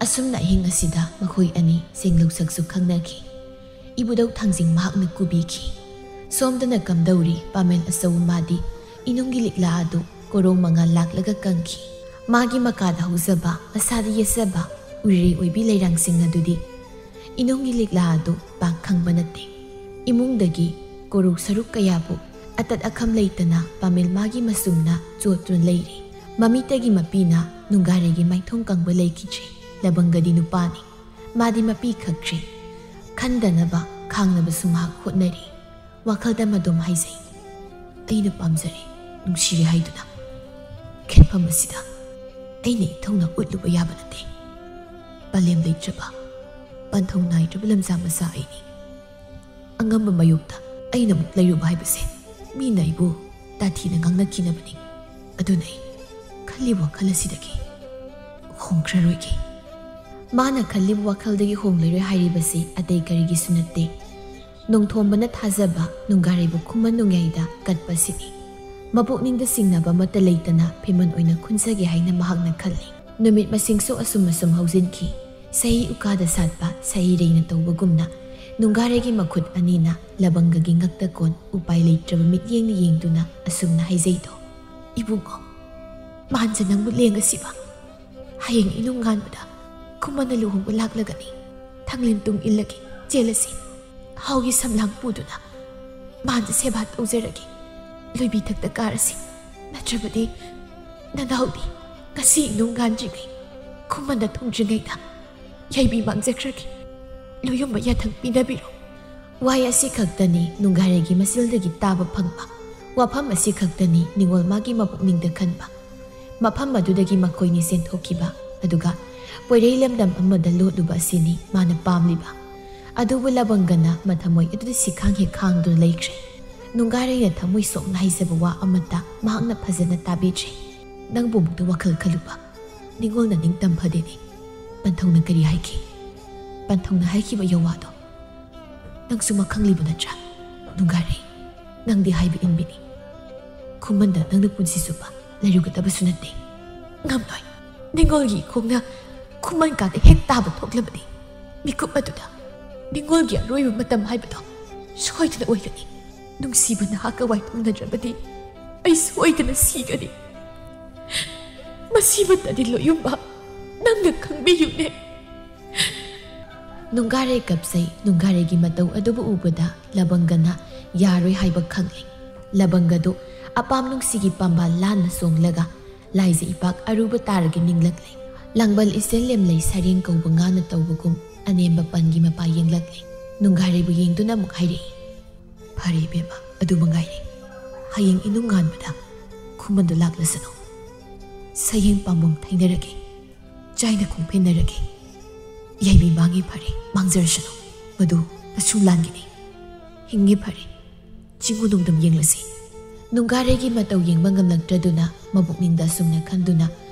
ꯑꯁꯨꯝꯅ ꯑꯍꯤꯡ ꯑꯁꯤꯗ ꯃꯈꯣꯏ ꯑꯅꯤ ꯁꯦꯡꯂꯧ ꯁꯛꯁꯨ ꯈꯪꯅꯈꯤ꯫ ꯏꯕꯨꯙꯧ ꯊꯥꯡꯖꯤꯡ ꯃꯍꯥꯛꯅ ꯀꯨꯕꯤꯈꯤ꯫ ꯁꯣꯝꯗꯅ ꯀꯝꯗꯧꯔꯤ ꯄꯥꯃꯦꯜ ꯑꯆꯧꯕ ꯃꯥꯗꯤ ꯏꯅꯨꯡꯒꯤ ꯂꯤꯛꯂꯥ ꯑꯗꯨ ꯀꯣꯔꯧ ꯃꯉꯥꯜ ꯂꯥꯛꯂꯒ ꯀꯪꯈꯤ꯫ ꯃꯥꯒꯤ ꯃꯀꯥꯗ ꯍꯧꯖꯕ, ꯃꯁꯥꯗ ꯌꯦꯠꯆꯕ ꯎꯔꯤꯔꯩ ꯑꯣꯏꯕꯤ ꯂꯩꯔꯥꯡꯁꯤꯡ ꯑꯗꯨꯗꯤ ꯏꯅꯨꯡꯒꯤ ꯂꯤꯛꯂꯥ ꯑꯗꯨ ꯄꯥꯛ ꯈꯪꯕ ꯅꯠꯇꯦ꯫ ꯏꯃꯨꯡꯗꯒꯤ ꯀꯣꯔꯧ ꯁꯔꯨꯛ ꯀꯌꯥꯕꯨ ꯑꯇꯠ ꯑꯈꯝ ꯂꯩꯇꯅ ꯄꯥꯃꯦꯜ ꯃꯥꯒꯤ ꯃꯁꯨꯝꯅ ꯆꯣꯠꯇꯨꯅ ꯂꯩꯔꯤ꯫ ꯃꯃꯤꯠꯇꯒꯤ ꯃꯄꯤꯅ ꯅꯨꯡꯒꯥꯔꯩꯒꯤ ꯃꯥꯏꯊꯣꯡ ꯀꯪꯕ ꯂꯩꯈꯤꯗ꯭ꯔꯦ꯫ ꯂꯕꯪꯒꯗꯤ ꯅꯨꯄꯥꯅꯤ꯫ ꯃꯥꯗꯤ ꯃꯄꯤ ꯈꯛꯇ꯭ꯔꯦ꯫ ꯈꯟꯗꯅꯕ, ꯈꯥꯡꯅꯕꯁꯨ ꯃꯍꯥꯛ ꯍꯣꯠꯅꯔꯤ꯫ ꯋꯥꯈꯜꯗ ꯃꯗꯣꯝ ꯍꯥꯏꯖꯩ, "ꯑꯩꯅ ꯄꯥꯝꯖꯔꯦ, ꯅꯨꯡꯁꯤꯔꯦ" ꯍꯥꯏꯗꯨꯅ꯫ ꯈꯦꯠꯐꯝ ꯑꯁꯤꯗ ꯑꯩꯅ ꯏꯊꯧꯅ ꯎꯠꯂꯨꯕ ꯌꯥꯕ ꯅꯠꯇꯦ꯫ ꯄꯂꯦꯝ ꯂꯩꯇ꯭ꯔꯕ, ꯄꯟꯊꯧ ꯅꯥꯏꯗ꯭ꯔꯕ ꯂꯝꯖꯥ ꯃꯆꯥ ꯑꯩꯅꯤ꯫ ꯑꯉꯝꯕ ꯃꯥꯌꯣꯛꯇ ꯑꯩꯅ ꯑꯃꯨꯛ ꯂꯩꯔꯨꯕ ꯍꯥꯏꯕꯁꯦ ꯃꯤꯅ ꯑꯩꯕꯨ ꯇꯥꯊꯤꯅ ꯉꯥꯡꯅꯈꯤꯅꯕꯅꯤ꯫ ꯑꯗꯨꯅ ꯑꯩ ꯈꯜꯂꯤꯕ ꯋꯥꯈꯜ ꯑꯁꯤꯗꯒꯤ ꯍꯣꯡꯈ꯭ꯔꯔꯣꯏꯒꯦ꯫ ꯃꯥꯅ ꯈꯜꯂꯤꯕ ꯋꯥꯈꯜꯗꯒꯤ ꯍꯣꯡꯂꯔꯣꯏ ꯍꯥꯏꯔꯤꯕꯁꯤ ꯑꯇꯩ ꯀꯔꯤꯒꯤꯁꯨ ꯅꯠꯇꯦ꯫ ꯅꯣꯡꯊꯣꯝꯕꯅ ꯊꯥꯖꯕ ꯅꯨꯡꯒꯥꯔꯩꯕꯨ ꯈꯨꯃꯟ ꯅꯣꯡꯌꯥꯏꯗ ꯀꯠꯄꯁꯤꯅꯤ꯫ ꯃꯄꯨꯛꯅꯤꯡꯗ ꯆꯤꯡꯅꯕ ꯑꯃꯠꯇ ꯂꯩꯇꯅ ꯐꯤꯃꯟ ꯑꯣꯏꯅ ꯈꯨꯟꯖꯒꯦ ꯍꯥꯏꯅ ꯃꯍꯥꯛꯅ ꯈꯜꯂꯤ꯫ ꯅꯨꯃꯤꯠ ꯃꯁꯤꯡꯁꯨ ꯑꯁꯨꯝ ꯑꯁꯨꯝ ꯍꯧꯖꯤꯟꯈꯤ꯫ ꯁꯍꯤ ꯎꯀꯥꯗ ꯁꯥꯠꯄ ꯁꯍꯤꯔꯩꯅ ꯇꯧꯕꯒꯨꯝꯅ ꯅꯨꯡꯒꯥꯔꯩꯒꯤ ꯃꯈꯨꯠ ꯑꯅꯤꯅ ꯂꯕꯪꯒꯒꯤ ꯉꯛꯇ ꯀꯣꯟ ꯎꯄꯥꯏ ꯂꯩꯇ꯭ꯔꯕ ꯃꯤꯠꯌꯦꯡꯅ ꯌꯦꯡꯗꯨꯅ ꯑꯁꯨꯝꯅ ꯍꯥꯏꯖꯩꯗꯣ, "ꯏꯕꯨꯡꯉꯣ, ꯃꯥꯟꯁꯦ ꯅꯪꯕꯨ ꯂꯦꯡꯉꯁꯤꯕ? ꯍꯌꯦꯡ ꯏꯅꯨꯡ ꯉꯥꯟꯕꯗ ꯈꯨꯃꯟꯅ ꯂꯨꯍꯣꯡꯕ ꯂꯥꯛꯂꯒꯅꯤ꯫ ꯊꯥꯡꯂꯦꯟ ꯇꯨꯡ ꯏꯜꯂꯒꯦ, ꯆꯦꯜꯂꯁꯤ꯫ ꯍꯥꯎꯒꯤ ꯁꯝꯂꯥꯡ ꯄꯨꯗꯨꯅ ꯃꯥꯟꯁꯦ ꯁꯦꯕꯥ ꯇꯧꯖꯔꯒꯦ꯫ ꯂꯣꯏꯕꯤ ꯊꯛꯇ ꯀꯥꯔꯁꯤ꯫ ꯅꯠꯇ꯭ꯔꯕꯗꯤ ꯅꯅꯥꯎꯗꯤ ꯉꯁꯤ ꯏꯅꯨꯡ ꯉꯥꯟꯗ꯭ꯔꯤꯉꯩ ꯈꯨꯃꯟꯗ ꯊꯨꯡꯗ꯭ꯔꯤꯉꯩꯗ ꯌꯥꯏꯕꯤ ꯃꯥꯡꯖꯈ꯭ꯔꯒꯦ꯫ ꯂꯣꯌꯨꯝꯕ ꯌꯥꯊꯪ ꯄꯤꯅꯕꯤꯔꯣ꯫" ꯋꯥꯍꯩ ꯑꯁꯤ ꯈꯛꯇꯅꯤ ꯅꯨꯡꯒꯥꯔꯩꯒꯤ ꯃꯆꯤꯜꯗꯒꯤ ꯇꯥꯕ ꯐꯪꯕ꯫ ꯋꯥꯐꯝ ꯑꯁꯤ ꯈꯛꯇꯅꯤ ꯅꯤꯉꯣꯜ ꯃꯥꯒꯤ ꯃꯄꯨꯛꯅꯤꯡꯗ ꯈꯟꯕ꯫ ꯃꯐꯝ ꯑꯗꯨꯗꯒꯤ ꯃꯈꯣꯏꯅꯤ ꯆꯦꯟꯊꯣꯛꯈꯤꯕ, ꯑꯗꯨꯒ ꯄꯣꯏꯔꯩ ꯂꯝꯗꯝ ꯑꯃꯗ ꯂꯣꯠꯂꯨꯕ ꯑꯁꯤꯅꯤ ꯃꯥꯅ ꯄꯥꯝꯂꯤꯕ꯫ ꯑꯗꯨꯕꯨ ꯂꯕꯪꯒꯅ ꯃꯊꯃꯣꯏ ꯑꯗꯨꯗ ꯁꯤꯈꯥꯡ ꯍꯦꯛ ꯈꯥꯡꯗꯨꯅ ꯂꯩꯈ꯭ꯔꯦ꯫ ꯅꯨꯡꯒꯥꯔꯩꯅ ꯊꯃꯣꯏ ꯁꯣꯛꯅ ꯍꯥꯏꯖꯕ ꯋꯥ ꯑꯃꯠꯇ ꯃꯍꯥꯛꯅ ꯐꯖꯅ ꯇꯥꯕꯤꯗ꯭ꯔꯦ꯫ "ꯅꯪꯕꯨ ꯑꯃꯨꯛꯇ ꯋꯥꯈꯜ ꯈꯜꯂꯨꯕ꯫ ꯅꯤꯉꯣꯜꯅ ꯅꯤꯡꯇꯝ ꯐꯗꯦꯅꯦ꯫ ꯄꯟꯊꯧꯅ ꯀꯔꯤ ꯍꯥꯏꯈꯤ? ꯄꯟꯊꯧꯅ ꯍꯥꯏꯈꯤꯕ ꯌꯋꯥꯗꯣ ꯅꯪꯁꯨ ꯃꯈꯪꯂꯤꯕ ꯅꯠꯇ꯭ꯔꯥ? ꯅꯨꯡꯒꯥꯔꯩ, ꯅꯪꯗꯤ ꯍꯥꯏꯕ ꯏꯟꯕꯤꯅꯤ꯫ ꯈꯨꯃꯟꯗ ꯅꯪꯅ ꯄꯨꯟꯁꯤ ꯆꯨꯞꯄ ꯂꯩꯔꯨꯒꯗꯕꯁꯨ ꯅꯠꯇꯦ꯫ ꯉꯝꯂꯣꯏ꯫ ꯅꯤꯉꯣꯜꯒꯤ ꯏꯈꯣꯡꯅ ꯈꯨꯃꯟ ꯀꯥꯗ ꯍꯦꯛ ꯇꯥꯕ ꯊꯣꯛꯂꯕꯗꯤ, ꯃꯤꯀꯨꯞ ꯑꯗꯨꯗ ꯅꯤꯉꯣꯜꯒꯤ ꯑꯔꯣꯏꯕ ꯃꯇꯝ ꯍꯥꯏꯕꯗꯣ ꯁꯣꯏꯗꯅ ꯑꯣꯏꯒꯅꯤ꯫ ꯅꯨꯡꯁꯤꯕ ꯅꯍꯥꯛꯀ ꯋꯥꯏꯊꯣꯡꯅꯗ꯭ꯔꯕꯗꯤ ꯑꯩ ꯁꯣꯏꯗꯅ ꯁꯤꯒꯅꯤ꯫ ꯃꯁꯤꯃꯇꯗꯤ ꯂꯣꯌꯨꯝꯕ ꯅꯪꯅ ꯈꯪꯕꯤꯌꯨꯅꯦ꯫" ꯅꯨꯡꯒꯥꯔꯩ ꯀꯞꯆꯩ꯫ ꯅꯨꯡꯒꯥꯔꯩꯒꯤ ꯃꯇꯧ ꯑꯗꯨꯕꯨ ꯎꯕꯗ ꯂꯕꯪꯒꯅ ꯌꯥꯔꯣꯏ ꯍꯥꯏꯕ ꯈꯪꯂꯦ꯫ ꯂꯕꯪꯒꯗꯨ ꯑꯄꯥꯝ ꯅꯨꯡꯁꯤꯒꯤ ꯄꯥꯝꯕꯥꯜ ꯂꯥꯟꯅ ꯆꯣꯡꯂꯒ ꯂꯥꯏꯖ ꯏꯄꯥꯛ ꯑꯔꯨꯕ ꯇꯥꯔꯒ ꯅꯤꯡꯂꯛꯂꯦ꯫ ꯂꯥꯡꯕꯜ ꯏꯆꯦꯜ ꯂꯦꯝꯂꯩ ꯁꯔꯦꯡ ꯀꯧꯕ ꯉꯥꯅ ꯇꯧꯕꯒꯨꯝ ꯑꯅꯦꯝꯕ ꯄꯟꯒꯤ ꯃꯄꯥ ꯌꯦꯡꯂꯛꯂꯦ꯫ ꯅꯨꯡꯒꯥꯔꯩꯕꯨ ꯌꯦꯡꯗꯨꯅ ꯑꯃꯨꯛ ꯍꯥꯏꯔꯛꯏ, "ꯐꯔꯦ ꯏꯕꯦꯝꯃ, ꯑꯗꯨ ꯃꯉꯥꯏꯔꯦ꯫ ꯍꯌꯦꯡ ꯏꯅꯨꯡ ꯉꯥꯟꯕꯗ ꯈꯨꯃꯟꯗꯨ ꯂꯥꯛꯂꯁꯅꯨ꯫ ꯁꯌꯦꯡ ꯄꯥꯝꯕꯣꯝ ꯊꯩꯅꯔꯒꯦ, ꯆꯥꯏꯅ ꯈꯣꯡ ꯐꯦꯟꯅꯔꯒꯦ꯫ ꯌꯥꯏꯕꯤ ꯃꯥꯡꯉꯦ ꯐꯔꯦ, ꯃꯥꯡꯖꯔꯁꯅꯨ꯫ ꯃꯗꯨ ꯑꯁꯨꯝ ꯂꯥꯟꯒꯅꯤ꯫ ꯍꯤꯡꯉꯦ ꯐꯔꯦ, ꯆꯤꯡꯉꯨ ꯅꯣꯡꯗꯝ ꯌꯦꯡꯂꯁꯤ꯫ ꯅꯨꯡꯒꯥꯔꯩꯒꯤ ꯃꯇꯧ ꯌꯦꯡꯕ ꯉꯝꯂꯛꯇ꯭ꯔꯗꯨꯅ ꯃꯕꯨꯛꯅꯤꯡꯗ ꯑꯁꯨꯝꯅ ꯈꯟꯗꯨꯅ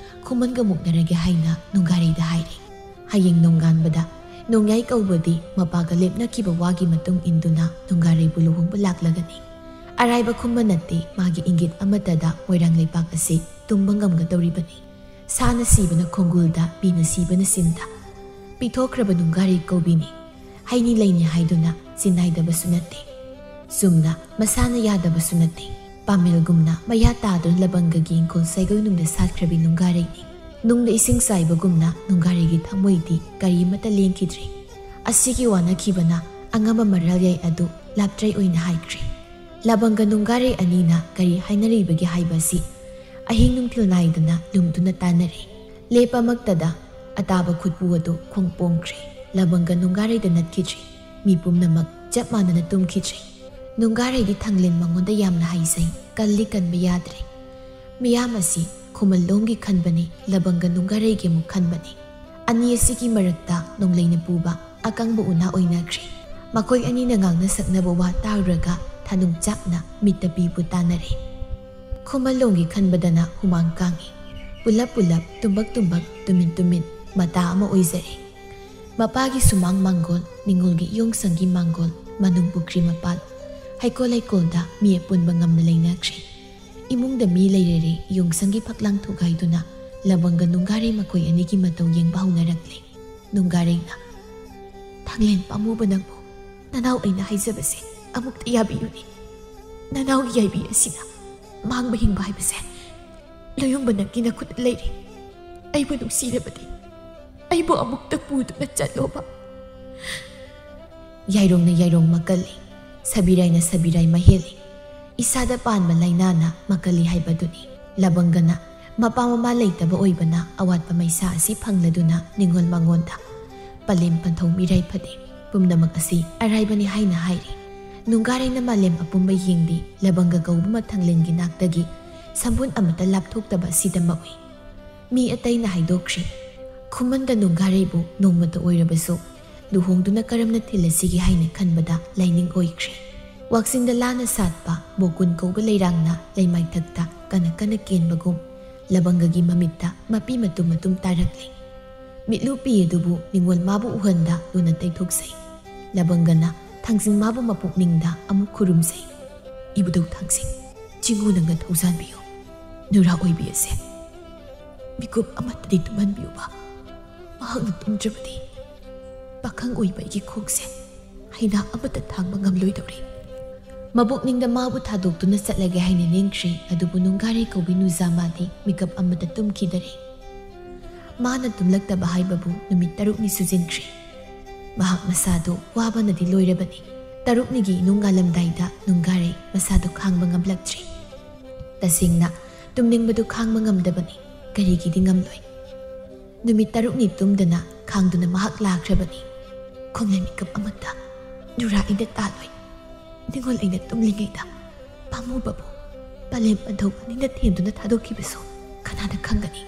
ꯈꯨꯃꯟꯒ ꯃꯨꯛꯅꯔꯒꯦ ꯍꯥꯏꯅ ꯅꯨꯡꯒꯥꯔꯩꯗ ꯍꯥꯏꯔꯤ꯫ ꯍꯌꯦꯡ ꯅꯣꯡꯉꯥꯟꯕꯗ ꯅꯣꯡꯌꯥꯏ ꯀꯧꯕꯗꯤ ꯃꯄꯥꯒ ꯂꯦꯞꯅꯈꯤꯕ ꯋꯥꯒꯤ ꯃꯇꯨꯡ ꯏꯟꯗꯨꯅ ꯅꯨꯡꯒꯥꯔꯩꯕꯨ ꯂꯨꯍꯣꯡꯕ ꯂꯥꯛꯂꯒꯅꯤ꯫ ꯑꯔꯥꯏꯕ ꯈꯨꯝꯕ ꯅꯠꯇꯦ, ꯃꯥꯒꯤ ꯏꯪꯒꯤꯠ ꯑꯃꯠꯇꯗ ꯃꯣꯏꯔꯥꯡ ꯂꯩꯄꯥꯛ ꯑꯁꯤ ꯇꯨꯝꯕ ꯉꯝꯒꯗꯧꯔꯤꯕꯅꯤ꯫ ꯁꯥꯅ ꯁꯤꯕꯅ ꯈꯣꯡꯒꯨꯜꯗ, ꯄꯤꯅ ꯁꯤꯕꯅ ꯆꯤꯟꯗ꯫ ꯄꯤꯊꯣꯛꯈ꯭ꯔꯕ ꯅꯨꯡꯒꯥꯔꯩ ꯀꯧꯕꯤꯅꯤ꯫ ꯍꯩꯅꯤ ꯂꯩꯅꯤ ꯍꯥꯏꯗꯨꯅ ꯆꯤꯟꯅꯥꯏꯗꯕꯁꯨ ꯅꯠꯇꯦ꯫ ꯆꯨꯝꯅ ꯃꯁꯥꯅ ꯌꯥꯗꯕꯁꯨ ꯅꯠꯇꯦ꯫ ꯄꯥꯃꯦꯜꯒꯨꯝꯅ ꯃꯌꯥ ꯇꯥꯗꯨꯅ ꯂꯕꯪꯒꯒꯤ ꯏꯪꯈꯣꯜ ꯁꯩꯒꯣꯏ ꯅꯨꯡꯗ ꯁꯥꯠꯈ꯭ꯔꯕꯤ ꯅꯨꯡꯒꯥꯔꯩꯅꯤ꯫ ꯅꯨꯡꯗ ꯏꯁꯤꯡ ꯆꯥꯏꯕꯒꯨꯝꯅ ꯅꯨꯡꯒꯥꯔꯩꯒꯤ ꯊꯃꯣꯏꯗꯤ ꯀꯔꯤꯃꯠꯇ ꯂꯦꯡꯈꯤꯗ꯭ꯔꯤ꯫ ꯑꯁꯤꯒꯤ ꯋꯥꯅꯈꯤꯕꯅ ꯑꯉꯝꯕ ꯃꯔꯥꯜ ꯌꯥꯏ ꯑꯗꯨ ꯂꯥꯞꯇ꯭ꯔꯩ ꯑꯣꯏꯅ ꯍꯥꯏꯈ꯭ꯔꯦ꯫ ꯂꯕꯪꯒ ꯅꯨꯡꯒꯥꯔꯩ ꯑꯅꯤꯅ ꯀꯔꯤ ꯍꯥꯏꯅꯔꯤꯕꯒꯦ ꯍꯥꯏꯕ ꯑꯁꯤ ꯑꯍꯤꯡ ꯅꯨꯡꯊꯤꯜ ꯅꯥꯏꯗꯅ ꯂꯨꯝꯗꯨꯅ ꯇꯥꯟꯅꯔꯦ꯫ ꯂꯦꯞꯄꯃꯛꯇꯗ ꯑꯇꯥꯕ ꯈꯨꯠꯄꯨ ꯑꯗꯨ ꯈꯣꯡ ꯄꯣꯡꯈ꯭ꯔꯦ꯫ ꯂꯕꯪꯒ ꯅꯨꯡꯒꯥꯔꯩꯗ ꯅꯠꯈꯤꯗ꯭ꯔꯦ꯫ ꯃꯤ ꯄꯨꯝꯅꯃꯛ ꯆꯞ ꯃꯥꯟꯅꯅ ꯇꯨꯝꯈꯤꯗ꯭ꯔꯦ꯫ ꯅꯨꯡꯒꯥꯔꯩꯗꯤ ꯊꯥꯡꯂꯦꯟ ꯃꯉꯣꯟꯗ ꯌꯥꯝꯅ ꯍꯩꯖꯩ, ꯀꯜꯂꯤ ꯀꯟꯕ ꯌꯥꯗ꯭ꯔꯦ꯫ ꯃꯤꯌꯥꯝ ꯑꯁꯤ ꯈꯨꯃꯟꯂꯣꯝꯒꯤ ꯈꯟꯕꯅꯤ, ꯂꯕꯪꯒ ꯅꯨꯡꯒꯥꯔꯩꯒꯤ ꯑꯃꯨꯛ ꯈꯟꯕꯅꯤ꯫ ꯑꯅꯤ ꯑꯁꯤꯒꯤ ꯃꯔꯛꯇ ꯅꯣꯡꯂꯩꯅ ꯄꯨꯕ ꯑꯀꯪꯕ ꯎꯅꯥ ꯑꯣꯏꯅꯈ꯭ꯔꯦ꯫ ꯃꯈꯣꯏ ꯑꯅꯤꯅ ꯉꯥꯡꯅ ꯁꯛꯅꯕ ꯋꯥ ꯇꯥꯔꯨꯔꯒ ꯊꯥꯅꯨꯡ ꯆꯥꯛꯅ ꯃꯤꯠꯇ ꯄꯤꯕꯨ ꯇꯥꯅꯔꯦ꯫ ꯈꯨꯃꯟꯂꯣꯝꯒꯤ ꯈꯟꯕꯗꯅ ꯍꯨꯃꯥꯡ ꯀꯥꯡꯉꯤ꯫ ꯄꯨꯂꯞ ꯄꯨꯂꯞ, ꯇꯨꯝꯕꯛ ꯇꯨꯝꯕꯛ, ꯇꯨꯃꯤꯟ ꯇꯨꯃꯤꯟ, ꯃꯇꯥ ꯑꯃ ꯑꯣꯏꯖꯔꯦ꯫ ꯃꯄꯥꯒꯤ ꯁꯨꯃꯥꯡ ꯃꯥꯡꯒꯣꯜ, ꯅꯤꯡꯉꯣꯜꯒꯤ ꯏꯌꯣꯡꯁꯪꯒꯤ ꯃꯥꯡꯒꯣꯜ, ꯃꯅꯨꯡ ꯄꯨꯈ꯭ꯔꯤ ꯃꯄꯥꯜ, ꯍꯩꯀꯣꯜ ꯂꯩꯀꯣꯜꯗ ꯃꯤ ꯑꯄꯨꯟꯕ ꯉꯝꯅ ꯂꯩꯅꯈ꯭ꯔꯦ꯫ ꯏꯃꯨꯡꯗ ꯃꯤ ꯂꯩꯔꯦꯔꯦ, ꯏꯌꯣꯡꯁꯪꯒꯤ ꯐꯛꯂꯥꯡ ꯊꯨꯒꯥꯏꯗꯨꯅ ꯂꯕꯪꯒ ꯅꯨꯡꯒꯥꯔꯩ ꯃꯈꯣꯏ ꯑꯅꯤꯒꯤ ꯃꯇꯧ ꯌꯦꯡꯕ ꯍꯧꯅꯔꯛꯂꯦ꯫ ꯅꯨꯡꯒꯥꯔꯩꯅ, "ꯊꯥꯡꯂꯦꯟ ꯄꯥꯝꯃꯨꯕ ꯅꯪꯕꯨ, ꯅꯅꯥꯎ ꯑꯩꯅ ꯍꯥꯏꯖꯕꯁꯦ ꯑꯃꯨꯛꯇ ꯌꯥꯕꯤꯌꯨꯅꯦ꯫ ꯅꯅꯥꯎꯒꯤ ꯌꯥꯏꯕꯤ ꯑꯁꯤꯅ ꯃꯥꯡꯕ ꯍꯤꯡꯕ ꯍꯥꯏꯕꯁꯦ ꯂꯣꯌꯨꯝꯕ ꯅꯪꯒꯤ ꯅꯈꯨꯠꯇ ꯂꯩꯔꯦ꯫ ꯑꯩꯕꯨ ꯅꯨꯡꯁꯤꯔꯕꯗꯤ ꯑꯩꯕꯨ ꯑꯃꯨꯛꯇ ꯄꯨꯗꯨꯅ ꯆꯠꯂꯣꯕ꯫" ꯌꯥꯏꯔꯣꯡꯅ ꯌꯥꯏꯔꯣꯡ ꯃꯀꯜꯂꯤ, ꯁꯕꯤꯔꯥꯏꯅ ꯁꯕꯤꯔꯥꯏ ꯃꯍꯦꯜꯂꯤ꯫ ꯏꯁꯥꯗ ꯄꯥꯟꯕ ꯂꯥꯏꯅꯥꯅ ꯃꯀꯜꯂꯤ ꯍꯥꯏꯕꯗꯨꯅꯤ꯫ ꯂꯕꯪꯒꯅ ꯃꯄꯥ ꯃꯃꯥ ꯂꯩꯇꯕ ꯑꯣꯏꯕꯅ ꯑꯋꯥꯠꯄ ꯃꯩꯁꯥ ꯑꯁꯤ ꯐꯪꯂꯗꯨꯅ ꯅꯤꯡꯉꯣꯜ ꯃꯉꯣꯟꯗ ꯄꯂꯦꯝ ꯄꯟꯊꯧ ꯃꯤꯔꯥꯏ ꯐꯗꯦ꯫ ꯄꯨꯝꯅꯃꯛ ꯑꯁꯤ ꯑꯔꯥꯏꯕꯅꯤ ꯍꯥꯏꯅ ꯍꯥꯏꯔꯤ꯫ ꯅꯨꯡꯒꯥꯔꯩꯅ ꯃꯥꯂꯦꯝ ꯑꯄꯨꯝꯕ ꯌꯦꯡꯂꯤ, ꯂꯕꯪꯒ ꯀꯧꯕ ꯃꯊꯪꯂꯦꯟꯒꯤ ꯅꯥꯛꯇꯒꯤ ꯁꯝꯕꯨꯟ ꯑꯃꯠꯇ ꯂꯥꯞꯊꯣꯛꯇꯕ ꯑꯁꯤꯗꯃꯛꯅꯤ꯫ ꯃꯤ ꯑꯇꯩꯅ ꯍꯥꯏꯗꯣꯛꯈ꯭ꯔꯤ, ꯈꯨꯃꯟꯒ ꯅꯨꯡꯒꯥꯔꯩꯕꯨ ꯅꯣꯡꯃꯇ ꯑꯣꯏꯔꯕꯁꯨ ꯂꯨꯍꯣꯡꯗꯨꯅ ꯀꯔꯝꯅ ꯊꯤꯜꯂꯁꯤꯒꯦ ꯍꯥꯏꯅ ꯈꯟꯕꯗ ꯂꯥꯏꯅꯤꯡ ꯑꯣꯏꯈ꯭ꯔꯦ꯫ ꯋꯥꯛꯆꯤꯡꯗ ꯂꯥꯟꯅ ꯁꯥꯠꯄ ꯕꯣꯀꯨꯟ ꯀꯧꯕ ꯂꯩꯔꯥꯡꯅ ꯂꯩꯃꯥꯏꯊꯛꯇ ꯀꯟꯅ ꯀꯟꯅ ꯀꯦꯟꯕꯒꯨꯝ ꯂꯕꯪꯒꯒꯤ ꯃꯃꯤꯠꯇ ꯃꯄꯤ ꯃꯇꯨꯝ ꯃꯇꯨꯝ ꯇꯥꯔꯛꯂꯤ꯫ ꯃꯤꯠꯂꯨ ꯄꯤ ꯑꯗꯨꯕꯨ ꯅꯤꯡꯉꯣꯜ ꯃꯥꯕꯨ ꯎꯍꯟꯗ ꯂꯨꯅ ꯇꯩꯊꯣꯛꯆꯩ꯫ ꯂꯕꯪꯒꯅ ꯊꯥꯡꯖꯤꯡ ꯃꯥꯕꯨ ꯃꯄꯨꯛꯅꯤꯡꯗ ꯑꯃꯨꯛ ꯈꯨꯔꯨꯝꯖꯩ꯫ "ꯏꯕꯨꯙꯧ ꯊꯥꯡꯖꯤꯡ, ꯆꯤꯡꯉꯨ ꯅꯪꯅ ꯊꯧꯖꯥꯟꯕꯤꯌꯨ꯫ ꯅꯨꯔꯥ ꯑꯣꯏꯕꯤ ꯑꯁꯦ ꯃꯤꯀꯨꯞ ꯑꯃꯠꯇꯗꯤ ꯇꯨꯝꯍꯟꯕꯤꯌꯨꯕ꯫ ꯃꯍꯥꯛꯅ ꯇꯨꯝꯗ꯭ꯔꯕꯗꯤ ꯄꯥꯈꯪ ꯑꯣꯏꯕ ꯑꯩꯒꯤ ꯈꯣꯡꯁꯦ ꯍꯩꯅꯥ ꯑꯃꯠꯇ ꯊꯥꯡꯕ ꯉꯝꯂꯣꯏꯗꯧꯔꯤ꯫" ꯃꯕꯨꯛꯅꯤꯡꯗ ꯃꯥꯕꯨ ꯊꯥꯗꯣꯛꯇꯨꯅ ꯆꯠꯂꯒꯦ ꯍꯥꯏꯅ ꯂꯦꯡꯈ꯭ꯔꯦ, ꯑꯗꯨꯕꯨ ꯅꯨꯡꯒꯥꯔꯩ ꯀꯧꯕꯤ ꯅꯨꯖꯥ ꯃꯥꯗꯤ ꯃꯤꯀꯞ ꯑꯃꯠꯇ ꯇꯨꯝꯈꯤꯗꯔꯦ꯫ ꯃꯥꯅ ꯇꯨꯝꯂꯛꯇꯕ ꯍꯥꯏꯕꯕꯨ ꯅꯨꯃꯤꯠ ꯇꯔꯨꯛꯅꯤ ꯁꯨꯖꯤꯟꯈ꯭ꯔꯦ꯫ ꯃꯍꯥꯛ ꯃꯁꯥꯗꯨ ꯋꯥꯕꯅꯗꯤ ꯂꯣꯏꯔꯕꯅꯤ꯫ ꯇꯔꯨꯛꯅꯤꯒꯤ ꯅꯣꯡꯉꯥꯜꯂꯝꯗꯥꯏꯗ ꯅꯨꯡꯒꯥꯔꯩ ꯃꯁꯥꯗꯨ ꯈꯥꯡꯕ ꯉꯝꯂꯛꯇ꯭ꯔꯦ꯫ ꯇꯁꯦꯡꯅ ꯇꯨꯝꯅꯤꯡꯕꯗꯨ ꯈꯥꯡꯕ ꯉꯝꯗꯕꯅꯤ꯫ ꯀꯔꯤꯒꯤꯗꯤ ꯉꯝꯂꯣꯏ? ꯅꯨꯃꯤꯠ ꯇꯔꯨꯛꯅꯤ ꯇꯨꯝꯗꯅ ꯈꯥꯡꯗꯨꯅ ꯃꯍꯥꯛ ꯂꯥꯛꯈ꯭ꯔꯕꯅꯤ꯫ ꯈꯣꯝꯂꯩ ꯃꯤꯀꯞ ꯑꯃꯠꯇ ꯅꯨꯔꯥ ꯑꯩꯅ ꯇꯥꯜꯂꯣꯏ꯫ ꯅꯤꯡꯉꯣꯜ ꯑꯩꯅ ꯇꯨꯝꯂꯤꯉꯩꯗ ꯄꯥꯝꯃꯨꯕꯕꯨ ꯄꯂꯦꯝ ꯑꯟꯊꯧ ꯑꯅꯤꯅ ꯊꯦꯝꯗꯨꯅ ꯊꯥꯗꯣꯛꯈꯤꯕꯁꯨ ꯀꯅꯥꯅ ꯈꯪꯒꯅꯤ?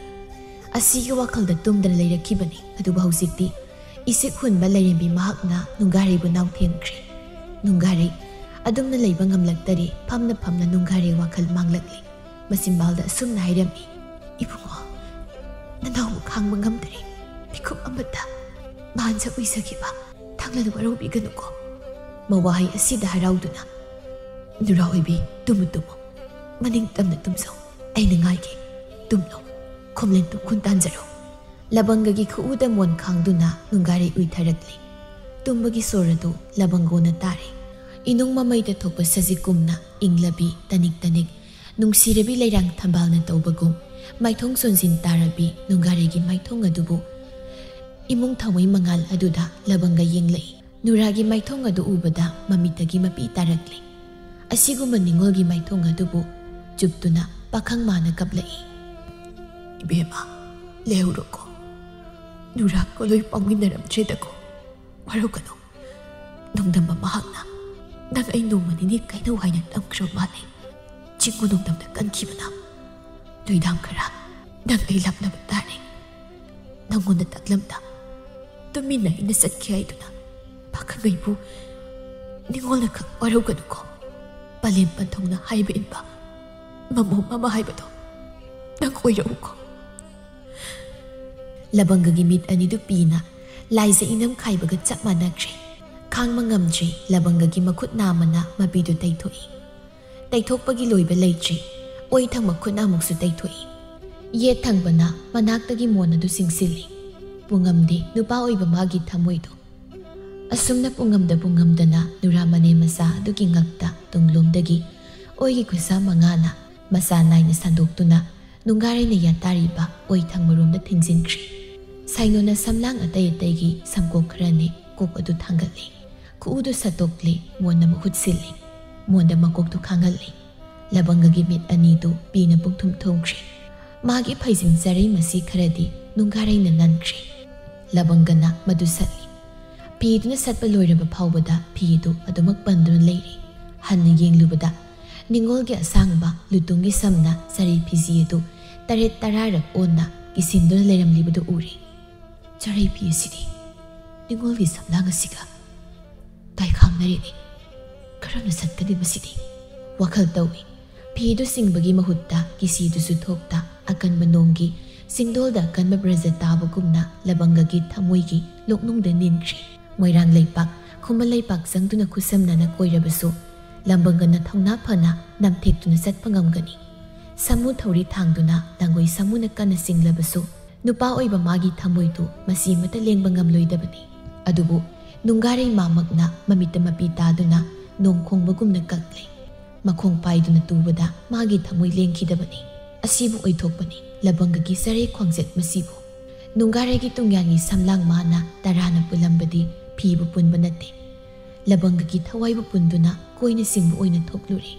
ꯑꯁꯤꯒꯤ ꯋꯥꯈꯜꯗ ꯇꯨꯝꯗꯅ ꯂꯩꯔꯛꯈꯤꯕꯅꯤ꯫ ꯑꯗꯨꯕꯨ ꯍꯧꯖꯤꯛꯇꯤ ꯏꯁꯤꯛ ꯍꯨꯟꯕ ꯂꯥꯏꯔꯦꯝꯕꯤ ꯃꯍꯥꯛꯅ ꯅꯨꯡꯒꯥꯔꯩꯕꯨ ꯅꯥꯎꯊꯦꯝꯈ꯭ꯔꯦ꯫ ꯅꯨꯡꯒꯥꯔꯩ ꯑꯗꯨꯝꯅ ꯂꯩꯕ ꯉꯝꯂꯛꯇꯔꯦ꯫ ꯐꯝꯅ ꯐꯝꯅ ꯅꯨꯡꯒꯥꯔꯩ ꯋꯥꯈꯜ ꯃꯥꯡꯂꯛꯂꯤ꯫ ꯃꯆꯤꯟꯕꯥꯜꯗ ꯑꯁꯨꯝꯅ ꯍꯥꯏꯔꯝꯃꯤ, "ꯏꯕꯨꯡꯉꯣ, ꯅꯅꯥꯎꯕꯨ ꯈꯥꯡꯕ ꯉꯝꯗꯔꯦ꯫ ꯃꯤꯀꯨꯞ ꯑꯃꯠꯇ ꯃꯍꯥꯟꯁꯛ ꯎꯏꯖꯈꯤꯕ ꯊꯥꯡꯂꯅ ꯋꯥꯔꯧꯕꯤꯒꯅꯨꯀꯣ꯫" ꯃꯋꯥꯍꯩ ꯑꯁꯤꯗ ꯍꯔꯥꯎꯗꯨꯅ, "ꯅꯨꯔꯥ ꯑꯣꯏꯕꯤ, ꯇꯨꯝꯃꯨ ꯇꯨꯝꯃꯨ꯫ ꯃꯅꯤꯡ ꯇꯝꯅ ꯇꯨꯝꯖꯧ꯫ ꯑꯩꯅ ꯉꯥꯏꯒꯦ꯫ ꯇꯨꯝꯂꯣ꯫ ꯈꯣꯝꯂꯦꯟ ꯇꯨꯝꯈꯨꯟ ꯇꯥꯟꯖꯔꯣ꯫" ꯂꯕꯪꯒꯒꯤ ꯈꯨꯎꯗ ꯃꯣꯟ ꯈꯥꯡꯗꯨꯅ ꯅꯨꯡꯒꯥꯔꯩ ꯎꯏꯊꯔꯛꯂꯤ꯫ ꯇꯨꯝꯕꯒꯤ ꯁꯣꯔ ꯑꯗꯨ ꯂꯕꯪꯒꯣꯅ ꯇꯥꯔꯦ꯫ ꯏꯅꯨꯡ ꯃꯃꯩꯗ ꯊꯣꯛꯄ ꯁꯖꯤꯛꯀꯨꯝꯅ ꯏꯪꯂꯕꯤ ꯇꯅꯤꯛ ꯇꯅꯤꯛ ꯅꯨꯡꯁꯤꯔꯕꯤ ꯂꯩꯔꯥꯡ ꯊꯝꯕꯥꯜꯅ ꯇꯧꯕꯒꯨꯝ ꯃꯥꯏꯊꯣꯡ ꯆꯣꯟꯖꯤꯟ ꯇꯥꯔꯕꯤ ꯅꯨꯡꯒꯥꯔꯩꯒꯤ ꯃꯥꯏꯊꯣꯡ ꯑꯗꯨꯕꯨ ꯏꯃꯨꯡ ꯊꯥꯎꯃꯩ ꯃꯉꯥꯜ ꯑꯗꯨꯗ ꯂꯕꯪꯒ ꯌꯦꯡꯂꯛꯏ꯫ ꯅꯨꯔꯥꯒꯤ ꯃꯥꯏꯊꯣꯡ ꯑꯗꯨ ꯎꯕꯗ ꯃꯃꯤꯠꯇꯒꯤ ꯃꯄꯤ ꯇꯥꯔꯛꯂꯤ꯫ ꯑꯁꯤꯒꯨꯝꯕ ꯅꯤꯡꯉꯣꯜꯒꯤ ꯃꯥꯏꯊꯣꯡ ꯑꯗꯨꯕꯨ ꯆꯨꯞꯇꯨꯅ ꯄꯥꯈꯪ ꯃꯥꯅ ꯀꯞꯂꯛꯏ꯫ "ꯏꯕꯦꯝꯃ, ꯂꯩꯍꯧꯔꯣꯀꯣ꯫ ꯅꯨꯔꯥ ꯀꯣꯂꯣꯏ ꯄꯥꯎꯃꯤꯟꯅꯔꯝꯗ꯭ꯔꯦꯗꯀꯣ꯫ ꯋꯥꯔꯧꯒꯅꯨ꯫ ꯅꯣꯡꯗꯝꯕ ꯃꯍꯥꯛꯅ ꯅꯪ ꯑꯩ ꯅꯣꯡꯃ ꯅꯤꯅꯤ ꯀꯩꯅꯧ ꯍꯥꯏꯅ ꯇꯝꯈ꯭ꯔꯕ ꯃꯥꯜꯂꯦ꯫ ꯆꯤꯡꯉꯨ ꯅꯣꯡꯗꯝꯗ ꯀꯟꯈꯤꯕꯅ ꯅꯨꯏꯗꯥꯡ ꯈꯔ ꯅꯪ ꯑꯩ ꯂꯥꯞꯅꯕ ꯇꯥꯔꯦ꯫ ꯅꯪꯉꯣꯟꯗ ꯇꯥꯛꯂꯝꯗ ꯇꯨꯃꯤꯟꯅ ꯑꯩꯅ ꯆꯠꯈꯤ ꯍꯥꯏꯗꯨꯅ ꯄꯥꯈꯪ ꯑꯩꯕꯨ ꯅꯤꯉꯣꯜꯅ ꯈꯛ ꯋꯥꯔꯧꯒꯅꯨꯀꯣ꯫ ꯄꯂꯦꯝ ꯄꯟꯊꯨꯡꯅ ꯍꯥꯏꯕ ꯏꯟꯕ ꯃꯃꯣꯝ ꯑꯃ ꯍꯥꯏꯕꯗꯣ ꯅꯪ ꯑꯣꯏꯔꯛꯎꯀꯣ꯫ ꯂꯕꯪꯒꯒꯤ ꯃꯤꯠ ꯑꯅꯤꯗꯨ ꯄꯤꯅ ꯂꯥꯏꯖ ꯏꯅꯝ ꯈꯥꯏꯕꯒ ꯆꯞ ꯃꯥꯟꯅꯈ꯭ꯔꯦ꯫ ꯈꯥꯡꯕ ꯉꯝꯗ꯭ꯔꯦ, ꯂꯕꯪꯒꯒꯤ ꯃꯈꯨꯠ ꯅꯥꯝꯃꯅ ꯃꯄꯤꯗꯨ ꯇꯩꯊꯣꯛꯏ꯫ ꯇꯩꯊꯣꯛꯄꯒꯤ ꯂꯣꯏꯕ ꯂꯩꯇ꯭ꯔꯤ꯫ ꯑꯣꯏ ꯊꯪꯕ ꯈꯨꯠꯅ ꯑꯃꯨꯛꯁꯨ ꯇꯩꯊꯣꯛꯏ꯫ ꯌꯦꯠ ꯊꯪꯕꯅ ꯃꯅꯥꯛꯇꯒꯤ ꯃꯣꯟ ꯑꯗꯨ ꯆꯤꯡꯁꯤꯜꯂꯤ꯫ ꯄꯨꯡꯉꯝꯗꯤ ꯅꯨꯄꯥ ꯑꯣꯏꯕ ꯃꯥꯒꯤ ꯊꯃꯣꯏꯗꯣ꯫ ꯑꯁꯨꯝꯅ ꯄꯨꯡꯉꯝꯗ ꯄꯨꯡꯉꯝꯗꯅ ꯅꯨꯔꯥ ꯃꯅꯦ ꯃꯆꯥ ꯑꯗꯨꯒꯤ ꯉꯛꯇ ꯇꯨꯡꯂꯣꯝꯗꯒꯤ ꯑꯣꯏꯒꯤ ꯈꯨꯠꯁꯥ ꯃꯉꯥꯅ ꯃꯆꯥ ꯅꯥꯏꯅ ꯁꯟꯗꯣꯛꯇꯨꯅ ꯅꯨꯡꯒꯥꯔꯩꯅ ꯌꯥꯇꯥꯔꯤꯕ ꯑꯣꯏ ꯊꯪꯕꯔꯣꯝꯗ ꯊꯤꯡꯖꯤꯟꯈ꯭ꯔꯤ꯫ ꯁꯥꯏꯅꯣꯅ ꯁꯝꯂꯥꯡ ꯑꯇꯩ ꯑꯇꯩꯒꯤ ꯁꯝꯀꯣꯛ ꯈꯔꯅꯤ ꯀꯣꯛ ꯑꯗꯨ ꯊꯥꯡꯒꯠꯂꯤ꯫ ꯈꯨꯎꯗꯨ ꯁꯠꯇꯣꯛꯂꯤ, ꯃꯣꯟꯗ ꯃꯈꯨꯠ ꯁꯤꯜꯂꯤ꯫ ꯃꯣꯟꯗ ꯃꯀꯣꯛꯇꯨ ꯈꯥꯡꯍꯜꯂꯤ꯫ ꯂꯕꯪꯒꯒꯤ ꯃꯤꯠ ꯑꯅꯤꯗꯨ ꯄꯤꯅ ꯄꯨꯡꯊꯨꯝ ꯊꯨꯝꯈ꯭ꯔꯤ꯫ ꯃꯥꯒꯤ ꯐꯩꯖꯤꯟ ꯆꯔꯩ ꯃꯁꯤ ꯈꯔꯗꯤ ꯅꯨꯡꯒꯥꯔꯩꯅ ꯅꯟꯈ꯭ꯔꯤ꯫ ꯂꯕꯪꯒꯅ ꯃꯗꯨ ꯁꯠꯂꯤ꯫ ꯐꯤꯗꯨꯅ ꯁꯠꯄ ꯂꯣꯏꯔꯕ ꯐꯥꯎꯕꯗ ꯐꯤꯗꯨ ꯑꯗꯨꯃꯛ ꯄꯟꯗꯨꯅ ꯂꯩꯔꯤ꯫ ꯍꯟꯅ ꯌꯦꯡꯂꯨꯕꯗ ꯅꯤꯉꯣꯜꯒꯤ ꯑꯁꯥꯡꯕ ꯂꯨꯇꯨꯡꯒꯤ ꯁꯝꯅ ꯆꯔꯩ ꯐꯤꯖꯤ ꯑꯗꯨ ꯇꯔꯦꯠ ꯇꯔꯥꯔꯛ ꯑꯣꯟꯅ ꯀꯤꯁꯤꯟꯗꯨꯅ ꯂꯩꯔꯝꯂꯤꯕꯗꯨ ꯎꯔꯤ꯫ ꯆꯔꯩ ꯐꯤ ꯑꯁꯤꯗꯤ ꯅꯤꯉꯣꯜꯒꯤ ꯁꯝꯂꯥꯡ ꯑꯁꯤꯒ ꯇꯥꯏꯈꯥꯡꯅꯔꯦꯅꯦ꯫ ꯀꯔꯝꯅ ꯁꯠꯀꯅꯤ ꯃꯁꯤꯗꯤ? ꯋꯥꯈꯜ ꯇꯧꯏ꯫ ꯐꯤꯗꯨ ꯁꯤꯡꯕꯒꯤ ꯃꯍꯨꯠꯇ ꯀꯤꯁꯤꯗꯨꯁꯨ ꯊꯣꯛꯇ ꯑꯀꯟꯕ ꯅꯣꯡꯒꯤ ꯆꯤꯡꯗꯣꯜꯗ ꯑꯀꯟꯕ ꯕ꯭ꯔꯖ ꯇꯥꯕꯒꯨꯝꯅ ꯂꯕꯪꯒꯒꯤ ꯊꯃꯣꯏꯒꯤ ꯂꯣꯛꯅꯨꯡꯗ ꯅꯤꯟꯈ꯭ꯔꯤ꯫ ꯃꯣꯏꯔꯥꯡ ꯂꯩꯄꯥꯛ, ꯈꯨꯃꯟ ꯂꯩꯄꯥꯛ ꯆꯪꯗꯨꯅ ꯈꯨꯠꯁꯝꯅꯅ ꯀꯣꯏꯔꯕꯁꯨ ꯂꯕꯪꯒꯅ ꯊꯧꯅꯥ ꯐꯅ ꯅꯝꯊꯦꯛꯇꯨꯅ ꯆꯠꯄ ꯉꯝꯒꯅꯤ꯫ ꯁꯥꯃꯨ ꯊꯧꯔꯤ ꯊꯥꯡꯗꯨꯅ ꯂꯥꯡꯒꯣꯏ ꯁꯥꯃꯨꯅ ꯀꯟꯅ ꯆꯤꯡꯂꯕꯁꯨ ꯅꯨꯄꯥ ꯑꯣꯏꯕ ꯃꯥꯒꯤ ꯊꯃꯣꯏꯗꯨ ꯃꯁꯤꯃꯇ ꯂꯦꯡꯕ ꯉꯝꯂꯣꯏꯗꯕꯅꯤ꯫ ꯑꯗꯨꯕꯨ ꯅꯨꯡꯒꯥꯔꯩ ꯃꯥꯃꯛꯅ ꯃꯃꯤꯠꯇ ꯃꯄꯤ ꯇꯥꯗꯨꯅ ꯅꯣꯡ ꯈꯣꯡꯕꯒꯨꯝꯅ ꯀꯛꯂꯦ꯫ ꯃꯈꯣꯡ ꯄꯥꯏꯗꯨꯅ ꯇꯨꯕꯗ ꯃꯥꯒꯤ ꯊꯃꯣꯏ ꯂꯦꯡꯈꯤꯗꯕꯅꯤ꯫ ꯑꯁꯤꯕꯨ ꯑꯣꯏꯊꯣꯛꯄꯅꯤ ꯂꯕꯪꯒꯒꯤ ꯆꯔꯩ ꯈ꯭ꯋꯥꯡꯆꯠ ꯃꯁꯤꯕꯨ꯫ ꯅꯨꯡꯒꯥꯔꯩꯒꯤ ꯇꯨꯡꯌꯥꯟꯒꯤ ꯁꯝꯂꯥꯡ ꯃꯥꯅ ꯇꯔꯥꯅ ꯄꯨꯜꯂꯝꯕꯗꯤ ꯐꯤꯕꯨ ꯄꯨꯟꯕ ꯅꯠꯇꯦ꯫ ꯂꯕꯪꯒꯒꯤ ꯊꯋꯥꯏꯕꯨ ꯄꯨꯟꯗꯨꯅ ꯀꯣꯏꯅ ꯆꯤꯡꯕ ꯑꯣꯏꯅ ꯊꯣꯛꯂꯨꯔꯦ꯫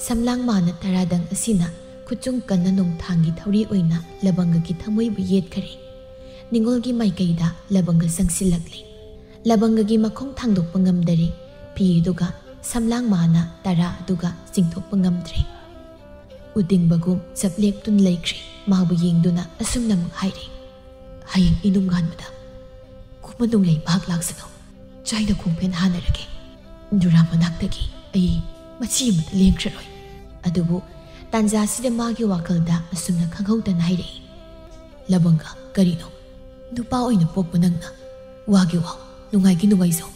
ꯁꯝꯂꯥꯡ ꯃꯥꯅ ꯇꯔꯥꯗꯪ ꯑꯁꯤꯅ ꯈꯨꯠꯆꯨꯡ ꯀꯟꯅ ꯅꯣꯡꯊꯥꯡꯒꯤ ꯊꯧꯔꯤ ꯑꯣꯏꯅ ꯂꯕꯪꯒꯒꯤ ꯊꯃꯣꯏꯕꯨ ꯌꯦꯠꯈꯔꯦ꯫ ꯅꯤꯉꯣꯜꯒꯤ ꯃꯥꯏꯀꯩꯗ ꯂꯕꯪꯒ ꯆꯪꯁꯤꯜꯂꯛꯂꯤ꯫ ꯂꯕꯪꯒꯒꯤ ꯃꯈꯣꯡ ꯊꯥꯡꯗꯣꯛꯄ ꯉꯝꯗꯔꯦ꯫ ꯐꯤ ꯑꯗꯨꯒ ꯁꯝꯂꯥꯡ ꯃꯥꯅ ꯇꯔꯥ ꯑꯗꯨꯒ ꯆꯤꯡꯊꯣꯛꯄ ꯉꯝꯗ꯭ꯔꯦ꯫ ꯎꯇꯤꯡꯕꯒꯨꯝ ꯆꯞ ꯂꯦꯞꯇꯨꯅ ꯂꯩꯈ꯭ꯔꯦ꯫ ꯃꯥꯕꯨ ꯌꯦꯡꯗꯨꯅ ꯑꯁꯨꯝꯅ ꯑꯃꯨꯛ ꯍꯥꯏꯔꯤ, "ꯍꯌꯦꯡ ꯏꯅꯨꯡ ꯉꯥꯟꯕꯗ ꯈꯨꯃꯟ ꯅꯣꯡꯂꯩ ꯃꯍꯥꯛ ꯂꯥꯛꯁꯅꯨ꯫ ꯆꯥꯏꯅ ꯈꯣꯡꯐꯦꯟ ꯍꯥꯟꯅꯔꯒꯦ꯫ ꯅꯨꯔꯥ ꯃꯅꯥꯛꯇꯒꯤ ꯑꯩ ꯃꯆꯤ ꯑꯃꯠꯇ ꯂꯦꯡꯈ꯭ꯔꯔꯣꯏ꯫ ꯑꯗꯨꯕꯨ ꯇꯥꯟꯖꯥꯁꯤꯗ ꯃꯥꯒꯤ ꯋꯥꯈꯜꯗ ꯑꯁꯨꯝꯅ ꯈꯪꯍꯧꯗꯅ ꯍꯥꯏꯔꯛꯏ, "ꯂꯕꯪꯒ, ꯀꯔꯤꯅꯣ? ꯅꯨꯄꯥ ꯑꯣꯏꯅ ꯄꯣꯛꯄ ꯅꯪꯅ ꯋꯥꯒꯤ ꯋꯥꯎ, ꯅꯨꯡꯉꯥꯏꯒꯤ ꯅꯨꯡꯉꯥꯏꯖꯧ,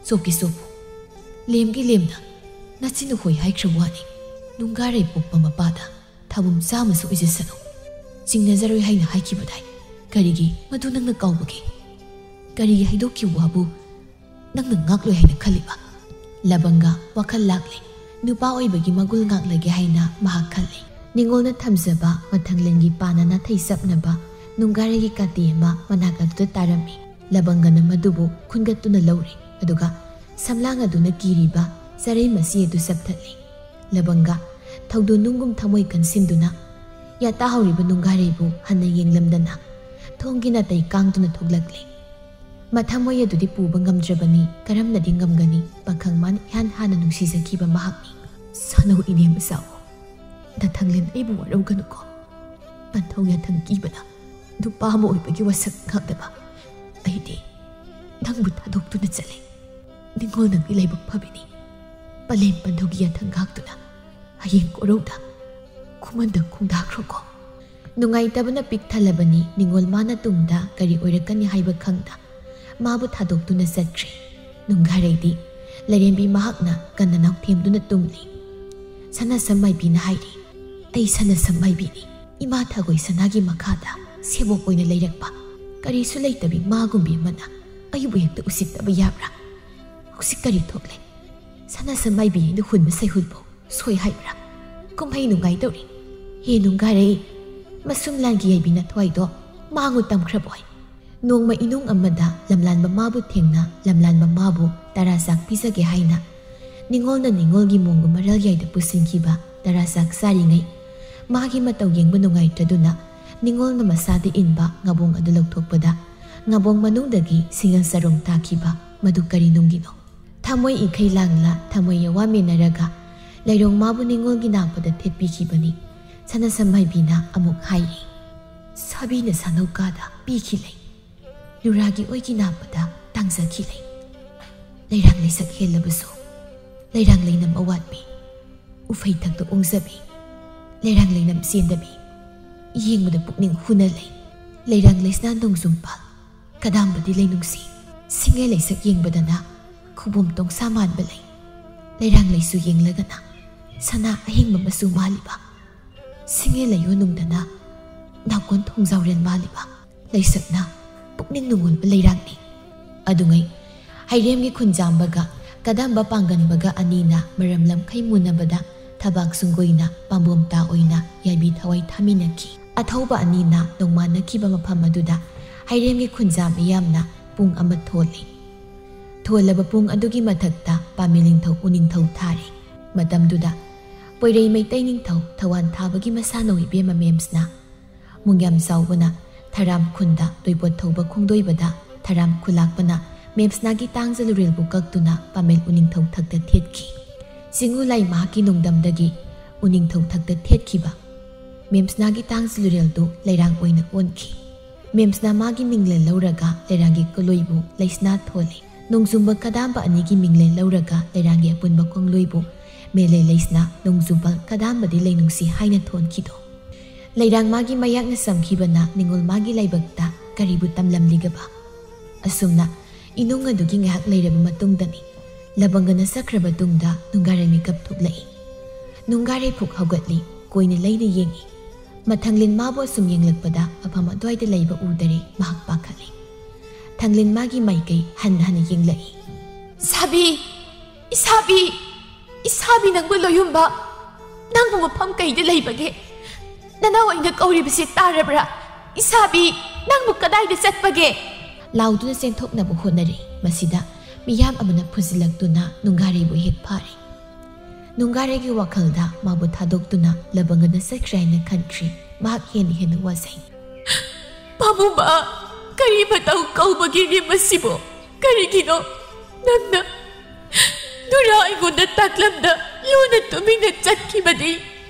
ꯆꯣꯞꯀꯤ ꯆꯣꯞꯄꯨ, ꯂꯦꯝꯒꯤ ꯂꯦꯝꯅ ꯅꯆꯤꯟꯅ ꯍꯣꯏ ꯍꯥꯏꯈ꯭ꯔꯕ ꯋꯥꯅꯤ꯫ ꯅꯨꯡꯒꯥꯔꯩ ꯄꯣꯛꯄ ꯃꯄꯥꯗ ꯊꯥꯕꯨꯝ ꯆꯥꯝꯃꯁꯨ ꯑꯣꯏꯖꯁꯅꯨ, ꯆꯤꯡꯅꯖꯔꯣꯏ ꯍꯥꯏꯅ ꯍꯥꯏꯈꯤꯕꯗꯥꯏ? ꯀꯔꯤꯒꯤ ꯃꯗꯨ ꯅꯪꯅ ꯀꯥꯎꯕꯒꯦ? ꯀꯔꯤꯒꯤ ꯍꯥꯏꯗꯣꯛꯈꯤꯕ ꯋꯥꯕꯨ ꯅꯪꯅ ꯉꯥꯛꯂꯣꯏ ꯍꯥꯏꯅ ꯈꯜꯂꯤꯕ?" ꯂꯕꯪꯒ ꯋꯥꯈꯜ ꯂꯥꯛꯂꯦ꯫ ꯅꯨꯄꯥ ꯑꯣꯏꯕꯒꯤ ꯃꯒꯨꯜ ꯉꯥꯛꯂꯒꯦ ꯍꯥꯏꯅ ꯃꯍꯥꯛ ꯈꯜꯂꯤ꯫ ꯅꯤꯉꯣꯜꯅ ꯊꯝꯖꯕ ꯃꯊꯪꯂꯦꯟꯒꯤ ꯄꯥꯟꯅ ꯅꯥꯊꯩ ꯆꯞꯅꯕ ꯅꯨꯡꯒꯥꯔꯩꯒꯤ ꯀꯥꯇꯤ ꯑꯃ ꯃꯅꯥꯛ ꯑꯗꯨꯗ ꯇꯥꯔꯝꯃꯤ꯫ ꯂꯕꯪꯒꯅ ꯃꯗꯨꯕꯨ ꯈꯨꯟꯒꯠꯇꯨꯅ ꯂꯧꯔꯦ, ꯑꯗꯨꯒ ꯁꯝꯂꯥꯡ ꯑꯗꯨꯅ ꯀꯤꯔꯤꯕ ꯆꯔꯩ ꯃꯆꯤ ꯑꯗꯨ ꯆꯞꯊꯠꯂꯤ꯫ ꯂꯕꯪꯒ ꯊꯧꯗꯣꯟꯅꯨꯡꯒꯨꯝ ꯊꯃꯣꯏ ꯀꯟꯁꯤꯟꯗꯨꯅ ꯌꯥꯇꯥꯍꯧꯔꯤꯕ ꯅꯨꯡꯒꯥꯔꯩꯕꯨ ꯍꯟꯅ ꯌꯦꯡꯂꯝꯗꯅ ꯊꯣꯡꯒꯤ ꯅꯥꯇꯩ ꯀꯥꯡꯗꯨꯅ ꯊꯣꯛꯂꯛꯂꯦ꯫ ꯃꯊꯃꯣꯏ ꯑꯗꯨꯗꯤ ꯄꯨꯕ ꯉꯝꯗ꯭ꯔꯕꯅꯤ, ꯀꯔꯝꯅꯗꯤ ꯉꯝꯒꯅꯤ? ꯄꯥꯈꯪ ꯃꯥꯅ ꯏꯍꯥꯟ ꯍꯥꯟꯅ ꯅꯨꯡꯁꯤꯖꯈꯤꯕ ꯃꯍꯥꯛꯅꯤ꯫ "ꯁꯥꯅꯧ ꯏꯅꯦ ꯃꯆꯥ, ꯅꯊꯪꯂꯦꯟ ꯑꯩꯕꯨ ꯋꯥꯔꯧꯒꯅꯨꯀꯣ꯫ ꯄꯟꯊꯧ ꯌꯥꯊꯪ ꯀꯤꯕꯅ ꯅꯨꯄꯥ ꯑꯃ ꯑꯣꯏꯕꯒꯤ ꯋꯥꯁꯛ ꯉꯥꯛꯅꯕ ꯑꯩꯗꯤ ꯅꯪꯕꯨ ꯊꯥꯗꯣꯛꯇꯨꯅ ꯆꯠꯂꯦ꯫ ꯅꯤꯡꯉꯣꯜ ꯅꯪꯗꯤ ꯂꯥꯏꯕꯛ ꯐꯕꯤꯅꯤ꯫ ꯄꯂꯦꯝ ꯄꯟꯊꯧꯒꯤ ꯌꯥꯊꯪ ꯉꯥꯛꯇꯨꯅ ꯍꯌꯦꯡ ꯀꯣꯔꯧꯗ ꯈꯨꯃꯟꯗ ꯈꯣꯡꯗꯥꯈ꯭ꯔꯣꯀꯣ꯫" ꯅꯨꯡꯉꯥꯏꯇꯕꯅ ꯄꯤꯛ ꯊꯜꯂꯕꯅꯤ꯫ ꯅꯤꯡꯉꯣꯜ ꯃꯥꯅ ꯇꯨꯡꯗ ꯀꯔꯤ ꯑꯣꯏꯔꯛꯀꯅꯤ ꯍꯥꯏꯕ ꯈꯪꯗ ꯃꯥꯕꯨ ꯊꯥꯗꯣꯛꯇꯨꯅ ꯆꯠꯈ꯭ꯔꯦ꯫ ꯅꯨꯡꯒꯥꯔꯩꯗꯤ ꯂꯥꯏꯔꯦꯝꯕꯤ ꯃꯍꯥꯛꯅ ꯀꯟꯅ ꯅꯥꯎꯊꯦꯝꯗꯨꯅ ꯇꯨꯝꯂꯤ꯫ ꯁꯅꯥꯁꯝ ꯃꯥꯏꯕꯤꯅ ꯍꯥꯏꯔꯤ, "ꯑꯩ ꯁꯅꯥꯁꯝ ꯃꯥꯏꯕꯤꯅꯤ꯫ ꯏꯃꯥ ꯊꯒꯣꯏ ꯁꯅꯥꯒꯤ ꯃꯈꯥꯗ ꯁꯦꯕꯣꯛ ꯑꯣꯏꯅ ꯂꯩꯔꯛꯄ, ꯀꯔꯤꯁꯨ ꯂꯩꯇꯕꯤ ꯃꯥꯒꯨꯝꯕꯤ ꯑꯃꯅ ꯑꯩꯕꯨ ꯍꯦꯛꯇ ꯎꯁꯤꯠꯇꯕ ꯌꯥꯕ꯭ꯔꯥ? ꯍꯧꯖꯤꯛ ꯀꯔꯤ ꯊꯣꯛꯂꯦ? ꯁꯅꯥꯁꯝ ꯃꯥꯏꯕꯤ ꯍꯥꯏꯅ ꯍꯨꯟꯕ ꯁꯩꯍꯨꯜꯕꯨ ꯁꯣꯏ ꯍꯥꯏꯕ꯭ꯔꯥ? ꯀꯨꯝꯍꯩ ꯅꯨꯡꯉꯥꯏꯗꯧꯔꯤ꯫ ꯍꯦ ꯅꯨꯡꯒꯥꯔꯩ, ꯃꯁꯨꯝ ꯂꯥꯟꯒꯤ ꯌꯥꯏꯕꯤ ꯅꯊ꯭ꯋꯥꯏꯗꯣ ꯃꯥꯡꯉꯨ ꯇꯝꯈ꯭ꯔꯕꯣꯏ?" ꯅꯣꯡꯃ ꯏꯅꯨꯡ ꯑꯃꯗ ꯂꯝꯂꯥꯟꯕ ꯃꯥꯕꯨ ꯊꯦꯡꯅ, ꯂꯝꯂꯥꯟꯕ ꯃꯥꯕꯨ ꯇꯔꯥ ꯆꯥꯛ ꯄꯤꯖꯒꯦ ꯍꯥꯏꯅ ꯅꯤꯡꯉꯣꯜꯅ ꯅꯤꯡꯉꯣꯜꯒꯤ ꯃꯣꯡꯒ ꯃꯔꯜ ꯌꯥꯏꯗ ꯄꯨꯁꯤꯟꯈꯤꯕ ꯇꯔꯥ ꯆꯥꯛ ꯆꯥꯔꯤꯉꯩ, ꯃꯥꯒꯤ ꯃꯇꯧ ꯌꯦꯡꯕ ꯅꯨꯡꯉꯥꯏꯇ꯭ꯔꯗꯨꯅ ꯅꯤꯡꯉꯣꯜꯅ ꯃꯁꯥꯗ ꯏꯟꯕ ꯉꯥꯕꯣꯡ ꯑꯗꯨ ꯂꯧꯊꯣꯛꯄꯗ, ꯉꯥꯕꯣꯡ ꯃꯅꯨꯡꯗꯒꯤ ꯁꯤꯡꯉꯜ ꯆꯔꯣꯡ ꯇꯥꯈꯤꯕ ꯃꯗꯨ ꯀꯔꯤ ꯅꯨꯡꯒꯤꯅꯣ? ꯊꯃꯣꯏ ꯏꯈꯩ ꯂꯥꯡꯂ ꯊꯃꯣꯏ ꯌꯋꯥ ꯃꯦꯟꯅꯔꯒ ꯂꯩꯔꯣꯡ ꯃꯥꯕꯨ ꯅꯤꯡꯉꯣꯜꯒꯤ ꯅꯥꯄꯗ ꯊꯦꯠꯄꯤꯈꯤꯕꯅꯤ꯫ ꯁꯅꯥꯁꯝ ꯃꯥꯏꯕꯤꯅ ꯑꯃꯨꯛ ꯍꯥꯏꯔꯤ, "ꯁꯥꯕꯤꯅ ꯁꯥꯅꯧꯀꯥꯗ ꯄꯤꯈꯤ ꯂꯩ, ꯅꯨꯔꯥꯒꯤ ꯑꯣꯏꯒꯤ ꯅꯥꯄꯗ ꯇꯥꯡꯖꯈꯤ ꯂꯩ꯫ ꯂꯩꯔꯥꯡ ꯂꯩꯁꯛ ꯍꯦꯜꯂꯕꯁꯨ ꯂꯩꯔꯥꯡ ꯂꯩꯅꯝ ꯑꯋꯥꯠꯄꯤ, ꯎꯐꯩ ꯊꯛꯇ ꯑꯣꯡꯖꯕꯤ, ꯂꯩꯔꯥꯡ ꯂꯩꯅꯝ ꯆꯦꯟꯗꯕꯤ, ꯌꯦꯡꯕꯗ ꯄꯨꯛꯅꯤꯡ ꯍꯨꯅ ꯂꯩ꯫ ꯂꯩꯔꯥꯡ ꯂꯩꯁꯅꯥ ꯅꯣꯡꯖꯨꯝ ꯄꯥꯜ, ꯀꯗꯥꯝꯕꯗꯤ ꯂꯩꯅꯨꯡꯁꯤ, ꯁꯤꯡꯉꯦ ꯂꯩꯁꯛ ꯌꯦꯡꯕꯗꯅ ꯈꯨꯕꯣꯝ ꯇꯣꯡꯁꯥ ꯃꯥꯟꯕ ꯂꯩ꯫ ꯂꯩꯔꯥꯡ ꯂꯩꯁꯨ ꯌꯦꯡꯂꯒꯅ ꯁꯅꯥ ꯑꯍꯤꯡꯕ ꯃꯆꯨ ꯃꯥꯜꯂꯤꯕ, ꯁꯤꯡꯉꯦ ꯂꯩꯌꯣꯟꯅꯨꯡꯗꯅ ꯅꯥꯀꯣꯟ ꯊꯣꯡꯖꯥꯎꯔꯦꯟ ꯃꯥꯜꯂꯤꯕ ꯂꯩꯁꯛꯅ ꯄꯨꯛꯅꯤꯡ ꯅꯨꯡꯉꯣꯜꯕ ꯂꯩꯔꯥꯡꯅꯤ꯫ ꯑꯗꯨꯉꯩ ꯍꯩꯔꯦꯝꯒꯤ ꯈꯨꯟꯖꯥꯝꯕꯒ ꯀꯗꯥꯝꯕ ꯄꯥꯡꯒꯟꯕꯒ ꯑꯅꯤꯅ ꯃꯔꯝ ꯂꯝꯈꯩ ꯃꯨꯟꯅꯕꯗ ꯊꯕꯥꯛ ꯁꯨꯡꯒꯣꯏꯅ ꯄꯥꯝꯕꯣꯝ ꯇꯥ ꯑꯣꯏꯅ ꯌꯥꯏꯕꯤ ꯊꯋꯥꯏ ꯊꯥꯃꯤꯟꯅꯈꯤ꯫ ꯑꯊꯧꯕ ꯑꯅꯤꯅ ꯅꯣꯡꯃꯥꯟꯅꯈꯤꯕ ꯃꯐꯝ ꯑꯗꯨꯗ ꯍꯩꯔꯦꯝꯒꯤ ꯈꯨꯟꯖꯥꯝ ꯃꯤꯌꯥꯝꯅ ꯄꯨꯡ ꯑꯃ ꯊꯣꯜꯂꯤ꯫ ꯊꯣꯜꯂꯕ ꯄꯨꯡ ꯑꯗꯨꯒꯤ ꯃꯊꯛꯇ ꯄꯥꯃꯦ ꯅꯤꯡꯊꯧ ꯎꯅꯤꯡꯊꯧ ꯊꯥꯔꯦ꯫ ꯃꯇꯝꯗꯨꯗ ꯄꯣꯏꯔꯩ ꯃꯩꯇꯩ ꯅꯤꯡꯊꯧ ꯊꯧꯋꯥꯟ ꯊꯥꯕꯒꯤ ꯃꯁꯥꯅꯧ ꯏꯕꯦꯝꯃ ꯃꯦꯝꯁꯅ ꯃꯨꯡꯌꯥꯝ ꯆꯥꯎꯕꯅ ꯊꯔꯥꯝ ꯈꯨꯟꯗ ꯇꯣꯏꯄꯣꯠ ꯊꯧꯕ ꯈꯣꯡꯗꯣꯏꯕꯗ ꯊꯔꯥꯝ ꯈꯨꯂꯥꯛꯄꯅ ꯃꯦꯝꯁꯅꯥꯒꯤ ꯇꯥꯡꯖ ꯂꯨꯔꯦꯜꯕꯨ ꯀꯛꯇꯨꯅ ꯄꯥꯃꯦꯜ ꯎꯅꯤꯡꯊꯧ ꯊꯛꯇ ꯊꯦꯠꯈꯤ꯫ ꯆꯤꯡꯉꯨ ꯂꯥꯏ ꯃꯍꯥꯛꯀꯤ ꯅꯣꯡꯗꯝꯗꯒꯤ ꯎꯅꯤꯡꯊꯧ ꯊꯛꯇ ꯊꯦꯠꯈꯤꯕ ꯃꯦꯝꯁꯅꯥꯒꯤ ꯇꯥꯡꯖ ꯂꯨꯔꯦꯜꯗꯨ ꯂꯩꯔꯥꯡ ꯑꯣꯏꯅ ꯑꯣꯟꯈꯤ꯫ ꯃꯦꯝꯁꯅꯥ ꯃꯥꯒꯤ ꯃꯤꯡꯂꯦꯟ ꯂꯧꯔꯒ ꯂꯩꯔꯥꯡꯒꯤ ꯀꯣꯂꯣꯏꯕꯨ ꯂꯩꯁꯅꯥ ꯊꯣꯜꯂꯤ꯫ ꯅꯣꯡꯖꯨꯝꯕ ꯀꯗꯥꯝꯕ ꯑꯅꯤꯒꯤ ꯃꯤꯡꯂꯦꯟ ꯂꯧꯔꯒ ꯂꯩꯔꯥꯡꯒꯤ ꯑꯄꯨꯟꯕ ꯀꯣꯡꯂꯣꯏꯕꯨ ꯃꯦꯂꯦ ꯂꯩꯁꯅꯥ ꯅꯣꯡꯖꯨꯝꯕ ꯀꯗꯥꯝꯕꯗꯤ ꯂꯩꯅꯨꯡꯁꯤ ꯍꯥꯏꯅ ꯊꯣꯟꯈꯤꯗꯣ꯫ ꯂꯩꯔꯥꯡ ꯃꯥꯒꯤ ꯃꯌꯥꯛꯅ ꯆꯝꯈꯤꯕꯅ ꯅꯤꯡꯉꯣꯜ ꯃꯥꯒꯤ ꯂꯥꯏꯕꯛꯇ ꯀꯔꯤꯕꯨ ꯇꯝꯂꯝꯂꯤꯒꯕ? ꯑꯁꯨꯝꯅ ꯏꯅꯨꯡ ꯑꯗꯨꯒꯤ ꯉꯥꯏꯍꯥꯛ ꯂꯩꯔꯕ ꯃꯇꯨꯡꯗꯅꯤ ꯂꯕꯪꯒꯅ ꯆꯠꯈ꯭ꯔꯕ ꯇꯨꯡꯗ ꯅꯨꯡꯒꯥꯔꯩ ꯃꯤꯀꯞ ꯊꯣꯛꯂꯛꯏ꯫ ꯅꯨꯡꯒꯥꯔꯩ ꯐꯨꯛ ꯍꯧꯒꯠꯂꯤ, ꯀꯣꯏꯅ ꯂꯩꯅ ꯌꯦꯡꯏ꯫ ꯃꯊꯪꯂꯤꯟ ꯃꯥꯕꯨ ꯑꯁꯨꯝ ꯌꯦꯡꯂꯛꯄꯗ ꯃꯐꯝ ꯑꯗꯨꯋꯥꯏꯗ ꯂꯩꯕ ꯎꯗꯔꯦ, ꯃꯍꯥꯛ ꯄꯥꯈꯠꯂꯤ꯫ ꯊꯪꯂꯤꯟ ꯃꯥꯒꯤ ꯃꯥꯏꯀꯩ ꯍꯟꯅ ꯍꯟꯅ ꯌꯦꯡꯂꯛꯏ꯫ "ꯏꯁꯥꯕꯤ! ꯏꯁꯥꯕꯤ! ꯏꯁꯥꯕꯤ ꯅꯪꯕꯨ ꯂꯣꯌꯨꯝꯕ! ꯅꯪꯕꯨ ꯃꯐꯝ ꯀꯩꯗ ꯂꯩꯕꯒꯦ? ꯅꯅꯥꯎ ꯑꯩꯅ ꯀꯧꯔꯤꯕꯁꯤ ꯇꯥꯔꯕ꯭ꯔꯥ? ꯏꯁꯥꯕꯤ! ꯅꯪꯕꯨ ꯀꯗꯥꯏꯗ ꯆꯠꯄꯒꯦ?" ꯂꯥꯎꯗꯨꯅ ꯆꯦꯟꯊꯣꯛꯅꯕ ꯍꯣꯠꯅꯔꯦ꯫ ꯃꯁꯤꯗ ꯃꯤꯌꯥꯝ ꯑꯃꯅ ꯐꯨꯖꯤꯜꯂꯛꯇꯨꯅ ꯅꯨꯡꯒꯥꯔꯩꯕꯨ ꯍꯦꯛ ꯐꯥꯔꯦ꯫ ꯅꯨꯡꯒꯥꯔꯩꯒꯤ ꯋꯥꯈꯜꯗ ꯃꯥꯕꯨ ꯊꯥꯗꯣꯛꯇꯨꯅ ꯂꯕꯪꯒꯅ ꯆꯠꯈ꯭ꯔꯦ ꯍꯥꯏꯅ ꯈꯟꯈ꯭ꯔꯤ꯫ ꯃꯍꯥꯛ ꯍꯦꯟꯅ ꯍꯦꯟꯅ ꯋꯥꯖꯩ꯫ "ꯄꯥꯕꯨꯡꯕ, ꯀꯔꯤ ꯃꯇꯧ ꯀꯧꯕꯒꯤꯅꯦ ꯃꯁꯤꯕꯨ? ꯀꯔꯤꯒꯤꯅꯣ ꯅꯪꯅ ꯅꯨꯔꯥ ꯑꯩꯉꯣꯟꯗ ꯇꯥꯛꯂꯝꯗ ꯂꯨꯅ ꯇꯨꯃꯤꯟꯅ ꯆꯠꯈꯤꯕꯗꯤ?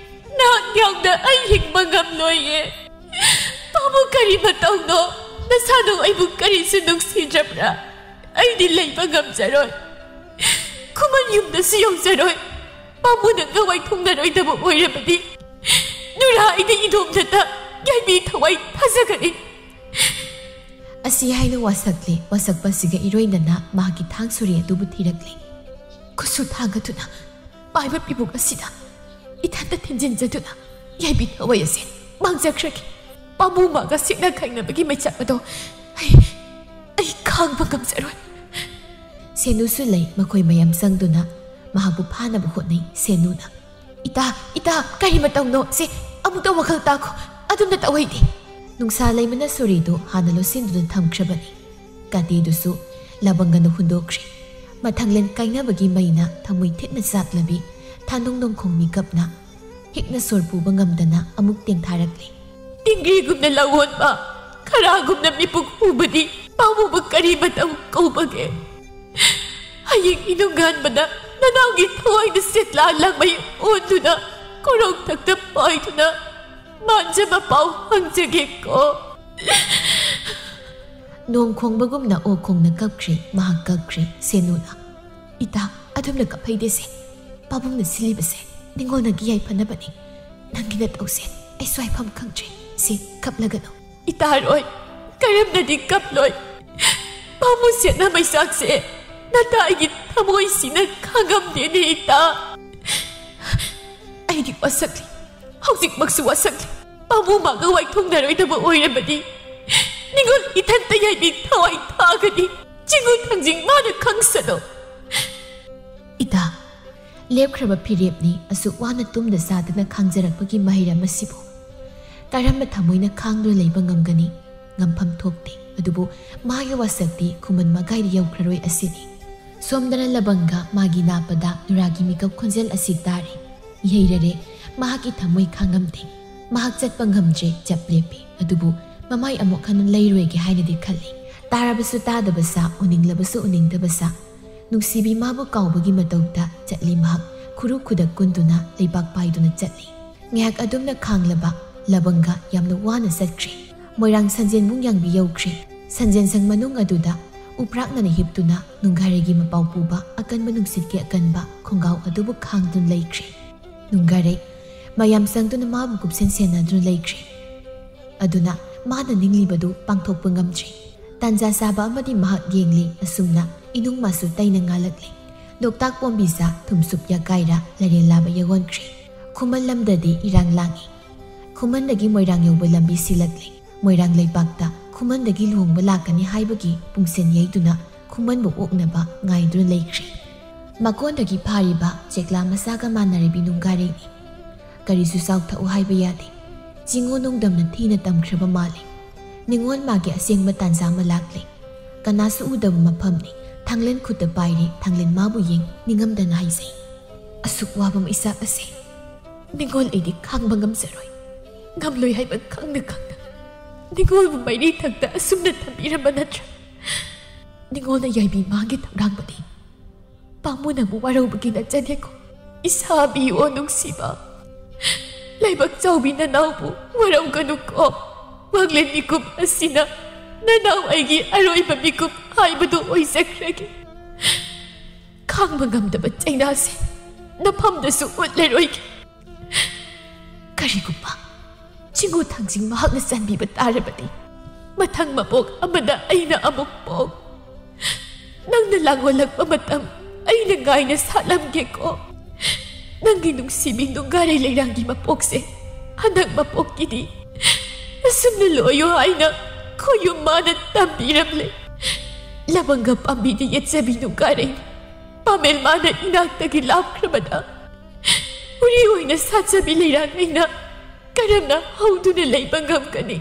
ꯅꯍꯥꯛ ꯌꯥꯎꯅ ꯑꯩ ꯍꯤꯡꯕ ꯉꯝꯂꯣꯏꯌꯦ꯫ ꯄꯥꯕꯨꯡ, ꯀꯔꯤ ꯃꯇꯧꯅꯣ? ꯅꯁꯥꯅ ꯑꯩꯕꯨ ꯀꯔꯤꯁꯨ ꯅꯨꯡꯁꯤꯗ꯭ꯔꯕ꯭ꯔꯥ? ꯑꯩꯗꯤ ꯂꯩꯕ ꯉꯝꯖꯔꯣꯏ꯫ ꯈꯨꯃꯟ ꯌꯨꯝꯗꯁꯨ ꯌꯧꯖꯔꯣꯏ꯫ ꯄꯥꯝꯃꯨꯅ ꯉꯋꯥꯏ ꯊꯨꯡꯅꯔꯣꯏꯗꯕ ꯑꯣꯏꯔꯕꯗꯤ ꯅꯨꯔꯥ ꯑꯩꯅ ꯏꯗꯣꯝꯗꯇ ꯌꯥꯏꯕꯤ ꯊꯋꯥꯏ ꯊꯥꯖꯒꯅꯤ꯫ ꯑꯁꯤ ꯍꯥꯏꯅ ꯋꯥꯁꯛꯂꯦ꯫ ꯋꯥꯁꯛꯄ ꯑꯁꯤꯒ ꯏꯔꯣꯏꯅꯅ ꯃꯍꯥꯛꯀꯤ ꯊꯥꯡ ꯁꯣꯔꯤ ꯑꯗꯨꯕꯨ ꯊꯤꯔꯛꯂꯦ꯫ ꯈꯨꯠꯁꯨ ꯊꯥꯡꯒꯗꯨꯅ ꯄꯥꯏꯕ ꯄꯤꯕꯨꯛ ꯑꯁꯤꯗ ꯏꯊꯟꯇ ꯊꯤꯟꯖꯤꯟꯖꯗꯨꯅ ꯌꯥꯏꯕꯤ ꯊꯋꯥꯏ ꯑꯁꯦ ꯃꯥꯡꯖꯈ꯭ꯔꯒꯦ꯫ ꯄꯥꯝꯃꯨ ꯃꯥꯒ ꯁꯦꯠꯅ ꯈꯥꯏꯅꯕꯒꯤ ꯃꯩꯆꯥꯛ ꯑꯗꯣ ꯑꯩ, ꯑꯩ ꯈꯥꯡꯕ ꯉꯝꯖꯔꯣꯏ꯫ ꯁꯦꯅꯨꯁꯨ ꯂꯩ꯫ ꯃꯈꯣꯏ ꯃꯌꯥꯝ ꯆꯪꯗꯨꯅ ꯃꯍꯥꯛꯄꯨ ꯐꯥꯅꯕ ꯍꯣꯠꯅꯩ꯫ ꯁꯦꯅꯨꯅ, "ꯏꯇꯥ, ꯏꯇꯥ, ꯀꯔꯤ ꯃꯇꯧꯅꯣ? ꯁꯦ, ꯑꯃꯨꯛꯇ ꯋꯥꯈꯜ ꯇꯥꯈꯣ꯫ ꯑꯗꯨꯝꯅ ꯇꯧꯍꯩꯗꯦ꯫" ꯅꯨꯡꯁꯥ ꯂꯩꯃꯅ ꯁꯣꯔꯤꯗꯨ ꯍꯥꯟꯅ ꯂꯣꯠꯁꯤꯟꯗꯨꯅ ꯊꯝꯈ꯭ꯔꯕꯅꯤ꯫ ꯀꯥꯇꯤꯗꯨꯁꯨ ꯂꯕꯪꯒꯅ ꯍꯨꯟꯗꯣꯛꯈ꯭ꯔꯦ꯫ ꯃꯊꯪꯂꯦꯟ ꯀꯥꯏꯅꯕꯒꯤ ꯃꯩꯅ ꯊꯃꯣꯏ ꯊꯤꯠꯅ ꯆꯥꯛꯂꯕꯤ ꯊꯥꯅꯨꯡ ꯅꯣꯡꯈꯣꯡ ꯃꯤꯀꯞꯅ ꯍꯤꯛꯅ ꯁꯣꯔ ꯄꯨꯕ ꯉꯝꯗꯅ ꯑꯃꯨꯛ ꯇꯦꯡꯊꯥꯔꯛꯂꯦ꯫ ꯇꯤꯡꯒ꯭ꯔꯤꯒꯨꯝꯅ ꯂꯧꯑꯣꯟꯕ, ꯈꯔꯥꯒꯨꯝꯅ ꯃꯤꯄꯨꯛ ꯍꯨꯕꯗꯤ ꯄꯥꯝꯃꯨꯕ ꯀꯔꯤ ꯃꯇꯧ ꯀꯧꯕꯒꯦ? ꯍꯌꯦꯡ ꯏꯅꯨꯡꯉꯥꯟꯕꯗ ꯅꯅꯥꯎꯒꯤ ꯊꯋꯥꯏꯗ ꯁꯦꯠꯂꯥ ꯂꯥꯡꯃꯩ ꯑꯣꯟꯗꯨꯅ ꯀꯣꯔꯧꯊꯛꯇ ꯄꯥꯏꯗꯨꯅ ꯃꯥꯟꯖꯕ ꯄꯥꯎ ꯍꯪꯖꯒꯦꯀꯣ꯫ ꯅꯣꯡ ꯈꯣꯡꯕꯒꯨꯝꯅ ꯑꯣꯛ ꯈꯣꯡꯅ ꯀꯞꯈ꯭ꯔꯦ꯫ ꯃꯍꯥꯛ ꯀꯞꯈ꯭ꯔꯦ꯫ ꯁꯦꯅꯨꯅ, "ꯏꯇꯥ, ꯑꯗꯨꯝꯅ ꯀꯞꯍꯩꯗꯦꯁꯦ꯫ ꯄꯥꯕꯨꯡꯅ ꯁꯤꯜꯂꯤꯕꯁꯦ ꯅꯤꯡꯉꯣꯜꯅꯒꯤ ꯌꯥꯏꯐꯅꯕꯅꯤ꯫ ꯅꯪꯒꯤ ꯅꯇꯧꯁꯦ ꯑꯩ ꯁ꯭ꯋꯥꯏꯐꯝ ꯈꯪꯗ꯭ꯔꯦ꯫ ꯁꯦ, ꯀꯞꯂꯒꯅꯨ꯫" "ꯏꯇꯥꯔꯣꯏ, ꯀꯔꯝꯅꯗꯤ ꯀꯞꯂꯣꯏ? ꯄꯥꯝꯃꯨ ꯁꯦꯠꯅ ꯃꯩꯆꯥꯛꯁꯦ ꯅꯇꯥꯒꯤ ꯊꯃꯣꯏꯁꯤꯅ ꯈꯥꯡꯉꯝꯗꯦꯅꯦ, ꯏꯇꯥ꯫ ꯑꯩꯗꯤ ꯋꯥꯁꯛꯂꯤ, ꯍꯧꯖꯤꯛꯃꯛꯁꯨ ꯋꯥꯁꯛꯂꯤ꯫ ꯄꯥꯝꯃꯨ ꯃꯥꯒ ꯋꯥꯏꯊꯨꯡꯅꯔꯣꯏꯗꯕ ꯑꯣꯏꯔꯕꯗꯤ ꯅꯤꯡꯉꯣꯜ ꯏꯊꯟꯇ ꯌꯥꯏꯕꯤ ꯊꯋꯥꯏ ꯊꯥꯒꯅꯤ꯫ ꯆꯤꯡꯉꯨ ꯊꯥꯡꯖꯤꯡ ꯃꯥꯅ ꯈꯪꯁꯅꯨ꯫" ꯏꯇꯥ, ꯂꯦꯞꯈ꯭ꯔꯕ ꯐꯤꯔꯦꯞꯅꯤ꯫ ꯑꯁꯨꯛ ꯋꯥꯅ ꯇꯨꯝꯗ ꯆꯥꯗꯅ ꯈꯥꯡꯖꯔꯛꯄꯒꯤ ꯃꯍꯩꯔꯝ ꯑꯁꯤꯕꯨ ꯀꯔꯝꯕ ꯊꯃꯣꯏꯅ ꯈꯥꯡꯗꯨꯅ ꯂꯩꯕ ꯉꯝꯒꯅꯤ? ꯉꯝꯐꯝ ꯊꯣꯛꯇꯦ꯫ ꯑꯗꯨꯕꯨ ꯃꯥꯒꯤ ꯋꯥꯁꯛꯇꯤ ꯈꯨꯃꯟ ꯃꯒꯥꯏꯗ ꯌꯧꯈ꯭ꯔꯔꯣꯏ ꯑꯁꯤꯅꯤ꯫ ꯁꯣꯝꯗꯅ ꯂꯕꯪꯒ ꯃꯥꯒꯤ ꯅꯥꯄꯗ ꯅꯨꯔꯥꯒꯤ ꯃꯤꯀꯞ ꯈꯣꯟꯖꯦꯜ ꯑꯁꯤ ꯇꯥꯔꯦ꯫ ꯌꯩꯔꯔꯦ꯫ ꯃꯍꯥꯛꯀꯤ ꯊꯃꯣꯏ ꯈꯥꯡꯉꯝꯗꯦ꯫ ꯃꯍꯥꯛ ꯆꯠꯄ ꯉꯝꯗ꯭ꯔꯦ, ꯆꯞ ꯂꯦꯞꯄꯤ꯫ ꯑꯗꯨꯕꯨ ꯃꯃꯥꯏ ꯑꯃꯨꯛ ꯍꯟꯅ ꯂꯩꯔꯣꯏꯒꯦ ꯍꯥꯏꯅꯗꯤ ꯈꯜꯂꯤ꯫ ꯇꯥꯔꯕꯁꯨ ꯇꯥꯗꯕ ꯁꯥ, ꯎꯅꯤꯡꯂꯕꯁꯨ ꯎꯅꯤꯡꯗꯕ ꯁꯥ꯫ ꯅꯨꯡꯁꯤꯕꯤ ꯃꯥꯕꯨ ꯀꯥꯎꯕꯒꯤ ꯃꯇꯧꯗ ꯆꯠꯂꯤ ꯃꯍꯥꯛ꯫ ꯈꯨꯔꯨ ꯈꯨꯗꯛ ꯀꯨꯟꯗꯨꯅ ꯂꯩꯕꯥꯛ ꯄꯥꯏꯗꯨꯅ ꯆꯠꯂꯤ꯫ ꯉꯥꯏꯍꯥꯛ ꯑꯗꯨꯝꯅ ꯈꯥꯡꯂꯕ ꯂꯕꯪꯒ ꯌꯥꯝꯅ ꯋꯥꯅ ꯆꯠꯈ꯭ꯔꯦ꯫ ꯃꯣꯏꯔꯥꯡ ꯁꯟꯖꯦꯟꯕꯨꯡ ꯌꯥꯡꯕꯤ ꯌꯧꯈ꯭ꯔꯦ꯫ ꯁꯟꯖꯦꯟ ꯁꯪ ꯃꯅꯨꯡ ꯑꯗꯨꯗ ꯎꯄ꯭ꯔꯥꯛꯅꯅ ꯍꯤꯞꯇꯨꯅ ꯅꯨꯡꯒꯥꯔꯩꯒꯤ ꯃꯄꯥꯎ ꯄꯨꯕ ꯑꯀꯟꯕ ꯅꯨꯡꯁꯤꯠꯀꯤ ꯑꯀꯟꯕ ꯈꯣꯡꯒꯥꯎ ꯑꯗꯨꯕꯨ ꯈꯥꯡꯗꯨꯅ ꯂꯩꯈ꯭ꯔꯦ꯫ ꯅꯨꯡꯒꯥꯔꯩ ꯃꯌꯥꯝ ꯆꯪꯗꯨꯅ ꯃꯥꯕꯨ ꯀꯨꯞꯁꯦꯟ ꯁꯦꯟꯅꯗꯨꯅ ꯂꯩꯈ꯭ꯔꯦ꯫ ꯑꯗꯨꯅ ꯃꯥꯅ ꯅꯤꯡꯂꯤꯕꯗꯨ ꯄꯥꯡꯊꯣꯛꯄ ꯉꯝꯗ꯭ꯔꯦ꯫ ꯇꯥꯟꯖꯥ ꯆꯥꯕ ꯑꯃꯗꯤ ꯃꯍꯥꯛ ꯌꯦꯡꯂꯤ꯫ ꯑꯁꯨꯝꯅ ꯏꯅꯨꯡ ꯃꯥꯁꯨ ꯇꯩꯅ ꯉꯥꯜꯂꯛꯂꯤ꯫ ꯂꯣꯛꯇꯥꯛ ꯄꯣꯝꯕꯤꯁꯥ ꯊꯨꯝꯁꯨꯞ ꯌꯥꯀꯥꯏꯔ ꯂꯥꯏꯔꯦꯟ ꯂꯥꯕ ꯌꯥꯑꯣꯟꯈ꯭ꯔꯦ꯫ ꯈꯨꯃꯟ ꯂꯝꯗꯗꯤ ꯏꯔꯥꯡ ꯂꯥꯡꯏ꯫ ꯈꯨꯃꯟꯗꯒꯤ ꯃꯣꯏꯔꯥꯡ ꯌꯧꯕ ꯂꯝꯕꯤ ꯁꯤꯜꯂꯛꯂꯤ꯫ ꯃꯣꯏꯔꯥꯡ ꯂꯩꯄꯥꯛꯇ ꯈꯨꯃꯟꯗꯒꯤ ꯂꯨꯍꯣꯡꯕ ꯂꯥꯛꯀꯅꯤ ꯍꯥꯏꯕꯒꯤ ꯄꯨꯡꯁꯦꯟ ꯌꯩꯗꯨꯅ ꯈꯨꯃꯟꯕꯨ ꯑꯣꯛꯅꯕ ꯉꯥꯏꯗꯨꯅ ꯂꯩꯈ꯭ꯔꯦ꯫ ꯃꯀꯣꯟꯗꯒꯤ ꯐꯥꯔꯤꯕ ꯆꯦꯛꯂꯥ ꯃꯆꯥꯒ ꯃꯥꯟꯅꯔꯕꯤ ꯅꯨꯡꯒꯥꯔꯩꯅꯤ꯫ ꯀꯔꯤꯁꯨ ꯆꯥꯎꯊꯛꯎ ꯍꯥꯏꯕ ꯌꯥꯗꯦ꯫ ꯆꯤꯡꯉꯨ ꯅꯣꯡꯗꯝꯅ ꯊꯤꯅ ꯇꯝꯈ꯭ꯔꯕ ꯃꯥꯜꯂꯦ꯫ ꯅꯤꯉꯣꯜ ꯃꯥꯒꯤ ꯑꯁꯦꯡꯕ ꯇꯥꯟꯖꯥ ꯑꯃ ꯂꯥꯛꯂꯦ꯫ ꯀꯅꯥꯁꯨ ꯎꯗꯕ ꯃꯐꯝꯅꯤ꯫ ꯊꯥꯡꯂꯦꯟ ꯈꯨꯠꯇ ꯄꯥꯏꯔꯦ꯫ ꯊꯥꯡꯂꯦꯟ ꯃꯥꯕꯨ ꯌꯦꯡ ꯅꯤꯡꯉꯝꯗꯅ ꯍꯥꯏꯖꯩ꯫ ꯑꯁꯨꯛ ꯋꯥꯕ ꯃꯩꯁꯥꯛ ꯑꯁꯦ ꯅꯤꯉꯣꯜ ꯑꯩꯗꯤ ꯈꯥꯡꯕ ꯉꯝꯖꯔꯣꯏ꯫ ꯉꯝꯂꯣꯏ ꯍꯥꯏꯕ ꯈꯪꯅ ꯈꯪꯅ ꯅꯤꯉꯣꯜꯕꯨ ꯃꯩꯔꯤ ꯊꯛꯇ ꯑꯁꯨꯝꯅ ꯊꯝꯕꯤꯔꯝꯕ ꯅꯠꯇ꯭ꯔꯥ? ꯅꯤꯉꯣꯜꯅ ꯌꯥꯏꯕꯤ ꯃꯥꯒꯤ ꯊꯧꯔꯥꯡꯕꯗꯤ ꯄꯥꯝꯃꯨ ꯅꯪꯕꯨ ꯋꯥꯔꯧꯕꯒꯤ ꯅꯆꯟꯅꯦꯀꯣ꯫ ꯏꯁꯥꯕꯤ ꯑꯣ ꯅꯨꯡꯁꯤꯕ, ꯂꯥꯏꯕꯛ ꯆꯥꯎꯕꯤ ꯅꯅꯥꯎꯕꯨ ꯋꯥꯔꯧꯒꯅꯨꯀꯣ꯫ ꯋꯥꯡꯂꯦꯟ ꯃꯤꯀꯨꯞ ꯑꯁꯤꯅ ꯅꯅꯥꯎ ꯑꯩꯒꯤ ꯑꯔꯣꯏꯕ ꯃꯤꯀꯨꯞ ꯍꯥꯏꯕꯗꯨ ꯑꯣꯏꯖꯈ꯭ꯔꯒꯦ꯫ ꯈꯥꯡꯕ ꯉꯝꯗꯕ ꯆꯩꯅꯥꯁꯦ ꯅꯐꯝꯗꯁꯨ ꯎꯠꯂꯔꯣꯏꯒꯦ꯫ ꯀꯔꯤꯒꯨꯝꯕ ꯆꯤꯡꯉꯨ ꯊꯥꯡꯖꯤꯡ ꯃꯍꯥꯛꯅ ꯆꯟꯕꯤꯕ ꯇꯥꯔꯕꯗꯤ, ꯃꯊꯪ ꯃꯄꯣꯛ ꯑꯃꯗ ꯑꯩꯅ ꯑꯃꯨꯛ ꯄꯣꯛ꯫ ꯅꯪꯅ ꯂꯥꯡꯑꯣꯜꯂꯛꯄ ꯃꯇꯝ ꯑꯩꯅ ꯉꯥꯏꯅ ꯁꯥꯠꯂꯝꯒꯦꯀꯣ꯫ ꯅꯪꯒꯤ ꯅꯨꯡꯁꯤꯕꯤ ꯅꯨꯡꯒꯥꯔꯩ ꯂꯩꯔꯥꯡꯒꯤ ꯃꯄꯣꯛꯁꯦ ꯍꯟꯗꯛ ꯃꯄꯣꯛꯀꯤꯗꯤ ꯑꯁꯨꯝꯅ ꯂꯣꯏꯌꯨ ꯍꯥꯏꯅ ꯈꯣꯌꯨꯝ ꯃꯥꯅ ꯇꯝꯕꯤꯔꯝꯂꯦ꯫ ꯂꯕꯪꯒ ꯄꯥꯝꯕꯤꯗ ꯌꯦꯠꯆꯕꯤ ꯅꯨꯡꯒꯥꯔꯩ ꯄꯥꯃꯦꯜ ꯃꯥꯅ ꯏꯅꯥꯛꯇꯒꯤ ꯂꯥꯞꯈ꯭ꯔꯕꯗ ꯎꯔꯤ ꯑꯣꯏꯅ ꯁꯥꯠꯆꯕꯤ ꯂꯩꯔꯥꯡ ꯑꯩꯅ ꯀꯔꯝꯅ ꯍꯧꯗꯨꯅ ꯂꯩꯕ ꯉꯝꯒꯅꯤ?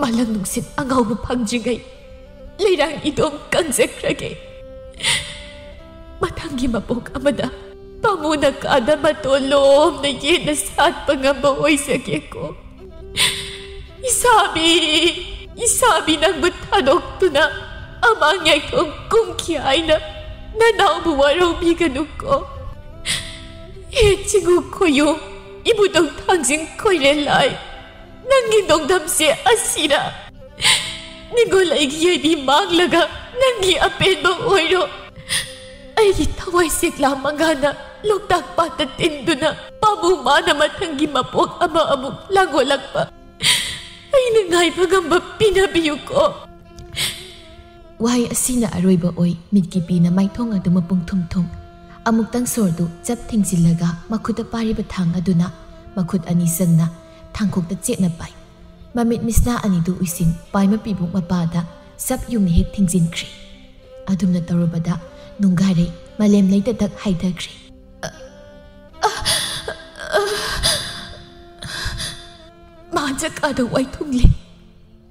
ꯃꯥꯂꯪ ꯅꯨꯡꯁꯤꯠ ꯑꯉꯥꯎꯕ ꯐꯪꯗ꯭ꯔꯤꯉꯩ ꯂꯩꯔꯥꯡ ꯏꯗꯣꯝ ꯀꯪꯖꯈ꯭ꯔꯒꯦ꯫ ꯃꯊꯪꯒꯤ ꯃꯄꯣꯛ ꯑꯃꯗ ꯄꯥꯃꯨꯅ ꯀꯥꯗ ꯃꯇꯣꯟ ꯂꯣꯝꯅ ꯌꯦꯟꯅ ꯁꯥꯠꯄ ꯉꯝꯕ ꯑꯣꯏꯖꯒꯦꯀꯣ꯫ ꯏꯁꯥꯕꯤ, ꯏꯁꯥꯕꯤ ꯅꯪꯕꯨ ꯊꯥꯗꯣꯛꯇꯨꯅ ꯑꯃꯥꯡ ꯌꯥꯏꯐꯝ ꯀꯨꯝꯈꯤ ꯍꯥꯏꯅ ꯅꯅꯥꯎꯕꯨ ꯋꯥꯔꯧꯕꯤꯒꯅꯨꯀꯣ꯫ ꯍꯦ ꯆꯤꯡꯉꯨ ꯈꯣꯌꯨꯝ, ꯏꯕꯨꯙꯧ ꯊꯥꯡꯖꯤꯡ ꯈꯣꯏꯔꯦꯜ ꯂꯥꯏ, ꯅꯪꯒꯤ ꯅꯣꯡꯗꯝꯁꯦ ꯑꯁꯤꯔ? ꯅꯤꯡꯉꯣꯜ ꯑꯩꯒꯤ ꯌꯥꯏꯕꯤ ꯃꯥꯡꯂꯒ ꯅꯪꯒꯤ ꯑꯄꯦꯟꯕ ꯑꯣꯏꯔꯣ꯫ ꯑꯩꯒꯤ ꯊꯋꯥꯏ ꯁꯦꯛꯂꯥ ꯃꯉꯥꯅ ꯂꯣꯛꯇꯥꯛ ꯄꯥꯠꯇ ꯇꯤꯟꯗꯨꯅ ꯄꯥꯕꯨ ꯃꯥꯅ ꯃꯊꯪꯒꯤ ꯃꯄꯣꯛ ꯑꯃ ꯑꯃꯨꯛ ꯂꯥꯡꯒꯣꯜꯂꯛꯄ ꯑꯩꯅ ꯉꯥꯏꯕ ꯉꯝꯕ ꯄꯤꯅꯕꯤꯌꯨꯀꯣ꯫ ꯋꯥꯍꯩ ꯑꯁꯤꯅ ꯑꯔꯣꯏꯕ ꯑꯣꯏ꯫ ꯃꯤꯠꯀꯤ ꯄꯤꯅ ꯃꯥꯏꯊꯣꯡ ꯑꯗꯨ ꯃꯄꯨꯡ ꯊꯨꯝ ꯊꯨꯝ꯫ ꯑꯃꯨꯛꯇꯪ ꯁꯣꯔꯗꯨ ꯆꯞ ꯊꯤꯡꯖꯤꯜꯂꯒ ꯃꯈꯨꯠꯇ ꯄꯥꯏꯔꯤꯕ ꯊꯥꯡ ꯑꯗꯨꯅ ꯃꯈꯨꯠ ꯑꯅꯤ ꯆꯪꯅ ꯊꯥꯡꯈꯣꯛꯇ ꯆꯦꯠꯅ ꯄꯥꯏ꯫ ꯃꯃꯤꯠ ꯃꯤꯁꯅꯥ ꯑꯅꯤꯗꯨ ꯎꯏꯁꯤꯟ ꯄꯥꯏꯃ ꯄꯤꯕꯨꯡ ꯃꯄꯥꯗ ꯆꯞ ꯌꯨꯡꯅ ꯍꯦꯛ ꯊꯤꯡꯖꯤꯟꯈ꯭ꯔꯦ꯫ ꯑꯗꯨꯝꯅ ꯇꯧꯔꯕꯗ ꯅꯨꯡꯒꯥꯔꯩ ꯃꯥꯂꯦꯝ ꯂꯩꯇ ꯇꯛ ꯍꯥꯏꯊꯈ꯭ꯔꯦ꯫ ꯃꯥꯟꯖꯀꯥꯗ ꯋꯥꯏꯊꯨꯡꯂꯦ꯫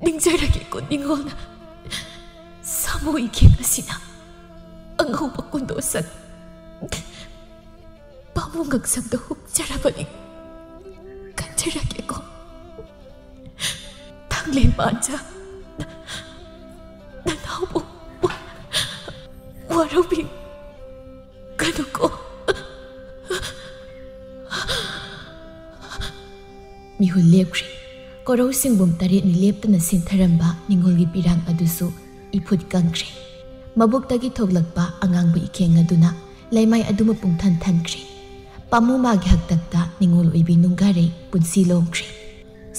ꯅꯤꯡꯖꯔꯒꯦꯀꯣ ꯅꯤꯡꯉꯣꯜꯅ꯫ ꯁꯥꯃꯨ ꯏꯈꯦꯛ ꯑꯁꯤꯅ ꯑꯉꯧꯕ ꯀꯨꯟꯗꯣ ꯁꯛ ꯄꯥꯃꯨ ꯉꯛꯁꯝꯗ ꯍꯨꯛꯆꯔꯕꯅꯤ꯫ ꯈꯟꯖꯔꯒꯦꯀꯣ꯫ ꯊꯥꯡꯂꯦꯟ ꯃꯥꯟꯖ, ꯅꯅꯥꯎꯕꯨ ꯋꯥꯔꯧꯕꯤ ꯀꯅꯨꯀꯣ꯫ ꯃꯤꯍꯨꯜ ꯂꯦꯞꯈ꯭ꯔꯦ꯫ ꯀꯣꯔꯧ ꯁꯤꯡꯕꯨꯝ ꯇꯔꯦꯠꯅꯤ ꯂꯦꯞꯇꯅ ꯁꯤꯟꯊꯔꯝꯕ ꯅꯤꯡꯉꯣꯜꯒꯤ ꯄꯤꯔꯥꯡ ꯑꯗꯨꯁꯨ ꯏꯐꯨꯠ ꯀꯪꯈ꯭ꯔꯦ꯫ ꯃꯕꯨꯛꯇꯒꯤ ꯊꯣꯛꯂꯛꯄ ꯑꯉꯥꯡꯕ ꯏꯈꯦꯡ ꯑꯗꯨꯅ ꯂꯩꯃꯥꯏ ꯑꯗꯨ ꯃꯄꯨꯡ ꯊꯟ ꯊꯟꯈ꯭ꯔꯦ꯫ ꯄꯥꯃꯨ ꯃꯥꯒꯤ ꯍꯥꯛꯇꯛꯇ ꯅꯤꯡꯉꯣꯜ ꯑꯣꯏꯕꯤ ꯅꯨꯡꯒꯥꯔꯩ ꯄꯨꯟꯁꯤ ꯂꯣꯝꯈ꯭ꯔꯦ꯫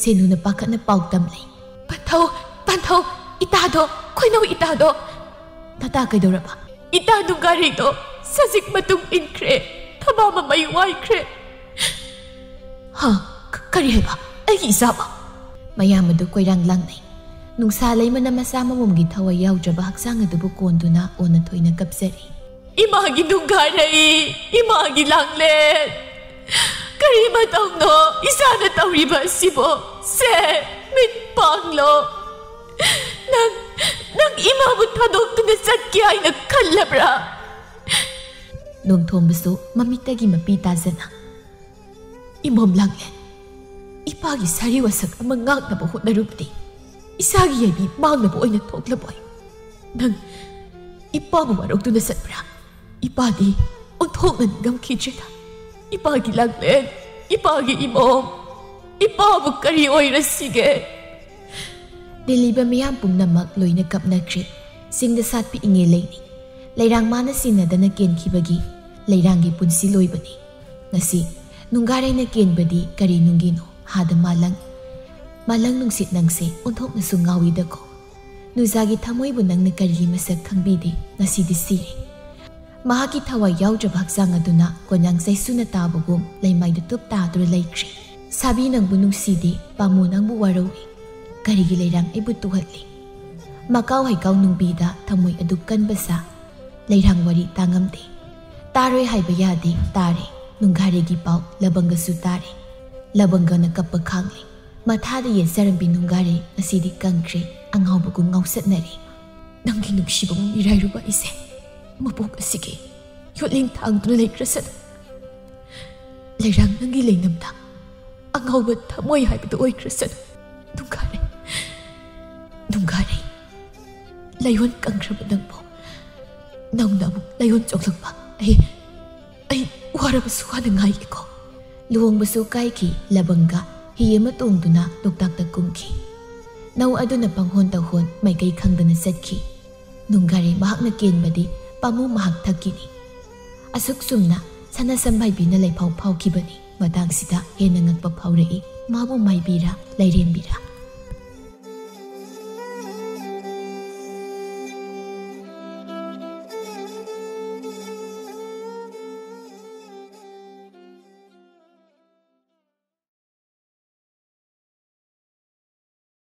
ꯁꯦꯅꯨꯅ ꯄꯥꯈꯠꯅ ꯄꯥꯎ ꯇꯝꯂꯤ꯫ "ꯄꯟꯊꯧ, ꯄꯟꯊꯧ, ꯏꯇꯥꯗꯣ, ꯈꯣꯏꯅꯧ ꯏꯇꯥꯗꯣ!" "ꯅꯇꯥ ꯀꯩꯗꯧꯔꯕ?" "ꯏꯇꯥ ꯅꯨꯡꯒꯥꯔꯩꯗꯣ ꯁꯖꯤꯛ ꯃꯇꯨꯡ ꯏꯟꯈ꯭ꯔꯦ, ꯊꯕꯥ ꯃꯃꯩ ꯋꯥꯏꯈ꯭ꯔꯦ꯫" "ꯍꯥ? ꯀ-, ꯀꯔꯤ ꯍꯥꯏꯕ? ꯑꯩꯒꯤ ꯏꯆꯥꯕ?" ꯃꯌꯥꯝ ꯑꯗꯨ ꯀꯣꯏꯔꯥꯡ ꯂꯥꯡꯅꯩ꯫ ꯅꯨꯡꯁꯥ ꯂꯩꯃꯅ ꯃꯆꯥ ꯃꯃꯣꯝꯒꯤ ꯊꯋꯥꯏ ꯌꯥꯎꯗ꯭ꯔꯕ ꯍꯛꯆꯥꯡ ꯑꯗꯨꯕꯨ ꯀꯣꯟꯗꯨꯅ ꯑꯣꯟꯅ ꯊꯣꯏꯅ ꯀꯞꯆꯔꯤ꯫ "ꯏꯃꯥꯒꯤ ꯅꯨꯡꯒꯥꯔꯩ, ꯏꯃꯥꯒꯤ ꯂꯥꯡꯂꯦꯟ, ꯀꯔꯤ ꯃꯇꯧꯅꯣ ꯏꯆꯥꯅ ꯇꯧꯔꯤꯕ ꯑꯁꯤꯕꯣ? ꯁꯦ, ꯃꯤꯠ ꯄꯥꯡꯂꯣ꯫ ꯅꯪ, ꯅꯪ ꯏꯃꯥꯕꯨ ꯊꯥꯗꯣꯛꯇꯨꯅ ꯆꯠꯀꯦ ꯍꯥꯏꯅ ꯈꯜꯂꯕ꯭ꯔꯥ?" ꯅꯣꯡꯊꯣꯝꯕꯁꯨ ꯃꯃꯤꯠꯇꯒꯤ ꯃꯄꯤ ꯇꯥꯖꯅ, "ꯏꯃꯣꯝ ꯂꯥꯡꯂꯦꯟ, ꯏꯄꯥꯒꯤ ꯁꯥꯔꯤ ꯋꯥꯁꯛ ꯑꯃ ꯉꯥꯛꯅꯕ ꯍꯣꯠꯅꯔꯨꯕꯗꯤ ꯏꯆꯥꯒꯤ ꯌꯥꯏꯕꯤ ꯃꯥꯡꯅꯕ ꯑꯣꯏꯅ ꯊꯣꯛꯂꯕꯣꯏ? ꯅꯪ ꯏꯄꯥꯕꯨ ꯋꯥꯔꯧꯗꯨꯅ ꯆꯠꯄ꯭ꯔꯥ? ꯏꯄꯥꯗꯤ ꯑꯣꯟꯊꯣꯛꯅ ꯅꯤꯡꯉꯝꯈꯤꯗ꯭ꯔꯦꯗ꯫ ꯏꯄꯥꯒꯤ ꯂꯥꯡꯂꯦꯟ, ꯏꯄꯥꯒꯤ ꯏꯃꯣꯝ, ꯏꯄꯥꯕꯨ ꯀꯔꯤ ꯑꯣꯏꯔꯁꯤꯒꯦ?" ꯇꯤꯜꯂꯤꯕ ꯃꯤꯌꯥꯝ ꯄꯨꯝꯅꯃꯛ ꯂꯣꯏꯅ ꯀꯞꯅꯈ꯭ꯔꯦ꯫ ꯆꯤꯡꯗ ꯁꯥꯠꯄꯤ ꯏꯉꯦꯜ ꯂꯩꯅꯤ꯫ ꯂꯩꯔꯥꯡ ꯃꯥꯅ ꯁꯤꯟꯅꯗꯅ ꯀꯦꯟꯈꯤꯕꯒꯤ ꯂꯩꯔꯥꯡꯒꯤ ꯄꯨꯟꯁꯤ ꯂꯣꯏꯕꯅꯤ꯫ ꯉꯁꯤ ꯅꯨꯡꯒꯥꯔꯩꯅ ꯀꯦꯟꯕꯗꯤ ꯀꯔꯤ ꯅꯨꯡꯒꯤꯅꯣ? ꯍꯥꯗ ꯃꯥꯂꯪ꯫ ꯃꯥꯂꯪ ꯅꯨꯡꯁꯤꯠ, ꯅꯪꯁꯦ ꯑꯣꯟꯊꯣꯛꯅꯁꯨ ꯉꯥꯎꯏꯗꯀꯣ꯫ ꯅꯨꯖꯥꯒꯤ ꯊꯃꯣꯏꯕꯨ ꯅꯪꯅ ꯀꯔꯤꯒꯤ ꯃꯁꯛ ꯈꯪꯕꯤꯗꯦ? ꯉꯁꯤꯗꯤ ꯁꯤꯔꯦ꯫ ꯃꯍꯥꯛꯀꯤ ꯊꯋꯥꯏ ꯌꯥꯎꯗ꯭ꯔꯕ ꯍꯛꯆꯥꯡ ꯑꯗꯨꯅ ꯀꯣꯟꯌꯥꯡ ꯆꯩꯁꯨꯅ ꯇꯥꯕꯒꯨꯝ ꯂꯩꯃꯥꯏꯗ ꯇꯨꯞ ꯇꯥꯗꯨꯅ ꯂꯩꯈ꯭ꯔꯦ꯫ ꯁꯥꯕꯤ, ꯅꯪꯕꯨ ꯅꯨꯡꯁꯤꯗꯦ, ꯄꯥꯝꯃꯨ, ꯅꯪꯕꯨ ꯋꯥꯔꯧꯏ꯫ ꯀꯔꯤꯒꯤ ꯂꯩꯔꯥꯡ ꯑꯩꯕꯨ ꯇꯨꯍꯠꯂꯤ? ꯃꯀꯥꯎ ꯍꯩꯀꯥꯎ ꯅꯨꯡꯕꯤꯗ ꯊꯃꯣꯏ ꯑꯗꯨꯛ ꯀꯟꯕ ꯁꯥ, ꯂꯩꯔꯥꯡ ꯋꯥꯔꯤ ꯇꯥꯉꯝꯗꯦ꯫ ꯇꯥꯔꯣꯏ ꯍꯥꯏꯕ ꯌꯥꯗꯦ, ꯇꯥꯔꯦ꯫ ꯅꯨꯡꯒꯥꯔꯩꯒꯤ ꯄꯥꯎ ꯂꯕꯪꯒꯁꯨ ꯇꯥꯔꯦ꯫ ꯂꯕꯪꯒꯅ ꯀꯞꯄ ꯈꯥꯡꯂꯦ꯫ ꯃꯊꯥꯗ ꯌꯦꯠꯆꯔꯝꯕꯤ ꯅꯨꯡꯒꯥꯔꯩ ꯉꯁꯤꯗꯤ ꯀꯪꯈ꯭ꯔꯦ, ꯑꯉꯥꯎꯕꯒꯨꯝ ꯉꯥꯎꯆꯠꯅꯔꯦ꯫ ꯅꯪꯒꯤ ꯅꯨꯡꯁꯤꯕꯕꯨ ꯃꯤꯔꯥꯏꯔꯨꯕ ꯑꯩꯁꯦ ꯃꯕꯣꯛ ꯑꯁꯤꯒꯤ ꯌꯣꯠꯂꯦꯡ ꯊꯥꯡꯗꯨꯅ ꯂꯩꯈ꯭ꯔꯁꯅꯨ꯫ ꯂꯩꯔꯥꯡ ꯅꯪꯒꯤ ꯂꯩꯅꯝꯗ ꯑꯉꯥꯎꯕ ꯊꯃꯣꯏ ꯍꯥꯏꯕꯗꯨ ꯑꯣꯏꯈ꯭ꯔꯁꯅꯨ꯫ ꯅꯨꯡꯒꯥꯔꯩ, ꯅꯨꯡꯒꯥꯔꯩ, ꯂꯥꯏꯑꯣꯟ ꯀꯪꯈ꯭ꯔꯕ ꯅꯪꯕꯨ ꯅꯧꯅ ꯑꯃꯨꯛ ꯂꯥꯏꯑꯣꯟ ꯆꯣꯡꯂꯛꯄ ꯑꯩ, ꯑꯩ ꯋꯥꯔꯕꯁꯨ ꯋꯥꯅ ꯉꯥꯏꯒꯦꯀꯣ꯫ ꯂꯨꯍꯣꯡꯕꯁꯨ ꯀꯥꯏꯈꯤ꯫ ꯂꯕꯪꯒ ꯍꯤ ꯑꯃ ꯇꯣꯡꯗꯨꯅ ꯂꯣꯛꯇꯥꯛꯇ ꯀꯨꯝꯈꯤ꯫ ꯅꯧ ꯑꯗꯨꯅ ꯄꯪꯍꯣꯟ ꯇꯧꯍꯣꯟ ꯃꯥꯏꯀꯩ ꯈꯪꯗꯅ ꯆꯠꯈꯤ꯫ ꯅꯨꯡꯒꯥꯔꯩ ꯃꯍꯥꯛꯅ ꯀꯦꯟꯕꯗꯤ ꯄꯥꯝꯃꯨ ꯃꯍꯥꯛ ꯊꯛꯀꯤꯅꯤ꯫ ꯑꯁꯨꯛ ꯆꯨꯝꯅ ꯁꯅꯥ ꯁꯝꯕꯥꯏꯕꯤꯅ ꯂꯩꯐꯥꯎ ꯐꯥꯎꯈꯤꯕꯅꯤ꯫ ꯃꯇꯥꯡꯁꯤꯗ ꯍꯦꯟꯅ ꯉꯛꯄ ꯐꯥꯎꯔꯛꯏ꯫ ꯃꯥꯕꯨ ꯃꯥꯏꯕꯤꯔꯥ, ꯂꯥꯏꯔꯦꯝꯕꯤꯔꯥ?